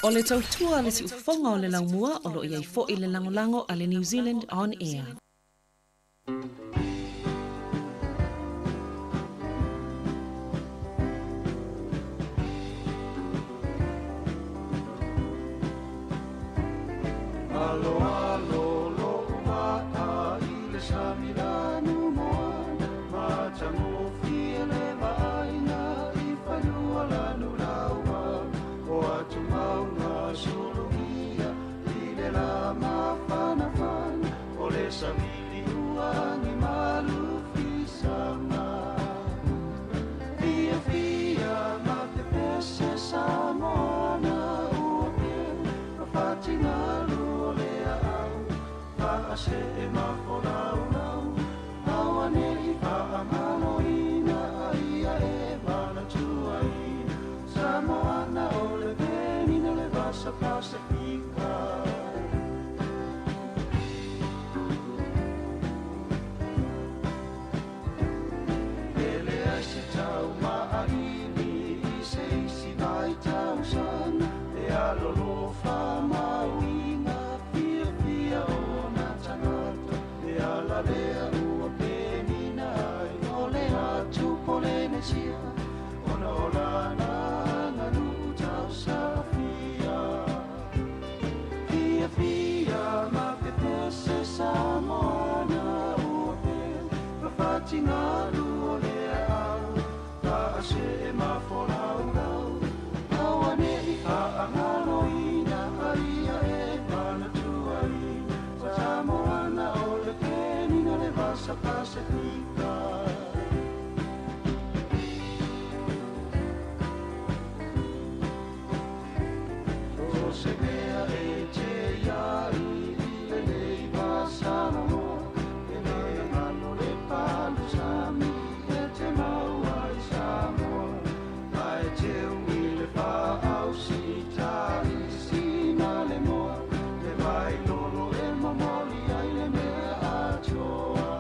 O le tautua a le siufofoga o le laumua o lo o i ai foi le lagolago a le New Zealand On Air. Alo alo lo'u va'a i le sami lanumoana Matagofie le vaaiga i fanua lanulaua O atumauga sulugia i le lā mafanafana O le savili ua agi malu fisaga Fiafia ma pepese Samoana ua pea Fafatigalu o le aau Faasee mafolaulau Auane'i faamaloina ai e manatuaina Samoana o le penina le vasa Pasifika. E leai se taumaaliili i se isi vaitausaga e alolofa ma uiga fiafia ona tagata e ala lea ua penina ai o le atu Polenesia ona o lana aganuu tausafia. Fiafia ma pepese Samoana ua pea fafatigalu o le aau faasee mafolaulau auane'i faagaloina ai e manatuaina Samoana o le penina le vasa Pasifika. So se mea e te iai i lenei vasalaloa e le galo le palusami e te mau ai Samoa ae teu i le faausitaisi ma le moa le vailolo e momoli ai le mea atoa.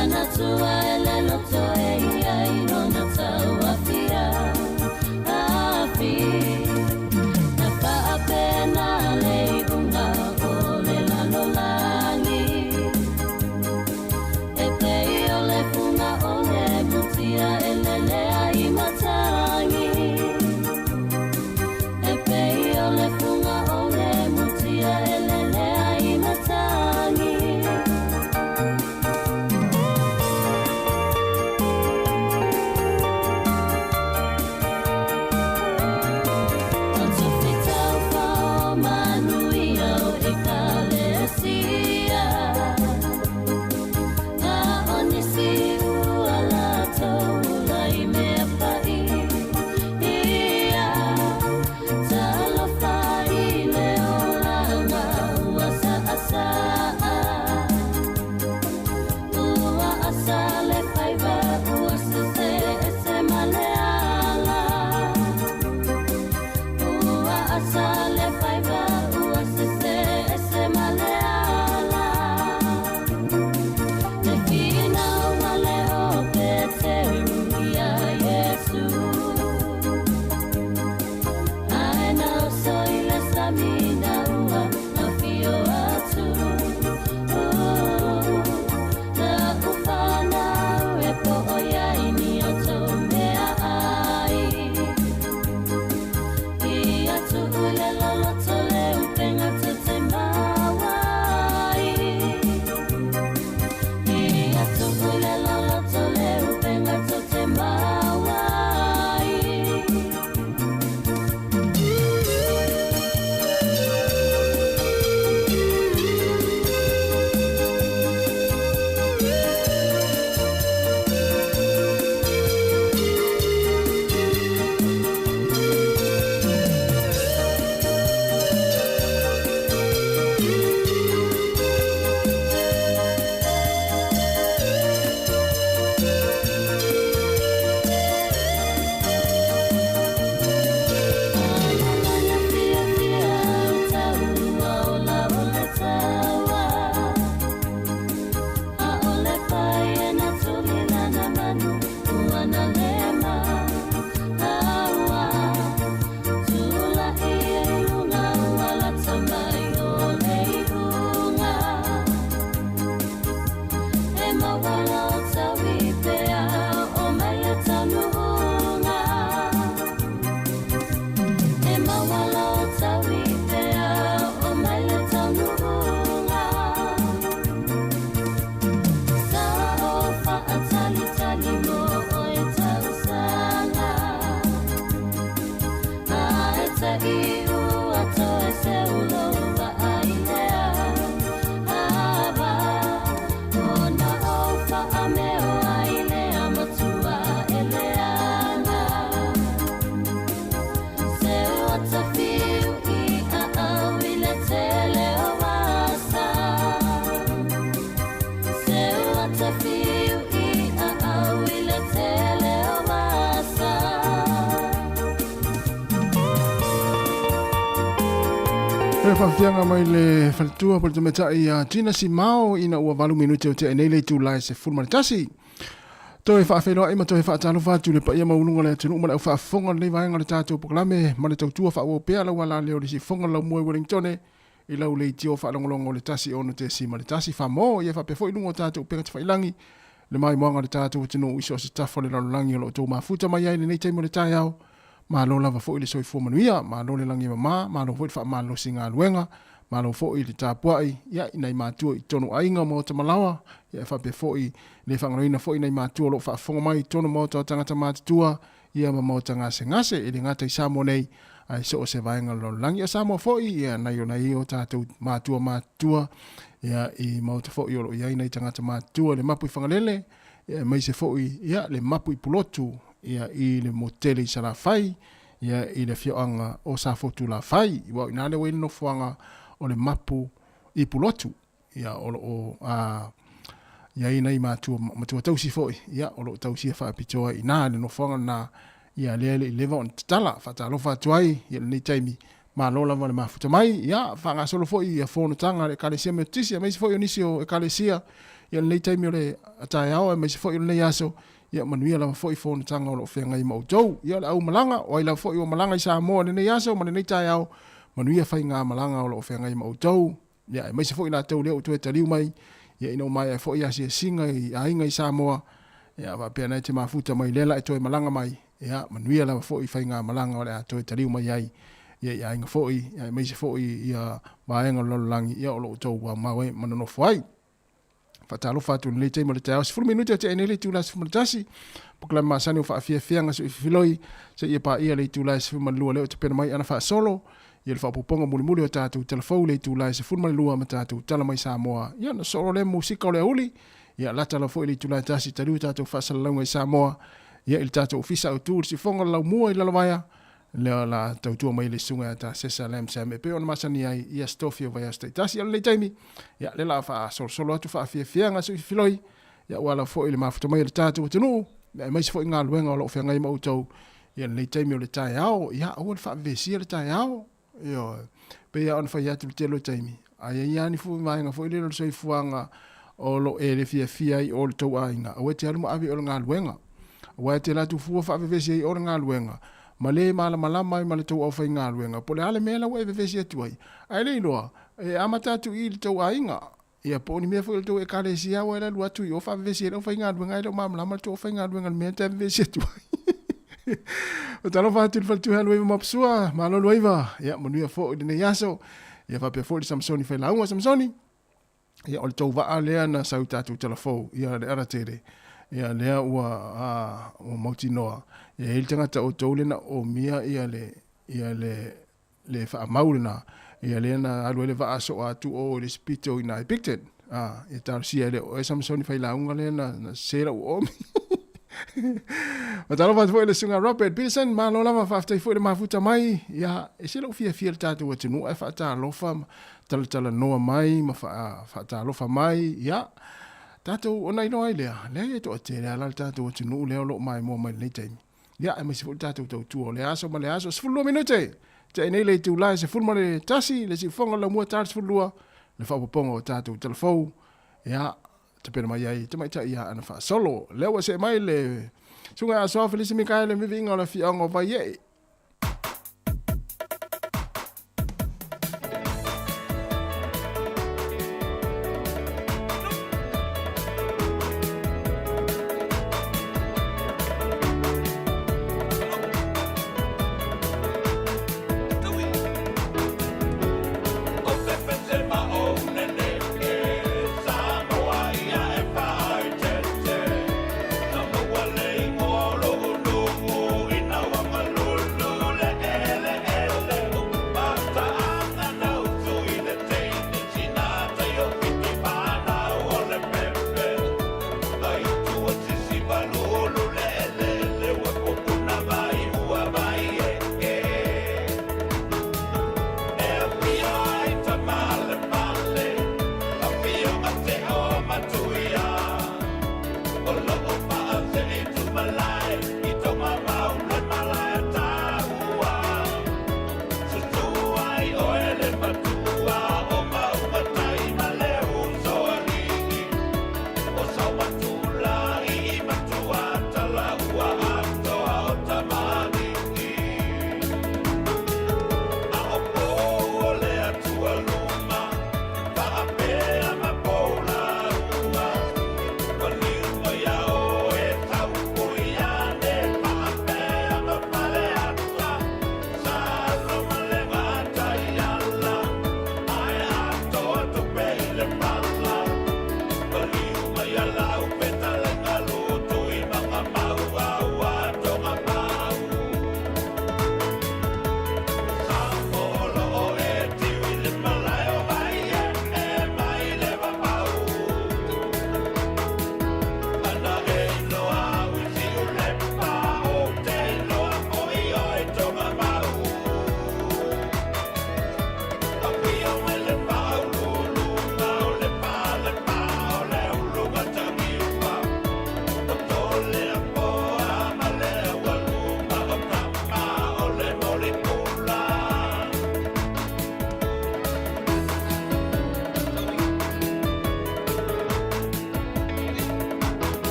manatua e le loto e ia i lona tauafia afi. Na faapena le iuga o le lalolagi e pei o le fuga o le mutia e lelea i matagi. E pei o le fuga o le mutia e lelea i matagi. O tufi taufa o manuia o Ekalesia. A o nisi ua latou ula i mea pa'i ia. Talofa i le olaga ua sa'asa'a. Ua asa le faiva ua sese ese ma le ala. Ua asa le faiva ua sese ese ma le ala. Le finauga le o Peteru iā Iesu. Ae na oso i le sami ina ua afio atu. Na ufanau e po o iai ni o tou meaai. Ia tuu le loloto le upega tou te maua ai. Ia tuu le loloto le upega tou te maua ai. Alalaga fiafia au taua ola o le taua. A'ole pai e na tuli lana manu ua na lema aua. Tula'i e i luga ua lata mai o le iuga. E maua lo taui pea o mai le taunuuga. E maua lo taui pea o mai le taunuuga. Sa o faatalitali mo oe tausaga. Ae ta'i ua toe seu lou vaa i lea ava. Ona ou faameo ai lea matua e leaga. Seu ata fiu i a au i le tele o asa. Seu ata fiu i a au i le tele o asa. E faafiaga mai le faletua po le tamaitai ia Gina Simao ina ua 8 minute o tea nei le itula e 11. Toe faafeiloai ma toe faatalofa atu i le paia maualuga o le atunuu ma le aufaafofoga o lenei vaega o le tatou polokalame ma le tautua faaauau pea lau alaleo i le siufofoga o le laumua i Wellingtone i lau leitio faalogologo o le 106.1 Famo ia faapea foi i luga o tatou upega tafailagi le maimoaga o le tatou atunuu i so o se tafa o le lalolagi o lo o outou mafuta mai ai i lenei taimi o le taeao. Malo lava foi le soifua manuia, malo le lagi e mama, malo foi le faamalolosi i galuega, malo foi le tapuai ia i nai matua i totonu o aiga o maota malaoa, ia e faapea foi le faagaloina foi nai matua o lo o faafofoga mai i totonu o maota o tagata matutua ia ma maota gasegase, e le gata i Samoa nei ae so o se vaega o le lalolagi. O Samoa foi ia nai o nai o tatou matua matutua ia i maota foi o lo o i ai nai tagata matutua i le mapu i Fagalele, ia aemaise foi ia le mapu i Pulotu ia i le motele i Salafai, ia i le afioaga o Safotulafai, aua o i ina lea ua i ai le nofoaga o le mapu i Pulotu, ia o lo o a i ai nai matua matua tausi foi, ia o lo o tausia faapitoa i ina i le nofoaga lena, ia lea e le i leva ona tatala. Faatalofa atu ai i lenei taimi, malo lava le mafuta mai, ia faagasolo foi ia fonotaga a le Ekalesia Metotisi aemaise foi o nisi o Ekalesia. Ia lenei taimi o le taeao aemaise foi o lenei aso, ia manuia lava foi fonotaga o lo o feagai ma outou. Ia o le au malaga, o ai lava foi ua malaga i Samoa i lenei aso ma lenei taeao, manuia faigamalaga o lo o feagai ma outou. Ia aemaise foi latou lea ua toe taliu mai, ia ina ua maea foi asiasiga i aiga i Samoa, ia faapea na e te mafuta mai lea la e toe malaga mai, ia manuia lava foi faigamalaga o le a toe taliu mai ai ia i aiga foi, ia aemaise foi ia vaega o le lalolagi ia o lo o outou aumau ai ma nonofo ai. Faatalofa atu i lenei taimi o le taeao, 10 minute o tea nei le itula e 11. Polokalame masani o faafiafiaga soifiloi seia paia le itula e 12 lea o tapena mai ana faasolo ia le faaopoopoga mulimuli o tatou tala fou i le itula e 12 ma tatou tala mai Samoa. Ia ona solo lea musika o le aoauli, ia lata lava foi i le itula e 1 taliu tatou faasalalauga i Samoa ia i le tatou ofisa autu i le siufofoga o le Laumua i Lalovaea. Lea o le a tautua mai le susuga ia Tasesa Lam Sam e pei ona masani ai i aso tofi o vaiaso taitasi. O lenei taimi, ia, lea o le a faasolosolo atu faafiafiaga soifiloi, ia, aua lava foi le mafuta mai o le tatou atunuu, aemaise foi galuega o lo o feagai ma outou i lenei taimi o le taeao. Ia, aua le faavevesia le taeao. Ioe. Pei lava ona fai atu i le tele o taimi, a i ai lava ni vaega foi lele o le soifuaga o lo o e le fiafia ai i o i le tou aiga, aua e te alu ma ave i o le galuega. Aua e te alu atu fua faavevesi ai i o le galuega, ma le malamalama ai ma le tou aufaigaluega, po o le a le mea la ua e vevesi atu ai. Ae le iloa, e amata atu i i le tou aiga. Ia, po o ni mea foi o le tou ekalesia ua e alu atu i o faavevesi ai le aufaigaluega, ae le o malamalama le tou aufaigaluega i le mea e te vevesi atu ai. Talofa atu i le faletuhe Aluaiva ma Apasua, malo Aluaiva, ia manuia foi lenei aso. Ia faapea foi le Samsoni Failauga, Samsoni, ia o le tou vaa lea na sau i tatou talafou, ia le alatele, ia lea ua, ua mautinoa, ia e i ai le tagata o outou lea na omia ia le, ia le, le faamau lena, ia lea na alu ai le vaa soa atu o i le isi pito i ina i Picton. A, ia talosia e le oe Samsoni Failauga lea na, na sese lau omi. Faatalofa atu foi i le susuga Robert Peterson, malo lava, faafetai foi le mafuta mai. Ia, e ese lou fiafia i le tatou atunuu ae faatalofa ma talatalanoa mai ma faatalofa mai. Ia, tatou ona iloa ai lea, leai e toatele lava la le tatou atunuu lea o lo o maimoa mai i lenei taimi. Ia, aemaise foi le tatou tautua o le aso ma le aso. 12 minute, tea nei le itula e 11, le siufofoga o le laumua ta le 12, le faaopoopoga o tatou tala fou. Ia, tapena mai ai tamaitai ia Ana Faasolo. Lea ua see mai le Susuga ia Asoa Felisi Mikaele Viviiga o le afioaga o Vaiee.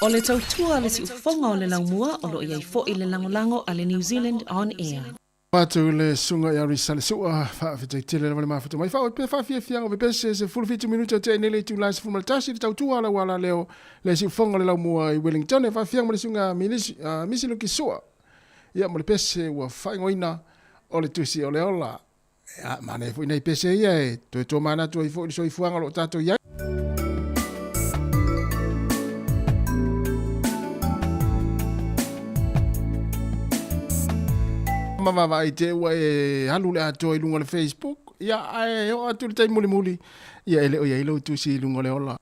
O le tautua a le siufofoga o le laumua o lo o i ai foi le lagolago a le New Zealand On Air. Atu le susuga ia Risa Lesua, faafetai tele lava le mafuta mai. Faaoi pea faafiafiaga o pepese, 17 minute o tea nei le itula e 11 i le tautua a lau alaleo le siufofoga o le laumua i Wellington. E faafiaga ma le susuga Misi Luki Sua, ia ma le pese ua faaigoaina o le tusi o le ola. Ia, manaia foi nai pese ia e toe tomanatu ai foi i le soifuaga o lo o tatou i ai. Ma vaavaai te ua e alu le atoa i luga o le Facebook, ia, ae oo atu i le taimi mulimuli, ia e le o i ai lou tusi i luga o le ola.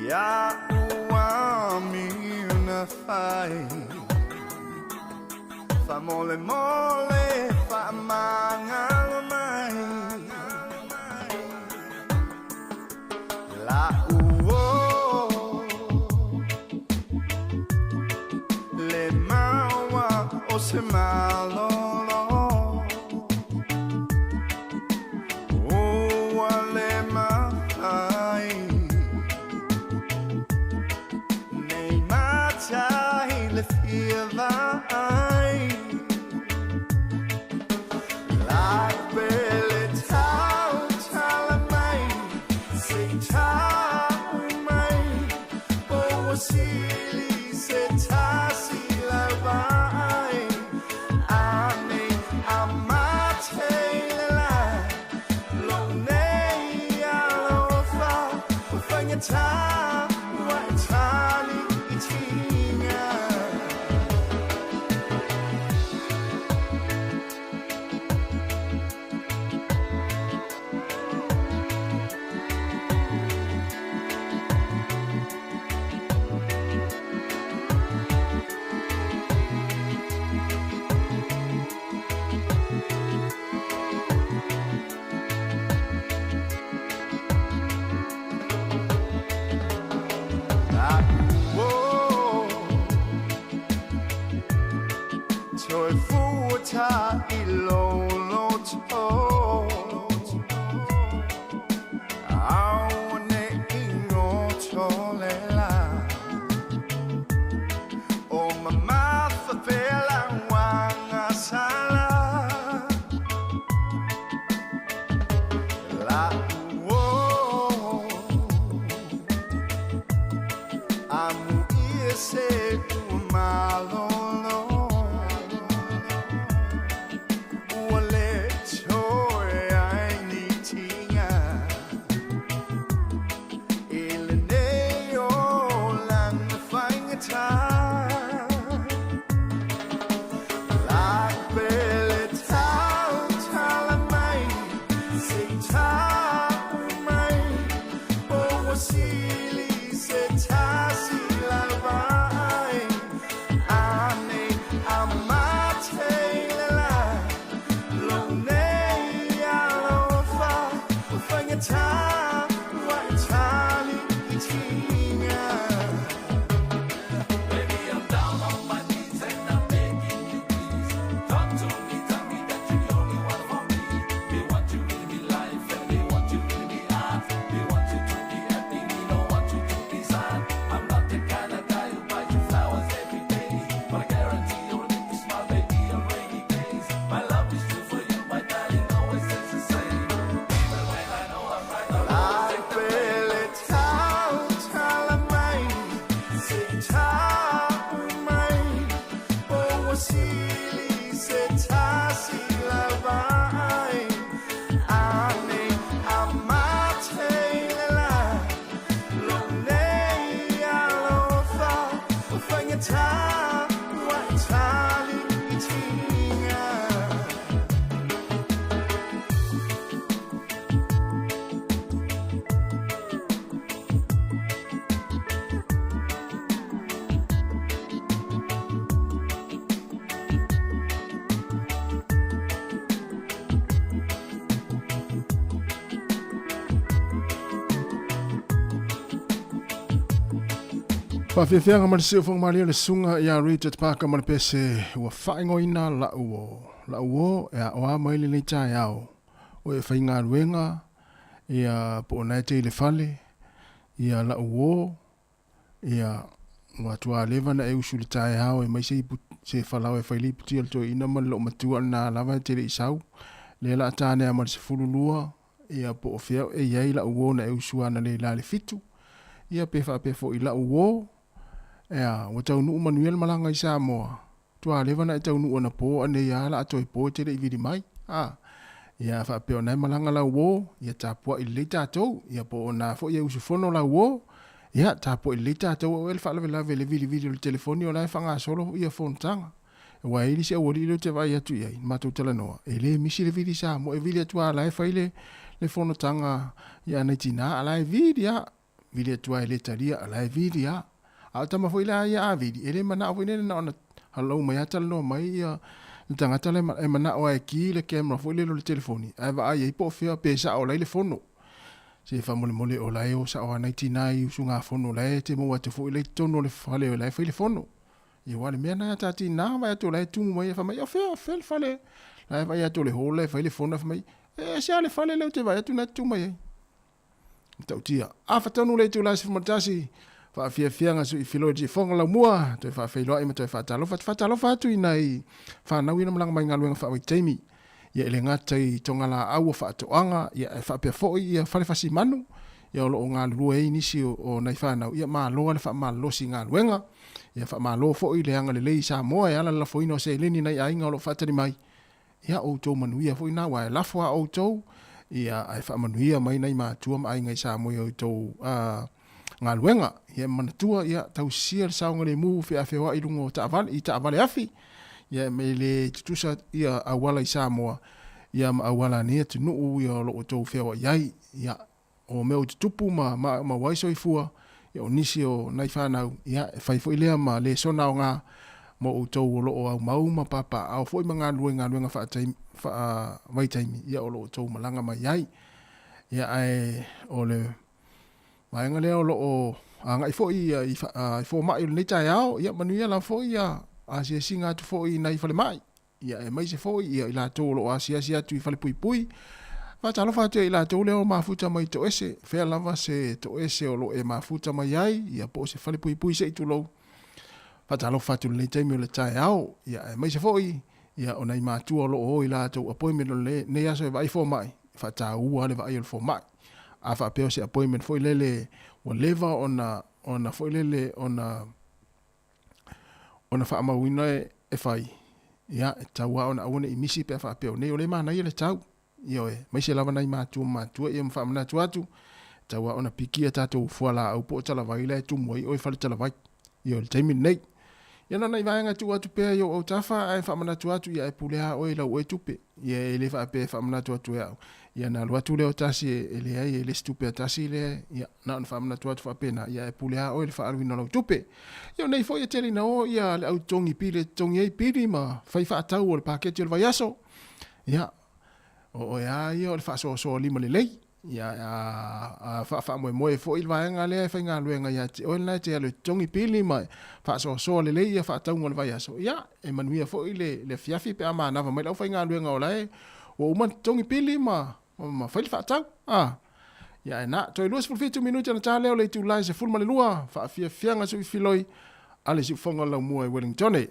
Ia ua fai Faamolemole faamagalo mai La'u ō Le maua o se malolo Ua le mafai Nei matai le fia vaai La'u pele tautala mai Se i tau mai Po ua sili se tasi lau vaai Ane amate le la Lou nei alofa Ua faigata ua e tali i tiga. La'u ō Toe fuata i lou loto Aua ne i goto le la O mamafa pea lau agasala La'u ō Amuia se ua malolo Ua le toe ai ni tiga I lenei olaga faigata La'u pele tautala mai Se i tau mai Po ua sili se tasi lau vaai Ane amate le la Lou nei alofa Ua faigata ua e tali i tiga. Baby, I'm down on my knees and I'm begging you, please. Talk to me, tell me that you're the only one for me. Me want you in me life and me want you in me heart. Me want you to be happy, me don't want you to be sad. I'm not the kind of guy who buys you flowers every day, but I guarantee you'll make you smile, baby, on rainy days. My love is true for you, my darling, always stays the same. Even when I know I'm right, I'll always La'u take the blame. pele tautala mai Se i tau mai Po ua sili se tasi lau vaai Ane amate le la Lou nei alofa Ua faigata ua e tali i tiga. Faafiafiaga ma le siufoga malie o le susuga ia Richard Parker ma le pese ua faaigoaina la'u ō. La'u ō e aoā mai lenei taeao o e faigaluega ia po o na e te i le fale ia la'u ō ia ua tualeva na e usu i le taeao e mai se ipu se falao e fai le iputi a le toeaina ma le loomatua lena lava e te le i sau lea la a tanea ma le 12 ia po o fea e i ai la'u ō na e usu ana le la le 7 ia pe faapea foi la'u ō ea ua taunuu manuia le malaga i Samoa tualeva na e taunuu anapo anei a la a toe po e te le i vili mai a ia faapea ona e malaga lau ō ia tapua'i lelei tatou ia po o na foi e usufono lau ō ia tapua'i lelei tatou a'u e le faalavelave i le vilivili o le telefoni o la e faagasolo ia fonotaga Aua e i ai le isi aualii lea ou te vaai atu i ai, na matou talanoa, e le misi le vili i Samoa, e vili atu lava o la e fai le, le fonotaga ia nai tina, a la e vili lava. Vili atu lava e le talia, a o la e vili lava. A o tama foi la ia a vili, e le manao foi lele na ona halau mai lava talanoa mai ia le tagata la e manao lava e ki le camera foi lele o le telefoni ae vaai ai po o fea pe sao la i le fono. Se faamolemole o la e o sao lava nai tina i usugafono la e te maua atu foi la i totonu o le fale la e fai le fono. Ia aua o le mea lena a ta tina vaai atu o la e tumu mai fai mai o fea, fea le fale la e vaai atu o le hall la e fai le fono fai mai e se a le fale lea ou te vaai atu na e tumu mai ai. Matautia. Afa tonu le itula 11, faafiafiaga suifiloi i Foga Laumua, toe faafeiloai ma toe faatalofa atu, faatalofa atu i nai fanau ia na malaga mai i galuega faavaitaimi, ia e le gata i togalaau o faatoaga, ia ae faapea foi ia fale fasimanu, ia o lo o galulue ai nisi o nai fanau, ia malo lava le faamalolosi i galuega, ia faamalo foi le agalelei i Samoa e ala i le lafoina o seleni i nai aiga o lo o faatali mai. Ia outou manuia foi na, aua e lafo a outou, ia ae faamanuia mai nai matua ma aiga i Samoa i outou galuega. Ia e manatua, ia tausisia le saogalemu feafioai i luga o taavale, i taavale afi, ia e le tutusa ia auala i Samoa, ia ma auala a nei atunuu ia o lo o outou feoai ai. Ia o mea ua tutupu ma maua ai soifua, ia o nisi o nai fanau, ia e fai foi lea ma lesona aoga mo outou o lo o aumau ma papaaao foi ma galulue i galuega faavaitaimi, ia o lo o outou malaga mai ai. Ia ae o le vaega lea o lo o agai foi i fomai o lenei taeao, ia manuia lava foi ia asiasiga atu foi i nai falemai. Ia aemaise foi ia i latou o lo o asiasi atu i falepuipui. Faatalofa atu ia i latou lea o mafuta mai toese, fea lava se toese o lo o e mafuta mai ai, ia po o se falepuipui se i tulou. Faatalofa atu i lenei taimi o le taeao, ia aemaise foi ia o nai matua o lo o o i latou appointment o lenei aso e vaai fomai, e faataua le vaai o le fomai. A faapea o se appointment foi lele ua leva ona ona foi lele ona ona faamauina e fai, ia, e tatau lava ona aua ne i misi pe a faapea o nei o lea e manaia le tau. Ioe, aemaise lava nai matua ma matua ia ma faamanatu atu, e tatau lava ona piki a tatou fualaau po o talavai la e tumu ai oe i fale talavai. Ioe, i le taimi lenei. Ia na o nai vaega e tuu atu pea i ou autafa ae faamanatu atu, ia e pule lava oe i lau oe tupe. Ia e le faapea e faamanatu atu e au, ia ona alu atu lea o tasi e leai e le isi tupe a tasi lea, ia na ona faamanatu atu faapena, ia e pule lava oe i le faaaluina o lau tupe. Ia o nei foi e tele ina o ia le au totogi pili e totogi ai pili ma fai faatau o le paketi o le vaiaso. Ia o oe lava ia o le faasoasoa lima lelei. Ia, a faafaamoemoe foi le vaega lea e faigaluega ia te oe lena e te alu e totogi pili ma faasoasoa lelei ia faatauga o le vaiaso, ia, e manuia foi le afiafi pe a manava mai le aufaigaluega o la e ua uma ona totogi pili ma ma fai le faatau. A, ia ae na, toe 27 minute ona ta lea o le itula e 12, faafiafiaga suifiloi a le siufofoga o le laumua i Wellingtone.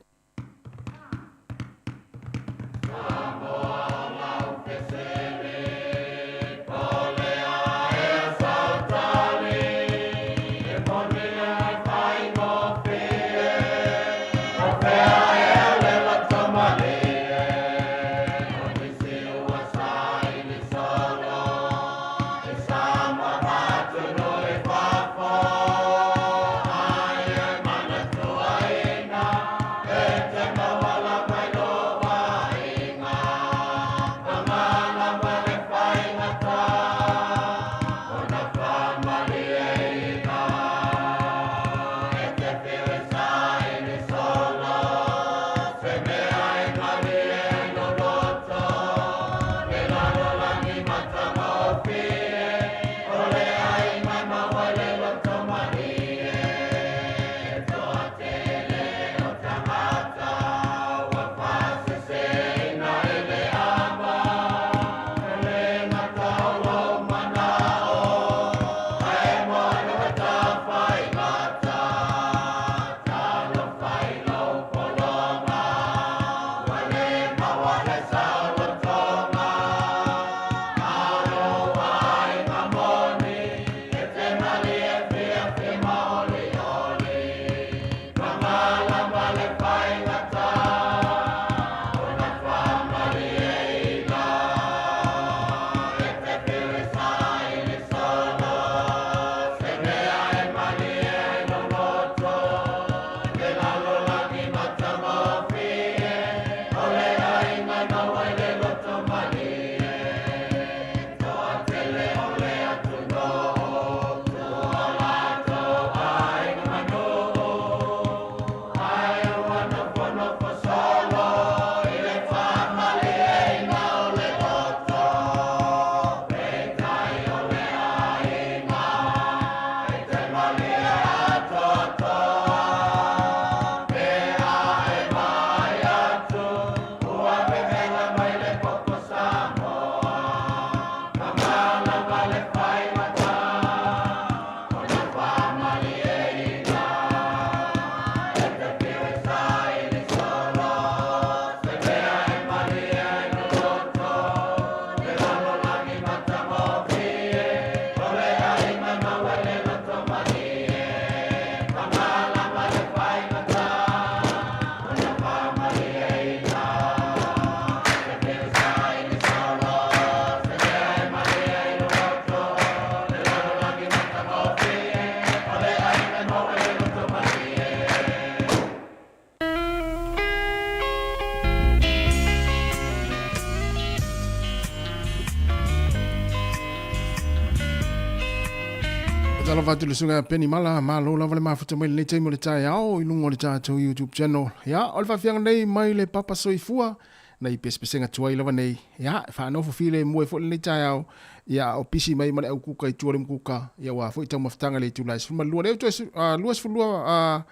Talofa atu le susuga ia Penny Mala, malo lava le mafuta mai lenei taimi o le taeao i luga o le tatou YouTube channel. Ia, o le faafiaga nei mai le papa soifua, nai pesepesega tuai lava nei. Ia, e faanofo filemu ai foi lenei taeao, ia, a o pisi mai ma le au kuka i tua o le mukuka, ia ua foi taumafataga i le itula e 12. Lea ua toe 22,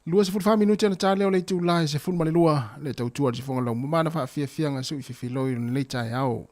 24 minute ona ta lea o le itula e 12, le tautua a le sifoga laumamana faafiafiaga sui fefiloi o lenei taeao.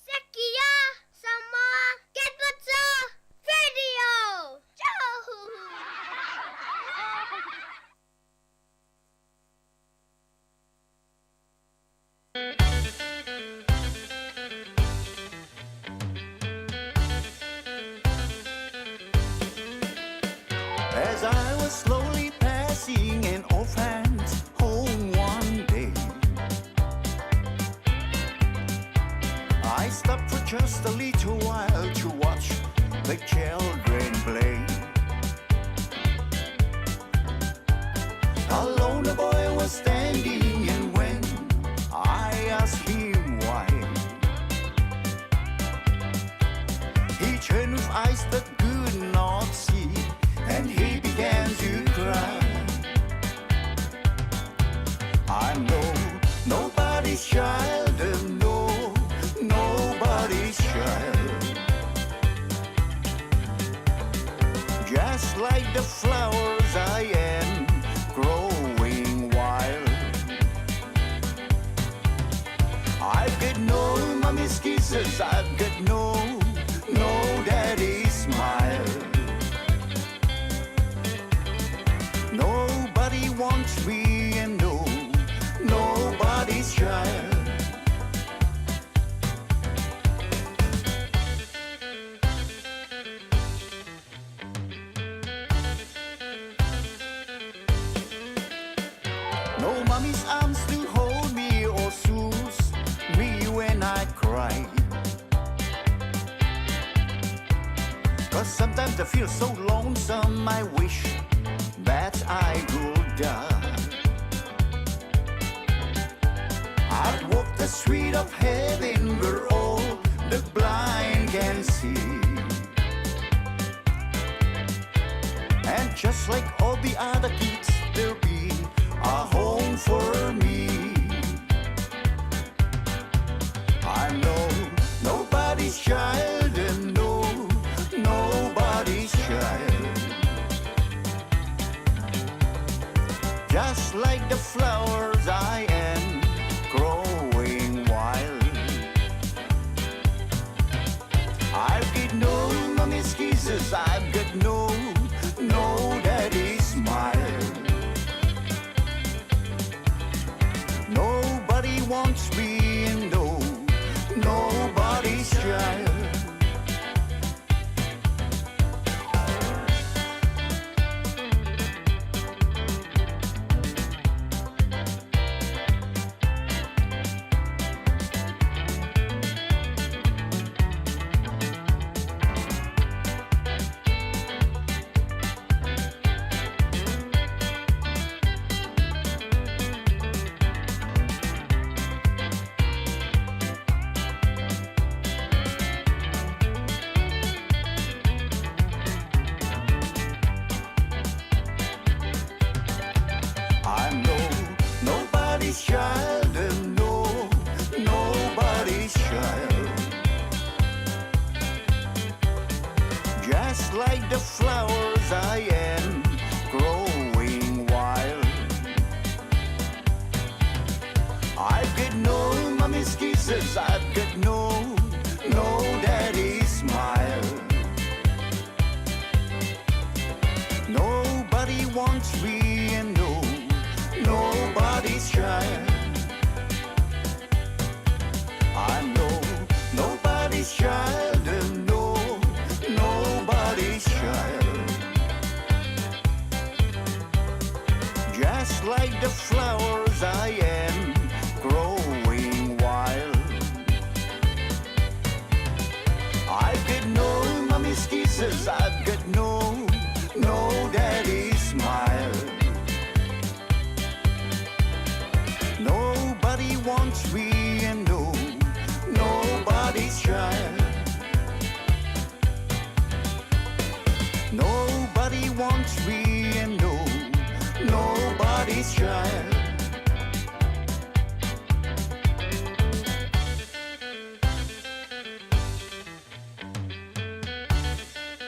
Sekia Samoa Capital Radio. As I was slowly passing an orphan's home one day. just a little while to watch the children play. Alone the boy was standing, and when I asked him why, he turned with eyes that could not see, and he began to cry. I'm no nobody's child, and no nobody's child. Just like the flowers I am growing wild. I've got no mommy's kisses, I've got no, no daddy's smile. Nobody wants me and no, nobody's child. No mommy's arms to hold me or soothe me when I cry. Cause sometimes I feel so lonesome, I wish that I could die. I'd walk the street of heaven where all the blind can see. And just like all the other kids, there'll be a home for me. I'm no nobody's child, and no nobody's child. Just like the flowers I am growing wild. I've got no mommy's kisses, I've got no, no daddy's smile. Nobody wants me and no, nobody's child. I'm no nobody's child, and no nobody's child. Just like the flowers I am growing wild. I've got no mommy's kisses, I've got no, no daddy's smile. Nobody wants me and no, nobody's child. I'm no, nobody's child and no, nobody's child. Just like the flowers I am growing wild. I've got no mommy's kisses, I've got no, no daddy's smile. Nobody wants me and no, nobody's child. Nobody wants me and no, nobody's child.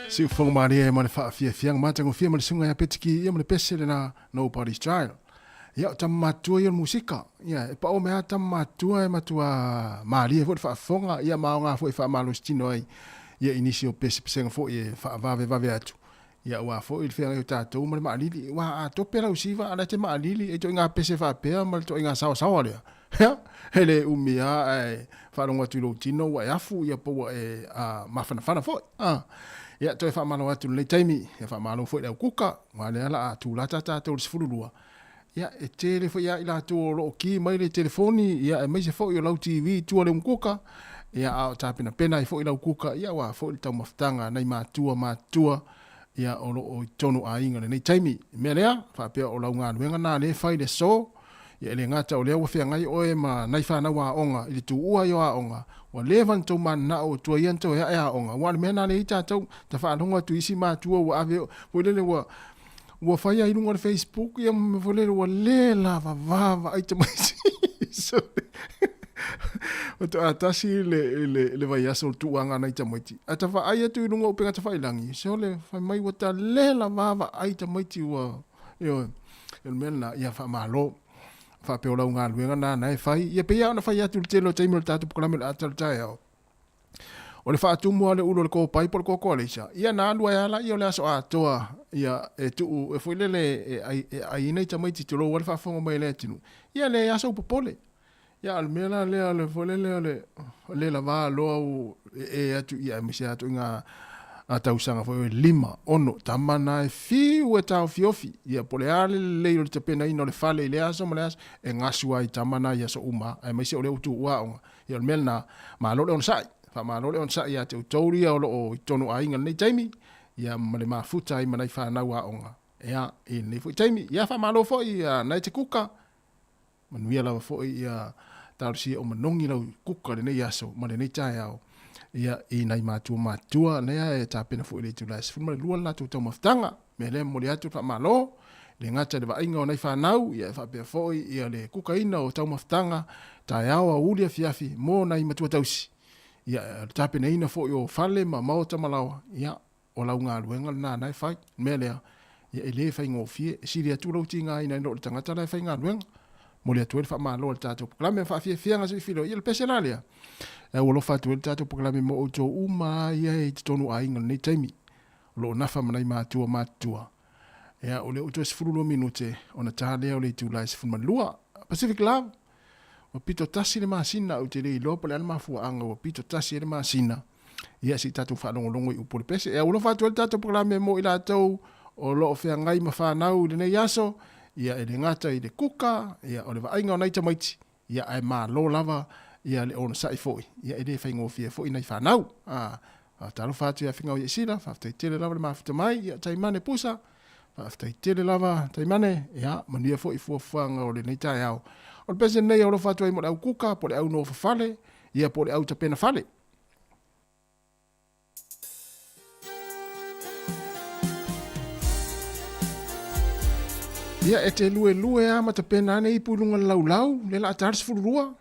Siufofoga malie ma le faafiafiaga matagofie ma le susuga ia Petiki ia ma le pese lena Nobody's Child. Ia o tama matutua ia o le musika. Ia e pao mai lava tama matutua e matua malie foi le faafofoga ia ma aoga foi e faamalositino ai ia i nisi o pesepesega foi e faavavevave atu. Ia aua foi le feagai o tatou ma le maalili. Aua a tope lau siva a o la e te maalili e ituaiga pese faapea ma le ituaiga saoasaoa lea. Ia, e le umi lava ae faalogo atu i lou tino ua e afu ia po ua e mafanafana foi. A, ia, toe faamalo atu i lenei taimi, ia faamalo foi i le au kuka, aua lea la a tulata tatou i le 12, ia, e tele foi lava i latou o lo o ki mai le telefoni, ia, aemaise foi o lau TV i tua o le umukuka, Ia, a o tapenapena ai foi lau kuka, ia aua foi le taumafataga a nai matua matutua, ia, o lo o i totonu o aiga i lenei taimi. I le mea lea, faapea o lau galuega lena lea e fai i le aso, ia e le gata o lea ua feagai oe ma nai fanau aoga i le tuua ai o aoga, ua leva ona tou mananao ua tuai ona toe ae aoga, aua o le mea lena lea e i ai tatou, ta faalogo atu i isi matua ua ave, foi lele ua, ua fai lava i luga o le Facebook ia ma mea foi lele ua le lava vaavaai tamaiti. Faatoa tasi le, le, le vaiaso o le tuuaga a nai tamaiti. Ae ta vaai atu i luga o upega tafailangi, sole, fai mai ua ta le lava vaai tamaiti ua, ioe, o le mea lena, ia faamalo. Faapea o lau galuega lena na e fai. Ia pei lava ona fai atu i le tele o taimi o le tatou polokalame o le ata o le taeao. O le faatumu lava o le ulu o le kopai po o le koko-aleisa, ia na alu ai lava lea o le aso atoa, ia e tuu e foi lele e ai e ai nai tamaiti tulou lava le faafofoga mai a le atunuu, ia leai lava sou popole. Ia a o le mea la lea o le foi lele o le le lava loa ua ee atu ia aemaise lava ituaiga tausaga foi e 5, 6, tama na e fiu e taofiofi, ia po o le a le lelei o le tapenaina o le fale i lea aso ma lea aso, e gasu lava i tama na i aso uma, aemaise o lea ua tuua aoga. Ia o le mea lena, malo le onosai, faamalo le onosai ia te outou ia o lo o i totonu o aiga i lenei taimi, ia ma le mafuta ai ma nai fanau aoga, ia, i lenei foi taimi. Ia faamalo foi ia nai te kuka, manuia lava foi ia talosia o manogi lau kuka i lenei aso ma lenei taeao, ia, i nai matua matutua lea e tapena foi i le itula e 12 le latou taumafataga. Mea lea e momoli atu le faamalo, e le gata i le vaaiga o nai fanau, ia e faapea foi ia le kukaina o taumafataga, taeao, aoauli, afiafi mo nai matua tausi. Ia, o le tapenaina foi o fale ma maota ma laoa, ia, o lau galuega lena na e fai. O le mea lea, ia e le faigofie, e sili atu lou tigaina i lo le tagata la e faigaluega. Momoli atu ai le faamalo a le tatou polokalame ma faafiafiaga se i filo. Ia le pese la lea, e aualofa atu ai le tatou polokalame mo outou uma ia e i totonu o aiga i lenei taimi. O lo o nafa ma nai matua matutua. Ia, o lea ua toe 12 minute ona ta lea o le itula e 12. Pacific Love, ua pito tasi le masina, ou te le iloa po o le a le mafuaaga ua pito tasi ai le masina. Ia, se i tatou faalogologo i upu o le pese. E aualofa atu ai le tatou polokalame mo i latou o lo o feagai ma fanau i lenei aso, ia e le gata i le kuka, ia o le vaaiga o nai tamaiti, Ia ae malo lava ia le onosai foi, ia e le faigofie foi nai fanau. A, faatalofa atu ia Finau Iesila, faafetai tele lava le mafuta mai, ia Taimane Pusa, faafetai tele lava Taimane, ia manuia foi fuafuaga o lenei taeao. O le pese lenei e alofa atu ai mo le au kuka, po o le au nofo fale, ia po o le au tapena fale. Ia, e te luelue a ma tapena ane ipu i luga o le laulau, le la ta le 12.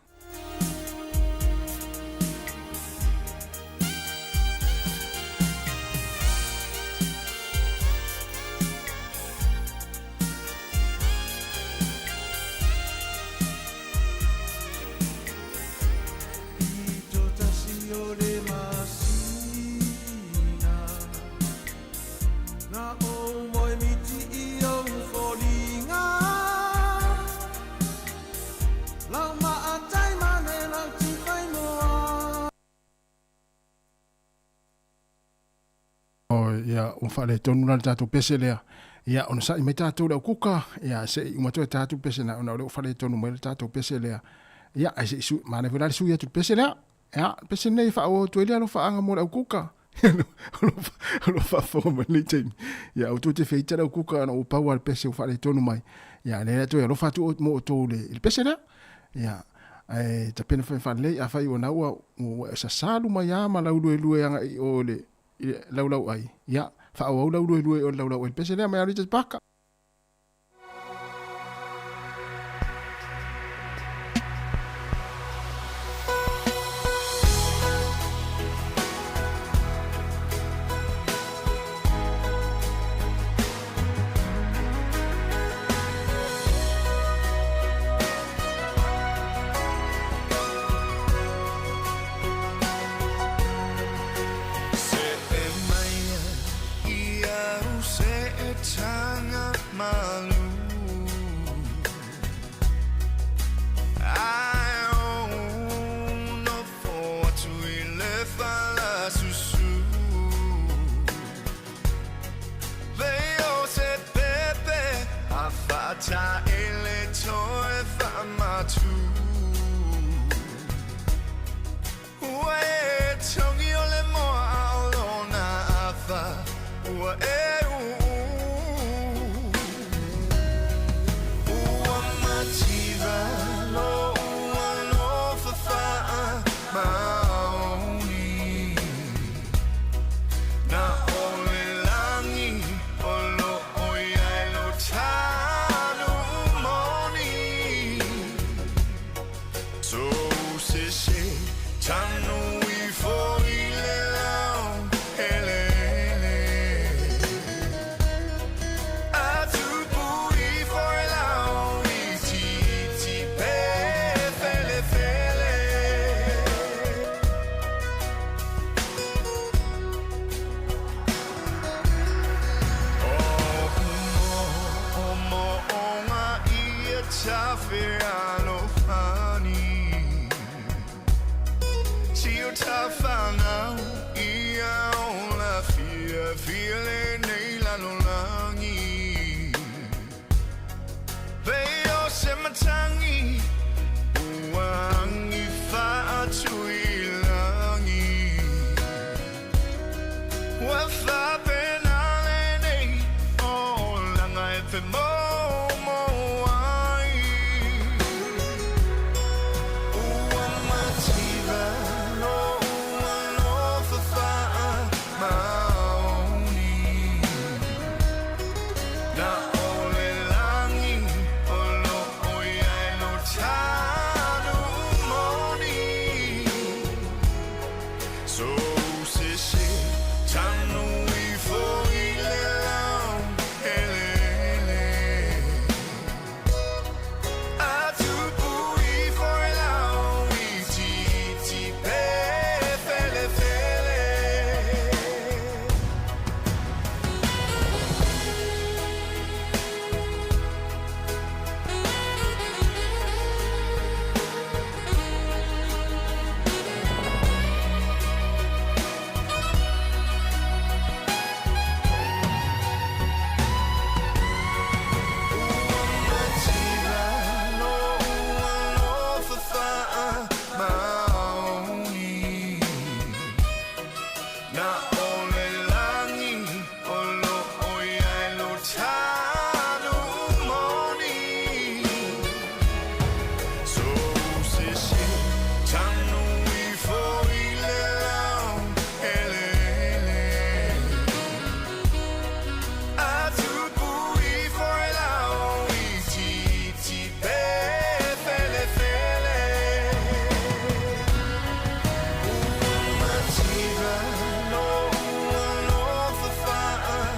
Ia, ua faaletonu la le tatou pese lea. Ia, onosai mai tatou le au kuka, ia, se i uma toe tatou pese na, ona o lea ua faaletonu mai le tatou pese lea. Ia, ae se i sui, manaia foi la le sui atu i le pese lea. Ia, le pese lenei e faaauau atu ai le alofaaga mo le au kuka. O lo o faafofoga mai lenei taimi. Ia, aua tou te feita le au kuka ona ua pau lava le pese ua faaletonu mai. Ia, lea toe alofa atu mo outou i le pese lea. Ia, ae tapena foi faalelei, afai ua na ua, ua e sasalu mai lava ma lauluelue agai i o i le, i le laulauai, ia, faaauau lauluelue i o i le laulauai i le pese lea mai alu i te paka. matagi ua agi faatuilagi. Ua faapena lenei olaga e femoumou ai. Ua mativa lou alofa faamaoni. Na o le lagi o loo i ai lo tanu moni. So sese tanu ifo i le lau eleele. Atupu ifo e lau itiiti pe felefele. Mativa lou alofa faamaoni. Na o le lagi o loo i ai lo tanu moni. So sese tanu ifo i le lau eleele. Atupu ifo e lau itiiti pe felefele. Ua mativa lou alofa faamaoni.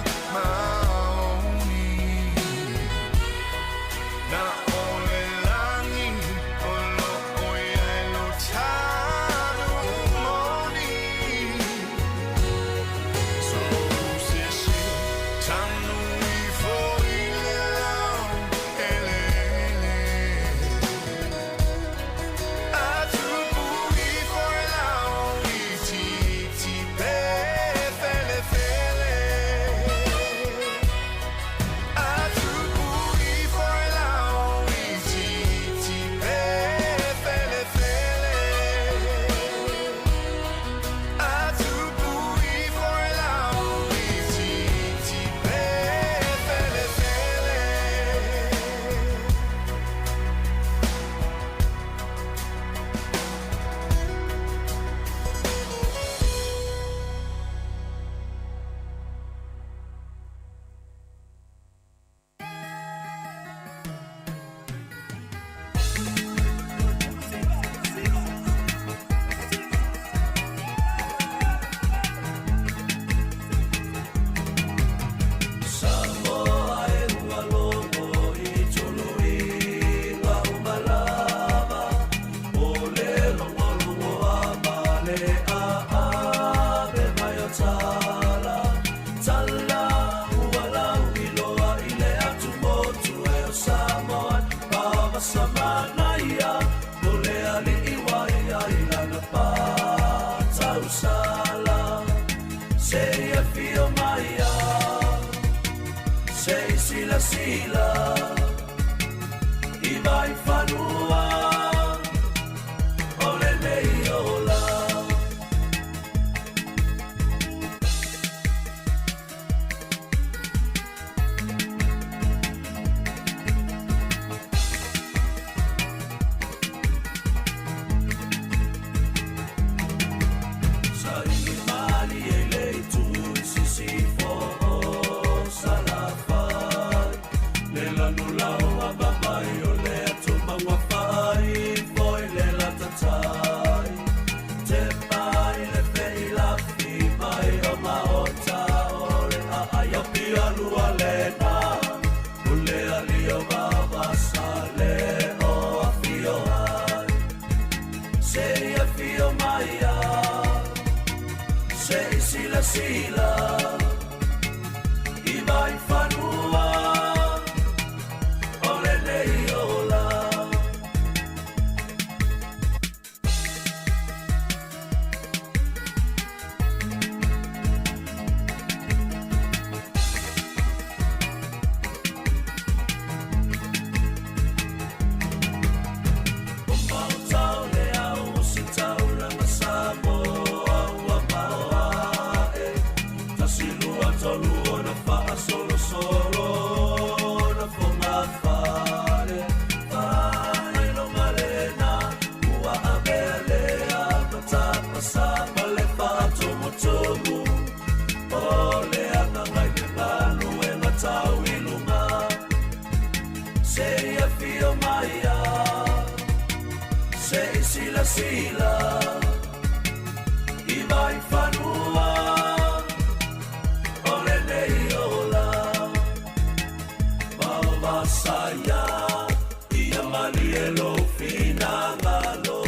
Na o le lagi o loo i ai lo tanu moni. So sese tanu ifo i le lau eleele. Atupu ifo e lau itiiti pe felefele. Atupu ifo e lau itiiti pe felefele. Atupu ifo e lau itiiti pe felefele. Samoa e ua logo i tuluiga umalava o le logologo a male aape mai o tala tala ua lauiloa i le atumotu e o Samoa pavasamanaia o le alii uaia i lana patausala sei afio maia sei silasila i vai fanua o lenei ola. Saili mali e le itu i sisifo o Salafai. Le lanu lau a mamai o le atumaua fai foi le latatai. Te pai le feilafi mai o maota o le aai o pialua lena. O le ali o vavasa le o afio ai. Sei afio maia, sei silasila i vai fanua o lenei ola. Se i silasila i Vaifanua o lenei ola ma o Vasaia ia malie lou finagalo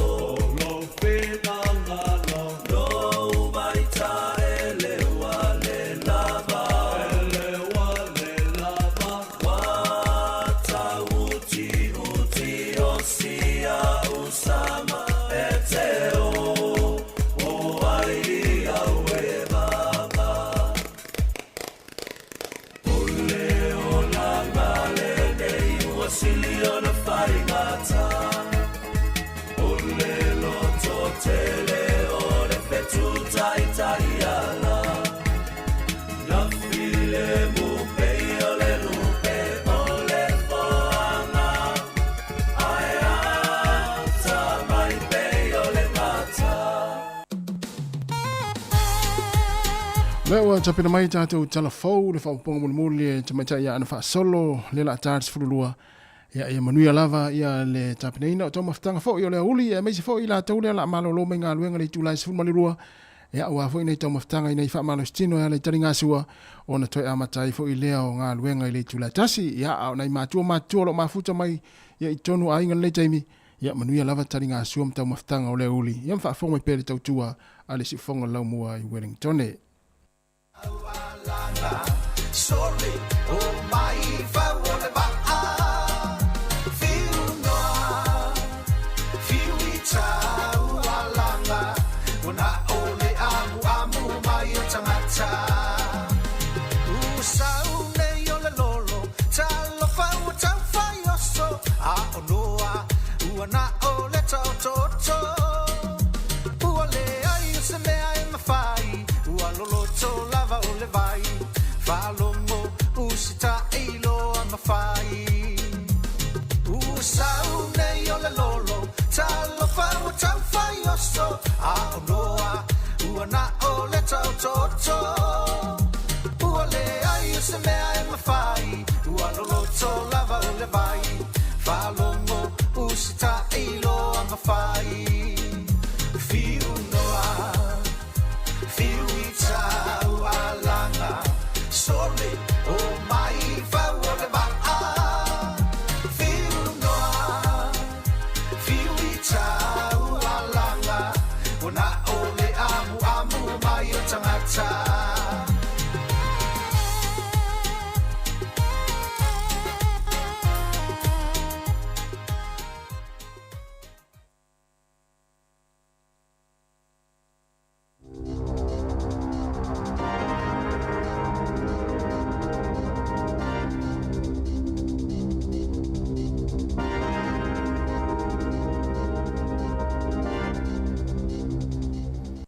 lou finagalo lou vaitaele ua le lava ele ua le lava ua tauutiuti o sia usama e te o o ai au e vava O le olaga lenei ua sili ona faigata O le lototele o le fetu taitaiala Na filemu pei o le lupe o le foaga Ae atamai pei o le gata. Lea ua tapena mai tatou tala fou le faaopoopoga mulimuli e tamaitai ia Ana Faasolo lea la ta 12 ia ia manuia lava ia le tapenaina o taumafataga foi o le aoauli aemaise foi i latou lea la malolo mai galuega le itula e 12 ia aua foi nei taumafataga ina i faamalositino e ala i taligasua ona toe amata ai foi lea o galuega i le itula e tasi ia a o nai matua matutua o lo o mafuta mai ia i totonu o aiga i lenei taimi Ia manuia lava taligasua ma taumafataga o le aoauli, ia ma faafofoga mai pea i le tautua a le Siufofoga o le Laumua i Wellingtone. Sole o mai fau o le vaa Fiu noa Fiu i tau alaga Ua na o le amuamu mai o tagata Ua sau nei o le lolo Talofa ua tau fai oso A o noa ua na o le taotooto Ua leai o se mea e mafai Ua loloto lava o le vai Faalogo usitaʻi loa ma fai Ua sau nei o le lolo Talofa ua tau fai oso A o noa ua na o le taotooto Ua leai o se mea e mafai Ua loloto lava o le vai Faalogo usitaʻi loa ma fai Fiu noa Fiu i tau alaga Sole o mai fau o le vaa Fiu noa Fiu i tau alaga Ua na o le amuamu mai o tagata.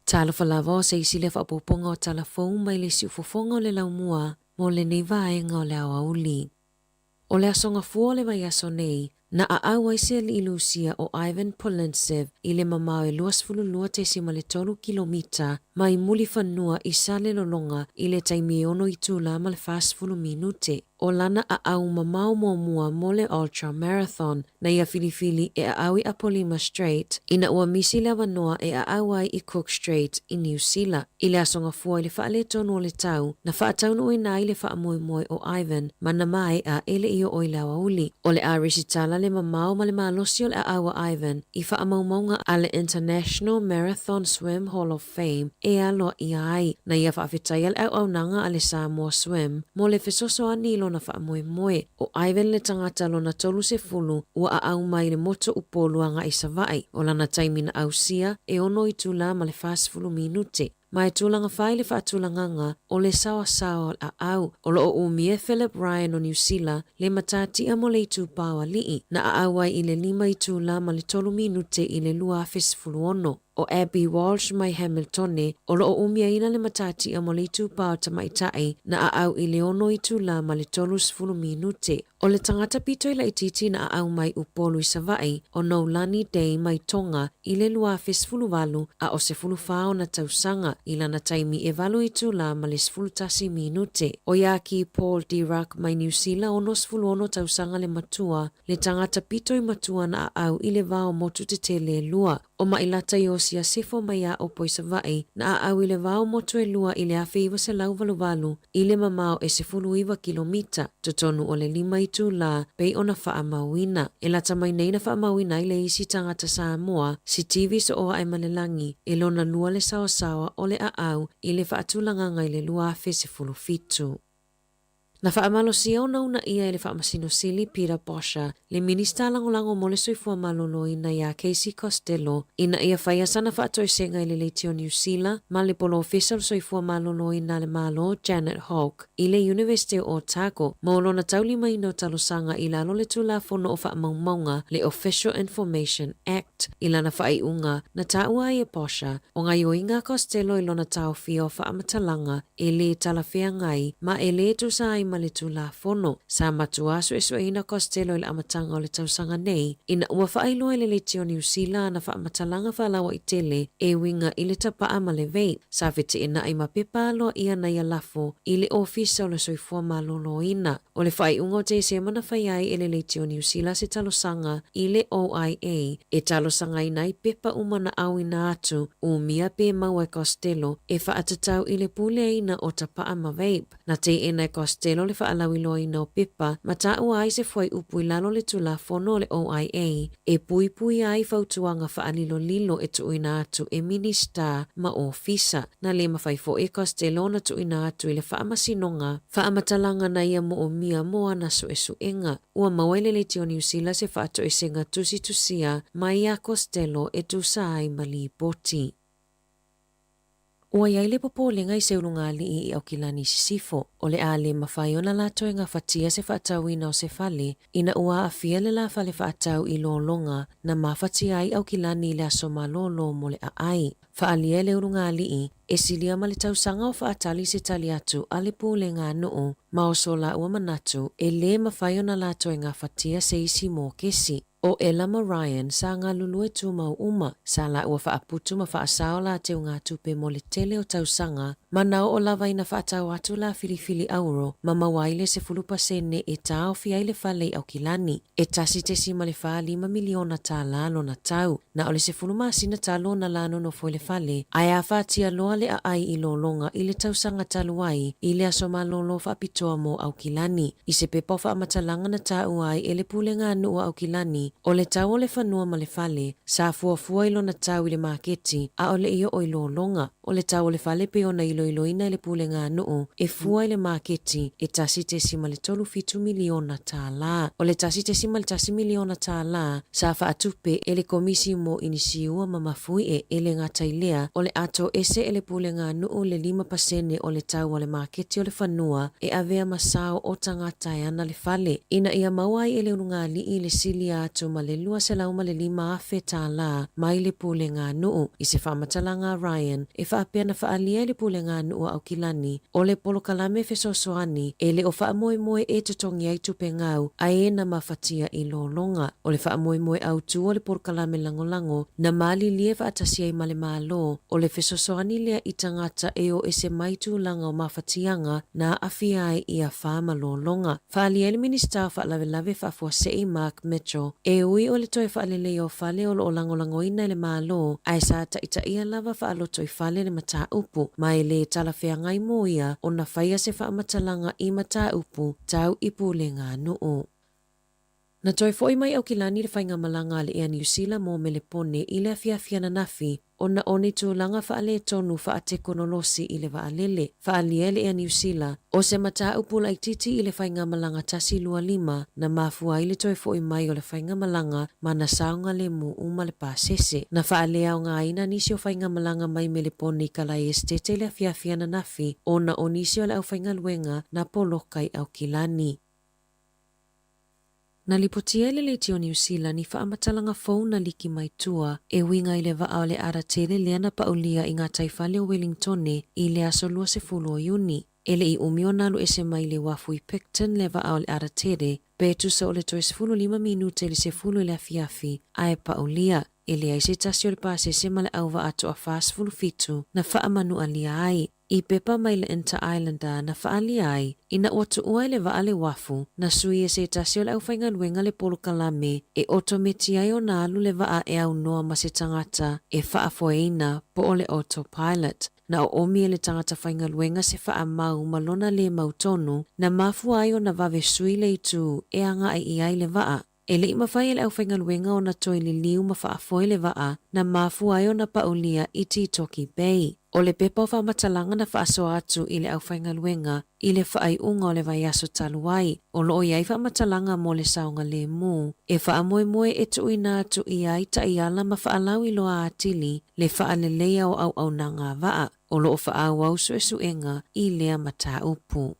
Talofa lava o se isi lea faaopoopoga o tala fou mai le siufofoga o le laumua mo lenei vaega o le aoauli. O le aso Gafua o le vaiaso nei, na aau ai se alii Lusia o Ivan Polintsev i le mamao e 22.3 kilomita mai Mulifanua i Salelologa i le taimi e ono itula ma le 40 minute. O lana aau mamao muamua mo le Ultra Marathon na ia filifili e aau i Apolima Strait ina ua misi le avanoa e aau ai i Cook Strait i Niu Sila. I le aso Gafua i le faaletonu o le tau, na faataunuuina ai le faamoemoe o Ivan ma na maeʻa e le i oo i le aoauli. O le a resitala le mamao ma le malosi o le aau a Ivan i faamaumauga a le International Marathon Swim Hall of Fame e aloaia ai. Na ia faafetaia le auaunaga a le Samoa Swim mo le fesoasoani i lona faamoemoe. ʻO Ivan le tagata lona 30 ua aau mai le motu Upolu agai Savaʻi. ʻO lana taimi na ausia, e ono itula ma le 40 minute. Ma e tulaga fai le faatulagaga o le saoasaoa o le aau. O lo o umi e Philip Ryan o Niu Sila le matatia mo le itupā o Aliʻi, na aau ai i le lima itula ma le tolu minute i le 2016. ʻO Abby Walsh mai Hamiltone, o lo o umiaina le matatia mo le itupa o tamaitai na ʻaʻau i le ono itula ma le 30 minute. ʻO le tagata pito i laitiiti na ʻaʻau mai Upolu i Savaʻi, ʻo Noelani Day mai Tonga i le 2018 a ʻo 14 ona tausaga i lana taimi e walu itula ma le 11 minute. ʻO Iākī Paul Dirac mai Niu Sila 66 tausaga le matua, le tagata pito i matua na ʻaʻau i le wao motu tetele ʻelua. ʻO Maʻilata Iosia Sefo mai Aʻopo i Savaʻi, na ʻaʻau i le wao motu ʻelua i le 1988 i le mamao e 19 kilomita, totonu o le lima itulā, pei ona faamauina. E lata mai nei na faamauina ai le isi tagata Samoa, Sitivi Soʻoaʻe ma le lagi, e lona lua le saosaoa o le ʻaʻau i le faatulagaga i le 2017. Na faamalosia ona uunaia e le Faamasino Sili Peter Bosher, le Minista Lagolago mo le Soifua Maloloina iā Casey Costello, ina ia faia sana faatoesega i le Leitio Niu Sila ma le Polofesa o le Soifua Maloloina a le Malo Janet Hogg i le Iunivesite o Otago mo lona taulimaina o talosaga i lalo le Tulafono o Faamaumauga le Official Information Act i lana faaiuga na taua ai e Bosher o gaioiga a Costello i lona taofia o faamatalaga e lē talafeagai ma e lē tusa ai ma le Tulafono. Sa matua suesueina Costello i le amataga o le tausaga nei, ina ua faailoa i le Leitio Niu Sila ana faamatalaga faalauaitele e uiga i le tapaʻa ma le vape. Sa feteenaʻi ma pepa aloaia na ia lafo i le Ofisa o le Soifua Maloloina. ʻO le faaiuga o Tesema na fai ai e le Leitio Niu Sila se talosaga i le OIA e talosagaina ai pepa uma na ʻauina atu, umia pe maua e Costello e faatatau i le puleaina o tapaʻa ma vape. Na teʻena e Costello le faalauiloaina o pepa ma taua ai se fuaiupu i lalo le Tulafono o le OIA e puipuia ai fautuaga faalilolilo e tuuina atu e Minista ma Ofisa. Na lē mafai foʻi e Costello ona tuuina atu i le faamasinoga faamatalaga na ia moʻomia mo ana suʻesuʻega. Ua maua i le Leitio Niu Sila se faatoesega tusitusia mai iā Costello e tusa ai ma lipoti. Ua i ai le popolega i se ulugalii i Aukilani i Sisifo, o le a lē mafai ona latou e gafatia se faatauina o se fale ina ua aafia le la fale faatau i lologa na mafatia ai Aukilani i le aso malōlō mo le ʻaʻai. Faaalia e le ulugalii, e silia ma le tausaga o faatali se tali atu a le pulega a nuu ma o so lāua manatu e lē mafai ona latou e gafatia se isi mokesi. ʻO Ella ma Ryan sa galulue tumau uma, sa lāua faaputu ma faasao la teugatupe mo le tele o tausaga, ma na oo lava ina faatau atu la filifili auro ma maua ai le 10% e taofi ai le fale i Aukilani. E 1.45 miliona tālā lona tau. Na o le 10 masina talu ona la nonofo i le fale, ae afatia loa le ʻaʻai i lologa i le tausaga talu ai i le aso malōlō faapitoa mo Aukilani. I se pepa o faamatalaga na taua ai e le pulega a nuu a Aukilani, o le tau o le fanua ma le fale, sa fuafua i lona tau i le maketi, ʻaʻole i oo i lologa. O le tau o le fale pei ona iloiloina e le pulega a nuu e fua i le maketi e 1.37 miliona tālā. O le 1.1 miliona tālā sa faatupe e le Komisi mo Inisiua ma Mafuiʻe e le gata i lea, o le ato ese e le pulega a nuu le 5% o le tau a le maketi o le fanua e avea ma sao o tagata e ana le fale, ina ia maua ai e le ulugalii le silia atu ma le 205,000 tālā mai le pulega a nuu. I se faamatalaga a Ryan, e faapea na faaalia e le pulega a nuu a Aukilani, o le polokalame fesoasoani e le o faamoemoe e totogi ai tupe gau a e na mafatia i lologa. O le faamoemoe autū o le polokalame lagolago na malilie faatasi ai ma le Malo, o le fesoasoani lea i tagata e o ese mai tulaga o mafatiaga na aafia ai i afa ma lologa. Faaalia ai le Minista o Faalavelave Faafuasei Mark Mitchell, e ui o le toe faaleleia o fale o lo o lagolagoina e le Malo, ae sa taitaia lava faalotoifale le mataupu, ma e lē talafeagai mo ia ona faia se faamatalaga i mataupu tau i pulega a nuu. Na toe foʻi mai Aukilani le faigamalaga a le Ea Niu Sila mo Melepone i le afiafi ananafi ona o ni tulaga faaletonu faatekonolosi i le vaalele. Faaalia e le Ea Niu Sila, o se mataupu laitiiti i le faigamalaga 125 na mafua ai le toe foʻi mai o le faigamalaga ma na saogalemu uma le pasese. Na faaleaogaina nisi o faigamalaga mai Melepone i Kalae Esetete i le afiafi ananafi ona o nisi o le aufaigaluega na poloka i Aukilani. Na lipotia e le Leitio Niu Sila ni faamatalaga fou na liki mai tua e uiga i le vaa o le alatele lea na paulia i gataifale o Wellingtone i le aso 20 o Iuni. E le i umi ona alu ese mai le uafu i Picton le vaa o le alatele, pe tusa o le toe 15 minute i le 10 i le afiafi, ae paulia. E leai se tasi o le pasese ma le auvaa toa 47 na faamanualia ai. I pepa mai le Inter-Islander na faaalia ai, ina ua tuua e le vaa le uafu, na sui e se tasi o le aufaigaluega le polokalame e otometi ai ona alu le vaa e aunoa ma se tagata e faafoeina po o le autopilot. Na oomi e le tagata faigaluega se faamau ma lona lē mautonu, na mafua ai ona vave sui le itu e agai i ai le vaa. E le i mafai e le aufaigaluega ona toe liliu ma faafoe le vaa na mafua ai ona paulia i Titoki Bay. O le pepa o faamatalaga na faasoa atu i le aufaigaluega i le faaiuga o le vaiaso talu ai, o loo i ai faamatalaga mo le saogalemu e faamoemoe e tuuina atu i ai taiala ma faalauiloa atili le faaleleia o auaunaga a vaa o loo faaauau suesuega i lea mataupu.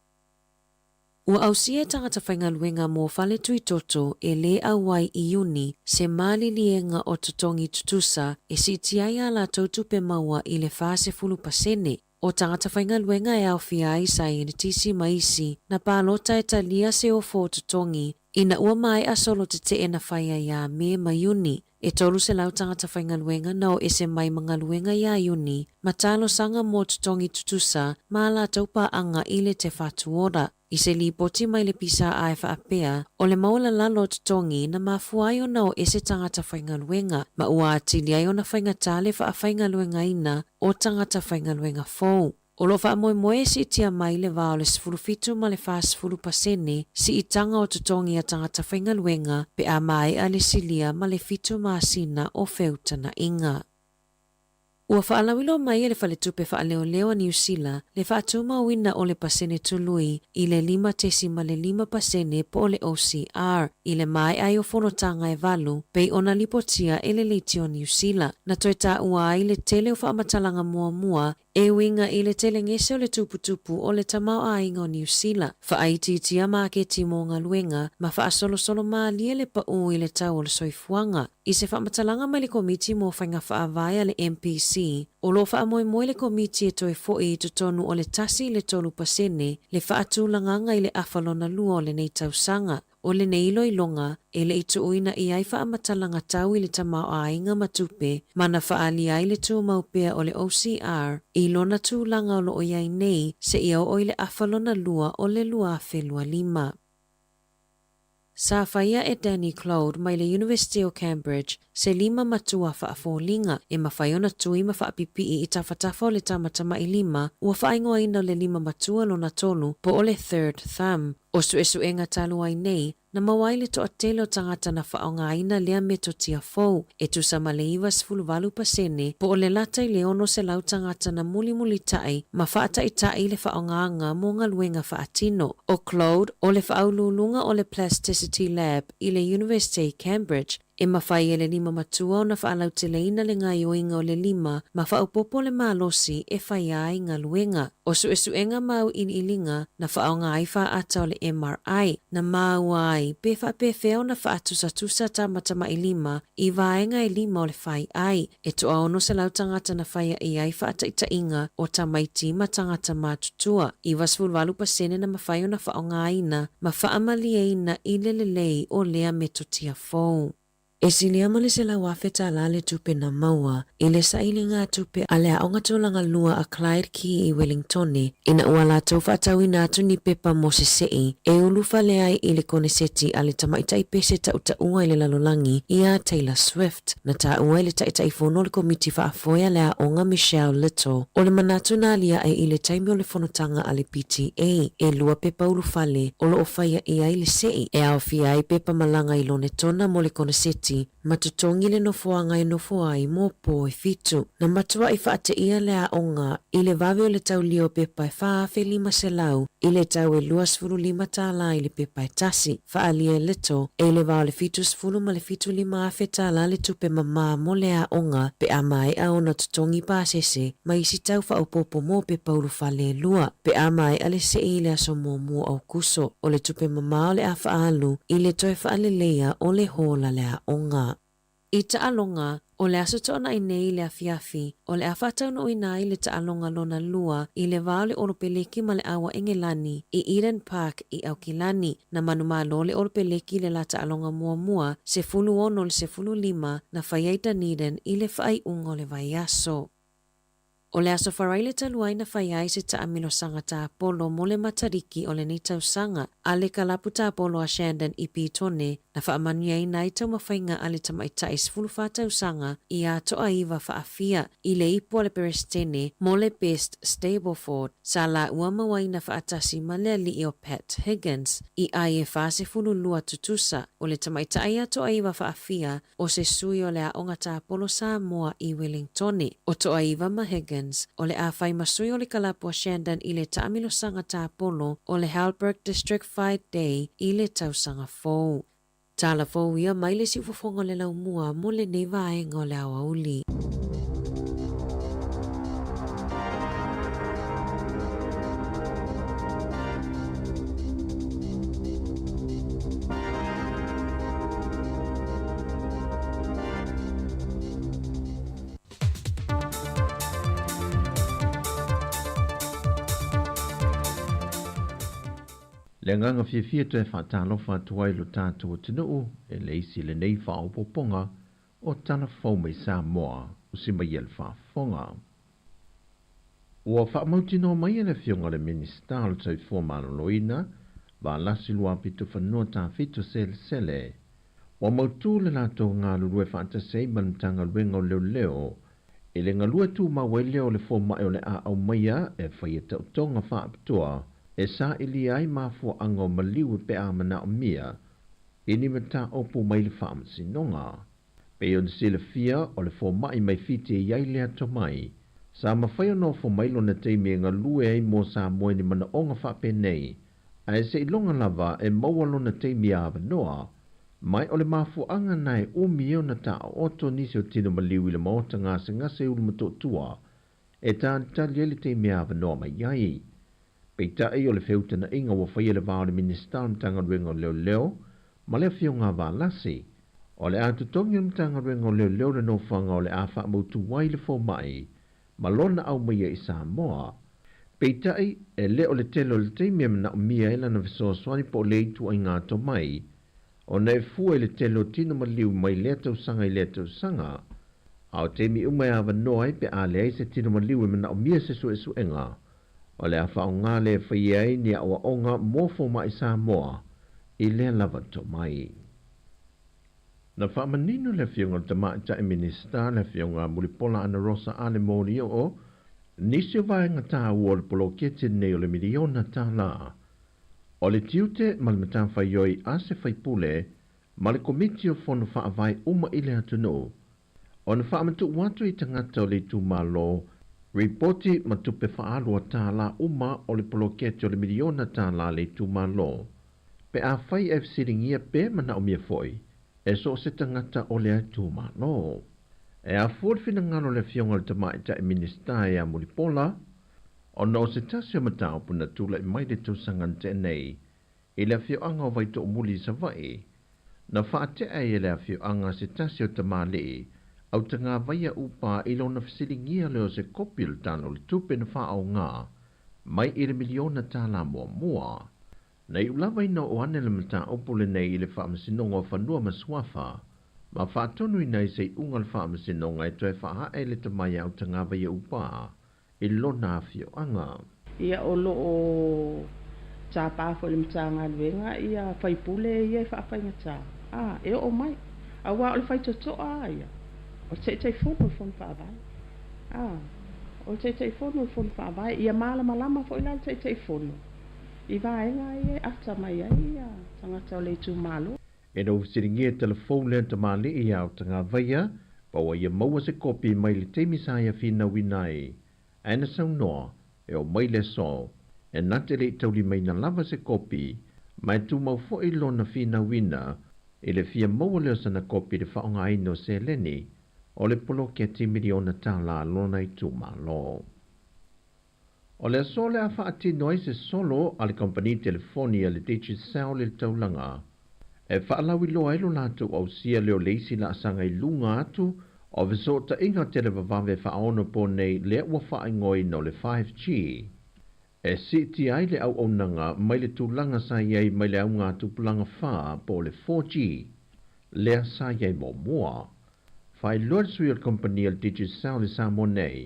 Ua ausia e tagata faigaluega mo fale tuitoto e lē auai i Iuni se maliliega o totogi tutusa e siitia ai a latou tupe maua i le 40%. O tagata faigaluega e aofia ai saienitisi ma isi na palota e talia se ofo o totogi ina ua maea solo tetee na faia iā Me ma Iuni. E 300 tagata faigaluega na o ese mai ma galuega iā Iuni ma talosaga mo totogi tutusa ma a latou paaga i le Te Whatu Ora. I se lipoti mai le PSA e faapea, o le maualalalo o totogi na mafua ai ona o ese tagata faigaluega, ma ua atili ai ona faigata le faafaigaluegaina o tagata faigaluega fou. O loo faamoemoe e siitia mai le va o le 17 ma le 40% siitaga o totogi a tagata faigaluega pe a maea le silia ma le 7 masina o feutagaiga. Ua faalauiloa mai e le Faletupe Faaleoleo a Niu Sila le faatumauina o le pasene tului i le 5.5% po o le OCR i le maea ai o fonotaga e valu pei ona lipotia e le Leitio Niu Sila. Na toe taua ai le tele o faamatalaga muamua e uiga i le telegese o le tuputupu o le tamaoaiga o Niu Sila, faaitiitia maketi mo galuega ma faasolosolo malie le paū i le tau o le soifuaga. I se faamatalaga mai le Komiti mo Faiga Faavae a le MPC, o loo faamoemoe le Komiti e toe foi i totonu o le 1 i le 3% le faatulagaga i le afa lona lua o lenei tausaga. O lenei iloiloga, e le i tuuina i ai faamatalaga tau i le tamaoaiga ma tupe ma na faaalia ai le tumau pea o le OCR i lona tulaga o loo i ai nei seia oo i le afa lona lua o le 2025. Sa faia e Danny Clode mai le University o Cambridge se lima matua faafoliga e mafai ona tui ma faapipii i tafatafa o le tamatamailima ua faaigoaina o le lima matua lona tolu po o le third thumb. O suesuega talu ai nei, na maua ai le toatele o tagata na faaaogaina lea metotia fou, e tusa ma le 98% po o le lata i le 600 tagata na mulimulitai ma faataitai le faaaogaga mo galuega faatino. O Clode, o le faauluuluga o le Plasticity Lab i le Universite i Cambridge, e mafai e le lima matua ona faalauteleina le gaoioiga o le lima ma faaopoopo le malosi e faia ai galuega. O suesuega ma auiliiliga na faaaoga ai faata o le MRI, na maua ai pe faapefea ona faatusatusa tamatamailima i vaega e lima o le faiai. E toa 600 tagata na faia i ai faataitaiga o tamaiti ma tagata matutua. 98% na mafai ona faaaogaina ma faamalieina i le lelei o lea metotia fou. E silia ma le $100,000 le tupe na maua i le sailiga tupe a le Aoga Tulaga Lua a Clyde Key i Wellingtone ina ua latou faatauina atu ni pepa mo se se'i e ulufale ai i le koneseti a le tamaitai pese tautaua i le lalolagi ia Taylor Swift. Na taua e le Taitaifono o le Komiti Faafoe a le Aoga Michelle Little, o le manatu na aliae i le taimi o le fonotaga a le PTA, e lua pepa ulufale o loo faia i ai le se'i e aofia ai pepa malaga i Lonetona mo le koneseti. ma totogi le nofoaga e nofo ai mo po e fitu. Na matuaʻi faateia le aoga i le vave o le taulia o pepa e 4,500 i le tau e 25 tālā i le pepa e tasi. Faaalia e Little, e i le va o le 70 ma le 75 afe tālā le tupe mamā mo le aoga pe a maea ona totogi pasese ma isi tau faaopoopo mo pepa ulufale e lua pe a maea le see i le aso muamua o Aokuso. O le tupe mamā o le a faaalu i le toe faaleleia o le hola le aoga. I taaloga, o le Aso Toonai nei i le afiafi, o le a faataunuuina ai le taaloga lona lua i le va o le Olopeleki ma le Aua Engelani i Eden Park i Aukilani. Na manumalo le Olopeleki i le la taaloga muamua, 16 i le 15 na fai ai Dunedin i le faaiuga o le vaiaso. O le Aso Faraile talu ai na fai ai se taamilosaga tapolo mo le Matariki o lenei tausaga a le kalapu tapolo a Shandon i Petone na faamanuiaina ai taumafaiga a le tamaitai 14 tausaga ia Toaiva Faafia i le ipu a le Peresetene mo le Best Stableford sa laua mauaina faatasi ma le alii o Pat Higgins i ai e 42 tutusa. O le tamaitai ia Toaiva Faafia o se sui o le Aoga Tapolo Samoa i Wellingtone, o Toaiva ma Higgins, o le a fai ma sui o le kalapu a Shandon i le taamilosaga tapolo o le Halberg District Fight Day i le tausaga fou. Tala fou ia mai le siufofoga o le laumua mo lenei vaega o le aoauli. Le agaga fiafia toe faatalofa atu ai lo tatou atunuu e le isi lenei faaopoopoga o Tala Fou mai Samoa o si mai e le faafofoga. Ua faamautinoa mai e le Afioga i le Minisita o le Soifua Maloloina, Valasi Luapitofanua Tafito Selesele, ua mautu le latou galulue faatasi ai ma le Matagaluega o Leoleo i le galue tumau ai lea o le fomai o le a aumaia e faia taotoga faapitoa e sailia ai mafuaaga o maliu pe a manaomia i ni mataupu mai le faamasinoga. Pei ona silafia, o le fomai mai Fiti e i ai lea tomai. Sa mafai ona ofo mai lona taimi e galue ai mo Samoa i ni manaoga faapenei, ae seiloga lava e maua lona taimi avanoa. Ma o le mafuaaga na e umi ai ona taooto nisi o tino maliu i le maota gasegase i Ulumotootua e talitali ai le taimi avanoa mai ai. Peitai o le feutagaiga ua faia i le va o le Minisita o le Matagaluega o Leoleo ma le Afioga a Valasi, o le a totogi e le Matagaluega o Leoleo le nofoaga o le a faamautu ai le fomai ma lona aumaia i Samoa. Peitai, e le o le tele o le taimi e manaomia ai lana fesoasoani po o lea ituaiga tomai, ona e fua i le tele o tino maliu mai lea tausaga i lea tausaga, a o taimi uma e avanoa ai pe a leai se tino maliu e manaomia se suesuega, o le a faaaoga lea e faia ai ni aoaoga mo fomai Samoa i lea lava tomai. Na faamanino le Afioga i le Tamaitai Minisita, le Afioga Mulipola Anarosa Ale Molioo, nisi o vaega taua o le poloketi lenei o le miliona tālā. O le tiute ma le matafaioi a se faipule ma le Komiti o Fono Faavae uma i le atunuu, ona faamatuu atu i tagata o le itumalo ripoti ma tupe faaalu a tālā uma o le poloketi o le miliona tālā a le itumalo. Pe afai e fesiligia pe manaomia foi e so o se tagata o lea itumalo. E afua le finagalo o le Afioga i le Tamaitai Minisita ia Mulipola, ona o se tasi o mataupu na tulai mai i le tausaga na tea nei i le afioaga o Vaitoomuli i Savaii, na faatea ai e le afioaga se tasi o tamalii autagavaia upa i lona fesiligia lea o se kopi o le Tala o le Tupe na faaaoga mai i le miliona tālā muamua. Na iu lava ina oo ane le mataupu lenei i le Faamasinoga o Fanua ma Suafa, ma faatonuina ai se iuga a le Faamasinoga e toe faahae le tamai autagavaia upa i lona afioaga. Ia o lo o tapa foi i le Matagaluega ia faipule ia e faafaigata a e oo mai aua o le faitotoa a ia o le Taitaifono o le Fono Faavae a o le Taitaifono o le Fono Faavae ia malamalama foi la le Taitaifono i vaega ia e ata mai ai ia tagata o le itumalo. Ina ua fesiligia telefou lea tamalii ia Autagavaia, pa ua ia maua se kopi mai le taimi sa ia finauina ai, ae na saunoa, e oo mai le aso, e na te le i taulimaina lava se kopi, ma e tumau foi lona finauina i le fia maua lea o sana kopi i le faaaogaina o seleni o le poloketi miliona tala a lona itumalo. O le aso o le a faatino ai se solo a le kamupani telefoni a le Digicel i le taulaga e faalauiloa ai lo latou ausia lea o le isi laasaga i luga atu o fesootaiga televavave faaonapo nei lea ua faaigoaina o le 5G e siitia ai le auaunaga mai le tulaga sa i ai mai le augatupulaga fa po o le 4G lea sa i ai muamua. Faailoa le sui o le kamupani a le Digicel i Samoa nei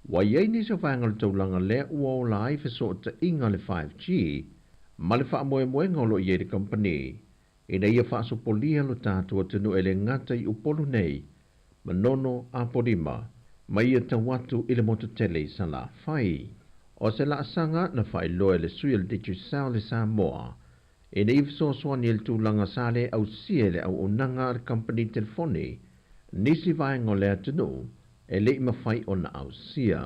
Ua i ai nisi o vaega o le taulaga lea ua ola ai fesootaiga a le 5G ma le faamoemoega o lo o i ai le kamupani ina ia faasopolia lo tatou atunuu e le gata i Upolu nei, Manono, Apolima, ma ia tau atu i le motu tele i Salafai. O se laasaga na faailoa e le sui o le Digicel i Samoa ina ia fesoasoani i le tulaga sa le ausia e le auaunaga a le kamupani telefoni nisi vaega o le atunuu e le i mafai ona ausia.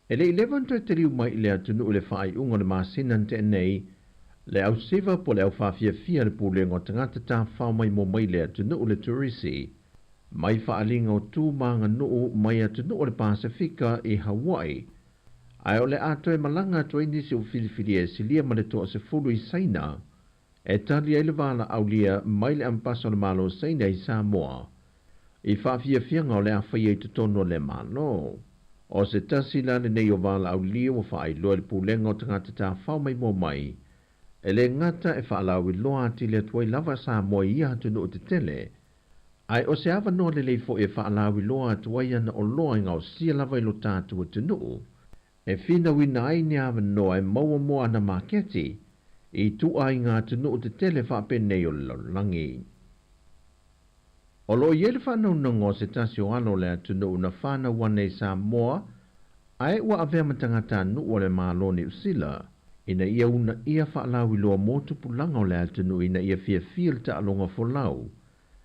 E le i leva ona toe taliu mai i le atunuu i le faaiuga o le masina na tea nei, le ausiva po o le aufaafiafia a le Pulega o Tagata Tafafao Maimoa mai le atunuu le Turisi, mai faaaliga o tu ma aganuu mai atunuu o le Pasefika i Hawaii, Ae o le a toe malaga atu ai nisi o filifilia e silia ma le toasefulu i Saina e tali ai le valaaulia mai le Ambasa o le Malo o Saina i Samoa i faafiafiaga o le a faia i totonu o le Malo. O se tasi la lenei o valaaulia ua faailoa e le Pulega o Tagata Tafao Maimoa Mai e le gata e faalauiloa atili atu ai lava Samoa i ia atunuu tetele, Ae o se avanoa lelei foi e faalauiloa atu ai ana oloa e gaosia lava i lo tatou atunuu, e finauina ai ni avanoa e maua mo ana maketi i ituaiga atunuu tetele faapenei o le lalolagi. O lo o i ai le faanaunaga o se tasi o alo o le atunuu na fanau ane i Samoa ae ua avea ma tagatanuu o le Malo o Niu Sila ina ia uunaia faalauiloa mo tupulaga o le atunuu ina ia fiafia le taaloga folau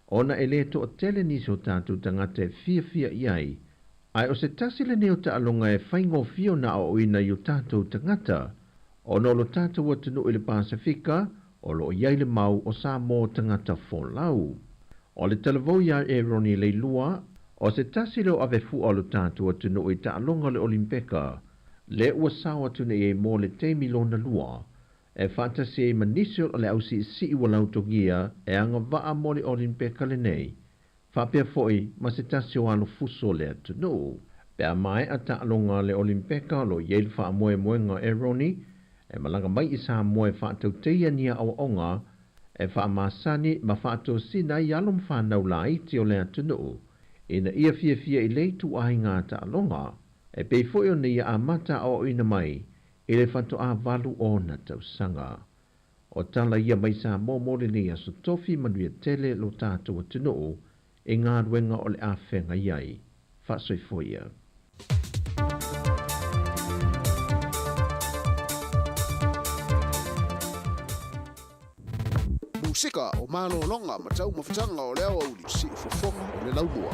ona e le toatele nisi o tatou tagata e fiafia i ai, ae o se tasi lenei o taaloga e faigofie ona aoaoina i o tatou tagata, ona o lo tatou atunuu i le Pasefika o lo o i ai le mau o Samoa tagata folau. O le talavou iā Eroni Leilua, o se tasi lea o avefua o lo tatou atunuu i taaloga o le Olimpeka, lea ua sao atu nei ai mo le taimi lona lua, e faatasi ai ma nisi o le ausiisii ua lautogia e agavaa mo le Olimpeka lenei, faapea foi ma se tasi o alofuso o le atunuu. Pe a maea taaloga a le Olimpeka o lo o i ai le faamoemoega o Eroni e malaga mai i Samoa e faatauteia ni aoaoga e faamasani ma faatosina ai alo ma fanau laiti o le atunuu ina ia fiafia i le ituaiga taaloga e pei foi ona ia amata aoaoina mai i le faatoa valu ona tausaga. O tala ia mai Samoa mo lenei aso tofi manuia tele lo tatou atunuu i galuega o le a feagai ai. Faasoifua ia. Musika o malologa ma taumafataga o le aoauli siufofoga o le laumua.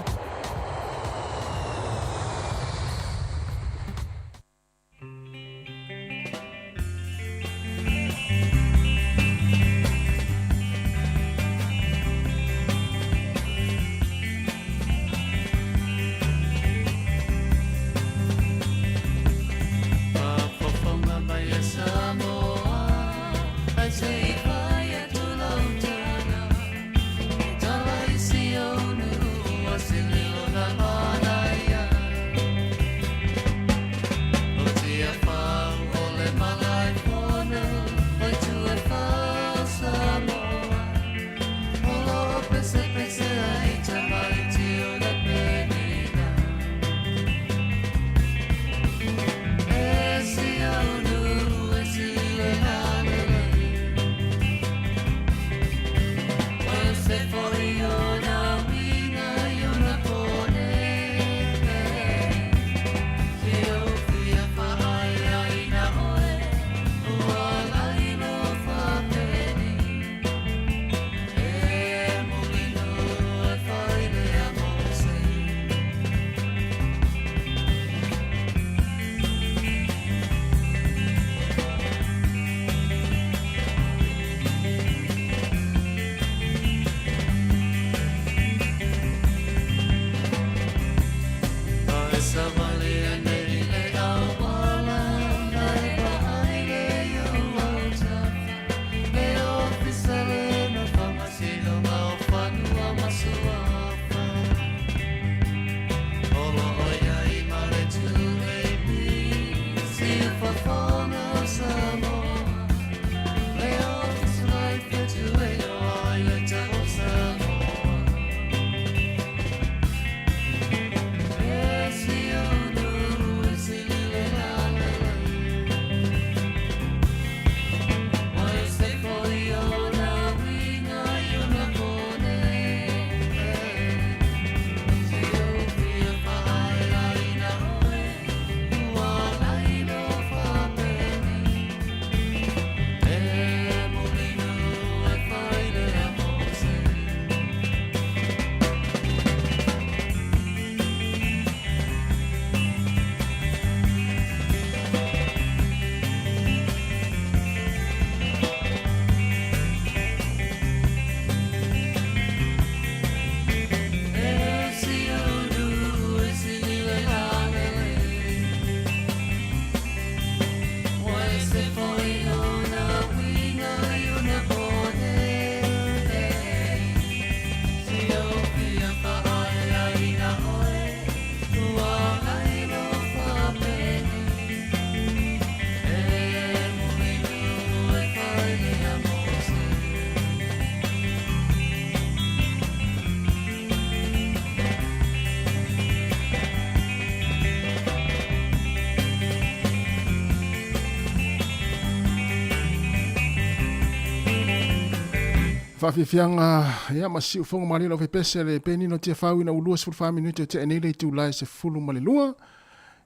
Faafiafiaga ia ma siufogo malie lau faipese le penina o Tiafau ina ua 24 minute o tea nei le itula e 12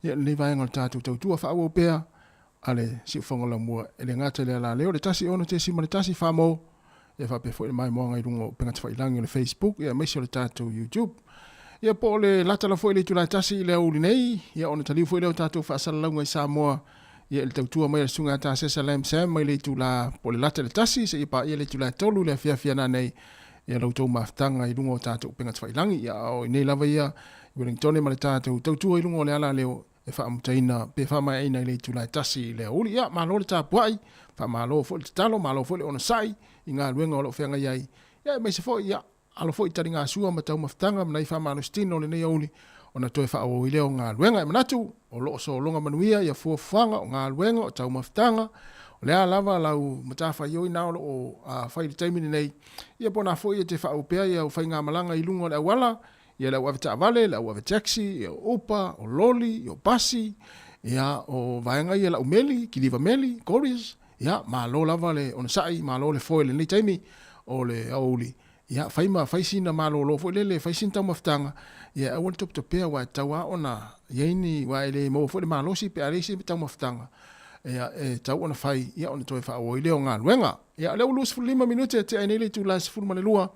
ia lenei vaega o le tatou tautua faaauau pea a le siufogo laumua e le gata i le alaleo le 16.1 famo ia faapea foi le maimoaga i luga o upega tafailagi o le Facebook ia aemaise o le tatou YouTube. Ia po o le lata la foi le itula e 1 i le aoauli nei ia ona taliu foi lea o tatou faasalalauga i Samoa Ia i le tautua mai a le Susuga ia Tasesa Lam Sam mai le itula po o le lata i le 1 seia paia le itula e 3 i le afiafi ana nei, ia la outou mafutaga i luga o tatou upega tafailangi. Ia a o i nei lava ia i Wellingtone ma le tatou tautua i luga o le ala leo e faamutaina pe faamaeaina i le itula e 1 i le aoauli. Ia malo le tapuai, faamalo foi le tatalo, malo foi le onosai i galuega o lo o feagai ai, ia aemaise foi ia Alo foi i taligasua ma taumafataga ma nai faamalositino o lenei aoauli ona toe faaauau ai lea o galuega. E manatu, o lo o sologa manuia ia fuafuaga o galuega o taumafataga, o le a lava lau matafaioi na o lo o fai i le taimi lenei, ia po o na foi e te faaauau pea ia au faigamalaga i luga o le auala, ia le au avetaavale, le au avetaxi, ia o upa, o loli, ia o pasi, ia o vaega ia lau meli, kiliva meli, couriers, ia malo lava le onosai, malo le foe i lenei taimi o le aoauli. Ia, fai ma fai sina malolo foi lele, fai sina taumafataga, ia aua le topetopea aua e tatau lava ona i ai ni, aua e le maua foi le malosi pe a leai se taumafataga, ia, e tatau ona fai, ia, ona toe faaauau ai lea o galuega. Ia, o lea ua 25 minute e tea ai nei le itula e 12,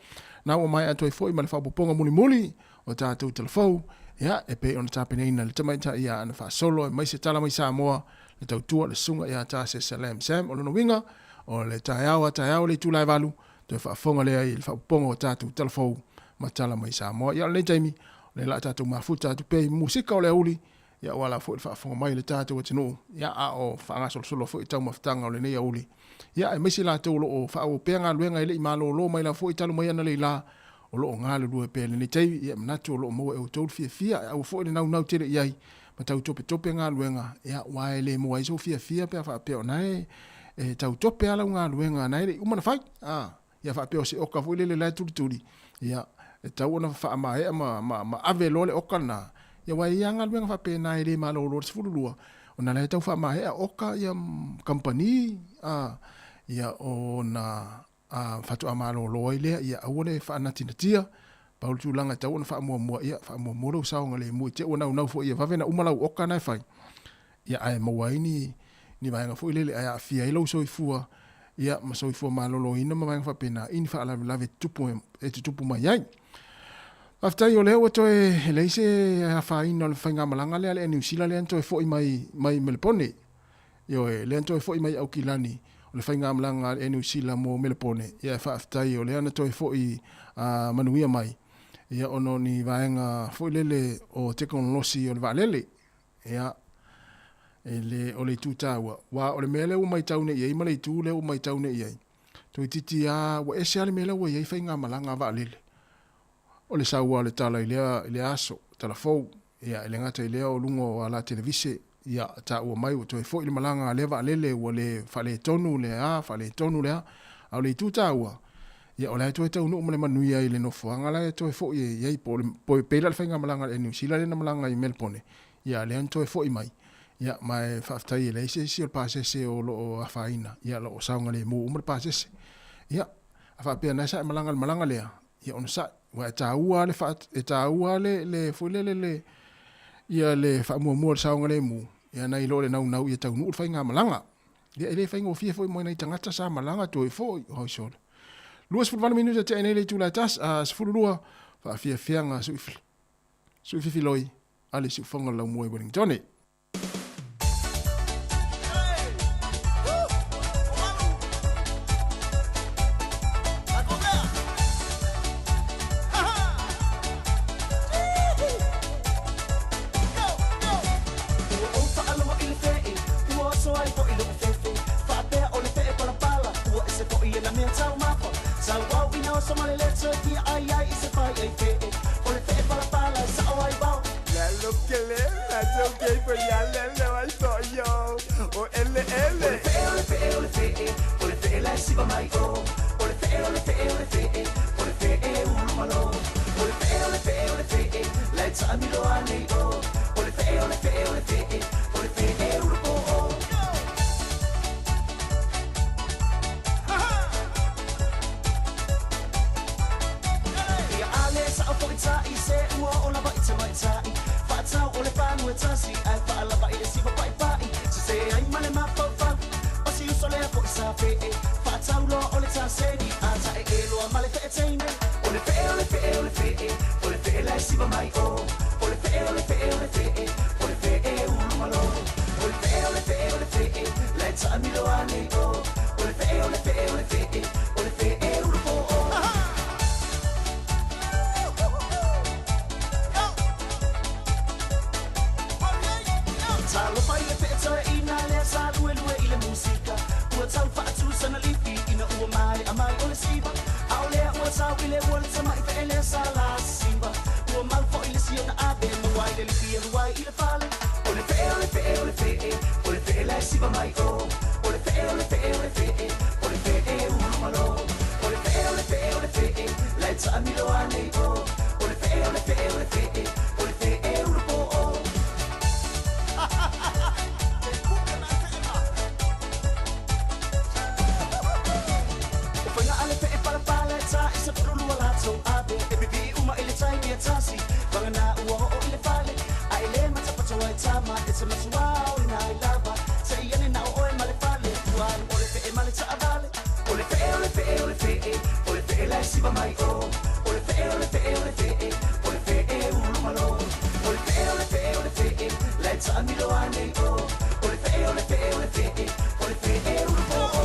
na ua maea atu ai foi ma le faaopoopoga mulimuli o tatou talafou, ia, e pei ona tapenaina e le tamaitai ia Ana Faasolo aemaise Tala Mai Samoa, le tautua le susuga ia Tasesa Lam Sam. O lona uiga, o le taeao a taeao le itula e 8, Toe faafofoga lea i le faaopoopoga o tatou tala fou ma tala mai Samoa. Ia o lenei taimi, o lea la tatou mafuta atu pea i musika o le auli, ia aua la foi le faafofoga mai le tatou atunuu, ia a o faagasolosolo foi taumafataga o lenei auli. Ia aemaise latou o lo o faaauau pea galuega e le i malolo mai lava foi talu mai analeila, o lo o galulue pea i lenei taimi. Ia e manatu o lo o maua e outou le fiafia, ae aua foi le naunau tele i ai ma tau topetope galuega, ia aua e le maua ai sou fiafia pe a faapea o na e e tau tope lava lau galuega na e le i uma ona fai. A, ia faapea o se oka foi lele la e tulituli, ia e tatau ona faamaea ma, ma, ma ave loa le oka lena. Ia aua e i ai lava galuega faapena e le malolo i le 12, ona la e tau faamaea oka ia kamupani, a, ia ona a faatoa malolo ai lea, ia aua le faanatinatia. Pau le tulaga e tatau ona faamuamua, ia faamuamua lou saogalemu i te i ua naunau foi ia vave ona uma lau oka na e fai, ia ae maua ai ni, ni vaega foi lele ae aafia ai lou soifua, ia ma soifua maloloina ma vaega faapena i ni faalavelave tutupu, e tutupu mai ai. Faafetai o lea ua toe e leai se afaina o le faigamalaga lea a le Air Niu Sila lea na toe foi mai mai Melepone. Ioe, lea na toe foi mai Aukilani, o le faigamalaga a le Air New Sila mo Melepone, ia e faafetai o lea na toe foi manuia mai, ia ona o ni vaega foi lele o tekonolosi o le vaalele, ia, e le o le itu taua, aua o le mea lea ua matau nei i ai ma le itu lea ua matau nei i ai, toeitiiti lava, ua ese lava le mea lea ua i ai faigamalaga a vaalele. O le sau lava o le tala i lea, i lea aso, tala fou, ia, e le gata i lea o luga o ala televise, ia, taua mai ua toe foi le malaga a lea vaalele ua le faaletonu le a, faaletonu le a. A o le itu taua, ia, o la e toe taunuu ma le manuia i le nofoaga la e toe foi i ai, po o le, po e pei la le faigamalaga a le Air New Zealand lea na malaga i Melbourne, ia, lea na toe foi mai, ia, ma e faafetai e leai se isi o le pasese o lo o afaina, ia, o lo o saogalemu uma le pasese. Ia, a faapea na sa e malaga i le malaga lea, ia onosai, aua e taua le faa, e taua le, le foi lele le, ia le faamuamua o le saogalemu, ia nai lo le naunau ia taunuu le faigamalaga. Ia e le faigofie foi mo nai tagata sa malaga toe foi, oi sole. 28 minute tea nei le itula e tas, a 12, faafiafiaga sui fifiloi a le siufoga o le laumua i Wellingtone. siva mai o. O le fe'e, o le fe'e, o le fe'e, o le fe'e ulumalo. O le fe'e, o le fe'e, o le fe'e, la e ta'amilo ane i o. O le fe'e, o le fe'e, o le fe'e, o le fe'e ulupo'o. Talofa i le fe'etae'ina lea sa luelue i le musika. Ua tau fa'atusana lifi ina ua mae'a mai o le siva. A o lea ua tau i le ua le tama'i fe'e lea sa la siva. Ua mau fo'i le siona ave maua i le lifi e luai i le fale. O le fe'e, o le fe'e, o le fe'e, o le fe'e la e siva mai o. O le fe'e, o le fe'e, o le fe'e, o le fe'e ulumalo. O le fe'e, o le fe'e, o le fe'e, la e ta'amilo ane i o. O le fe'e, o le fe'e, o le fe'e, o le fe'e ulupo'o. O faiga a le fe'e palapala e ta'i sa pululua latou ave. E pipi'i uma i le tai mea tasi, vagana ua o'o i le fale. Ae lē matapatoa e tama, e te matuā o ina ai lava. Se'i ane na o oe ma le fale, ua alu o le fe'e ma le ta'avale. O le fe'e, o le fe'e, o le fe'e, o le fe'e la e siva mai o. O le fe'e, o le fe'e, o le fe'e, o le fe'e ulumalo. O le fe'e, o le fe'e, o le fe'e, la e ta'amilo ane i o. O le fe'e, o le fe'e, o le fe'e, o le fe'e ulupo'o.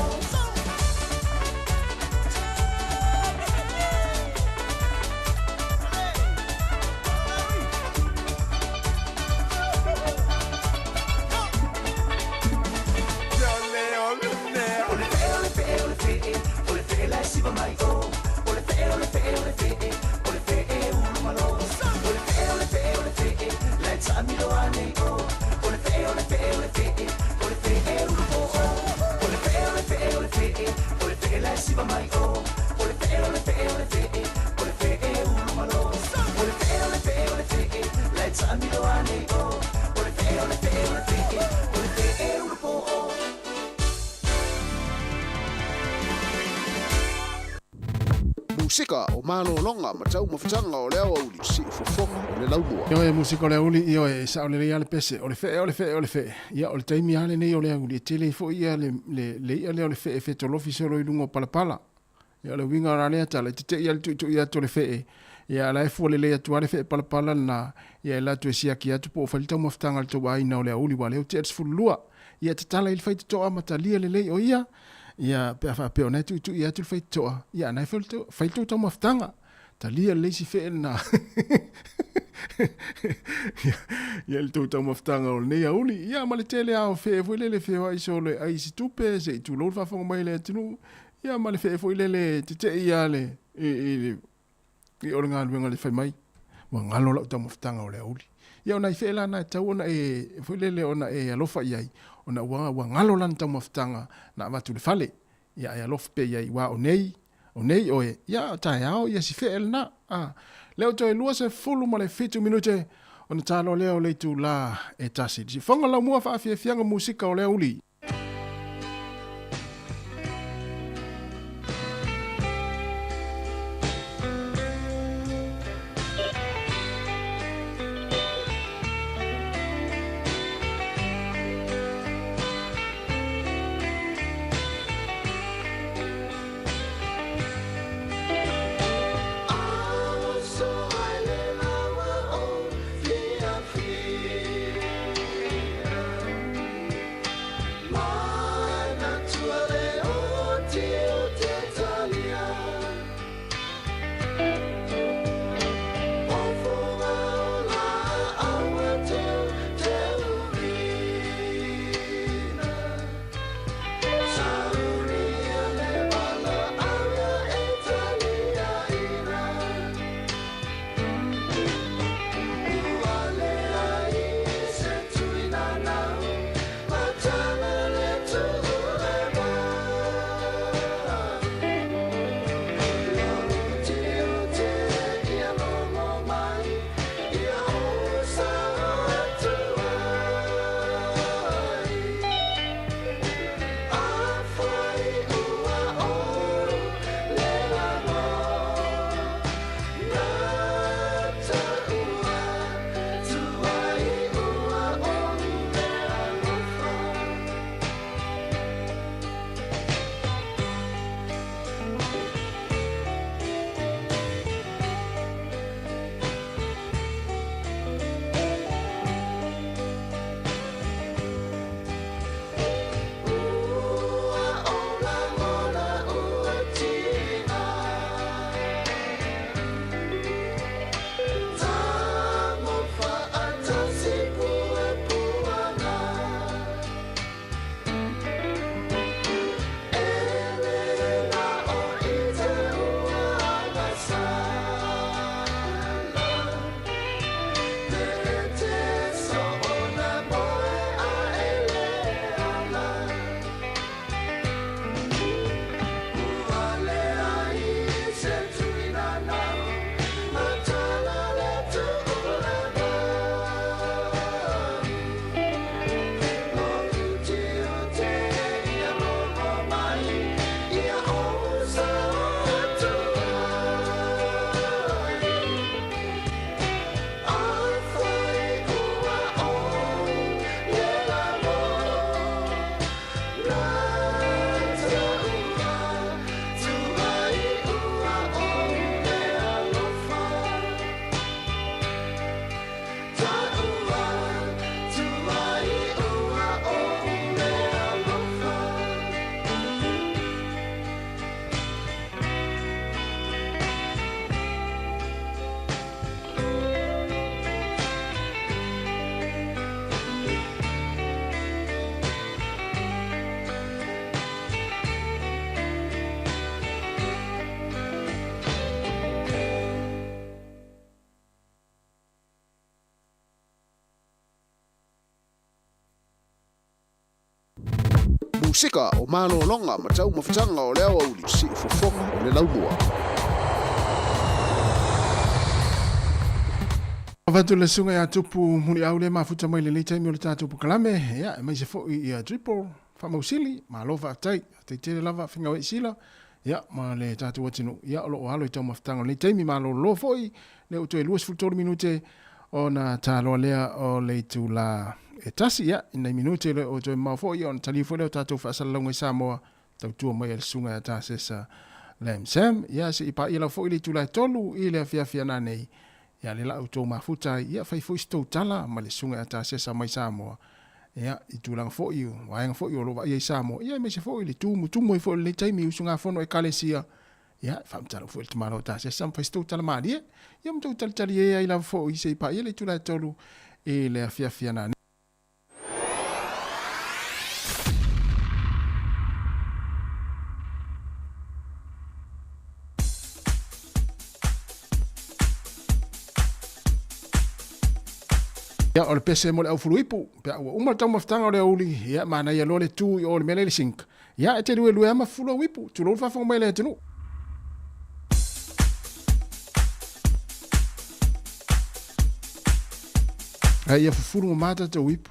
O le fe'e, o le fe'e, o le fe'e, o le fe'e la e siva mai o. O le fe'e, o le fe'e, o le fe'e, o le fe'e ulumalo. O le fe'e, o le fe'e, o le fe'e, la e ta'amilo ane i o. O le fe'e, o le fe'e, o le fe'e, o le fe'e ulupo'o. O le fe'e, o le fe'e, o le fe'e, o le fe'e la e siva mai o. O le fe'e, o le fe'e, o le fe'e, o le fe'e ulumalo. O le fe'e, o le fe'e, o le fe'e, la e ta'amilo ane i o. O le fe'e, o le fe'e, o le fe'e, o le fe'e ulupo'o. Musika o malologa ma taumafataga o le aoauli, siufofoga o le laumua. Ioe, musika o le aoauli, ioe, e sa'o lelei lava le pese, o le fe'e, o le fe'e, o le fe'e. Ia, o le taimi lava lenei o le aoauli, e tele ai foi ia le, le, le i'a lea o le fe'e fetolofi solo i luga o palapala. Ia, o le uiga o la lea tala, e tete'i lava le tu'itu'i atu o le fe'e, ia, a o la e fua lelei atu lava le fe'e palapala lena, ia, e alu atu e siaki atu po o fai le taumafataga a le tou aiga o le aoauli, aua o lea ua te'a le 12. Ia, tatala ai le faitotoa ma talia lelei o ia, Ia, pe a faapea o na e tuitui atu le faitotoa, ia, na e fai le tou taumafataga. Talia lelei si fe'e lena. Ia, ia le tou taumafataga o lenei aoauli. Ia, ma le tele lava o fe'e foi lele e feoai solo e ai i se tupe, se i tulou le faafofoga mai a le atunuu. Ia, ma le fe'e foi lele e tete'i lava le, i, i le, i o le galuega le fai mai, ua galo la'u taumafataga o le aoauli. Ia o nai fe'e la na e tatau ona e, foi lele ona e alofa i ai, ona ua, ua galo lana taumafataga na avatu i le fale. Ia ae alofa pea i ai, uā o nei, o nei oe, ia o taeao ia si fe'e lena. A, lea ua toe 27 minute ona talo lea o le itulā e tasi. Sifoga laumua faafiafiaga musika o le aoauli. Musika o malologa ma taumafataga o le aoauli siufofoga o le laumua. Avatu le susuga ia Tupu Muliau le mafuta mai lenei taimi o le tatou polokalame, ia, aemaise foi ia Triple Faamausili, malo faafetai, faafetai tele lava Finauai Sila, ia, ma le tatou atunuu, ia, o lo o alo i taumafataga o lenei taimi, malolo foi, lea ua toe 23 minute ona taloa lea o le itula e tasi, ia, i nai minute le o toe mamao foi, ona taliu foi lea o tatou faasalalauga i Samoa, tautua mai a le susuga ia Tasesa Lam Sam, ia, se i paia lava foi le itula e 3 i le afiafi a nanei, ia, le la outou mafuta ai, ia, fai foi se tou tala ma le susuga ia Tasesa mai Samoa, ia, i tulaga foi, vaega foi o lo o vaaia i Samoa, ia, aemaise foi le tumutumu ai foi o lenei taimi i usugafono a Ekalesia, Ia, e faamatala foi i le tamaloa Tasesa ma fai se tou tala malie, ia ma tou talitalie ai lava foi se i paia le itula e 3 i le afiafi ana. Ia, o le pese mo le aufuluipu, pe a ua uma le taumafataga o le aoauli, ia, manaia loa le tu i o i le mea lea i le sink. Ia, e te luelue lava ma fufulu au ipu, tulou le faafofoga mai a le atunuu. Ae ia fufulu mamā tatou ipu.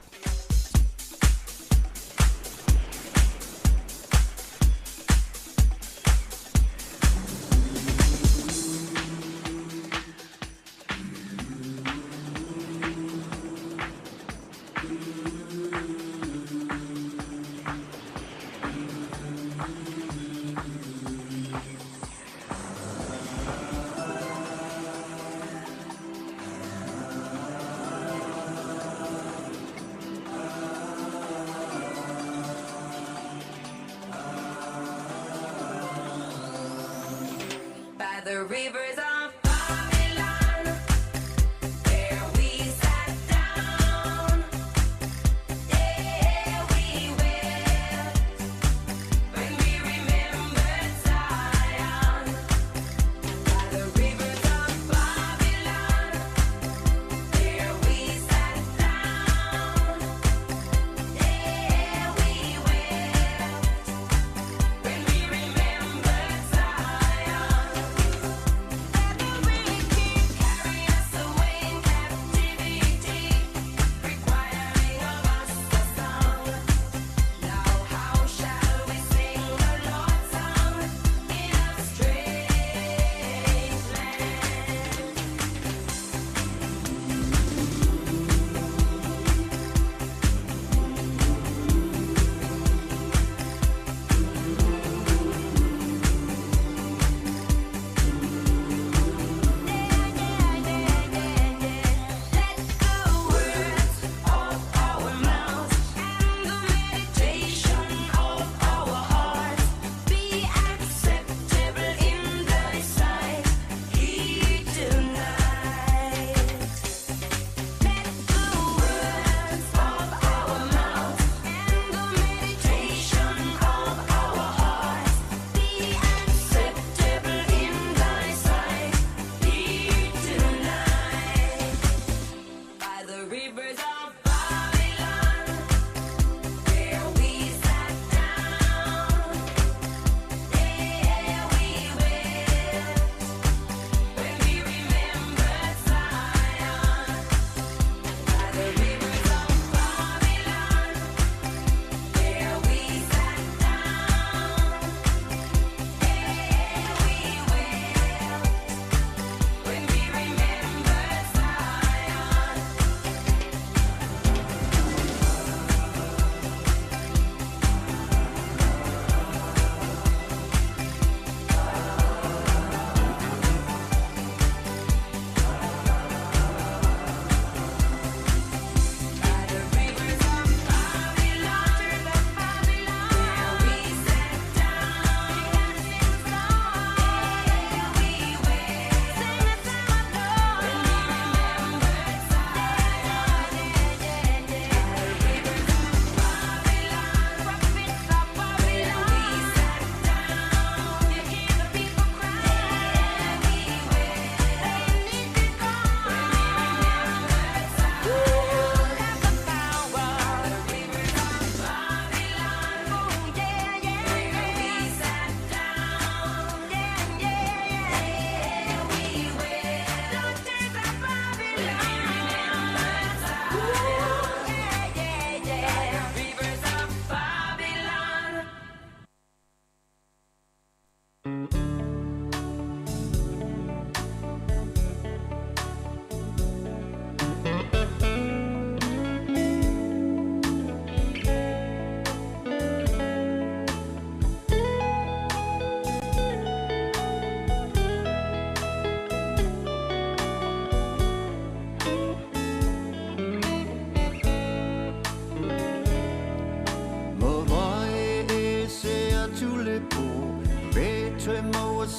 By the rivers of Babylon, there we sat down. There we wept when we remembered Zion. By the rivers of Babylon, there we sat down. There we wept when we remembered Zion. Let the wicked carry us away in captivity, requiring of us a song. Now how shall we sing the Lord's song in a strange land? Let the words of our mouths and the meditation of our hearts be acceptable in thy sight here tonight. Let the words of our mouths and the meditation of our hearts be acceptable in thy sight here tonight. By the rivers of Babylon, there we sat down. There we wept when we remembered Zion. By the rivers of Babylon, there we sat down. There we wept when we remembered Zion.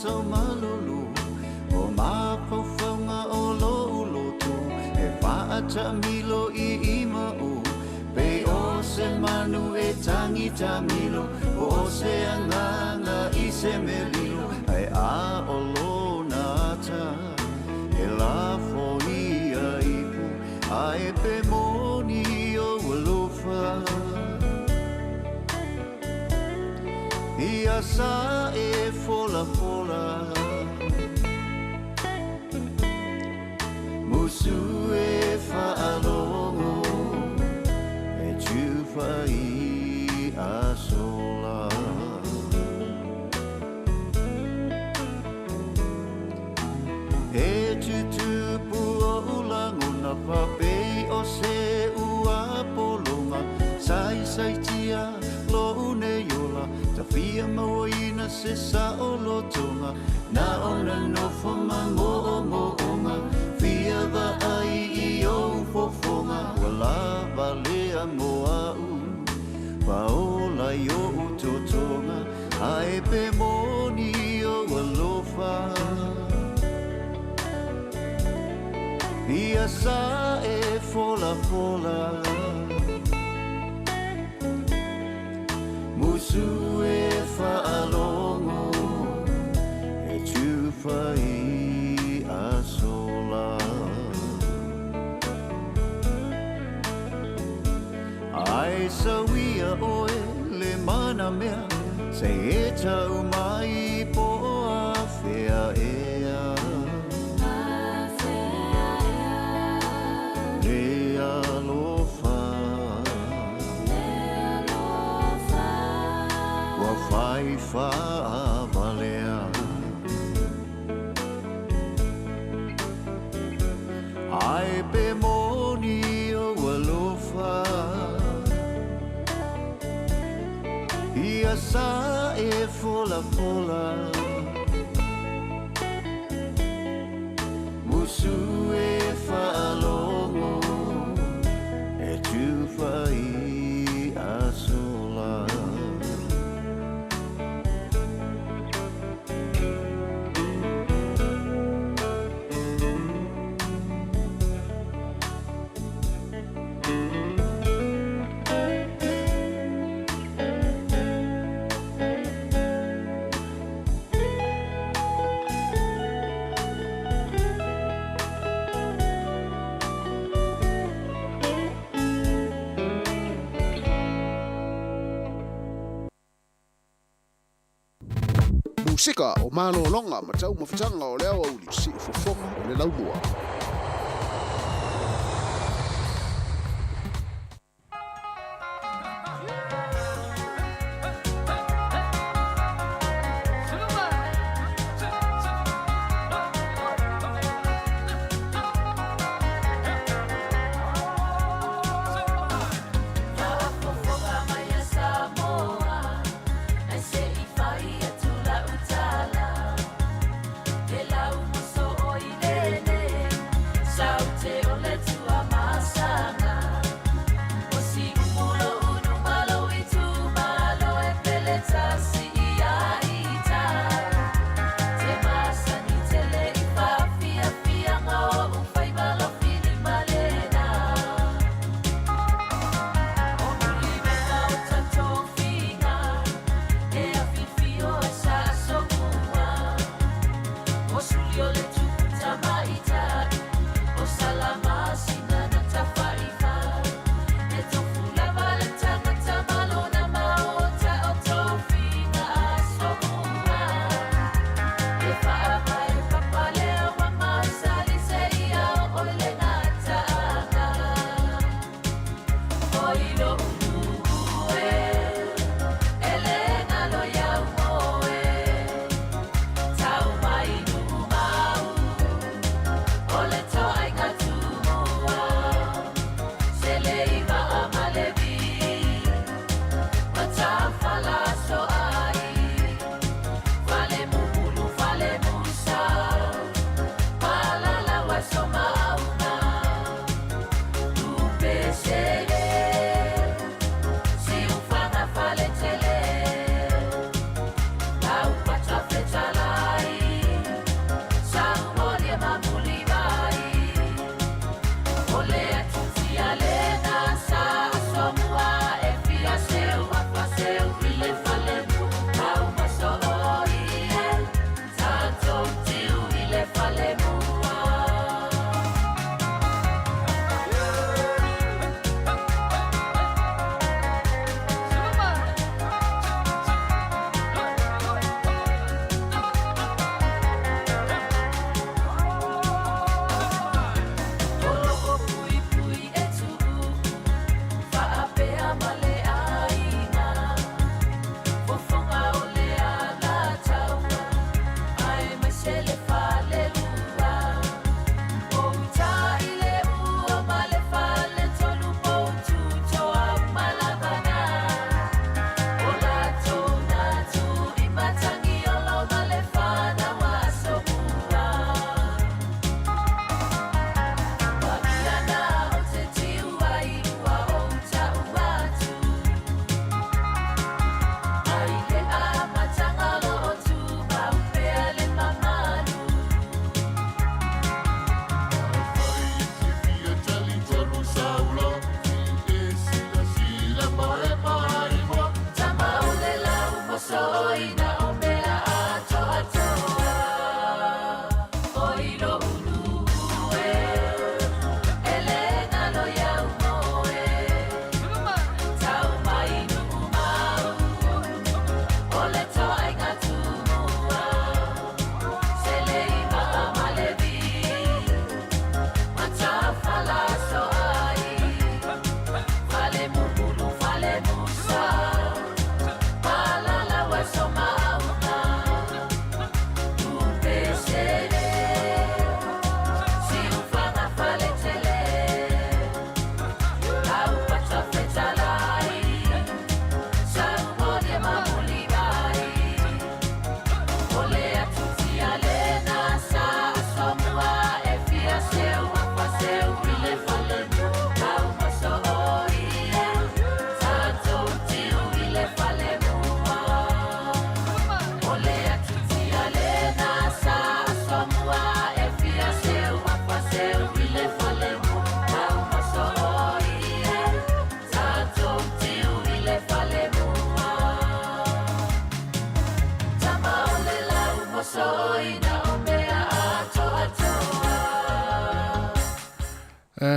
sau malolo O mafaufauga o lo'u loto E fa'atamilo i ima'u Pe o se manu e tangi tamilo O se agaga i se melilo Ae a o lona ata E lafo ia ipu Ae pe moni ou alofa Ia sa e folafola Musu e fa'alogo E tufa'i asola E tutupu o'u lagona Fa'apei o se ua pologa Saisaitia lo'u nei ola Tafia mauaina se sa'olotoga Na ona nofo ma mo'omo'oga Fia va'ai i ou fofoga Ua lava lea mo a'u Paola i o'u totoga Ae pe moni ou alofa Ia sa e folafola Musu e fa'alogo E tufa'i asola Ae sauia oe le mana mea Se e tau mai po o afea ea Le alofa Ua fai fa'avalea Ae pe moni ou alofa Ia sa e folafola Musu e fa'alogo E tufa'i asola Musika o malologa ma taumafataga o le aoauli siufofoga o le laumua. Faafofoga mai a Samoa, ae se i fai atu lau tala. He lau moso o i lele, saute o le Tuamasaga. O siumu lo'u numa lou itumalo e pele tasi ia ita. Te masani tele i faafiafiaga o ou faiva lou filima lena. O mulimea o tatou figa, e afifio e sa asomua. O suli o le tupu tamaitai, o Salamasina na tafaifa. E tofu lava le tagata ma lona maota o tofiga asomua. E faavae papa lea ua masali seia oo i le gataaga. O i lo'u nuu e, e le galo iau moe. Tau mai nuu mau, o le toaiga tumua. Se le iva ma le vi, ma tafala so ai. Fale mumulu, fale musa, palala wa so maunga. Lupe sele, siufaga fale tele. Lau pata fetalai,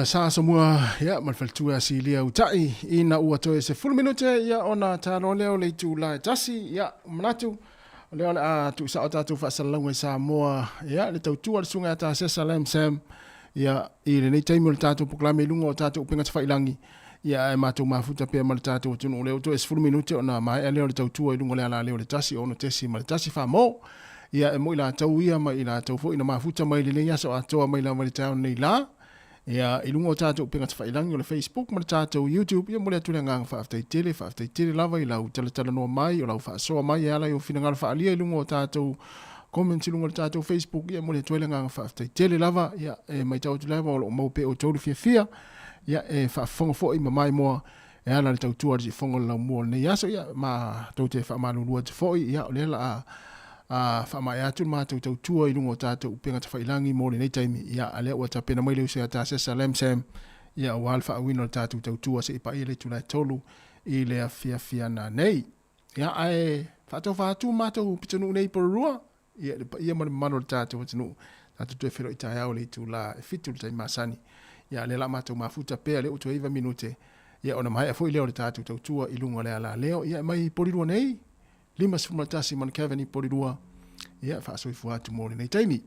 Sa Asomua ia ma le faletua ia Silia Uta'i ina ua toe 10 minute ia ona ta loa lea o le itula e tasi ia manatu o lea o le a tuusao tatou faasalalauga i Samoa ia le tautua a le susuga ia Tasesa Lam Sam ia i lenei taimi o le tatou polokalame i luga o tatou upega tafailagi ia ae matou mafuta pea ma le tatou atunuu lea ua toe 10 minute ona maea lea o le tautua i luga o le alaleo o le 1 6.1 Famo ia e mo i latou ia ma i latou foi na mafuta mai lenei aso atoa mai lava i le taeao nei la ia i luga o tatou upega tafailagi o le Facebook ma le tatou YouTube ia momoli atu le agaga faafetai tele faafetai tele lava i lau talatalanoa mai o lau faasoa mai e ala i ou finagalo faaalia i luga o tatou comments i luga o le tatou Facebook ia momoli atu ai le agaga faafetai tele lava ia e matau atu lava o lo o maua pea outou le fiafia ia e faafofoga foi ma maimoa e ala i le tautua a le siufofoga o le laumua o lenei aso ia ma tou te faamalulu atu foi ia o lea la a a faamaea atu le matou tautua i luga o tatou upega tafailagi mo lenei taimi ia a lea ua tapena mai le uso ia Tasesa Lam Sam ia aua le faauiina o le tatou tautua se i paia le itula e 3 i le afiafi ana nei. Ia ae faatofa atu matou pitonuu nei i Porirua ia i le paia ma le mamalu o le tatou atunuu, tatou toe feiloai taeao i le itula e 7 i le taimi masani. Ia a lea la matou mafuta pea lea ua toe 9 minute ia ona maea foi lea o le tatou tautua i luga o le alaleo. Ia e mai Porirua nei, 51 Mount Kevin i Porirua, ia faasoifua atu mo lenei taimi.